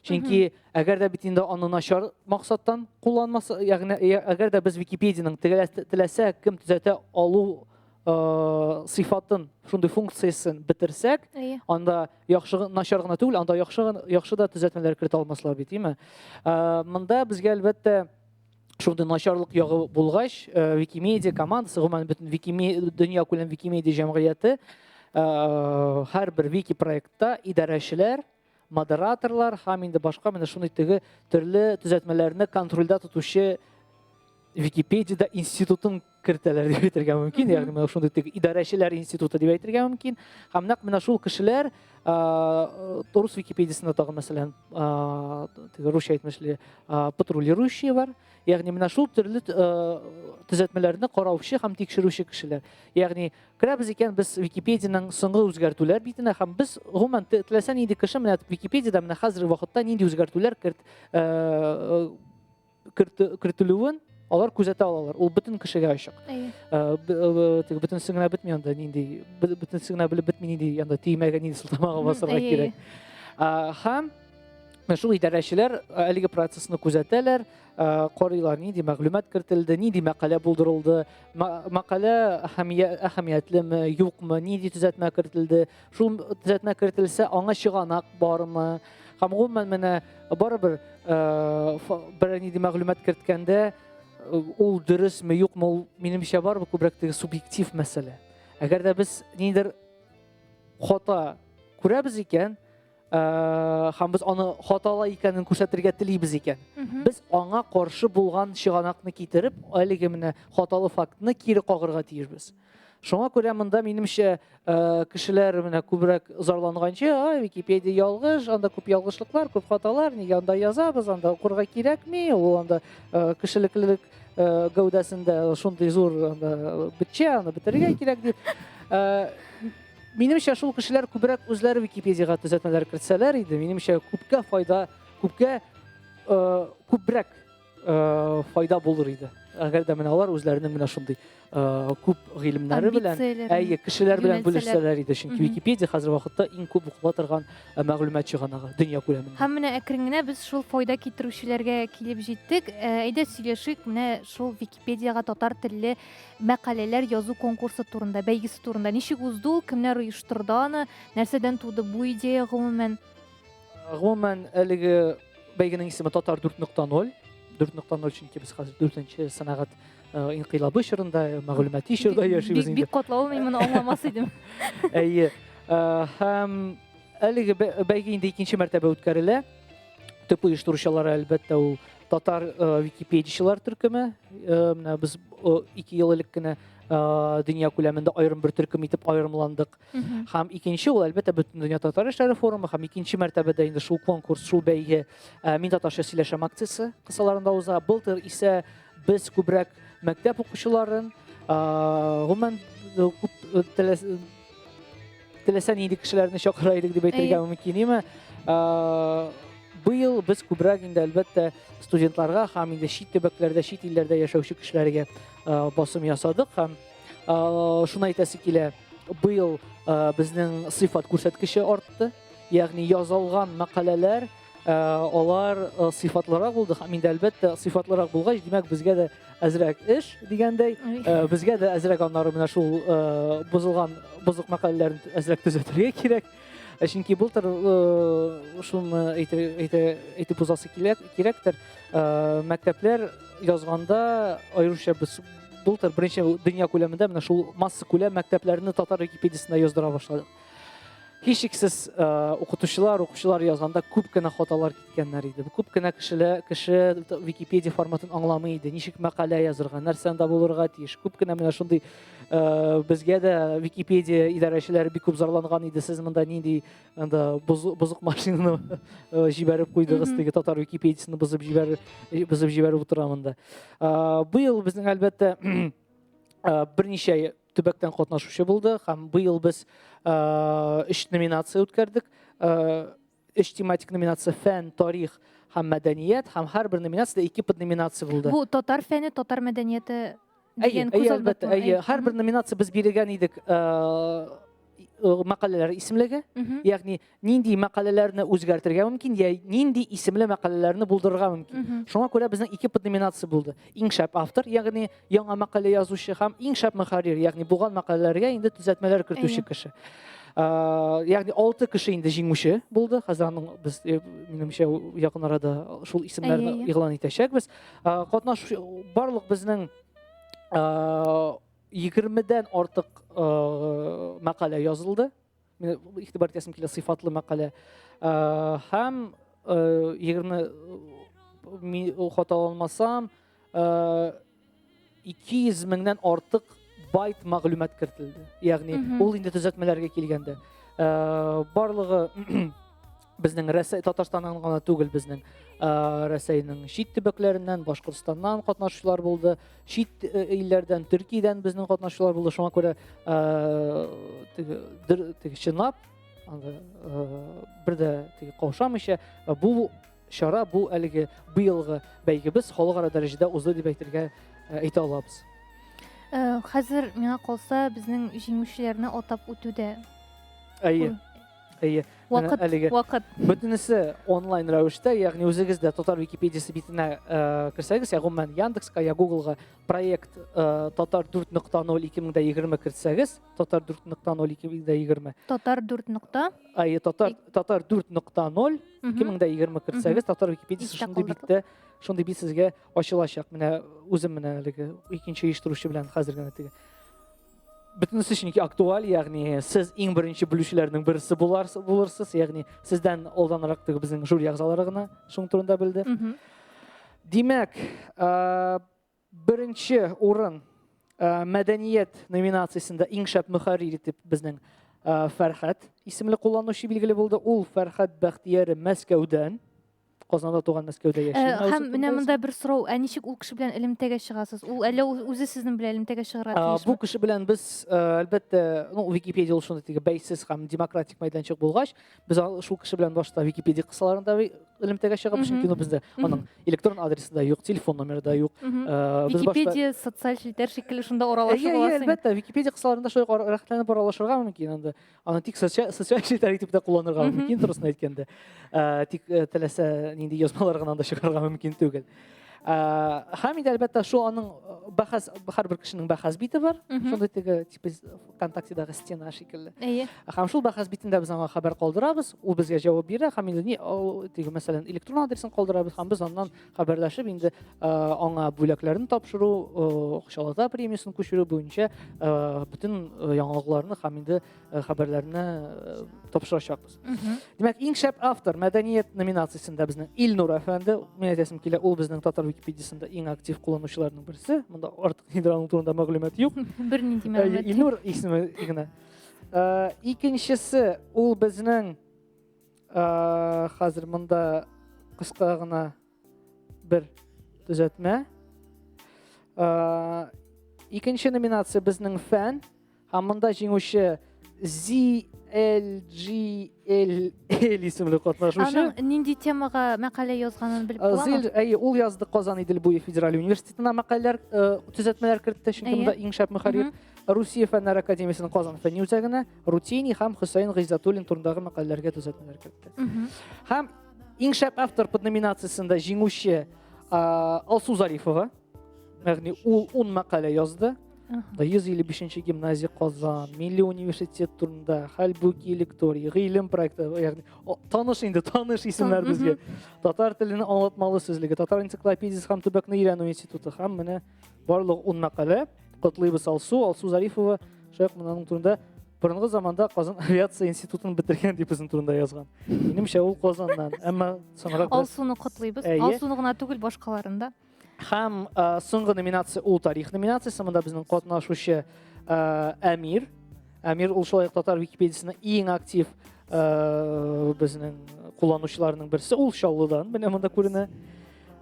Чөнки әгәр дә бит инде аны начар максаттан кулланмаса, ягъни әгәр дә без Википедиянең теләсә кем төзәтә алу сыйфатын, шундый функциясен бетерсәк, анда яхшы начар гына түгел, анда яхшы яхшы да төзәтмәләр кертә алмаслар бит, димме? Монда безгә әлбәттә шундый начарлык ягы булгач, Викимедиа командасы, гомумән бөтен Викиме дөньякүләм Викимедиа җәмгыяте һәрбер вики проектта идарәчеләр, модераторлар һәм инде башка менә шундый теге төрле төзәтмәләрне контрольдә тотучы Википедиядә институтын кертәләр дип әйтергә мөмкин. Ягъни менә шундый теге идарәчеләр институты дип әйтергә мөмкин. Һәм нәкъ менә шул кешеләр рус Википедиясендә тагын мәсәлән, теге русча әйтмешли, патрулирующие бар. Ягъни менә шул төрле төзәтмәләрне караучы һәм тикшерүче кешеләр. Ягъни керәбез икән без Википедиянең соңгы үзгәртүләр битенә һәм без гомумән теләсә нинди кеше менә Википедиядә менә хәзерге вакытта нинди үзгәртүләр керт кертелүен алар күзәтә алалар. Ул бөтен кешегә ачык. Теге бөтенесе генә бетми анда нинди, бөтенесе генә белеп бетми нинди анда төймәгә нинди сылтамага басарга кирәк. Һәм менә шул идарәчеләр әлеге процессны күзәтәләр, карыйлар, нинди мәгълүмат кертелде, нинди мәкалә булдырылды, мәкалә әһәмиятлеме, юкмы, нинди төзәтмә кертелде, шул төзәтмә кертелсә, аңа чыганак бармы. Һәм гомумән менә барыбер берәр нинди мәгълүмат керткәндә ул дөресме, юкмы, ул минемчә барыбер күбрәк теге субъектив мәсьәлә. Әгәр дә без ниндидер хата күрәбез икән, һәм без аны хаталы икәнен күрсәтергә телибез икән, без аңа каршы булган чыганакны китереп, әлеге менә хаталы фактны кире кагырга тиешбез. Шуңа күрә монда, минемчә, кешеләр менә күбрәк зарланганчы, а, Википедия ялгыш, анда күп ялгышлыклар, күп хаталар, нигә анда язабыз, анда укырга кирәкми, ул анда кешелеклелек гәүдәсендә шундый зур анда бетчә, аны бетерергә кирәк дип. Минемчә, шул кешеләр күбрәк үзләре Википедиягә төзәтмәләр кертсәләр иде, минемчә, күпкә файда, күпкә күбрәк файда булыр иде. Әгәр дә менә алар үзләренең менә шундый күп гыйлемнәре белән, әйе, кешеләр белән бүлешсәләр иде. Чөнки Википедия хәзер вакытта иң күп укыла торган мәгълүмат чыганагы дөнья күләмендә. Һәм менә әкрен генә без шул файда китерүчеләргә килеп җиттек. Әйдә сөйләшик менә шул Википедиягә татар телле мәкаләләр язу конкурсы турында, бәйгесе турында. Ничек узды ул, кемнәр оештырды аны, нәрсәдән туды бу идея гомумән? Гомумән, әлеге бәйгенең исеме Татар 4.0. 4.0 чөнки без хәзер 4нче сәнәгать инкыйлабы чорында, мәгълүмати чорда яшибез инде. Бик катлаулы, мин моны аңламас идем. Әйе. Һәм әлеге бәйге инде икенче мәртәбә үткәрелә. Төп оештыручылары, әлбәттә, ул татар википедиячеләр төркеме. Менә без 2 ел элек кенә дөнья күләмендә аерым бер төркем итеп аерымландык. Һәм икенче ул, әлбәттә, Бөтендөнья татар эшләре форумы һәм икенче мәртәбәдә инде шул конкурс, шул бәйге Мин татарча сөйләшәм акциясе кысаларында уза. Былтыр исә без күбрәк мәктәп укучыларын, гомумән, күп теләсә нинди кешеләрне чакыра идек дип әйтергә мөмкин, име? Быел без күбрәк инде, әлбәттә, студентларга һәм инде чит төбәкләрдә, чит илләрдә яшәүче кешеләргә басым ясадык һәм шуны әйтәсе килә, быел безнең сыйфат күрсәткече артты, ягъни язылган мәкаләләр алар сыйфатлырак булды һәм инде, әлбәттә, сыйфатлырак булгач, димәк, безгә дә әзрәк эш дигәндәй, безгә дә әзрәк аннары менә шул бозылган, бозык мәкаләләрне әзрәк төзәтергә кирәк. Чөнки былтыр шуны әйтеп узасы кирәктер, мәктәпләр язганда, аеруча без былтыр беренче дөнья күләмендә менә шул массакүләм мәктәпләрне татар Википедиясендә яздыра башладык. Һичшиксез, укытучылар, укучылар язганда күп кенә хаталар киткәннәр иде. Күп кенә кешеләр, кеше Википедия форматын аңламый иде. Ничек мәкалә язырга, нәрсә анда булырга тиеш. Күп кенә менә шундый безгә дә Википедия идарәчеләре бик күп зарланган иде. Сез монда нинди анда бозык машинаны җибәреп куйдыгыз, теге татар Википедиясен бозып җибәреп, бозып җибәреп утыра монда. Быел безнең әлбәттә берничә төбәктән катнашучы булды һәм быел без өч номинация үткәрдек. Өч тематик номинация фән, тарих һәм мәдәният һәм һәрбер номинациядә ике подноминация булды. Бу татар фәне, татар мәдәнияте дигән күз әлбәттә, әйе. Һәрбер номинация без биргән идек мәкаләләр исемлеге, ягъни нинди мәкаләләрне үзгәртергә мөмкин, я нинди исемле мәкаләләрне булдырырга мөмкин. Шуңа күрә безнең ике подноминация булды. Иң шәп автор, ягъни яңа мәкалә язучы һәм иң шәп мөхәррир, ягъни булган мәкаләләргә инде төзәтмәләр кертүче кеше. Ягъни алты кеше инде җиңүче булды. Хәзер аның без, минемчә, якын арада шул исемнәрне игълан итәчәкбез. Катнашучы барлык безнең 20-дән артык мәкалә язылды. Мин игътибар итәсем килә, сыйфатлы мәкалә. Һәм 20 хаталанмасам, 200 меңнән артык байт мәгълүмат кертелде. Ягъни ул инде төзәтмәләргә килгәндә. Барлыгы безнең Рәсәй Татарстаннан гына түгел, безнең Рәсәйнең чит төбәкләреннән, Башкортстаннан катнашучылар булды, чит илләрдән, Төркиядән безнең катнашучылар булды. Шуңа күрә теге, теге чынлап анда бер дә теге каушамыйча бу чара, бу әлеге быелгы бәйгебез халыкара дәрәҗәдә узды дип әйтергә әйтә алабыз. Хәзер миңа калса безнең җиңүчеләрне атап үтү дә. Әйе. Әйе. Вакыт, әлеге вакыт. Бөтенесе онлайн рәвештә, ягъни үзегез дә татар Википедиясе битенә керсәгез, я гомумән Яндекска, я Гуглга проект татар 4.0 2020 кертсәгез, татар 4.0 2020. Татар 4 нокта? Әйе, татар татар 4.0 2020 кертсәгез, татар Википедиясе шундый биттә, шундый бит сезгә ачылачак. Менә үзем менә әлеге икенче оештыручы белән хәзер генә теге бөтенесе чөнки актуаль, ягъни сез иң беренче белүчеләрнең берсе булырсыз, ягъни сездән алданрак теге безнең жюри әгъзалары гына шуның турында белде. Димәк, беренче урын мәдәният номинациясендә иң шәп мөхәррир итеп безнең Фәрхәт исемле кулланучы билгеле булды. Ул Фәрхәт Бәхтияре Мәскәүдән. Казанда туган, Мәскәүдә яши. Һәм менә монда бер сорау, ә ничек ул кеше белән элемтәгә чыгасыз? Ул әллә үзе сезнең белән элемтәгә чыгарга тиешме? Бу кеше белән без, әлбәттә, ну, Википедия ул шундый теге бәйсез һәм демократик мәйданчык булгач, без шул кеше белән башта Википедия кысаларында элемтәгә чыгабыз, чөнки ну бездә аның электрон адресы да юк, телефон номеры да юк. Википедия социаль челтәр шикелле шунда аралашып аласың. Әлбәттә, Википедия кысаларында шулай рәхәтләнеп аралашырга мөмкин анда. Аны тик социаль челтәр итеп тә кулланырга мөмкин, турысын әйткәндә. Тик теләсә нинди язмалар гына анда чыгарырга мөмкин түгел. Һәм инде әлбәттә шул аның бәхәс, һәрбер кешенең бәхәс бите бар. Шундый теге типа ВКонтактедагы стена шикелле. Әйе. Һәм шул бәхәс битендә без аңа хәбәр калдырабыз, ул безгә җавап бирә һәм инде ни теге мәсәлән электрон адресын калдырабыз һәм без аннан хәбәрләшеп инде аңа бүләкләрне тапшыру, акчалата премиясен күчерү буенча бөтен яңалыкларны һәм инде хәбәрләрне тапшырачакбыз. Димәк, иң шәп автор мәдәният номинациясендә безнең Илнур әфәнде, мин әйтәсем килә, ул безнең татар Википедиясендә иң актив кулланучыларның берсе. Монда артык нидер аның турында мәгълүмат юк. Бернинди мәгълүмат. Илнур исеме генә. Икенчесе ул безнең Хәзер монда кыска гына бер төзәтмә. Икенче номинация безнең фән. Һәм монда җиңүче ZLGLL исемле катнашучы. Аның нинди темага мәкалә язганын белеп буламы? Әйе, ул язды Казан Идел буе федераль университетына мәкаләләр, төзәтмәләр кертте, чөнки монда иң шәп мөхәррир. Русия фәннәр академиясенең Казан фәнни үзәгенә Рутини һәм Хөсәен Гыйззәтуллин турындагы мәкаләләргә төзәтмәләр кертте. Һәм иң шәп автор под номинациясендә җиңүче Алсу Зарифова, ягъни ул 10 мәкалә язды. 155 гимназия Казан, Милли университет турында, Хәлбуки лекторий, гыйлем проекты, ягъни таныш инде, таныш исемнәр безгә. Татар теленең аңлатмалы сүзлеге, Татар энциклопедиясе һәм төбәкне өйрәнү институты һәм менә барлыгы 10 мәкалә. Котлыйбыз Алсу, Алсу Зарифова, шулай ук моның турында Борынгы заманда Казан авиация институтын бетергән дип үзен турында язган. Минемчә, ул Казаннан, әмма соңрак Алсуны котлыйбыз. Алсуны гына түгел, башкаларын да. Һәм соңгы номинация ул тарих номинациясе. Монда безнең катнашучы Әмир. Әмир ул шулай ук татар Википедиясенең иң актив безнең кулланучыларының берсе. Ул Чаллыдан, менә монда күренә.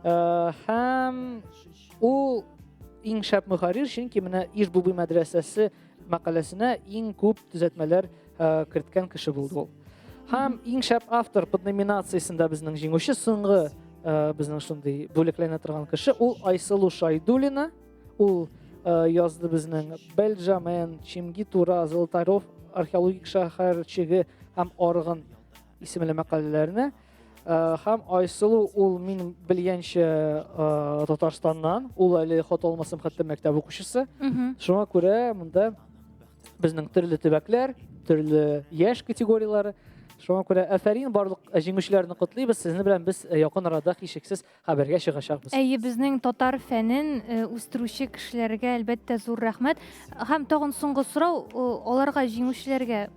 Һәм ул иң шәп мөхәррир, чөнки менә Иж-Бубый мәдрәсәсе мәкаләсенә иң күп төзәтмәләр керткән кеше булды ул. Һәм иң шәп автор под номинациясендә безнең җиңүче соңгы безнең шундый бүлекләнә торган кеше ул Айсылу Шайдуллина. Ул язды безнең Бельджамен, Чимги Тура, Золотарев археологик шәһәрчеге һәм Аргын исемле мәкаләләрне. Һәм Айсылу ул мин белгәнчә Татарстаннан, ул әле хат алмасам хәтта мәктәп укучысы. Шуңа күрә монда безнең төрле төбәкләр, төрле яшь категорияләре. Шуңа күрә афәрин, барлык җиңүчеләрне котлыйбыз. Сезне белән без якын арада һичшиксез хәбәргә чыгачакбыз. Әйе, безнең татар фәнен үстерүче кешеләргә әлбәттә зур рәхмәт. Һәм тагын соңгы сорау, аларга җиңүчеләргә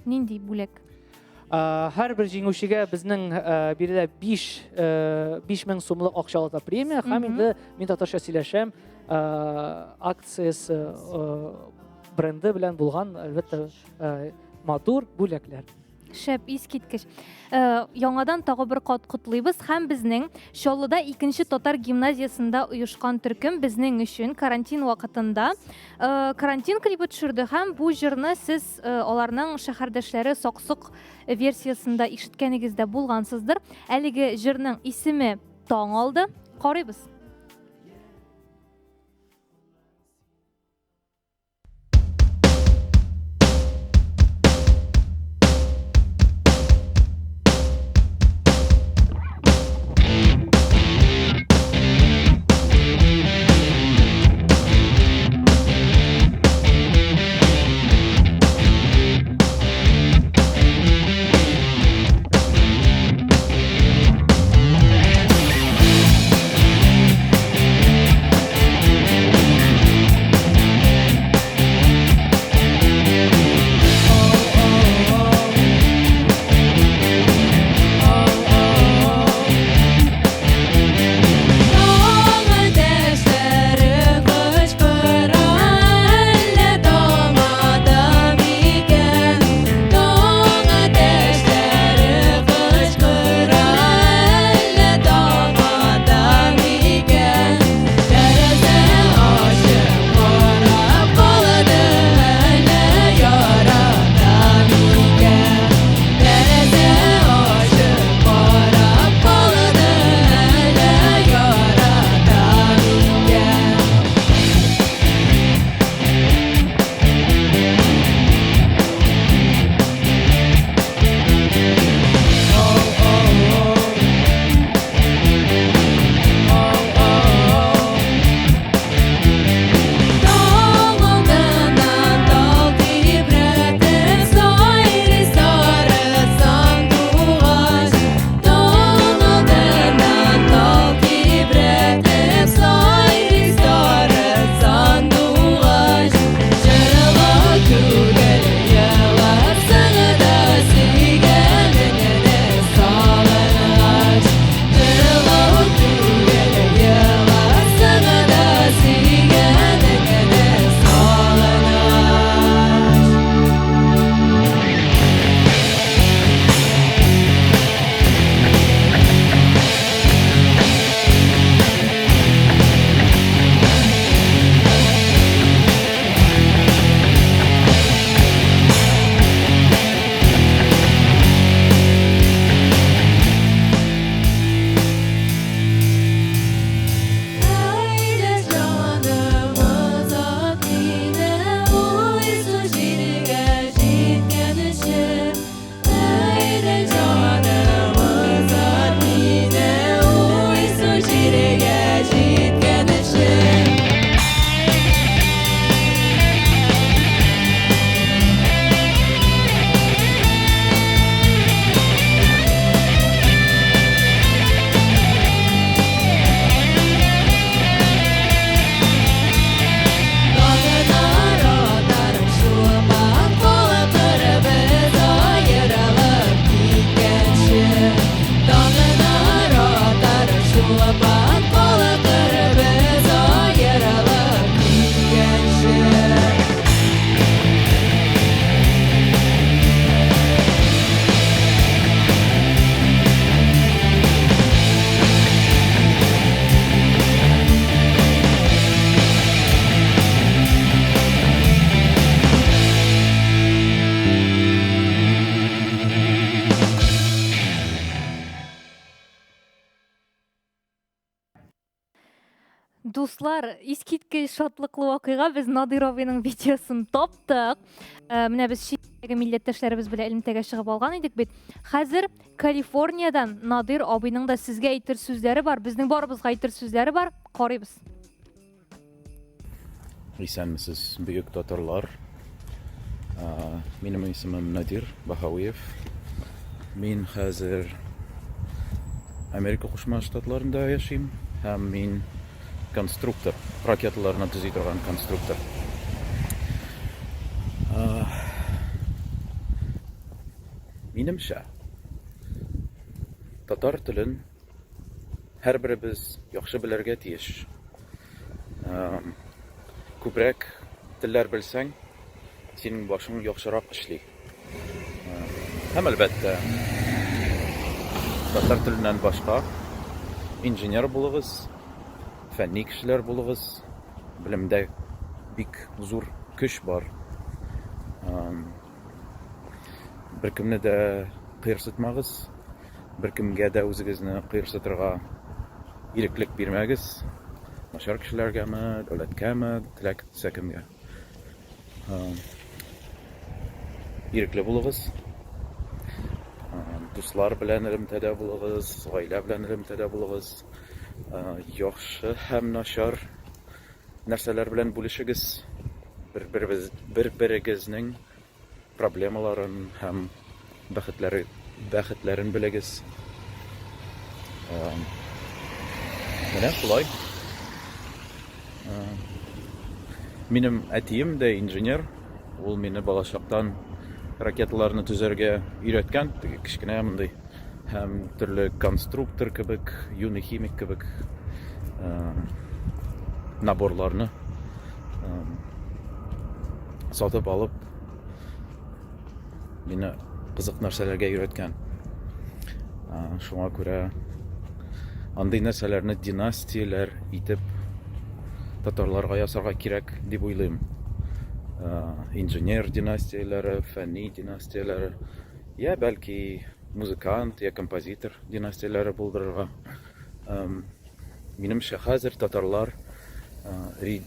нинди бүләк? Һәрбер җиңүчегә безнең бирелә 5 5000 сумлык акчалата премия һәм инде Мин татарча сөйләшәм акциясе бренды белән булган, әлбәттә, матур бүләкләр. Шәп, искиткеч. Э, яңадан тагы бер кат котлыйбыз һәм безнең Чаллыда икенче татар гимназиясендә оешкан төркем безнең өчен карантин вакытында э, карантин клибы төшерде һәм бу җырны сез э, аларның шәһәрдәшләре Саксык версиясендә ишеткәнегез дә булгансыздыр. Әлеге җырның исеме Таң алды. Карыйбыз. Дуслар, искиткеч шатлыклы вакыйга, без Надир абыйның видеосын таптык. Э, менә без читтәге милләттәшләребез белән элемтәгә чыгып алган идек бит. Хәзер Калифорниядән Надир абыйның да сезгә әйтер сүзләре бар, безнең барыбызга әйтер сүзләре бар. Карыйбыз. Исәнмесез, бөек татарлар. Минем исемем Надир Баһавиев. Мин хәзер Америка Кушма Штатларында яшим һәм мин конструктор, ракеталарны төзи торган конструктор. Минемчә, татар телен һәрберебез яхшы белергә тиеш. Күбрәк телләр белсәң, синең башың яхшырак эшли. Һәм әлбәттә, татар теленнән башка инженер булыгыз, фәнни кешеләр булыгыз. Белемдә бик зур көч бар. Беркемне дә кыерсытмагыз, беркемгә дә үзегезне кыерсытырга иреклек бирмәгез. Начар кешеләргәме, дәүләткәме, теләсә кемгә. Ирекле булыгыз. Дуслар белән элемтәдә булыгыз, гаилә белән элемтәдә булыгыз. Яхшы һәм начар нәрсәләр белән бүлешегез. Бер-берегезнең проблемаларын һәм бәхетләре бәхетләрен белегез. Менә шулай. Минем әтием дә инженер. Ул мине балачактан ракеталарны төзәргә өйрәткән, теге кечкенә мондый һәм төрле конструктор кебек, юный химик кебек наборларны сатып алып мине кызык нәрсәләргә өйрәткән. Шуңа күрә андый нәрсәләрне династияләр итеп татарларга ясарга кирәк дип уйлыйм. Инженер династияләре, фәнни династияләре, я бәлки музыкант, я композитор династияләре булдырырга. Минемчә, хәзер татарлар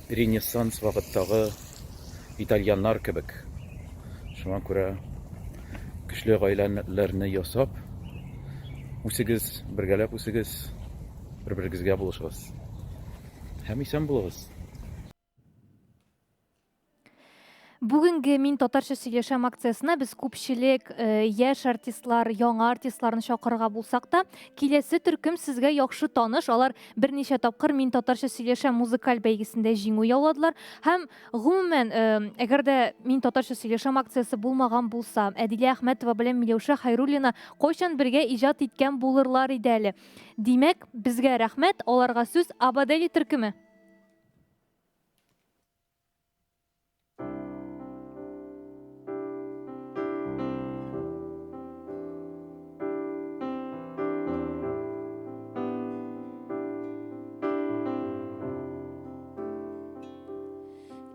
ренессанс вакыттагы итальяннар кебек. Шуңа күрә көчле гаиләләрне ясап, үсегез, бергәләп үсегез, бер-берегезгә булышыгыз. Һәм исән булыгыз. Бүгенге Мин татарча сөйләшәм акциясенә без күпчелек э, яшь артистлар, яңа артистларны чакырырга булсак та, киләсе төркем сезгә яхшы таныш. Алар берничә тапкыр Мин татарча сөйләшәм музыкаль бәйгесендә җиңү яуладылар. Һәм гомумән, э, әгәр дә Мин татарча сөйләшәм акциясе булмаган булса, Әдилә Әхмәтова белән Миләүшә Хәйруллина кайчан бергә иҗат иткән булырлар иде әле. Димәк, безгә рәхмәт, аларга сүз Абадели төркеме.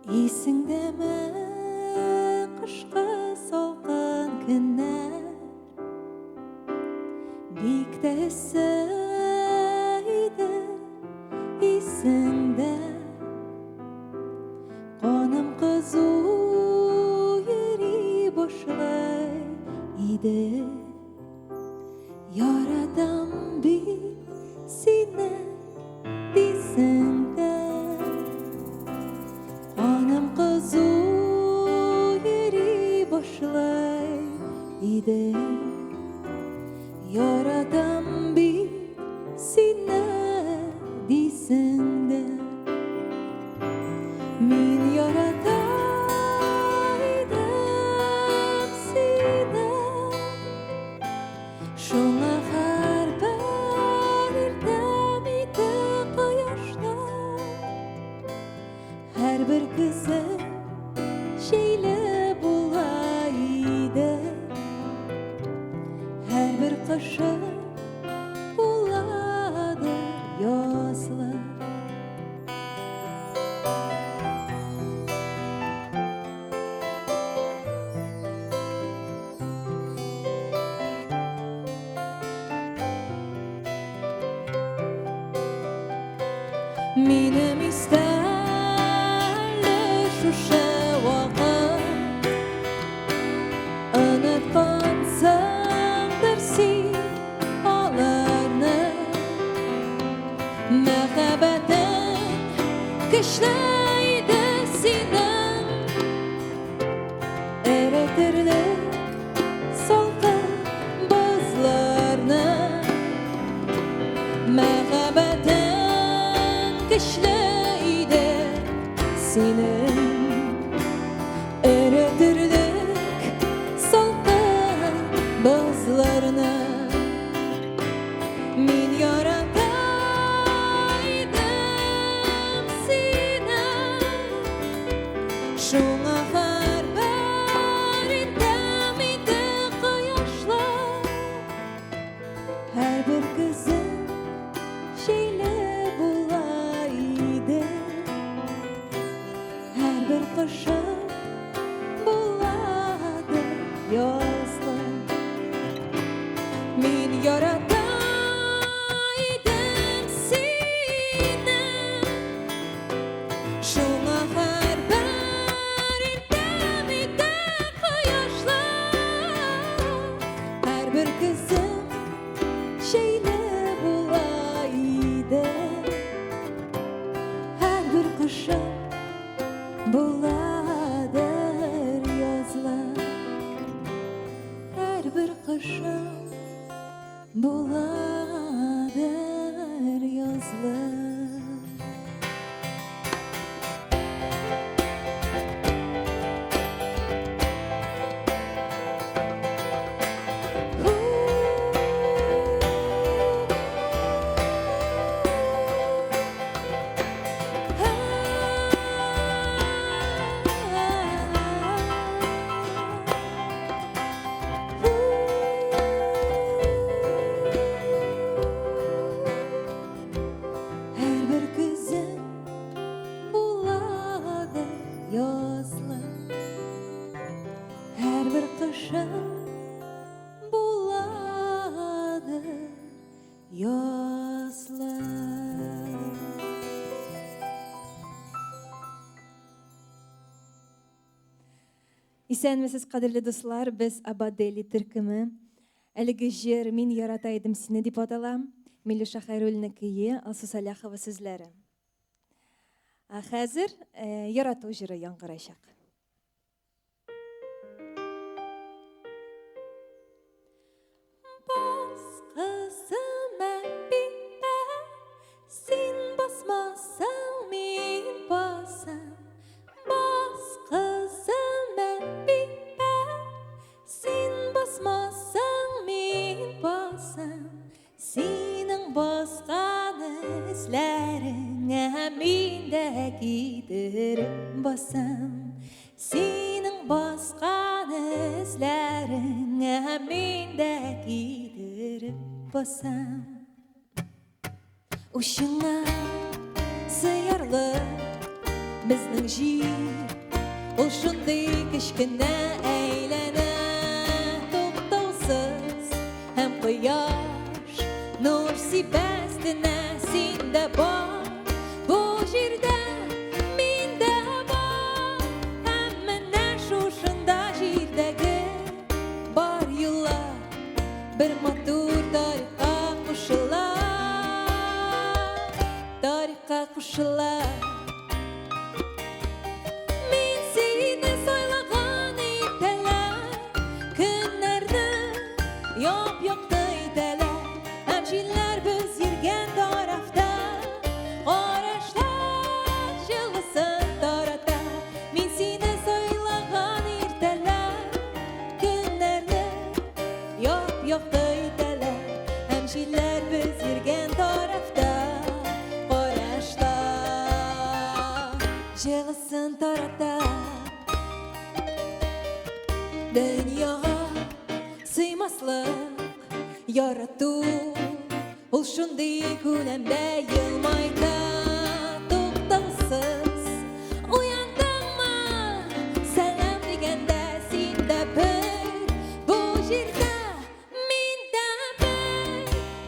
Исеңдәме кышкы салкын көннәр? Бик тә эссе иде исеңдә. Каным кызу йөри башлый иде. Яратам бит сине дисең дә. Каным кызу йөри башлый иде. Яратам бит сине дисең дә. Мин ярата идем сине. Шуңа һәрбер иртәм иде кояшта. Һәрбер көзе җәйле була иде. Һәрбер кышы буладыр язлы. Минем истә әле шушы вакыт. Оныткансыңдыр син аларны. Мәхәббәтең көчле иде синең. Эретерлек салкын бозларны. Мәхәббәтең көчле иде синең. Эретерлек салкын бозларны. Мин ярата идем сине. Шуңа һәрбер иртәм иде кояшлы. Һәрбер көзем җәйле була иде. Һәрбер кышым буладыр язлы. Мин ярата идем сине. Шуңа һәрбер иртәм иде кояшлы. Һәрбер көзем җәйле була иде. Һәрбер кышым буладыр язлы. Һәрбер кышым буладыр язлы. Һәрбер көзем буладыр язлы. Һәрбер кышым буладыр язлы. Исәнмесез, кадерле дуслар, без Абадели төркеме. Әлеге җыр Мин ярата идем сине дип атала. Милүшә Хәйруллина көе, Алсу Сәлахова сүзләре. Ә хәзер э, ярату җыры яңгырачак. Бас кызым Әбибә, син басмасаң, мин басам. Бас кызым Әбибә, син басмасаң, мин басам. Синең баскан эзләреңә мин дә китереп басам. Синең баскан эзләреңә мин дә китереп басам. Учыңа сыярлык безнең җир, ул шундый кечкенә әйләнә туктаусыз һәм кояш нур сибә өстенә. Син дә бар бу җирдә, мин дә бар, һәм менә шушында җирдәге бар юллар бер матур тарихка кушыла, тарихка кушыла. Мин сине сайлаган иртәләр көннәрне яп-якты итәләр, һәм җилләр без йөргән тарафта карашлар җылысын тарата. Мин сине сайлаган иртәләр көннәрне яп-якты итәләр, һәм җилләр без йөргән тарафта карашлар җылысын тарата. Дөньяга сыймаслык ярату ул шундый күләмдә елмайта туктаусыз. Уяндыңмы? Сәлам дигәндә син дә бер бу җирдә, мин дә бер,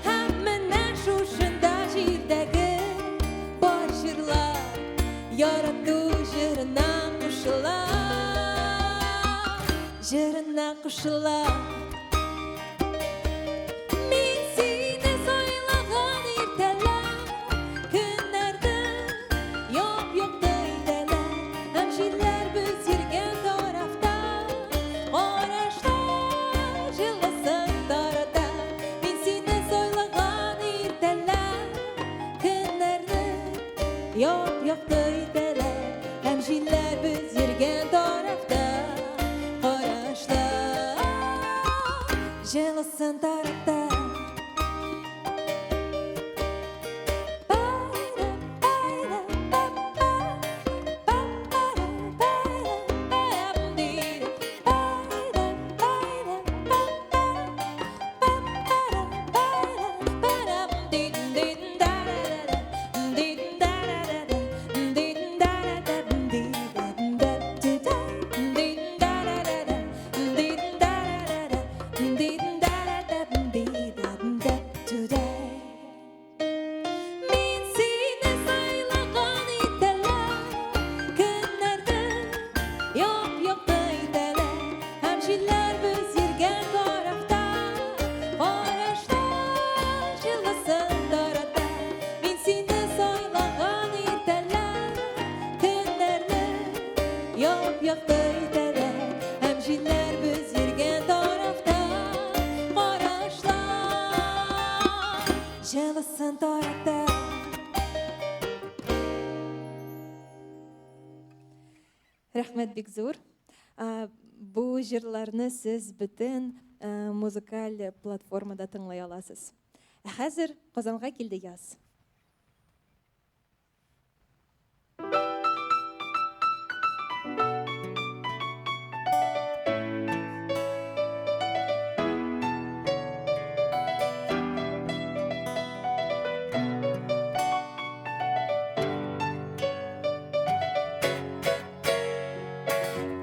һәм менә шушында җирдәге бар җыр кошлар. Мин сине сайлаган иртәләр, көннәрне яп-якты итәләр, һәм җилләр без йөргән тарафта карашлар җылысын тарата. Мин сине сайлаган иртәләр, көннәрне яп-якты итәләр, һәм җилләр без йөргән тарафта карашлар җылысын тарата. Мин сине сайлаган иртәләр, көннәрне яп-якты итәләр, һәм җилләр без йөргән тарафта карашлар җылысын тарата. Мин сине сайлаган иртәләр, көннәрне яп-якты итәләр, һәм җилләр без йөргән тарафта карашлар җылысын тарата. Рәхмәт бик зур. Бу җырларны сез бөтен музыкаль платформада тыңлый аласыз. Ә хәзер Казанга килде яз.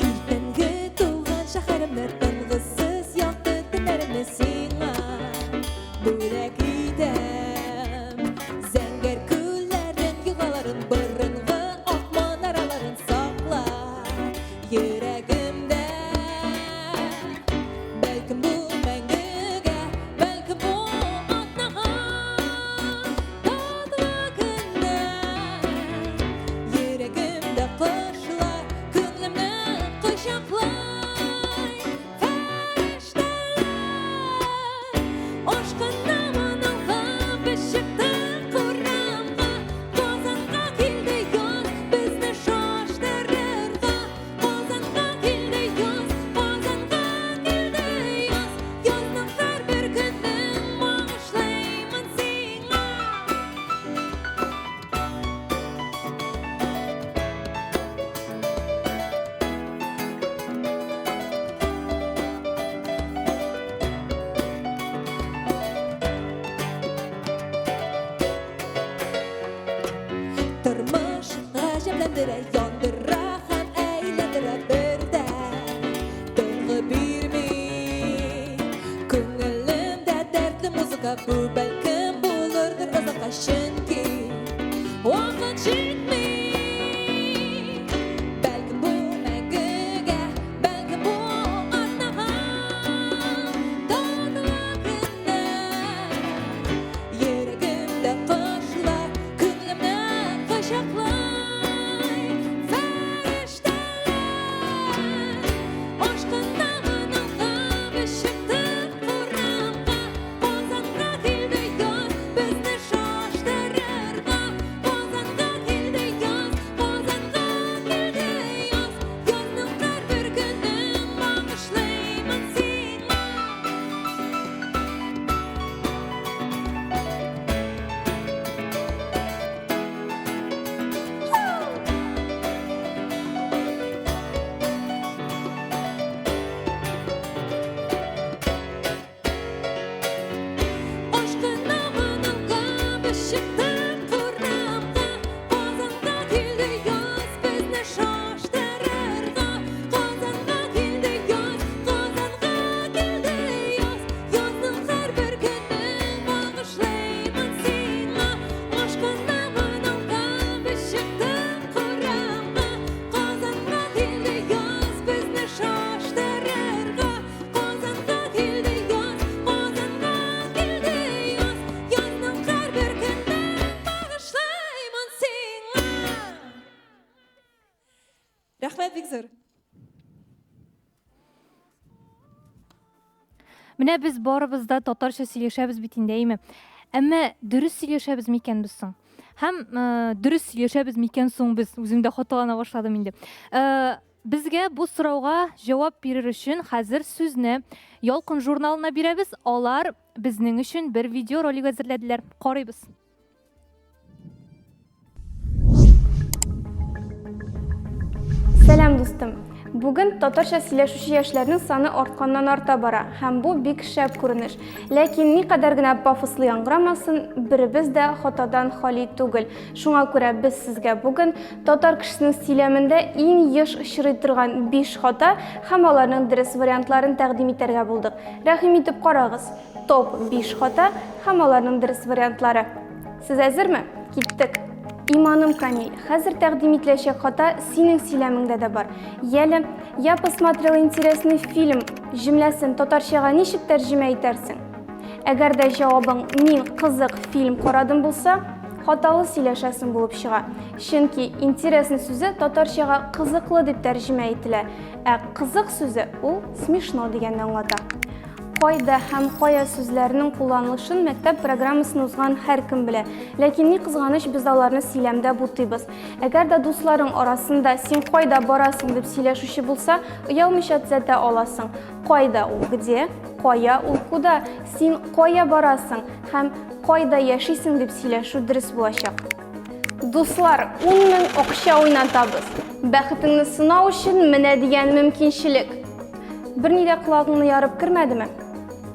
Иртәнге туган шәһәремне, тынгысыз якты төннәремне сиңа бүләк итәм. Зәңгәр күлләрнең елгаларын, борынгы ак манараларын сакла йөрәгемдә. Бәлкем бу мәңгегә, бәлкем бу атнага, татлы көннәр. Йөрәгемдә кошлар, күңелемне кочаклай фәрештәләр. Ашкынамын алга, без чыктык урамга, Казанга килде яз, безне шаштырырга. Казанга килде яз, Казанга килде яз, язның һәрбер көнен багышлыймын сиңа. Тормыш гаҗәпләндерә, яндыра һәм әйләндерә, бер дә тынгы бирми. Күңелемдә дәртле музыка, бу бәлкем булырдыр озакка, чөнки вакыт җитми. Бәлкем бу мәңгегә, бәлкем бу атнага, татлы көннәр. Йөрәгемдә кошлар, күңелемне кочаклай фәрештәләр. Ашкынамын алга, без чыктык урамга, Казанга килде яз, безне шаштырырга. Казанга килде Рәхмәт зур. Менә без барыбыз да татарча сөйләшәбез бит инде, әйме? Әмма дөрес сөйләшәбез микән без соң? Һәм э, дөрес сөйләшәбез микән соң без? Үзем дә хаталана башладым инде. Э, безгә бу сорауга җавап бирер өчен хәзер сүзне Ялкын журналына бирәбез. Алар безнең өчен бер видеоролик әзерләделәр. Карыйбыз. Сәлам, дустым! Бүген татарча сөйләшүче яшьләрнең саны артканнан арта бара, һәм бу бик шәп күренеш. Ләкин никадәр генә пафослы яңгырамасын, беребез дә хатадан хали түгел. Шуңа күрә без сезгә бүген татар кешесенең сөйләмендә иң еш очрый торган 5 хата һәм аларның дөрес вариантларын тәкъдим итәргә булдык. Рәхим итеп карагыз! Топ 5 хата һәм аларның дөрес вариантлары. Сез әзерме? Киттек! Иманым камил, хәзер тәкъдим ителәчәк хата синең сөйләмеңдә дә бар. Яле, я посмотрел интересный фильм җөмләсен татарчага ничек тәрҗемә итәрсең? Әгәр дә җавабың мин кызык фильм карадым булса, хаталы сөйләшәсең булып чыга. Чөнки интересный сүзе татарчага кызыклы дип тәрҗемә ителә, ә кызык сүзе ул смешно дигәнне аңлата. Кайда һәм кая сүзләренең кулланылышын мәктәп программасын узган һәркем белә. Ләкин ни кызганыч, без аларны сөйләмдә бутыйбыз. Әгәр дә дусларың арасында син кайда барасың дип сөйләшүче булса, оялмыйча төзәтә аласың. Кайда ул где, кая ул куда, син кая барасың һәм кайда яшисең дип сөйләшү дөрес булачак. Дуслар, 10 мең акча уйнатабыз. Бәхетеңне сынау өчен менә дигән мөмкинчелек. Берни дә колагыңны ярып кермәдеме?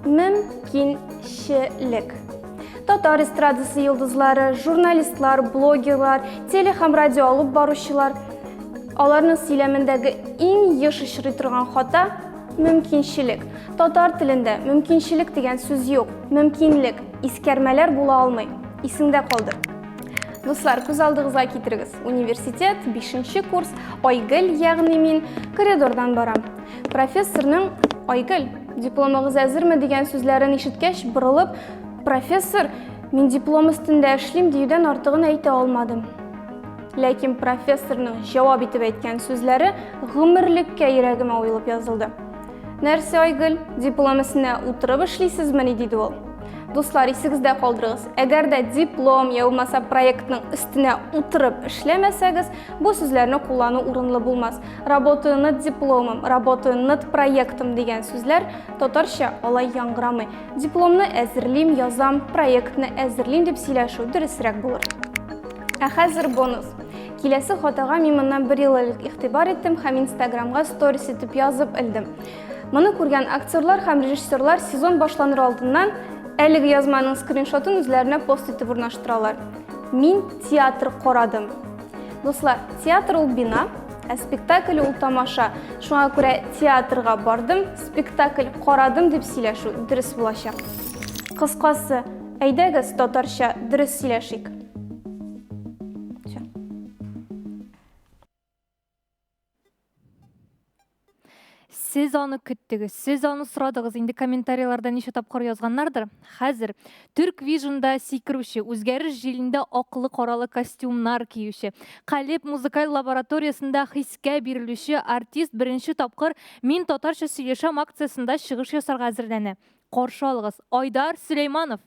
Мөмкинчелек. Татар эстрадасы йолдызлары, журналистлар, блогерлар, теле һәм радио алып баручылар аларның сөйләмендәге иң еш очрый торган хата мөмкинчелек. Татар телендә мөмкинчелек дигән сүз юк. Мөмкинлек, искәрмәләр була алмый. Исеңдә калдыр. Дуслар, күз алдыгызга китерегез. Университет, 5 курс, Айгөл, ягъни мин, коридордан барам. Профессорның Айгөл, дипломыгыз әзерме дигән сүзләрен ишеткәч, борылып, профессор, мин диплом өстендә эшлим диюдән артыгын әйтә алмадым. Ләкин профессорның җавап итеп әйткән сүзләре гомерлеккә йөрәгемә уелып язылды. Нәрсә, Айгөл, диплом өстенә утырып эшлисезмени, диде ул. Дуслар, исегездә калдырыгыз, әгәр дә диплом я булмаса проектның өстенә утырып эшләмәсәгез, бу сүзләрне куллану урынлы булмас. Работаю над дипломом, работаю над проектом дигән сүзләр татарча алай яңгырамый. Дипломны әзерлим, язам, проектны әзерлим дип сөйләшү дөресрәк булыр. Ә хәзер бонус. Киләсе хатага мин моннан бер ел элек игътибар иттем һәм Инстаграмга сторис итеп язып элдем. Моны күргән актерлар һәм режиссерлар сезон башланыр алдыннан әлеге язманың скриншотын үзләренә пост итеп урнаштыралар. Мин театр карадым. Дуслар, театр ул бина, ә спектакль ул тамаша. Шуңа күрә театрга бардым, спектакль карадым дип сөйләшү дөрес булачак. Кыскасы, әйдәгез татарча дөрес сөйләшик. Сез аны көттегез, сез аны сорадыгыз, инде комментарийларда ничә тапкыр язганнардыр. Хәзер Төрк Вижнда сикерүче, үзгәреш җилендә аклы-каралы костюмнар киюче, Калеб музыкаль лабораториясендә хискә бирелүче артист беренче тапкыр Мин татарча сөйләшәм акциясендә чыгыш ясарга әзерләнә. Каршы алыгыз, Айдар Сөләйманов!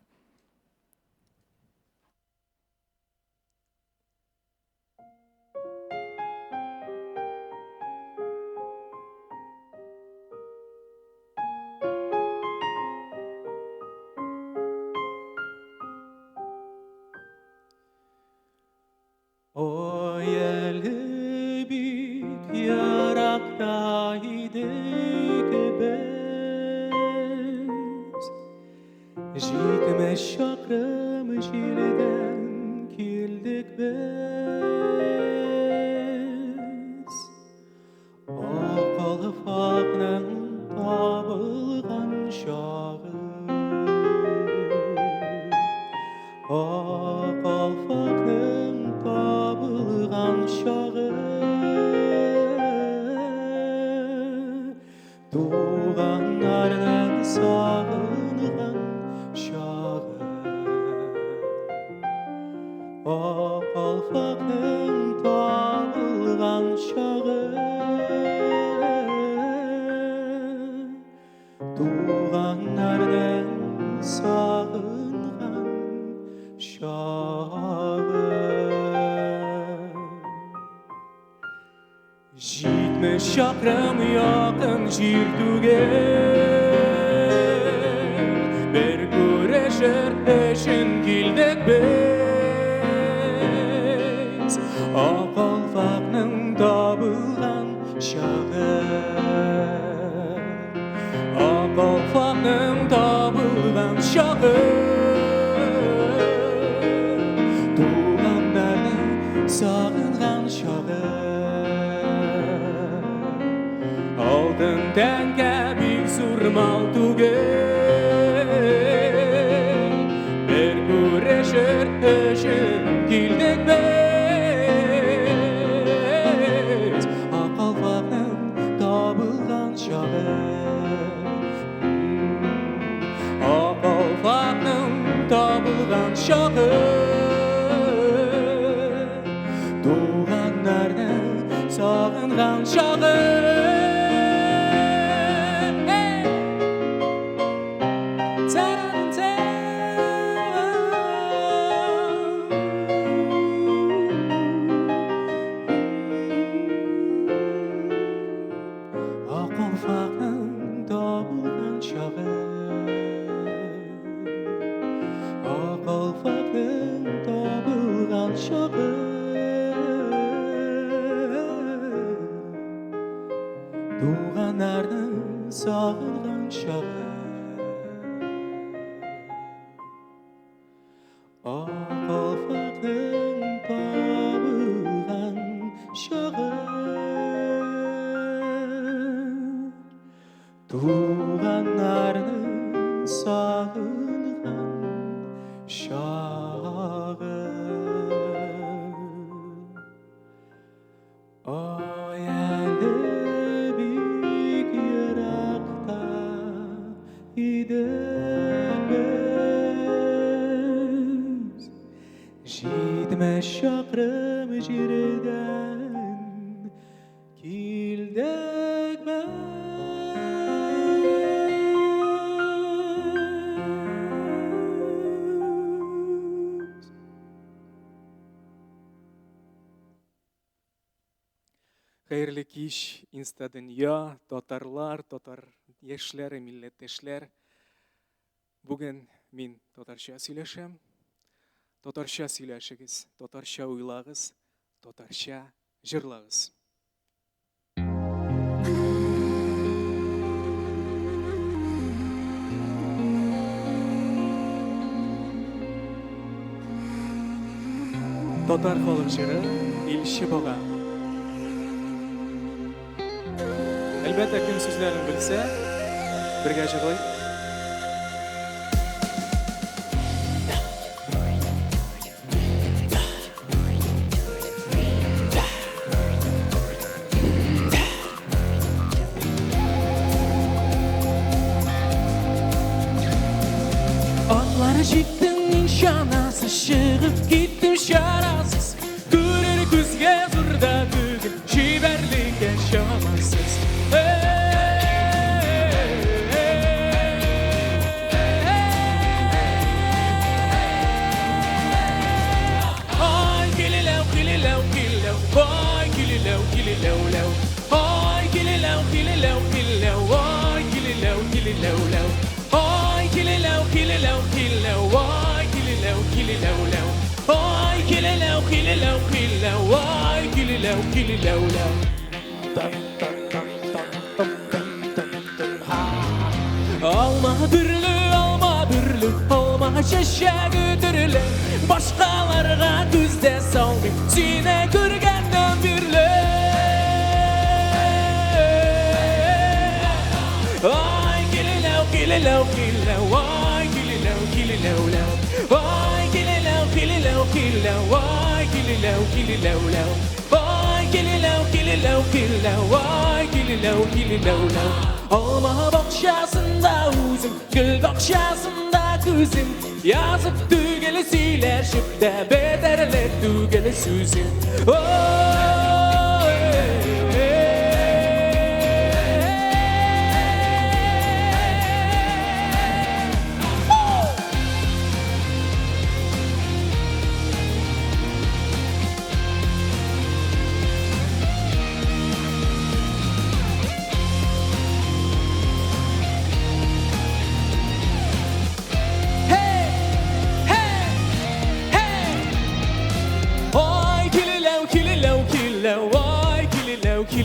Ой, әле бик еракта идек без. 70 чакрым җирдән килдек без. Ак алфакның табылган чагы. Ак алфакның табылган чагы. Туганнарның сагынган чагы. Ак алфакның табылган чагы. 70 чакрым якын җир түгел. Бер күрешер өчен килдек без. Ак калфакның табылган чагы. Ак калфакның табылган чагы. Туганнарны сагынган чагы. Алтын тәңкә бик зур мал түгел. Бер күрешер өчен килдек без. Ак калфакның табылган чагы. Ак калфакның табылган чагы. Туганнарны сагынган чагы. Ак калфакның табылган чагы. Ак калфакның табылган чагы. Туганнарны сагынган чагы. Ак калфакның табылган чагы. Туганнарны сагынган чагы. Ай, әле бик еракта идек без. 70 чакрым җирдән килдек без. Хәерле кич, Инста дөнья, татарлар, татар яшьләре, милләттәшләр. Бүген мин татарча сөйләшәм. Татарча сөйләшегез, татарча уйлагыз, татарча җырлагыз. Татар халык җыры Илче бага. Әлбәттә, кем сүзләрен белсә, бергә җырлыйк. Атлар җиктем мин чанасыз, чыгып киттем чарасыз. Күрер күзгә зур да түгел, чибәрлеккә чамасыз. Ай, килеләү, килеләү, килеләү, ай, килеләү, килеләү, ләү. Ай, килеләү, килеләү, килеләү, ай, килеләү, килеләү, ләү. Ай, килеләү, килеләү, килеләү, ай, килеләү, килеләү, ләү. Ай, килеләү, килеләү, килеләү, ай, килеләү, килеләү, ләү. Алма бөрле, алма бөрле, алма чәчәге төрле. Башкаларга күз дә салмыйм, сине күргәннән бирле. Ай, килеләү, килеләү, килеләү, ай, килеләү, килеләү, ләү. Ай, килеләү, килеләү, килеләү, ай, килеләү, килеләү, ләү. Ай, килеләү, килеләү, килеләү, ай, килеләү, килеләү, ләү. Алма бакчасында үзем, гөл бакчасында күзем. Язып түгел, сөйләшеп тә бетерелеп түгел сүзем.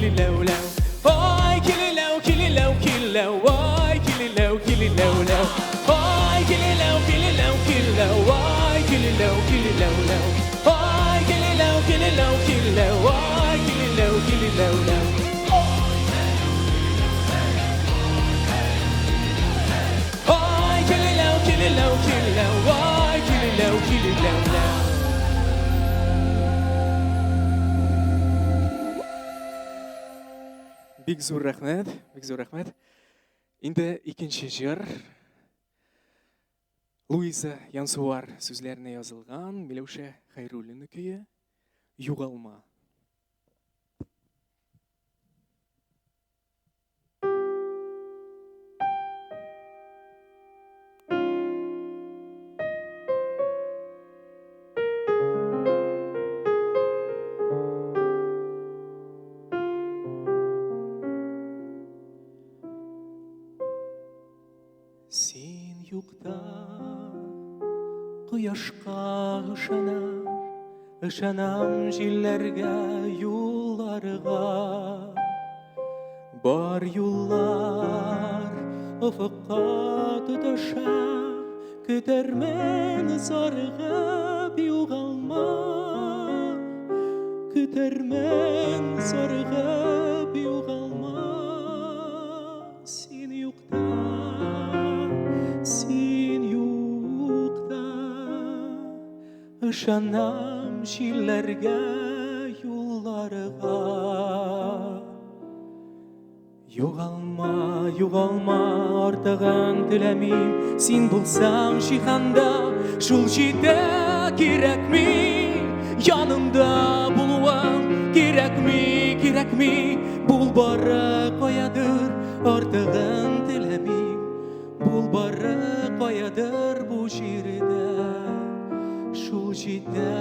килиләү ләү. Ай килиләү килиләү киләү, ай килиләү килиләү ләү. Ай килиләү килиләү киләү, ай килиләү килиләү ләү. Ай килиләү килиләү киләү, ай килиләү килиләү ләү. Ай килиләү килиләү киләү, ай килиләү килиләү ләү. Бик зур рәхмәт, бик зур рәхмәт. Инде икенче җыр. Луиза Янсуар сүзләренә язылган Миләүшә Хәйруллина көе Югалма. Син юкта кояшка ышанам, ышанам җилләргә, юлларга. Бар юллар офыкка тоташа, көтәрмен зарыгып югалма. Көтәрмен зарыгып югалма. Син юкта, син юкта. Ышанам җилләргә, юлларга. Югалма, югалма, артыгын теләмим. Син булсаң җиһанда, шул җитә кирәкми. Янымда булуың кирәкми, кирәкми. Бул бары каядыр, артыгын теләмим. Бул бары каядыр бу җирдә, шул җитә.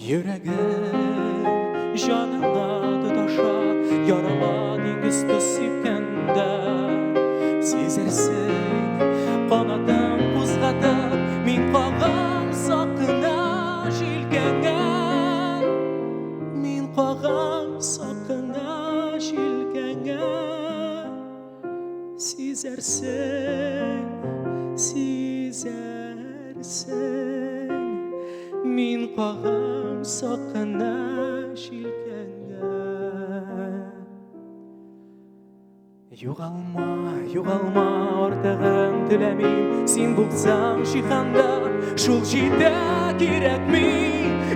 Йөрәгем җаныңа тоташа, ярама диңгез тоз сипкәндә. Сизәрсең, канатың кузгатып, мин кагам сакына җилкәңә. Мин кагам сакына җилкәңә. Сизәрсең, сизәрсең, мин кагам сакына җилкәңә. Югалма, югалма, артыгын теләмим. Син булсаң җиһанда, шул җитә кирәкми.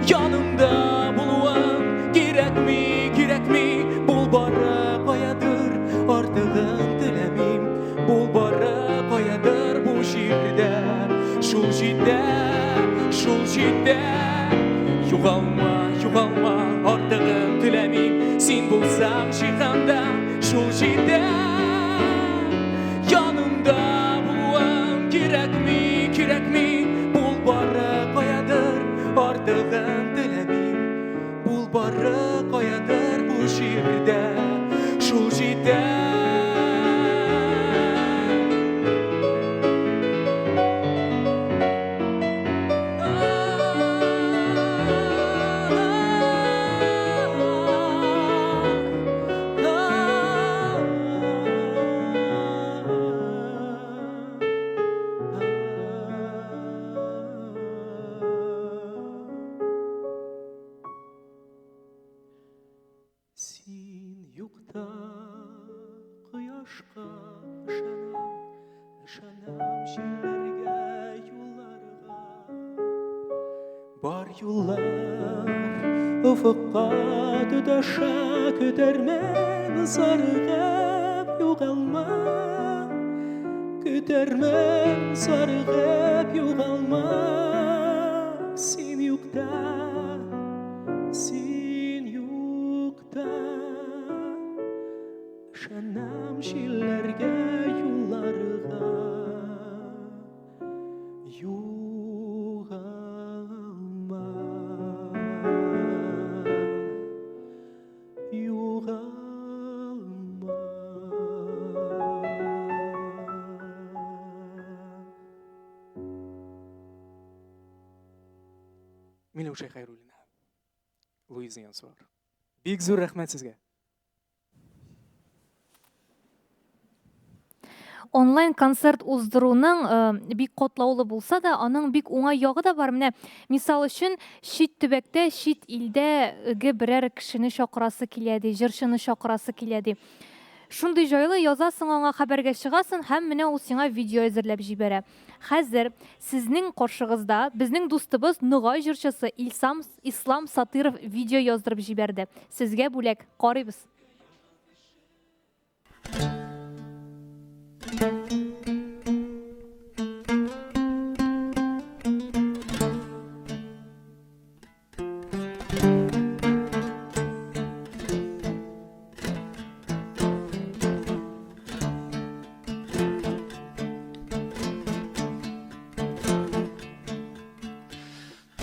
Янымда булуың кирәкми, кирәкми. Бул бары каядыр, артыгын теләмим. Бул бары каядыр бу җирдә, шул җитә, шул җитә. Югалма, югалма, артыгын теләмим. Син булсаң җиһанда, шул җитә. Янымда булуың кирәкми, кирәкми. Бул бары каядыр, артыгын теләмим. Бул бары каядыр бу җирдә, шул җитә. Син юкта кояшка ышанам, ышанам җилләргә, юлларга. Бар юллар офыкка тоташа, көтәрмен зарыгып югалма. Көтәрмен зарыгып югалма. Син юкта, син юкта. Ышанам җилләргә, юлларга. Югалма. Югалма. Миләүшә Хәйруллина. Луиза Янсуар. Бик зур рәхмәт сезгә. Онлайн концерт уздыруның э, бик катлаулы булса да, аның бик уңай ягы да бар. Менә мисал өчен, чит төбәктә, чит илдәге берәр кешене чакырасы килә ди, җырчыны чакырасы килә ди. Шундый җайлы язасың аңа хәбәргә чыгасың һәм менә ул сиңа видео әзерләп җибәрә. Хәзер сезнең каршыгызда безнең дустыбыз Ногай җырчысы Илсам Ислам Сатыров видео яздырып җибәрде. Сезгә бүләк. Карыйбыз.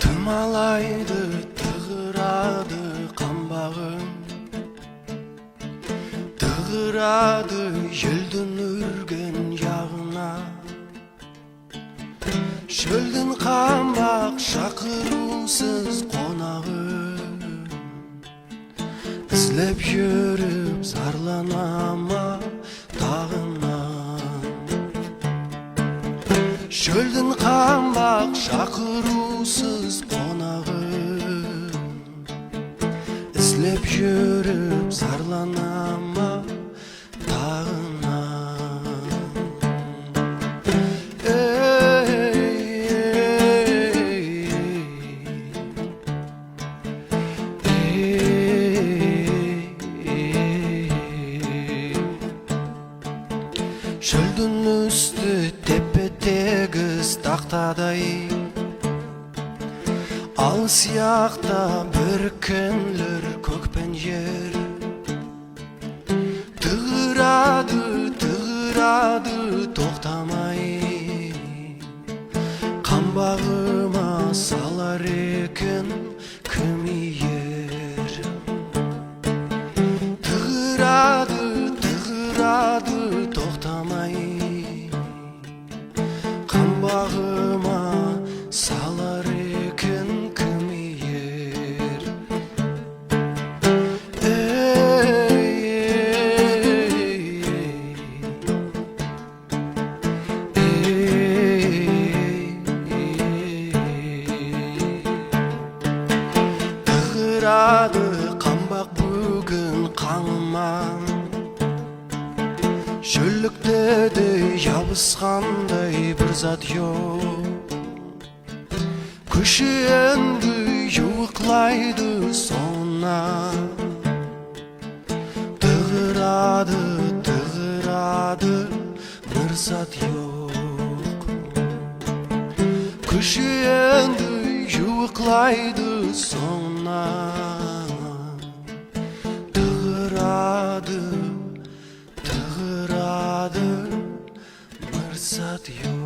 Тымалайды, тығырады қамбағым. Тығырады желдің үрген жағына. Шөлдің қамбақ шақырусыз қонағы. Іздеп жүріп зарлана тағынан. Шөлдің қамбақ шақырусыз қонағы. Іздеп жүріп зарлана ма тағынан. Шөлдің үсті тепе-тегіс тақтадай. Алыс жақта біріккенлер көк пен жер. Тығырады, тығырады тоқтамай. Қамбағыма салар екен кім иер. Тығырады, тығырады тоқтамай. Қамбағыма салар екен кім иер. Тығырады қамбақ бүгін қаңыма. Шөллікте де жабысқандай бір зат жоқ. Күші енді жуықлайды соңына. Тығырады, тығырады мұрсат жоқ. Күші енді жуықлайды соңына. Тығырады, тығырады мұрсат жоқ.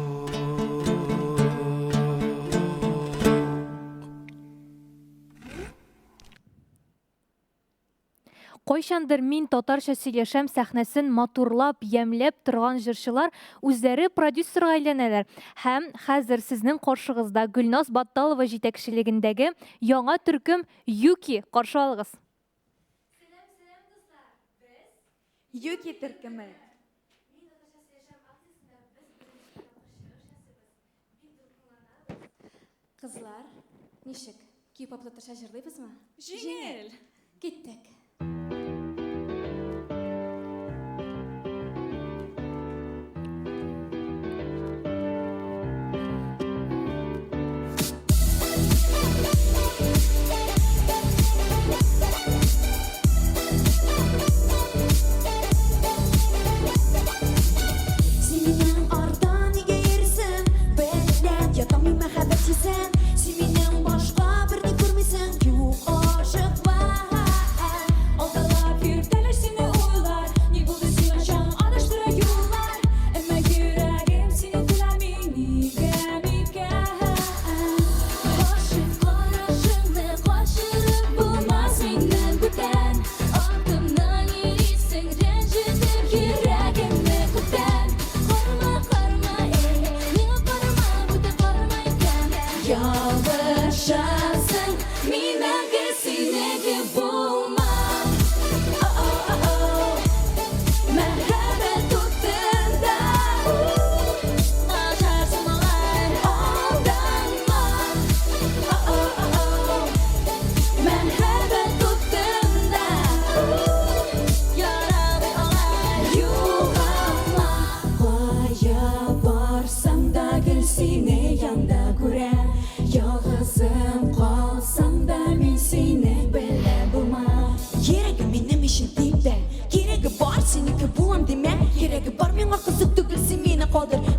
Кайчандыр мин татарча сөйләшәм сәхнәсен матурлап, ямьләп торган җырчылар үзләре продюсерга әйләнәләр. Һәм хәзер сезнең каршыгызда Гөлназ Батталова җитәкчелегендәге яңа төркем Юки каршы алыгыз. Юки төркеме. Кызлар, ничек? Кей-поп татарча җырлыйбызмы? Җиңел. Киттек. Син минем арттан нигә йөрисең? Беләм, ятам мин мәхәббәт сизәм. Син минем башка берни күрмисең. Юк, ашыкма.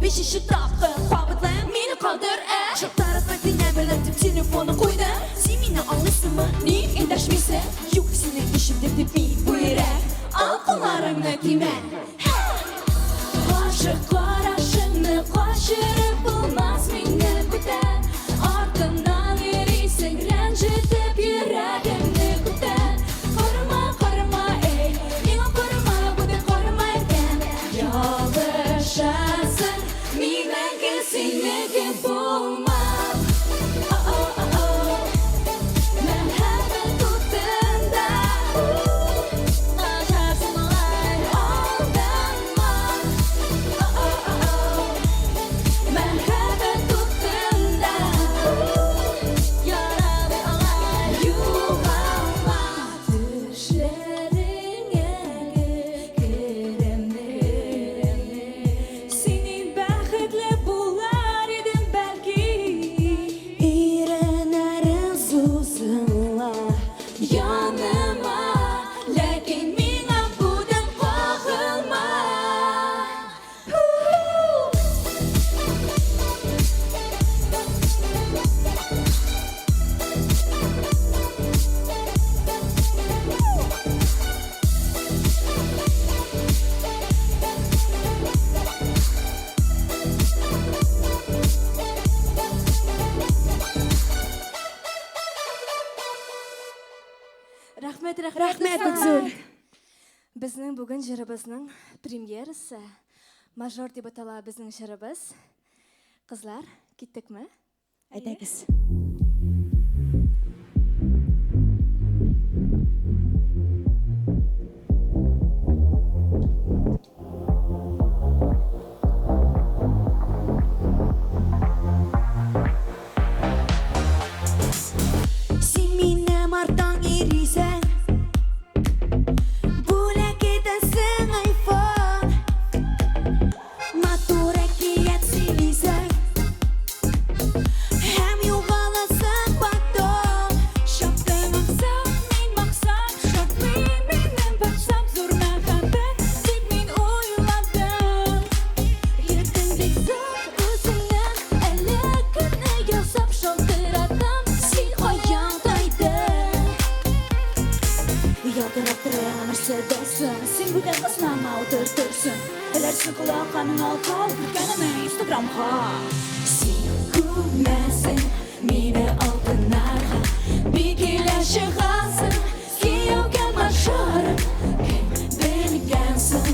Бишенче тапкыр кабатлыйм, мине калдыр, ә. Шалтыратма сине белән дип телефонны куйды. Син мине аңлыйсыңмы? Ник эндәшмисең? Юк, синең ишетеп дип мин бу йөрәк. Ал кулларыңны тимә. Гашык карашыңны качырып булмас мине бүтән. Артымнан йөрисең, рәнҗетеп йөрәгемне күптән. Карама, карама, эй, миңа карама, бүтән карама икән. Ялгышасың, минеке синеке булмас. О-о-о-о, мәхәббәт утында. Начарсың алай, алданма. О-о-о-о, мәхәббәт утында. Ярамый алай, югалма. Төшләреңә керәм. Синең бәхетле булар идем бәлки. Иреннәрең сузыла Яныма, ләкин миңа бүтән кагылма. Рәхмәт, рәхмәт. Рәхмәт, дуслар. бик зур. Безнең бүген җырыбызның премьерасы. Мажор дип атала безнең җырыбыз. Кызлар, киттекме? Әйдәгез. Син минем арттан йөрисең. Бүләк итәсең айфон. Матур әкият сөйлисең. Һәм югаласың потом. Чаптым аксам, мин максам, шартлый минем баксам, зур мәхәббәт дип мин уйладым. Йөрдең бик зур үзеңнән, әле көнне ясап шалтыратам, син каян тайдың? Ялтырап тора Мерседесың, син бүтән кызларга утыртырсың. Эләрсең колакка миңа алка, үткәнеңне Инстаграмга. Син күмәсең мине алтыннарга, бик килә чыгасың, кияүгә мажорым. Кем белгәнсең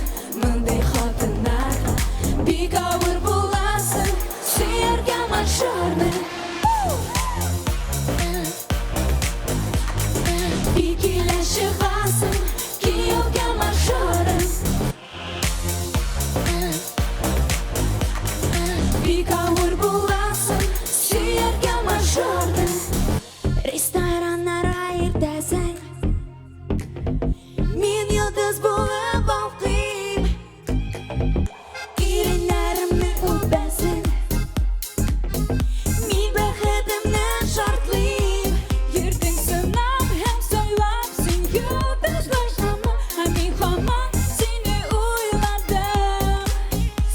мондый хатыннарга, бик авыр буласың, сөяргә мажорны. Бик килә чыгасың, кияүгә мажорым. Бик авыр буласың, сөяргә мажорны. Рестораннарга йөртәсең. Мин йолдыз булып балкыйм. Иреннәремне үбәсең. Мин бәхетемне шартлыйм. Йөрдең сынап һәм сайлап, син йолдызлар һаман, ә мин һаман сине уйладым.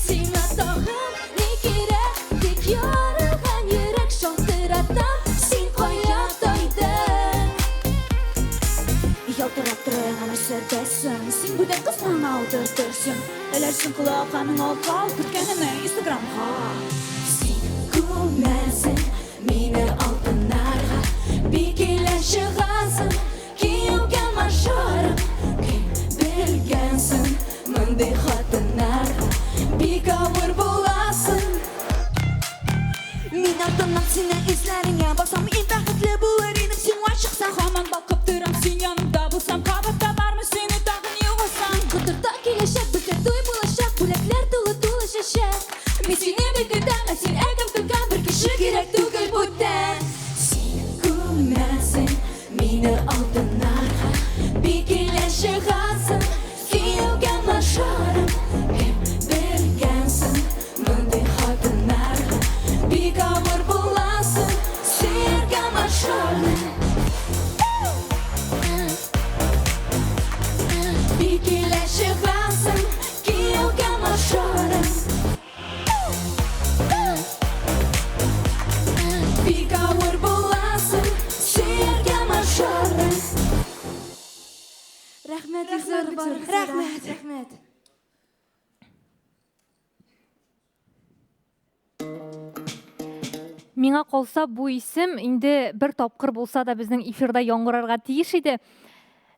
Сиңа тагын ни кирәк, тик ярылган йөрәк шалтыратам, син кая тайдың? Ялтырап тора Мерседесың, син бүтән кызларга утыртырсың. Эләрсең колакка миңа алка, үткәнеңне Инстаграмга. Син күмәсең мине алтыннарга, бик килә чыгасың, кияүгә мажорым. Кем белгәнсең мондый хатыннарга, бик авыр буласың. Мин артыннан сине эзләреңә басам, иң бәхетле булыр идем сиңа чыксам. Һаман балкып торам, син янымда булсам, кабат табармын сине тагын югалсам. Котырта киләчәк, бездә туй булачак, бүләкләр тулы тулы чәчәк. Мин сине бик көтәм, ә син әкәм көлкән, бер кеше кирәк түгел бүтән. Син күмәсең мине алтыннарга, бик килә чыгасың, кияүгә мажорым. Кем белгәнсең мондый хатыннарга, бик авыр буласың, сөяргә мажорны. Бик килә чыгасың, кияүгә мажорым. Рәхмәт, Рәхмәт, бик зур. Рәхмәт. Рәхмәт. Миңа калса, бу исем инде бер тапкыр булса да безнең эфирда яңгырарга тиеш иде.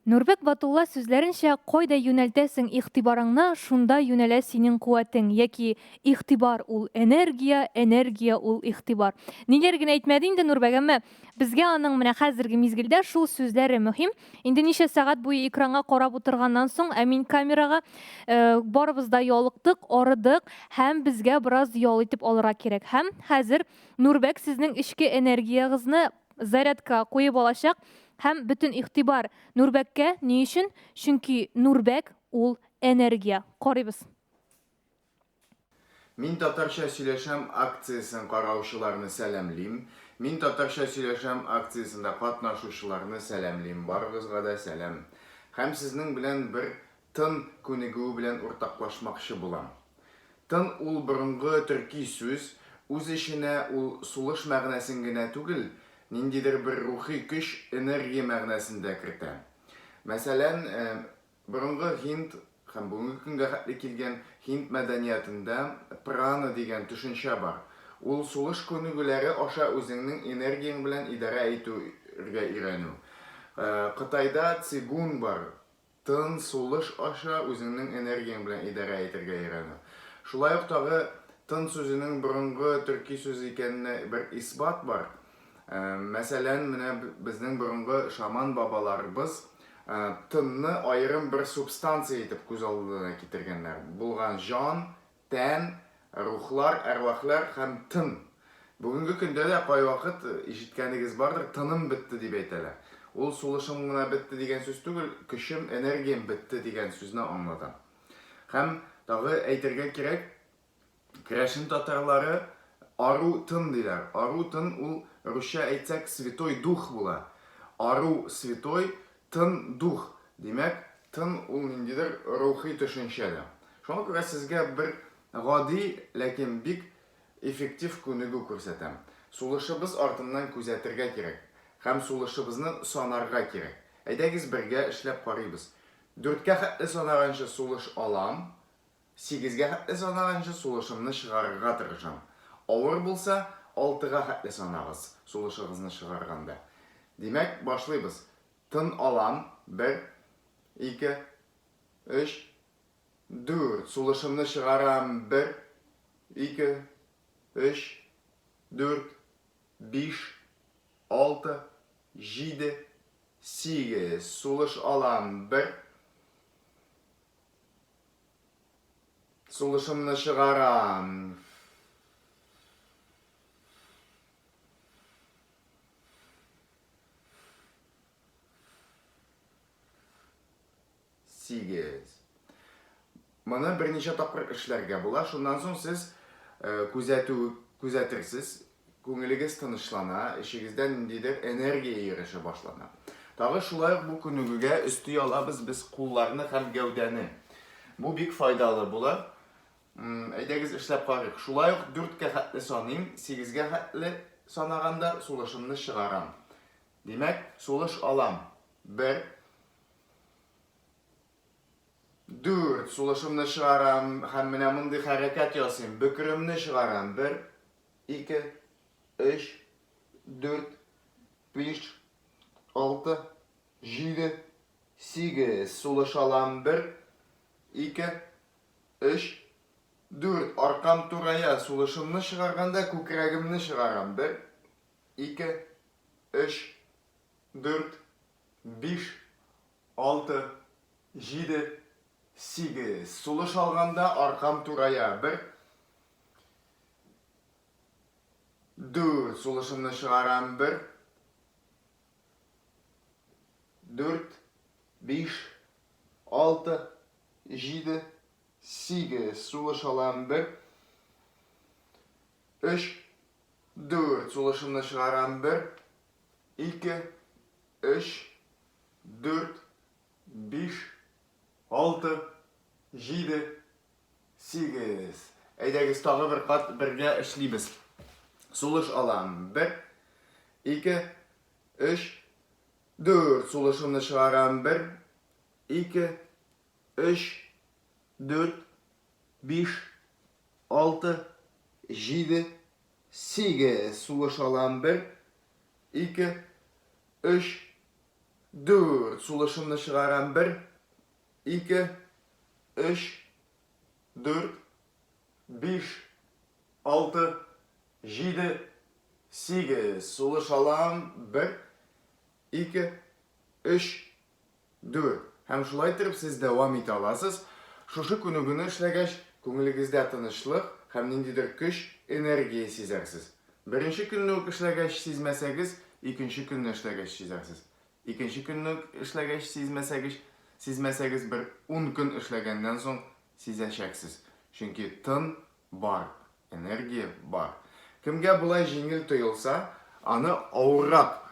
Нурбәк Батулла сүзләренчә, кайда юнәлтәсең игътибарыңны, шунда юнәлә синең куәтең, яки игътибар ул энергия, энергия ул игътибар. Ниләр генә әйтмәде инде Нурбәк, әмма безгә аның менә хәзерге мизгелдә шул сүзләре мөһим. Инде ничә сәгать буе экранга карап утырганнан соң, ә мин камерага, э, барыбыз да ялыктык, арыдык һәм безгә бераз ял итеп алырга кирәк. Һәм хәзер Нурбәк сезнең эчке энергиягызны зарядка куеп алачак һәм бөтен игътибар Нурбәккә. Ни өчен? Чөнки Нурбәк ул энергия. Карыйбыз. Мин татарча сөйләшәм акциясен караучыларны сәламлим. Мин татарча сөйләшәм акциясендә катнашучыларны сәламлим. Барыгызга да сәлам. Һәм сезнең белән бер тын күнегүе белән уртаклашмакчы булам. Тын ул борынгы төрки сүз, үз эченә ул сулыш мәгънәсен генә түгел, ниндидер бер рухи көч, энергия мәгънәсен дә кертә. Мәсәлән, Борынгы һинд һәм бүгенге көнгә хәтле килгән һинд мәдәниятендә прана дигән төшенчә бар. Ул сулыш күнегүләре аша үзеңнең энергияң белән идарә итүргә өйрәнү. Кытайда цигун бар, тын, сулыш аша үзеңнең энергияң белән идарә итәргә өйрәнү. Шулай ук тагы тын сүзенең борынгы төрки сүз икәненә бер исбат бар. Мәсәлән, менә безнең борынгы шаман бабаларыбыз тынны аерым бер субстанция итеп күз алдына китергәннәр. Булган җан, тән, рухлар, әрвахлар һәм тын. Бүгенге көндә дә кайвакыт ишеткәнегез бардыр, тыным бетте дип әйтәләр. Ул сулышым гына бетте дигән сүз түгел, көчем, энергиям бетте дигән сүзне аңлата. Һәм тагы әйтергә кирәк, Керәшен татарлары ару тын диләр. Ару тын ул русча әйтсәк святой дух була. Ару святой, тын дух. Димәк, тын ул ниндидер рухи төшенчә дә. Шуңа күрә сезгә бер гади, ләкин бик эффектив күнегү күрсәтәм. Сулышыбыз артыннан күзәтергә кирәк һәм сулышыбызны санарга кирәк. Әйдәгез бергә эшләп карыйбыз. Дүрткә хәтле санаганчы сулыш алам, Сигезгә хәтле санаганчы сулышымны чыгарырга тырышам. Авыр булса, алтыга хәтле санагыз, сулышыгызны чыгарганда. Димәк, башлыйбыз. Тын алам, бер, ике, өч, дүрт. Сулышымны чыгарам, бер, ике, өч, дүрт, биш, алты, җиде, сигез. Сулыш алам, бер, Сулышымны чыгарам. Сигез. Моны берничә тапкыр эшләргә була. Шуннан соң сез э, күзәтү күзәтерсез, Күңелегез тынычлана, эчегездә ниндидер энергия йөреше башлана. Тагы шулай ук бу күнегүгә өсти алабыз без кулларны һәм гәүдәне. Бу бик файдалы була. Әйдәгез эшләп карыйк. Шулай ук дүрткә хәтле саныйм, сигезгә хәтле санаганда сулышымны чыгарам. Димәк, сулыш алам. Бер, дүрт, сулышымны чыгарам һәм менә мондый хәрәкәт ясыйм. Бөкремне чыгарам. Бер, ике, өч, дүрт, биш, алты, җиде, сигез. Сулыш алам. Бер, ике, өч, дүрт. Аркам турая. Сулышымны чыгарганда күкрәгемне чыгарам. Бер, ике, өч, дүрт, биш, алты, җиде, сигез. Сулыш алганда аркам турая. Бер, Дүрт. Сулышымны чыгарам. Бер. Дүрт. Биш. Алты. Җиде. Сигез. Сулыш алам. Бер. Өч. Дүрт. Сулышымны чыгарам. Бер. Ике. Өч. Дүрт. Биш. Алты. Җиде. Сигез. Әйдәгез, тагы бер кат бергә эшлибез. Сулыш алам. Бер, ике, өч, дүрт. Сулышымны чыгарам. Бер, 2, 3, 4, 5, 6, 7, 8. Сулыш алам. 1, 2, 3, 4. Сулышымны чыгарам. 1, 2, 3, 4, 5, 6, 7, 8. Сулыш алам. 1, 2, 3, 4. Һәм шулай иттереп сез дәвам итә аласыз. Шушы күнегүне эшләгәч, күңелегездә тынычлык һәм ниндидер көч, энергия сизәрсез. Беренче көнне үк эшләгәч сизмәсәгез, икенче көнне эшләгәч сизәрсез. Икенче көнне үк эшләгәч сизмәсәгез, сизмәсәгез, бер ун көн эшләгәннән соң сизәчәксез. Чөнки тын бар, энергия бар. Кемгә болай җиңел тоелса, аны авыррак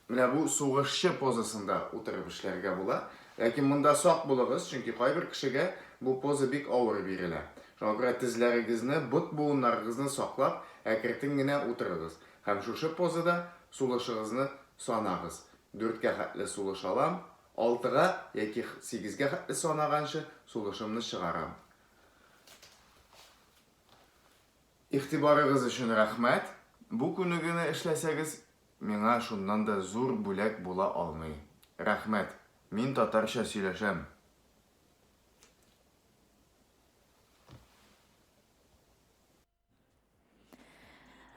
Менә бу сугышчы позасында утырып эшләргә була. Ләкин монда сак булыгыз, чөнки кайбер кешегә бу поза бик авыр бирелә. Шуңа күрә тезләрегезне, бот буыннарыгызны саклап, әкертен генә утырыгыз. Һәм шушы позада сулышыгызны санагыз. Дүрткә хәтле сулыш алам, алтыга яки сигезгә хәтле санаганчы сулышымны чыгарам. Игътибарыгыз өчен рәхмәт. Бу күнегүне эшләсәгез, миңа шуннан да зур бүләк була алмый. Рәхмәт. Мин татарча сөйләшәм.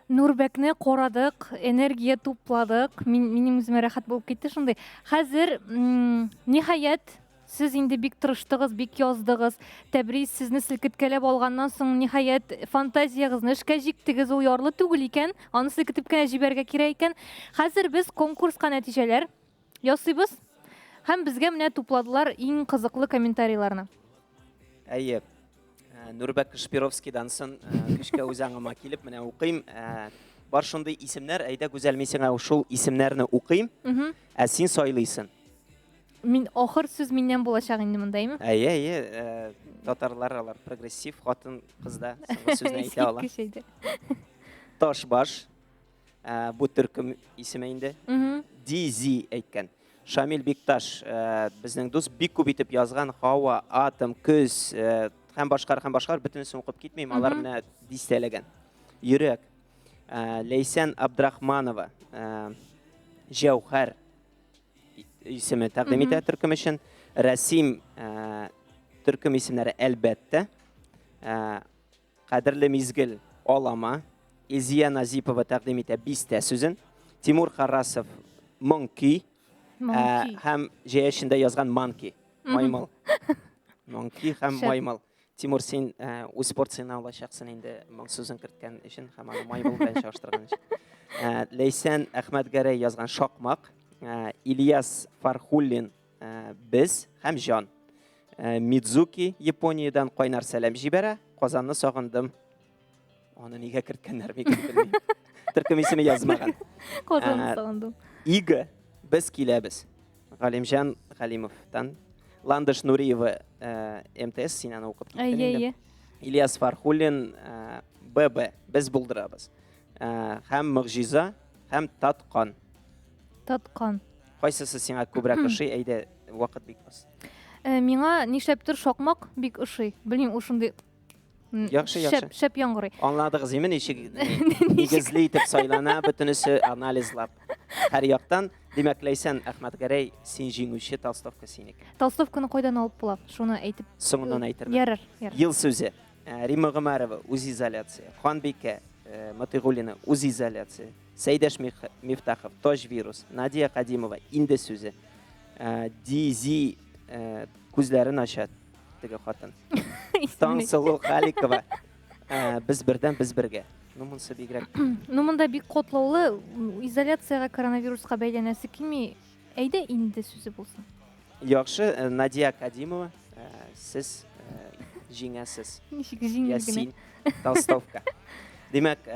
Нурбәкне карадык, энергия тупладык. Мин, минем үземә рәхәт булып китте шундый. Хәзер, ниһаять, сез инде бик тырыштыгыз, бик яздыгыз. Тәбрис сезне селкеткәләп алганнан соң, ниһаять, фантазиягезне эшкә җиктегез. Ул ярлы түгел икән, аны селкетеп кенә җибәрергә кирәк икән. Хәзер без конкурска нәтиҗәләр ясыйбыз. Һәм безгә менә тупладылар иң кызыклы комментарийларны. Әйе. Э, Нурбәк Шпировскийдан соң э, көчкә үз аңыма килеп менә укыйм. Э, бар шундый исемнәр, әйдә Гүзәл, мин сиңа шул исемнәрне укыйм, ә син сайлыйсың. Мин ахыр сүз миннән булачак инде монда, әйме? Әйе, әйе, татарлар алар прогрессив хатын кызда соңгы сүзне әйтә ала. Ташбаш, Ә, бу төркем исеме инде. Дизи әйткән. Шамил Бикташ, ә, безнең дус, бик күп итеп язган һава, атом, көз ә, һәм башкалар һәм башкалар бөтенесен укып китмим, алар менә дистәләгән. Йөрәк. Ә, Ләйсән Абдрахманова, ә, Җәүһәр исеме тәкъдим итә төркем өчен. Рәсим ә, төркем исемнәре әлбәттә. Ә, Кадерле мизгел, алама. Илзия Назипова тәкъдим итә бистә сүзен. Тимур Харасов моң көй. Ә, һәм җәя эчендә язган манки. Маймыл. Моңки һәм маймыл. Тимур, син ә, үз порцияңне алачаксың инде моң сүзен керткән өчен һәм аны маймыл белән чагыштырган өчен. Ә, Ләйсән Әхмәтгәрәй язган шакмак. Ә, Ильяс Фархуллин Ә, без һәм җан. Ә, Мидзуки Япониядән кайнар сәлам җибәрә. Казанны сагындым. Аны нигә керткәннәр микән белмим. Төркем исеме язмаган. Казанны Ә, сагындым. Ига, без киләбез. Галимҗан Галимовтан. Ландыш Нуриева э, МТС, син аны укып киттең Әйе, инде. әйе. Ильяс Фархуллин э, ББ, без булдырабыз. Э, һәм Могҗиза, һәм Таткан. Таткан. Кайсысы сиңа күбрәк ошый? Әйдә, вакыт бик аз. Э, миңа нишләптер шакмак бик ошый. Белмим, ул шундый Яхшы, яхшы. Шәп, шәп яңгырый. Аңладыгыз, име ничек нигезле итеп сайлана бөтенесе анализлап. Һәр яктан, димәк, Ләйсән Әхмәтгәрәй, син җиңүче, толстовка синеке. Толстовканы кайдан алып була? Шуны әйтеп. Соңыннан әйтермен. Ярар, ярар. Ел сүзе. Э, Римма Гомәрова үзизоляция. Ханбикә э, Матыйгуллина үзизоляция. Сәйдәш Мифтахов, Таҗ вирус, Надия Кадимова, инде сүзе. Э, Дизи э, күзләрен ача теге хатын. Таңсылу Халикова, э, без бердәм, без бергә. Ну, монысы бигрәк. Ну, монда бик котлаулы, изоляциягә коронавируска бәйләнәсе килми. Әйдә инде сүзе булсын. Яхшы, э, Надия Кадимова, э, сез э, җиңәсез. Ничек җиңел генә. Син, толстовка. Димәк,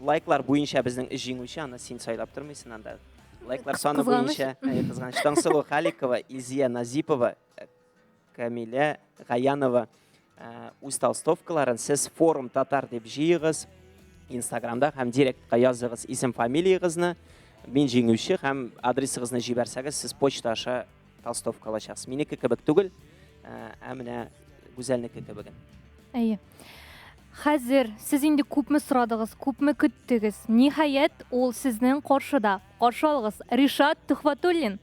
лайклар буенча безнең өч җиңүче, аны син сайлап тормыйсың анда. Лайклар саны буенча, кызганыч. Таңсылу Халикова, Илзия Назипова, Камилә Гаянова үз толстовкаларын сез форум татар дип җыегыз Инстаграмда һәм директка языгыз исем фамилиягызны, мин җиңүче һәм адресыгызны җибәрсәгез, сез почта аша Толстовка алачаксыз. Минеке кебек түгел, ә менә Гүзәлнеке кебеген. Әйе. Хәзер сез инде күпме сорадыгыз, күпме көттегез. Ниһаять, ул сезнең каршыда. Каршы алыгыз, Ришат Төхвәтуллин.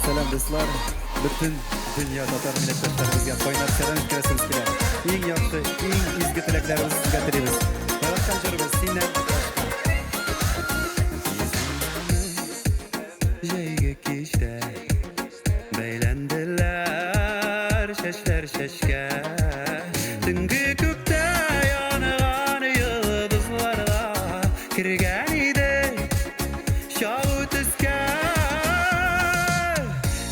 Сәлам, дуслар! Бөтен дөнья татар милләттәшләребезгә кайнар сәлам җиткерәсебез килә. Иң яхшы, иң изге теләкләребез сезгә телибез. Яраткан җырыбыз синнән башка. Җәйге кичтә бәйләнделәр чәчләр чәчкә. Төнге күктә янган йолдызларга кергән иде чагу төскә.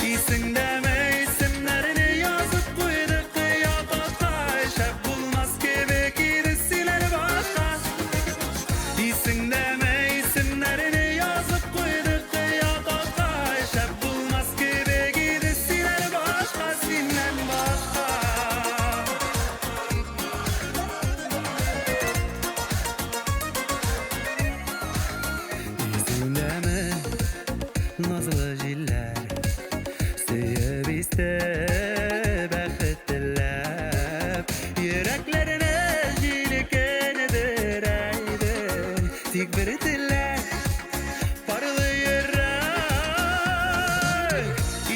Исеңдәме исемнәрне язып куйдык кыя ташка, шәп булмас кебек иде синнән башка. Исеңдәме исемнәрне язып куйдык кыя ташка, шәп булмас кебек иде синнән башка, синнән башка. Исеңдәме назлы җилләр сөеп исте бәхет теләп, йөрәкләрне җилкендерә иде тик бер теләк, парлы йөрәк.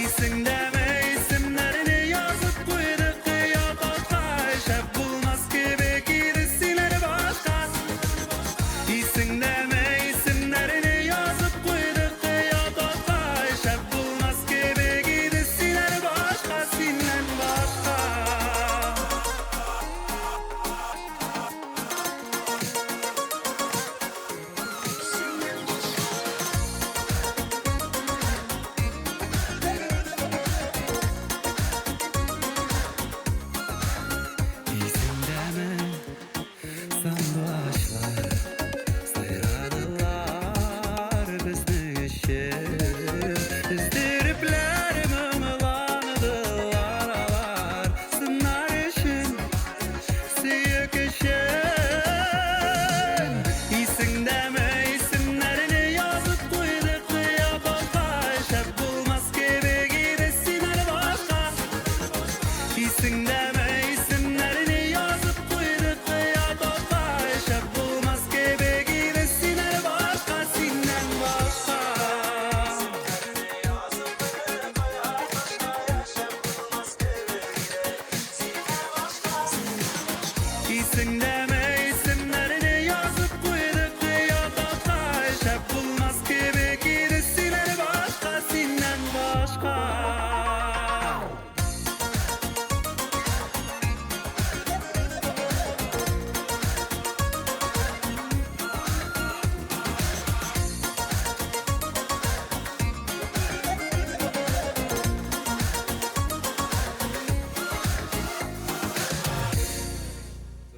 Исеңдәме исемнәрне язып куйдык кыя ташка, шәп булмас кебек иде синнән башка. Исеңдәме исемнәрне язып куйдык кыя ташка, шәп булмас кебек иде синнән башка, синнән башка. Исеңдәме сандугачлар сайрадылар безнең өчен, өздерепләр моңландылар алар сыннар өчен, сөек өчен. Исеңдәме исемнәрне язып куйдык кыя ташка, шәп булмас кебек иде синнән башка. Исеңдәме исемнәрне язып куйдык кыя ташка, шәп булмас кебек иде синнән башка, синнән башка. Исеңдәме исемнәрне язып куйдык кыя ташка, шәп булмас кебек иде синнән башка, синнән башка.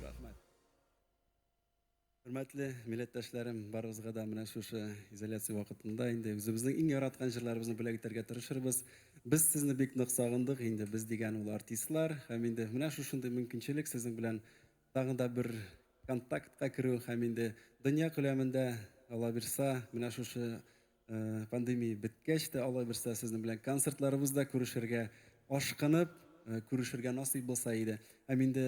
Рәхмәт. Хөрмәтле милләттәшләрем, барыгызга да менә шушы изоляция вакытында инде үзебезнең иң яраткан җырларыбызны бүләк итәргә тырышырбыз. Без сезне бик нык сагындык, инде без дигән ул артистлар һәм инде менә шушындый мөмкинчелек сезнең белән тагын да бер контактка керү һәм инде дөнья күләмендә Алла бирса, менә шушы пандемия беткәч тә Алла бирса сезнең белән концертларыбызда күрешергә ашкынып күрешергә насыйп булса иде. Һәм инде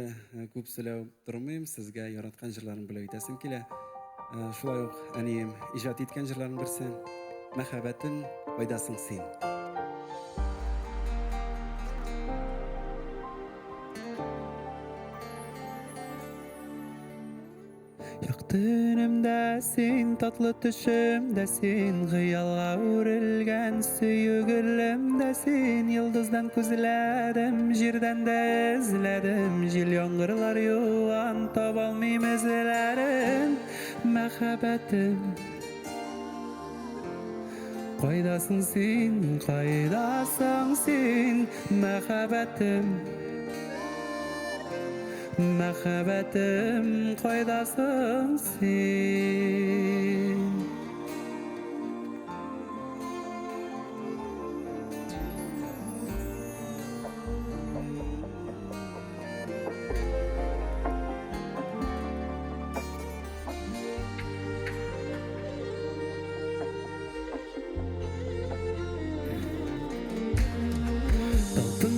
күп сөйләү тормыйм, сезгә яраткан җырларым бүләк итәсем килә. Шулай ук әнием иҗат иткән җырларның берсе Мәхәббәтем, кайдасың син? Якты өнемдә син, татлы төшемдә син, хыялга үрелгән сөю гөлемдә син. Йолдыздан күзләдем, җирдән дә эзләдем, җил яңгырлар юган, таба алмыйм эзләрен. Мәхәббәтем, кайдасың син, кайдасың син, мәхәббәтем? Мәхәббәтем, кайдасың син?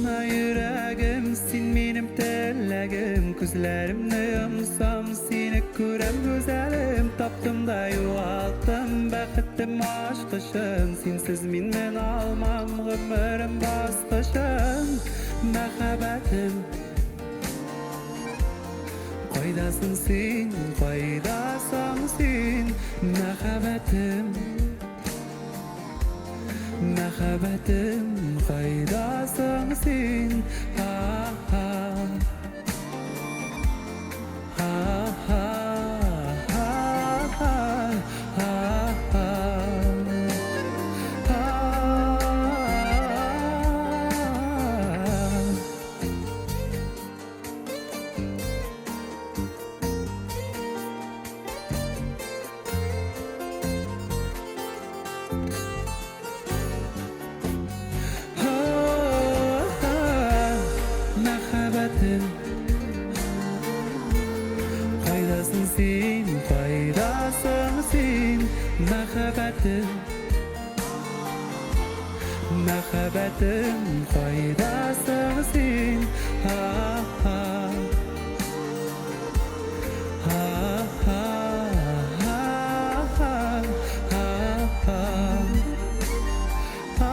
Сызлана йөрәгем, син минем теләгем. Күзләремне йомсам, сине күрәм, гүзәлем. Таптым да югалттым бәхетем ачкычын. Синсез мин менә алмам гомерем баскычын. Мәхәббәтем, кайдасың син, кайдасың син, мәхәббәтем? Мәхәббәтем, кайдасың син? Ха-ха. Ха-ха, ха-ха, ха-ха. Ха. Мәхәббәтем, кайдасың син, кайдасың син, мәхәббәтем? Мәхәббәтем, кайдасың син? Ха-ха. Ха-ха, ха-ха, ха-ха. Ха.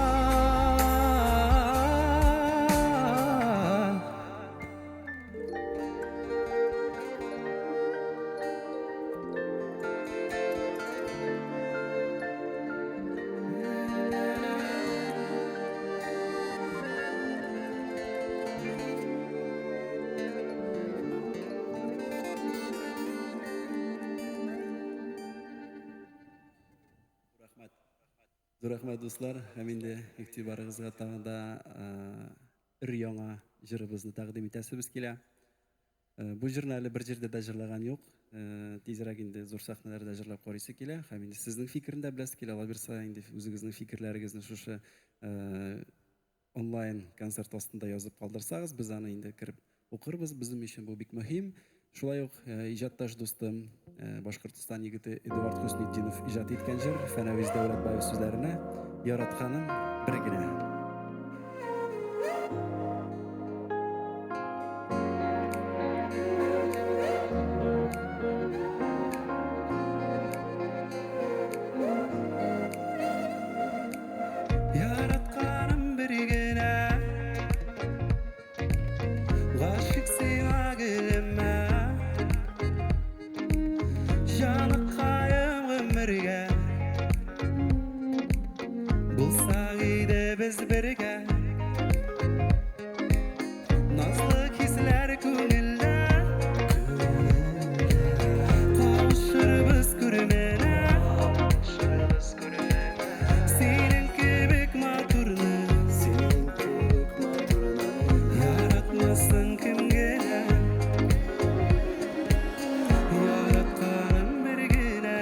Рәхмәт. Зур рәхмәт, дуслар. Һәм инде игътибарыгызга тагын да өр-яңа җырыбызны тәкъдим итәсебез килә. Бу җырны әле бер җирдә дә җырлаган юк. Тизрәк инде зур сәхнәләрдә җырлап карыйсы килә. Һәм инде сезнең фикерне дә беләсе килә. Алла бирса, инде үзегезнең фикерләрегезне шушы онлайн концерт астында язып калдырсагыз, без аны инде кереп укырбыз. Безнең өчен бу бик мөһим. Шулай ук иҗатташ дустым, Башкортстан егете Эдуард Хөснетдинов иҗат иткән җыр Фәнәвиз Дәүләтбаев сүзләренә Яратканым бер генә. Яратканым бер генә, гашыйк сиңа гөлемә, җаныкаем гомергә, булсак иде без бергә. Назлы хисләр күңелдә, кавышырбыз күрмәнә. Синең кебек матурны, синең кебек матурны яратмасын кем генә. Яратканым бер генә,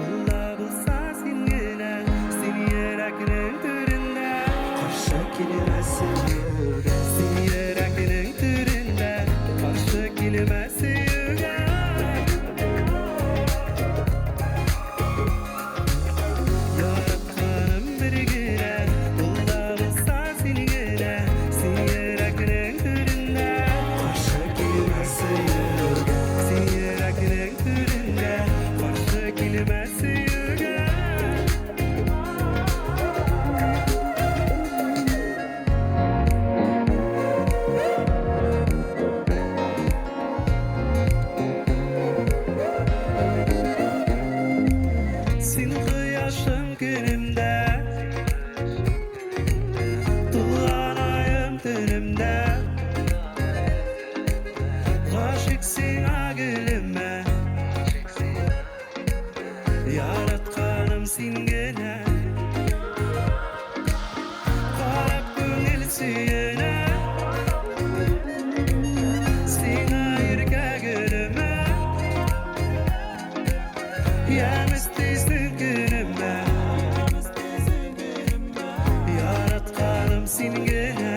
ул да булса син генә, син йөрәкнең түрендә. Каршы килмә сөюгә. Син йөрәкнең түрендә, каршы килмә сөюгә. Яратканым бер генә, ул да булса син генә, син йөрәкнең түрендә. Каршы килмә сөюгә. Син йөрәкнең түрендә, каршы килмә сөюгә. Син кояшым көнемдә, тулган аем төнемдә, гашыйк сиңа гөлемә, яратканым син генә. Карап күңел сөенә, сиңа иркә гөлемә. Ямь өстисең көнемә, яратканым син генә.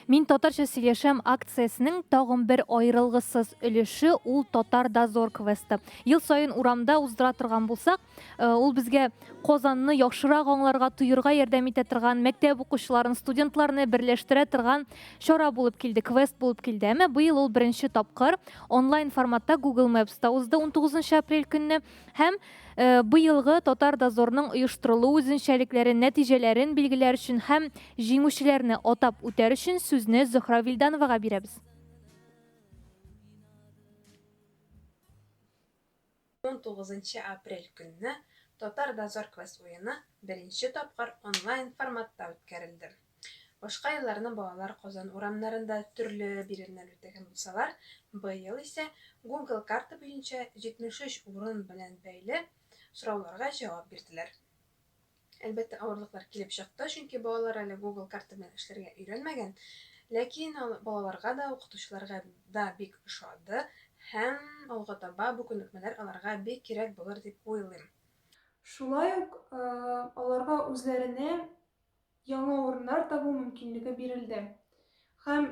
Мин татарча сөйләшәм акциясенең тагын бер аерылгысыз өлеше ул Татар дозор квесты. Ел саен урамда уздыра торган булсак, э, ул безгә Казанны яхшырак аңларга, тоерга ярдәм итә торган, мәктәп укучыларын, студентларны берләштерә торган чара булып килде, квест булып килде. Әмма быел ул беренче тапкыр онлайн форматта Google Maps-та узды 19 апрель көнне һәм э, быелгы Татар дозорның оештырылу үзенчәлекләрен, нәтиҗәләрен билгеләр өчен һәм җиңүчеләрне атап үтәр өчен сүзне Зөһрә Вилдановага бирәбез. 19 апрель көнне Татар дозор квест-уены беренче тапкыр онлайн форматта үткәрелде. Башка елларны балалар Казан урамнарында төрле биремнәр үтәгән булсалар, быел исә Google карта буенча 73 урын белән бәйле сорауларга җавап бирделәр. Әлбәттә, авырлыклар килеп чыкты, чөнки балалар әле Google карта белән эшләргә өйрәнмәгән. Ләкин балаларга да, укытучыларга да бик ошады һәм алга таба бу күнекмәләр аларга бик кирәк булыр дип уйлыйм. Шулай ук аларга үзләренә яңа урыннар табу мөмкинлеге бирелде. Һәм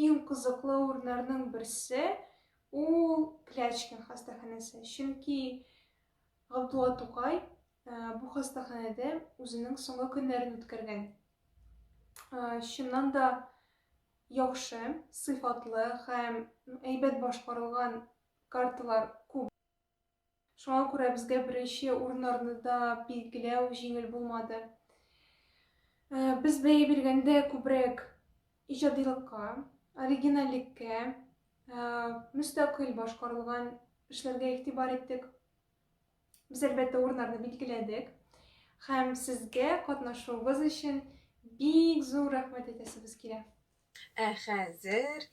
иң кызыклы урыннарның берсе ул Клячкин хастаханәсе. Чөнки Габдулла Тукай бу хастаханәдә үзенең соңгы көннәрен үткәргән. Чыннан да яхшы, сыйфатлы һәм әйбәт башкарылган карталар күп. Шуңа күрә безгә беренче урыннарны да билгеләү җиңел булмады. Э, без бәя биргәндә күбрәк иҗадилыкка, оригинальлеккә, э, мөстәкыйль башкарылган эшләргә игътибар иттек. Без әлбәттә урыннарны билгеләдек. Һәм сезгә катнашуыгыз өчен бик зур рәхмәт әйтәсебез килә. Ә хәзер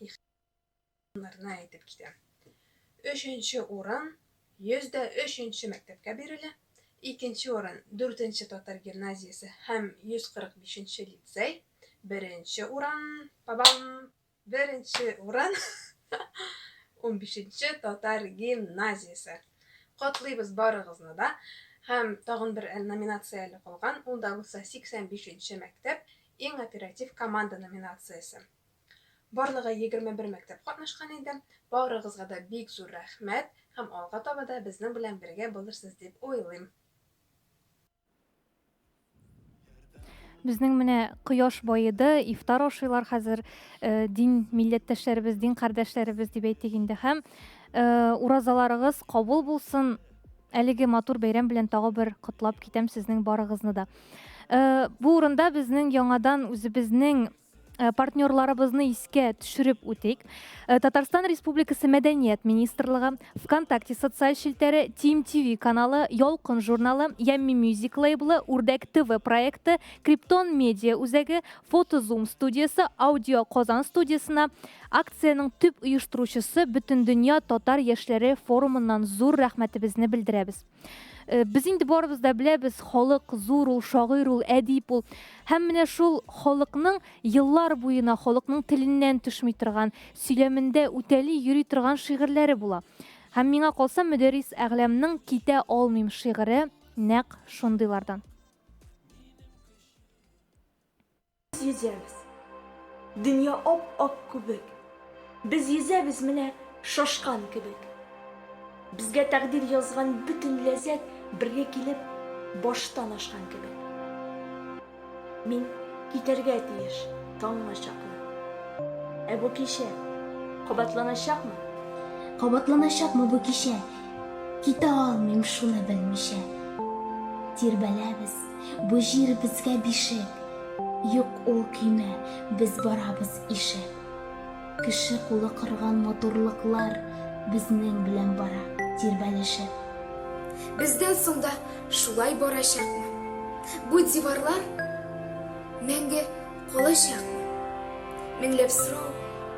Урыннарны әйтеп китәм. Өченче урын 103 нче мәктәпкә бирелә, икенче урын, дүртенче татар гимназиясе һәм 145 нче лицей, беренче урын, па-бам, беренче урын, унбишенче татар гимназиясе. Котлыйбыз барыгызны да! Һәм тагын бер номинация әле калган, ул да булса 85 нче мәктәп, иң оператив команда номинациясе. Барлыгы 21 мәктәп катнашкан иде. Барыгызга да бик зур рәхмәт һәм алга таба да безнең белән бергә булырсыз дип уйлыйм. Безнең менә кояш баеды, ифтар ашыйлар хәзер, э, дин милләттәшләребез, дин кардәшләребез дип әйтик инде. Һәм э, уразаларыгыз кабул булсын. Әлеге матур бәйрәм белән тагы бер котлап китәм сезнең барыгызны да. Э, бу урында безнең яңадан үзебезнең Э, партнерларыбызны искә төшереп үтик. Э, Татарстан Республикасы Мәдәният министрлыгы, ВКонтакте социаль челтәре, Team TV каналы, Ялкын журналы, Yummy Music лейблы, Үрдәк ТВ проекты, Криптон медиа үзәге, Фотозум студиясе, Аудио Казан студиясенә акциянең төп оештыручысы Бөтендөнья татар яшьләре форумыннан зур рәхмәтебезне белдерәбез. Э, без инде барыбыз да беләбез, халык зур ул, шагыйрь ул, әдип ул. Һәм менә шул халыкның еллар буена халыкның теленнән төшми торган, сөйләмендә үтәли йөри торган шигырьләре була. Һәм миңа калса, Мөдәррис Әгъләмнең Китә алмыйм шигыре нәкъ шундыйлардан. Без йөзәбез. Дөнья ап-ак күбек. Без йөзәбез менә шашкан кебек. Безгә тәкъдир язган бөтен ләззәт бергә килеп баштан ашкан кебек. Мин китәргә тиеш таңга чаклы. Ә бу кичә кабатланачакмы? Кабатланачакмы бу кичә? Китә алмыйм шуны белмичә. Тирбәләбез, бу җир безгә бишек. Юк ул көймә, без барабыз ишеп. Кеше кулы корган матурлыклар безнең белән бара тирбәлешеп. Бездән соң да шулай барачакмы? Бу диварлар мәңге калачакмы? Меңләп сорау,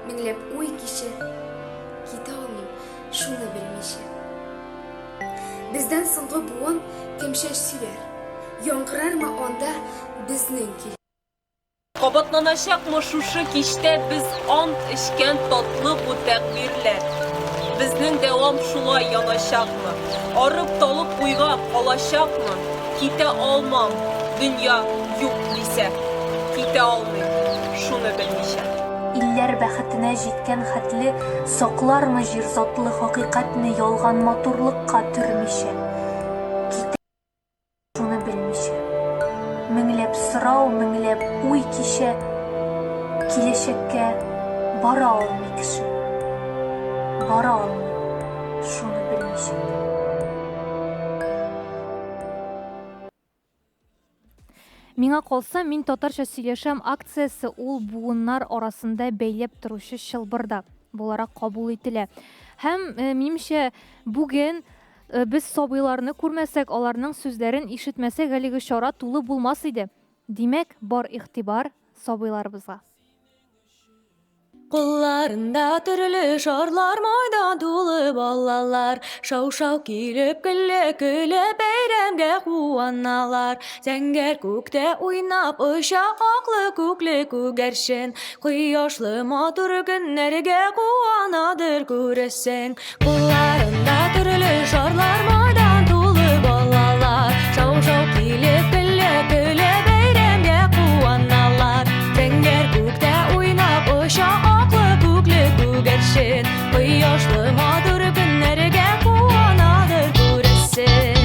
меңләп уй кичә, Китә алмыйм шуны белмичә. Бездән соңгы буын кемчә сөйләр? Яңгырармы анда безнең көй? Кабатланачакмы шушы кичтә без ант эчкән татлы бу тәкъдирләр? Безнең дәвам шулай яначакмы? Арып-талып уйга калачакмы? Китә алмам, дөнья юк дисә. Китә алмыйм, шуны белмичә. Илләр бәхетенә җиткән хәтле Саклармы җир затлы хакыйкатьне Ялган матурлыкка төрмичә? Китә шуны белмичә. Меңләп сорау, меңләп уй кичә, Киләчәккә бара алмый кеше. Бара алмый, шуны белмичә. Миңа калса, Мин татарча сөйләшәм акциясе ул буыннар арасында бәйләп торучы чылбыр да буларак кабул ителә. Һәм, э, минемчә, бүген э, без сабыйларны күрмәсәк, аларның сүзләрен ишетмәсәк, әлеге чара тулы булмас иде. Димәк, бар игътибар сабыйларыбызга. Кулларында төрле шарлар, майдан тулы балалар. Шау-шау килеп, көлә-көлә бәйрәмгә куаналар. Зәңгәр күктә уйнап оча аклы-күкле күгәрчен. Кояшлы матур көннәргә куанадыр күрәсең. Кулларында төрле шарлар, майдан тулы балалар. Шау-шау килеп, көлә-көлә бәйрәмгә куаналар. Зәңгәр күктә уйнап оча аклы-күкле күгәрчен. Кояшлы матур көннәргә куанадыр күрәсең.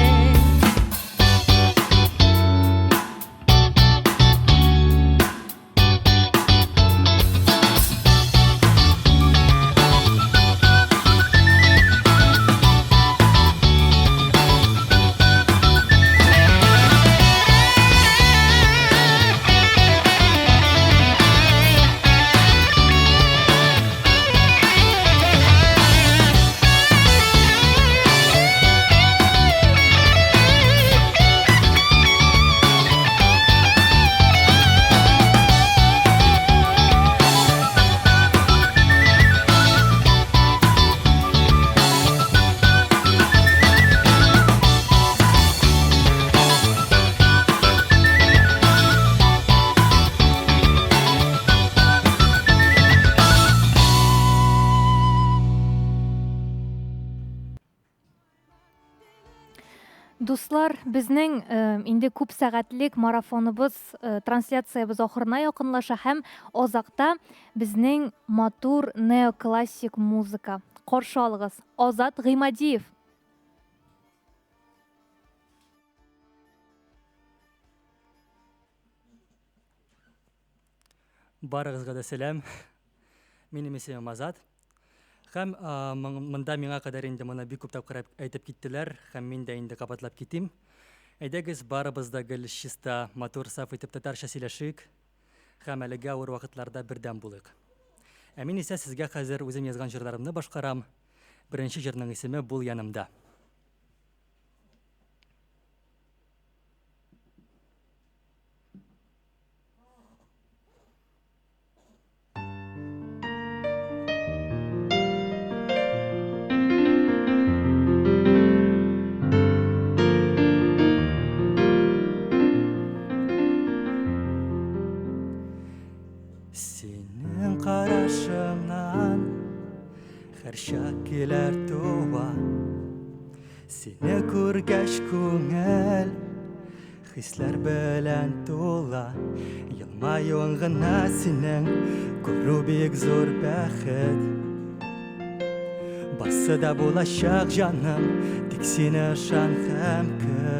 Дуслар, безнең э, инде күп сәгатьлек марафоныбыз, э, трансляциябез ахырына якынлаша һәм азакта безнең матур неоклассик музыка. Каршы алыгыз, Азат Гыймадиев. Барыгызга да сәлам. Минем исемем Азат. Һәм монда миңа кадәр инде моны бик күп тапкыр әйтеп киттеләр, һәм мин дә инде кабатлап китим. Әйдәгез, барыбыз да гел чиста, матур, саф итеп татарча сөйләшик һәм әлеге авыр вакытларда бердәм булыйк. Ә мин исә сезгә хәзер үзем язган җырларымны башкарам. Беренче җырның исеме Бул янымда. Синең карашыңнан һәрчак киләр туа. Сине күргәч күңел Хисләр белән тула Елмаюың гына синең Күрү бик зур бәхет Барсы да булачак, җаным Тик син ышан һәм көт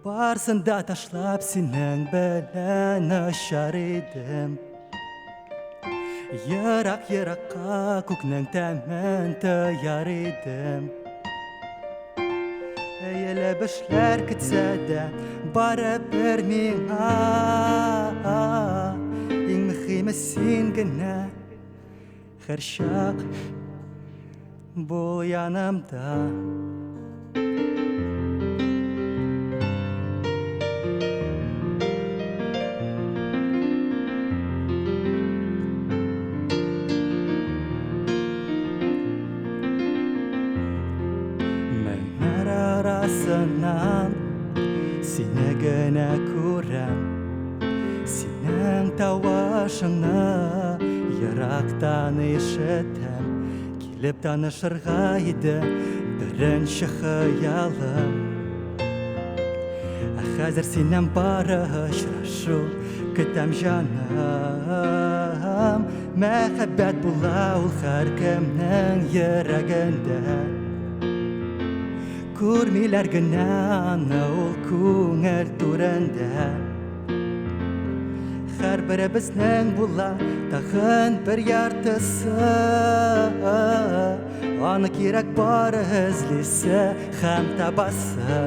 Барсын да ташлап синең белән очар идем Ерак-еракка күкнең тәмен тояр идем. Әйелеп эшләр көтсә дә, барыбер миңа. Иң мөхиме син генә, һәрчак бул янымда. Меңнәр арасыннан сине генә күрәм. Синең тавышыңны ерактан ишетәм. Килеп танышырга иде беренче хыялым. Ә Хәзер синнән бары очрашу көтәм, җаным. Мәхәббәт була ул һәркемнең йөрәгендә. Күрмиләр генә аны ул күңел түрендә. Һәрберебезнең була тагын бер яртысы. Аны кирәк бары эзлисе һәм табасы.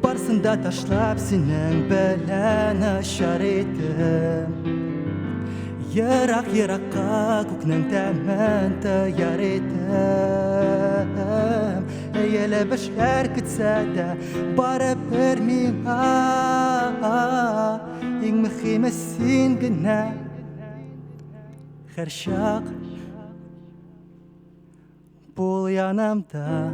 Барсын да ташлап синең белән очар идем. Ерак еракка күкнең тәмен тояр идем. Иелеп эшләр көтсә дә, барыбер миңа иң мөһиме син генә. Һәрчак бул янымда.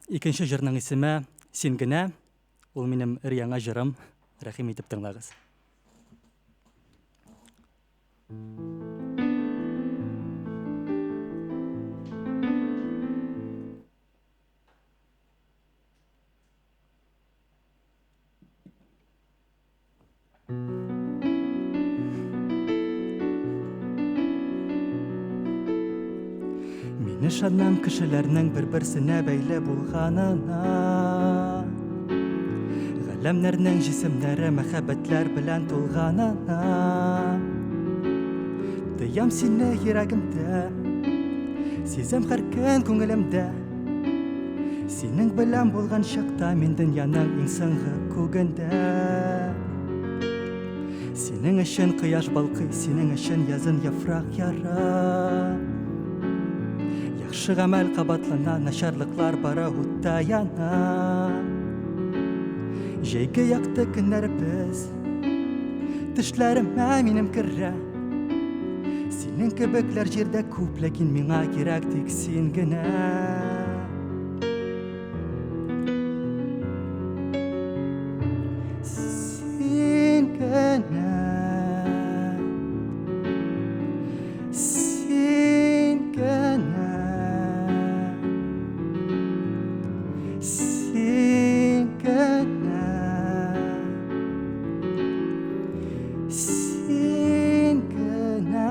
Икенче җырның исеме Син генә. Ул минем өр-яңа җырым. Рәхим итеп тыңлагыз. Мин ышанам кешеләрнең бер-берсенә бәйле булганына. Галәмнәрнең җисемнәре мәхәббәтләр белән тулганына. Тоям сине йөрәгемдә, сизәм һәр көн күңелемдә. Синең белән булган чакта мин дөньяның иң соңгы күгендә. Синең өчен кояш балкый, синең өчен язын яфрак яра. Яхшы гамәл кабатлана, начарлыклар бары утта яна. Җәйге якты көннәребез төшләремә минем керә. Синең кебекләр җирдә күп, ләкин миңа кирәк тик син генә. Син генә. Син генә. Син генә. Син генә.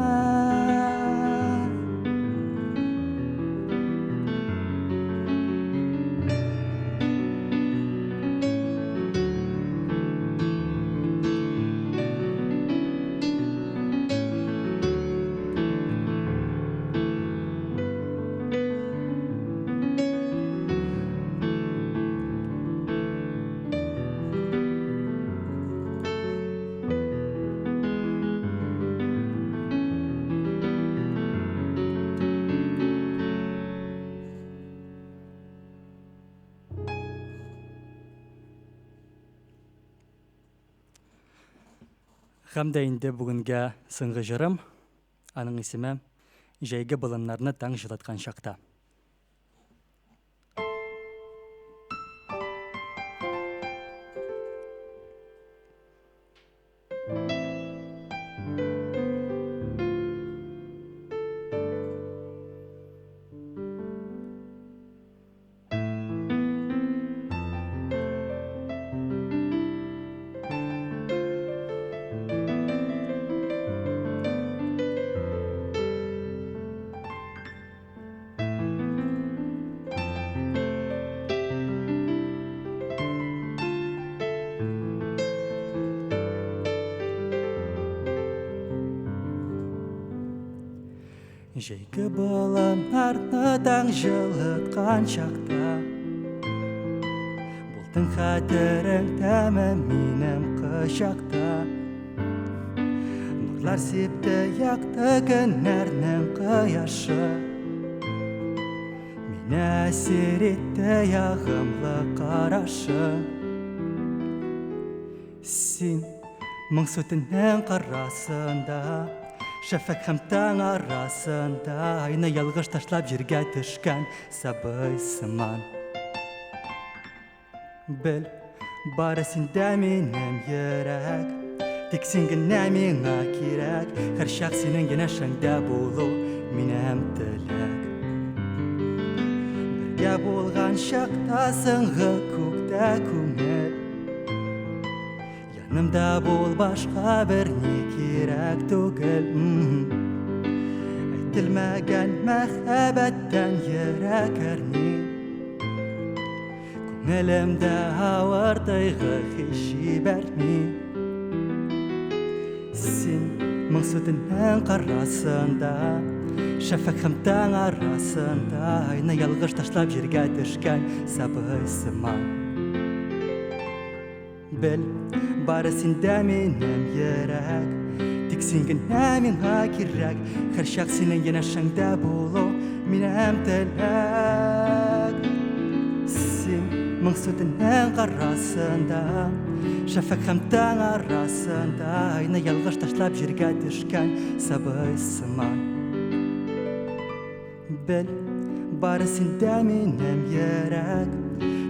Һәм дә инде бүгенгә соңгы җырым, аның исеме Җәйге болыннарны таң җылыткан чакта. Җәйге болыннарны таң җылыткан чакта. Яттың хәтереңдәме минем кочакта? Нурлар сипте якты көннәрнең кояшы. Мине әсир итте ягымлы карашы. Син моңсу төннең карасында, Шәфәкъ һәм таң арасында, Айны ялгыш ташлап җиргә төшкән сабый сыман. Бел, бары синдә минем йөрәк, Тик син генә миңа кирәк, Һәрчак синең янәшәңдә булу минем теләк. Бергә булган чакта соңгы күктә күңел, Янымда бул, башка берни кирәк түгел. Әйтелмәгән мәхәббәттән йөрәк әрни. Күңелемдә авыр тойгы һич җибәрми. Син моңсу төннең карасында, Шәфәкъ һәм таң арасында, Айны ялгыш ташлап җиргә төшкән сабый сыман. Бел, бары синдә минем йөрәк, Тик син генә миңа кирәк, Һәрчак синең янәшәңдә булу минем теләк. Син моңсу төннең карасында, Шәфәкъ һәм таң арасында, Айны ялгыш ташлап җиргә төшкән сабый сыман. Бел, бары синдә минем йөрәк,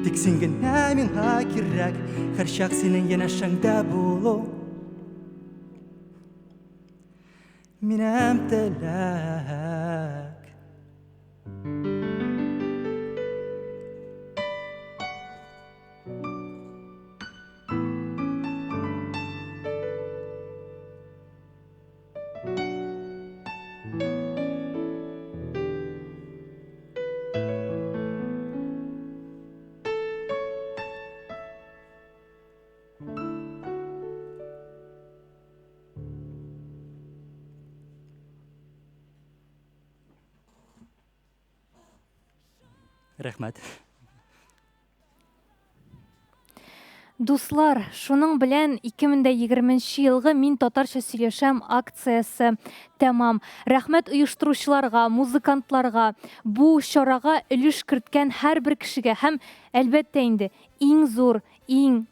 Тик син генә миңа кирәк, Һәрчак синең янәшәңдә булу минем теләк. Рәхмәт. Дуслар, шуның белән 2020 елгы Мин татарча сөйләшәм акциясе тәмам. Рәхмәт оештыручыларга, музыкантларга, бу чарага өлеш керткән һәрбер кешегә һәм, әлбәттә инде, иң зур, иң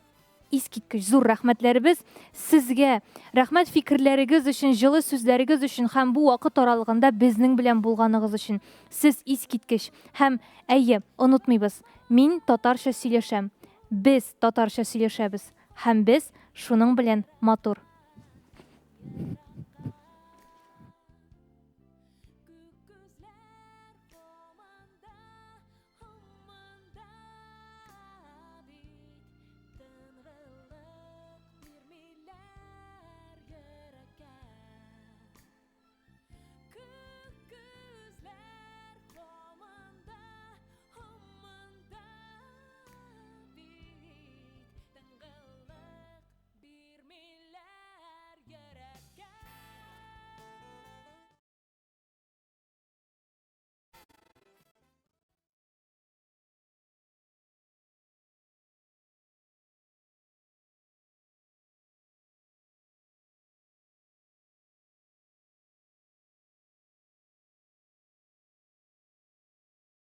Искиткеч зур рәхмәтләребез сезгә! Рәхмәт фикерләрегез өчен, җылы сүзләрегез өчен һәм бу вакыт аралыгында безнең белән булганыгыз өчен. Сез искиткеч! Һәм, әйе, онытмыйбыз, мин татарча сөйләшәм, без татарча сөйләшәбез һәм без шуның белән матур.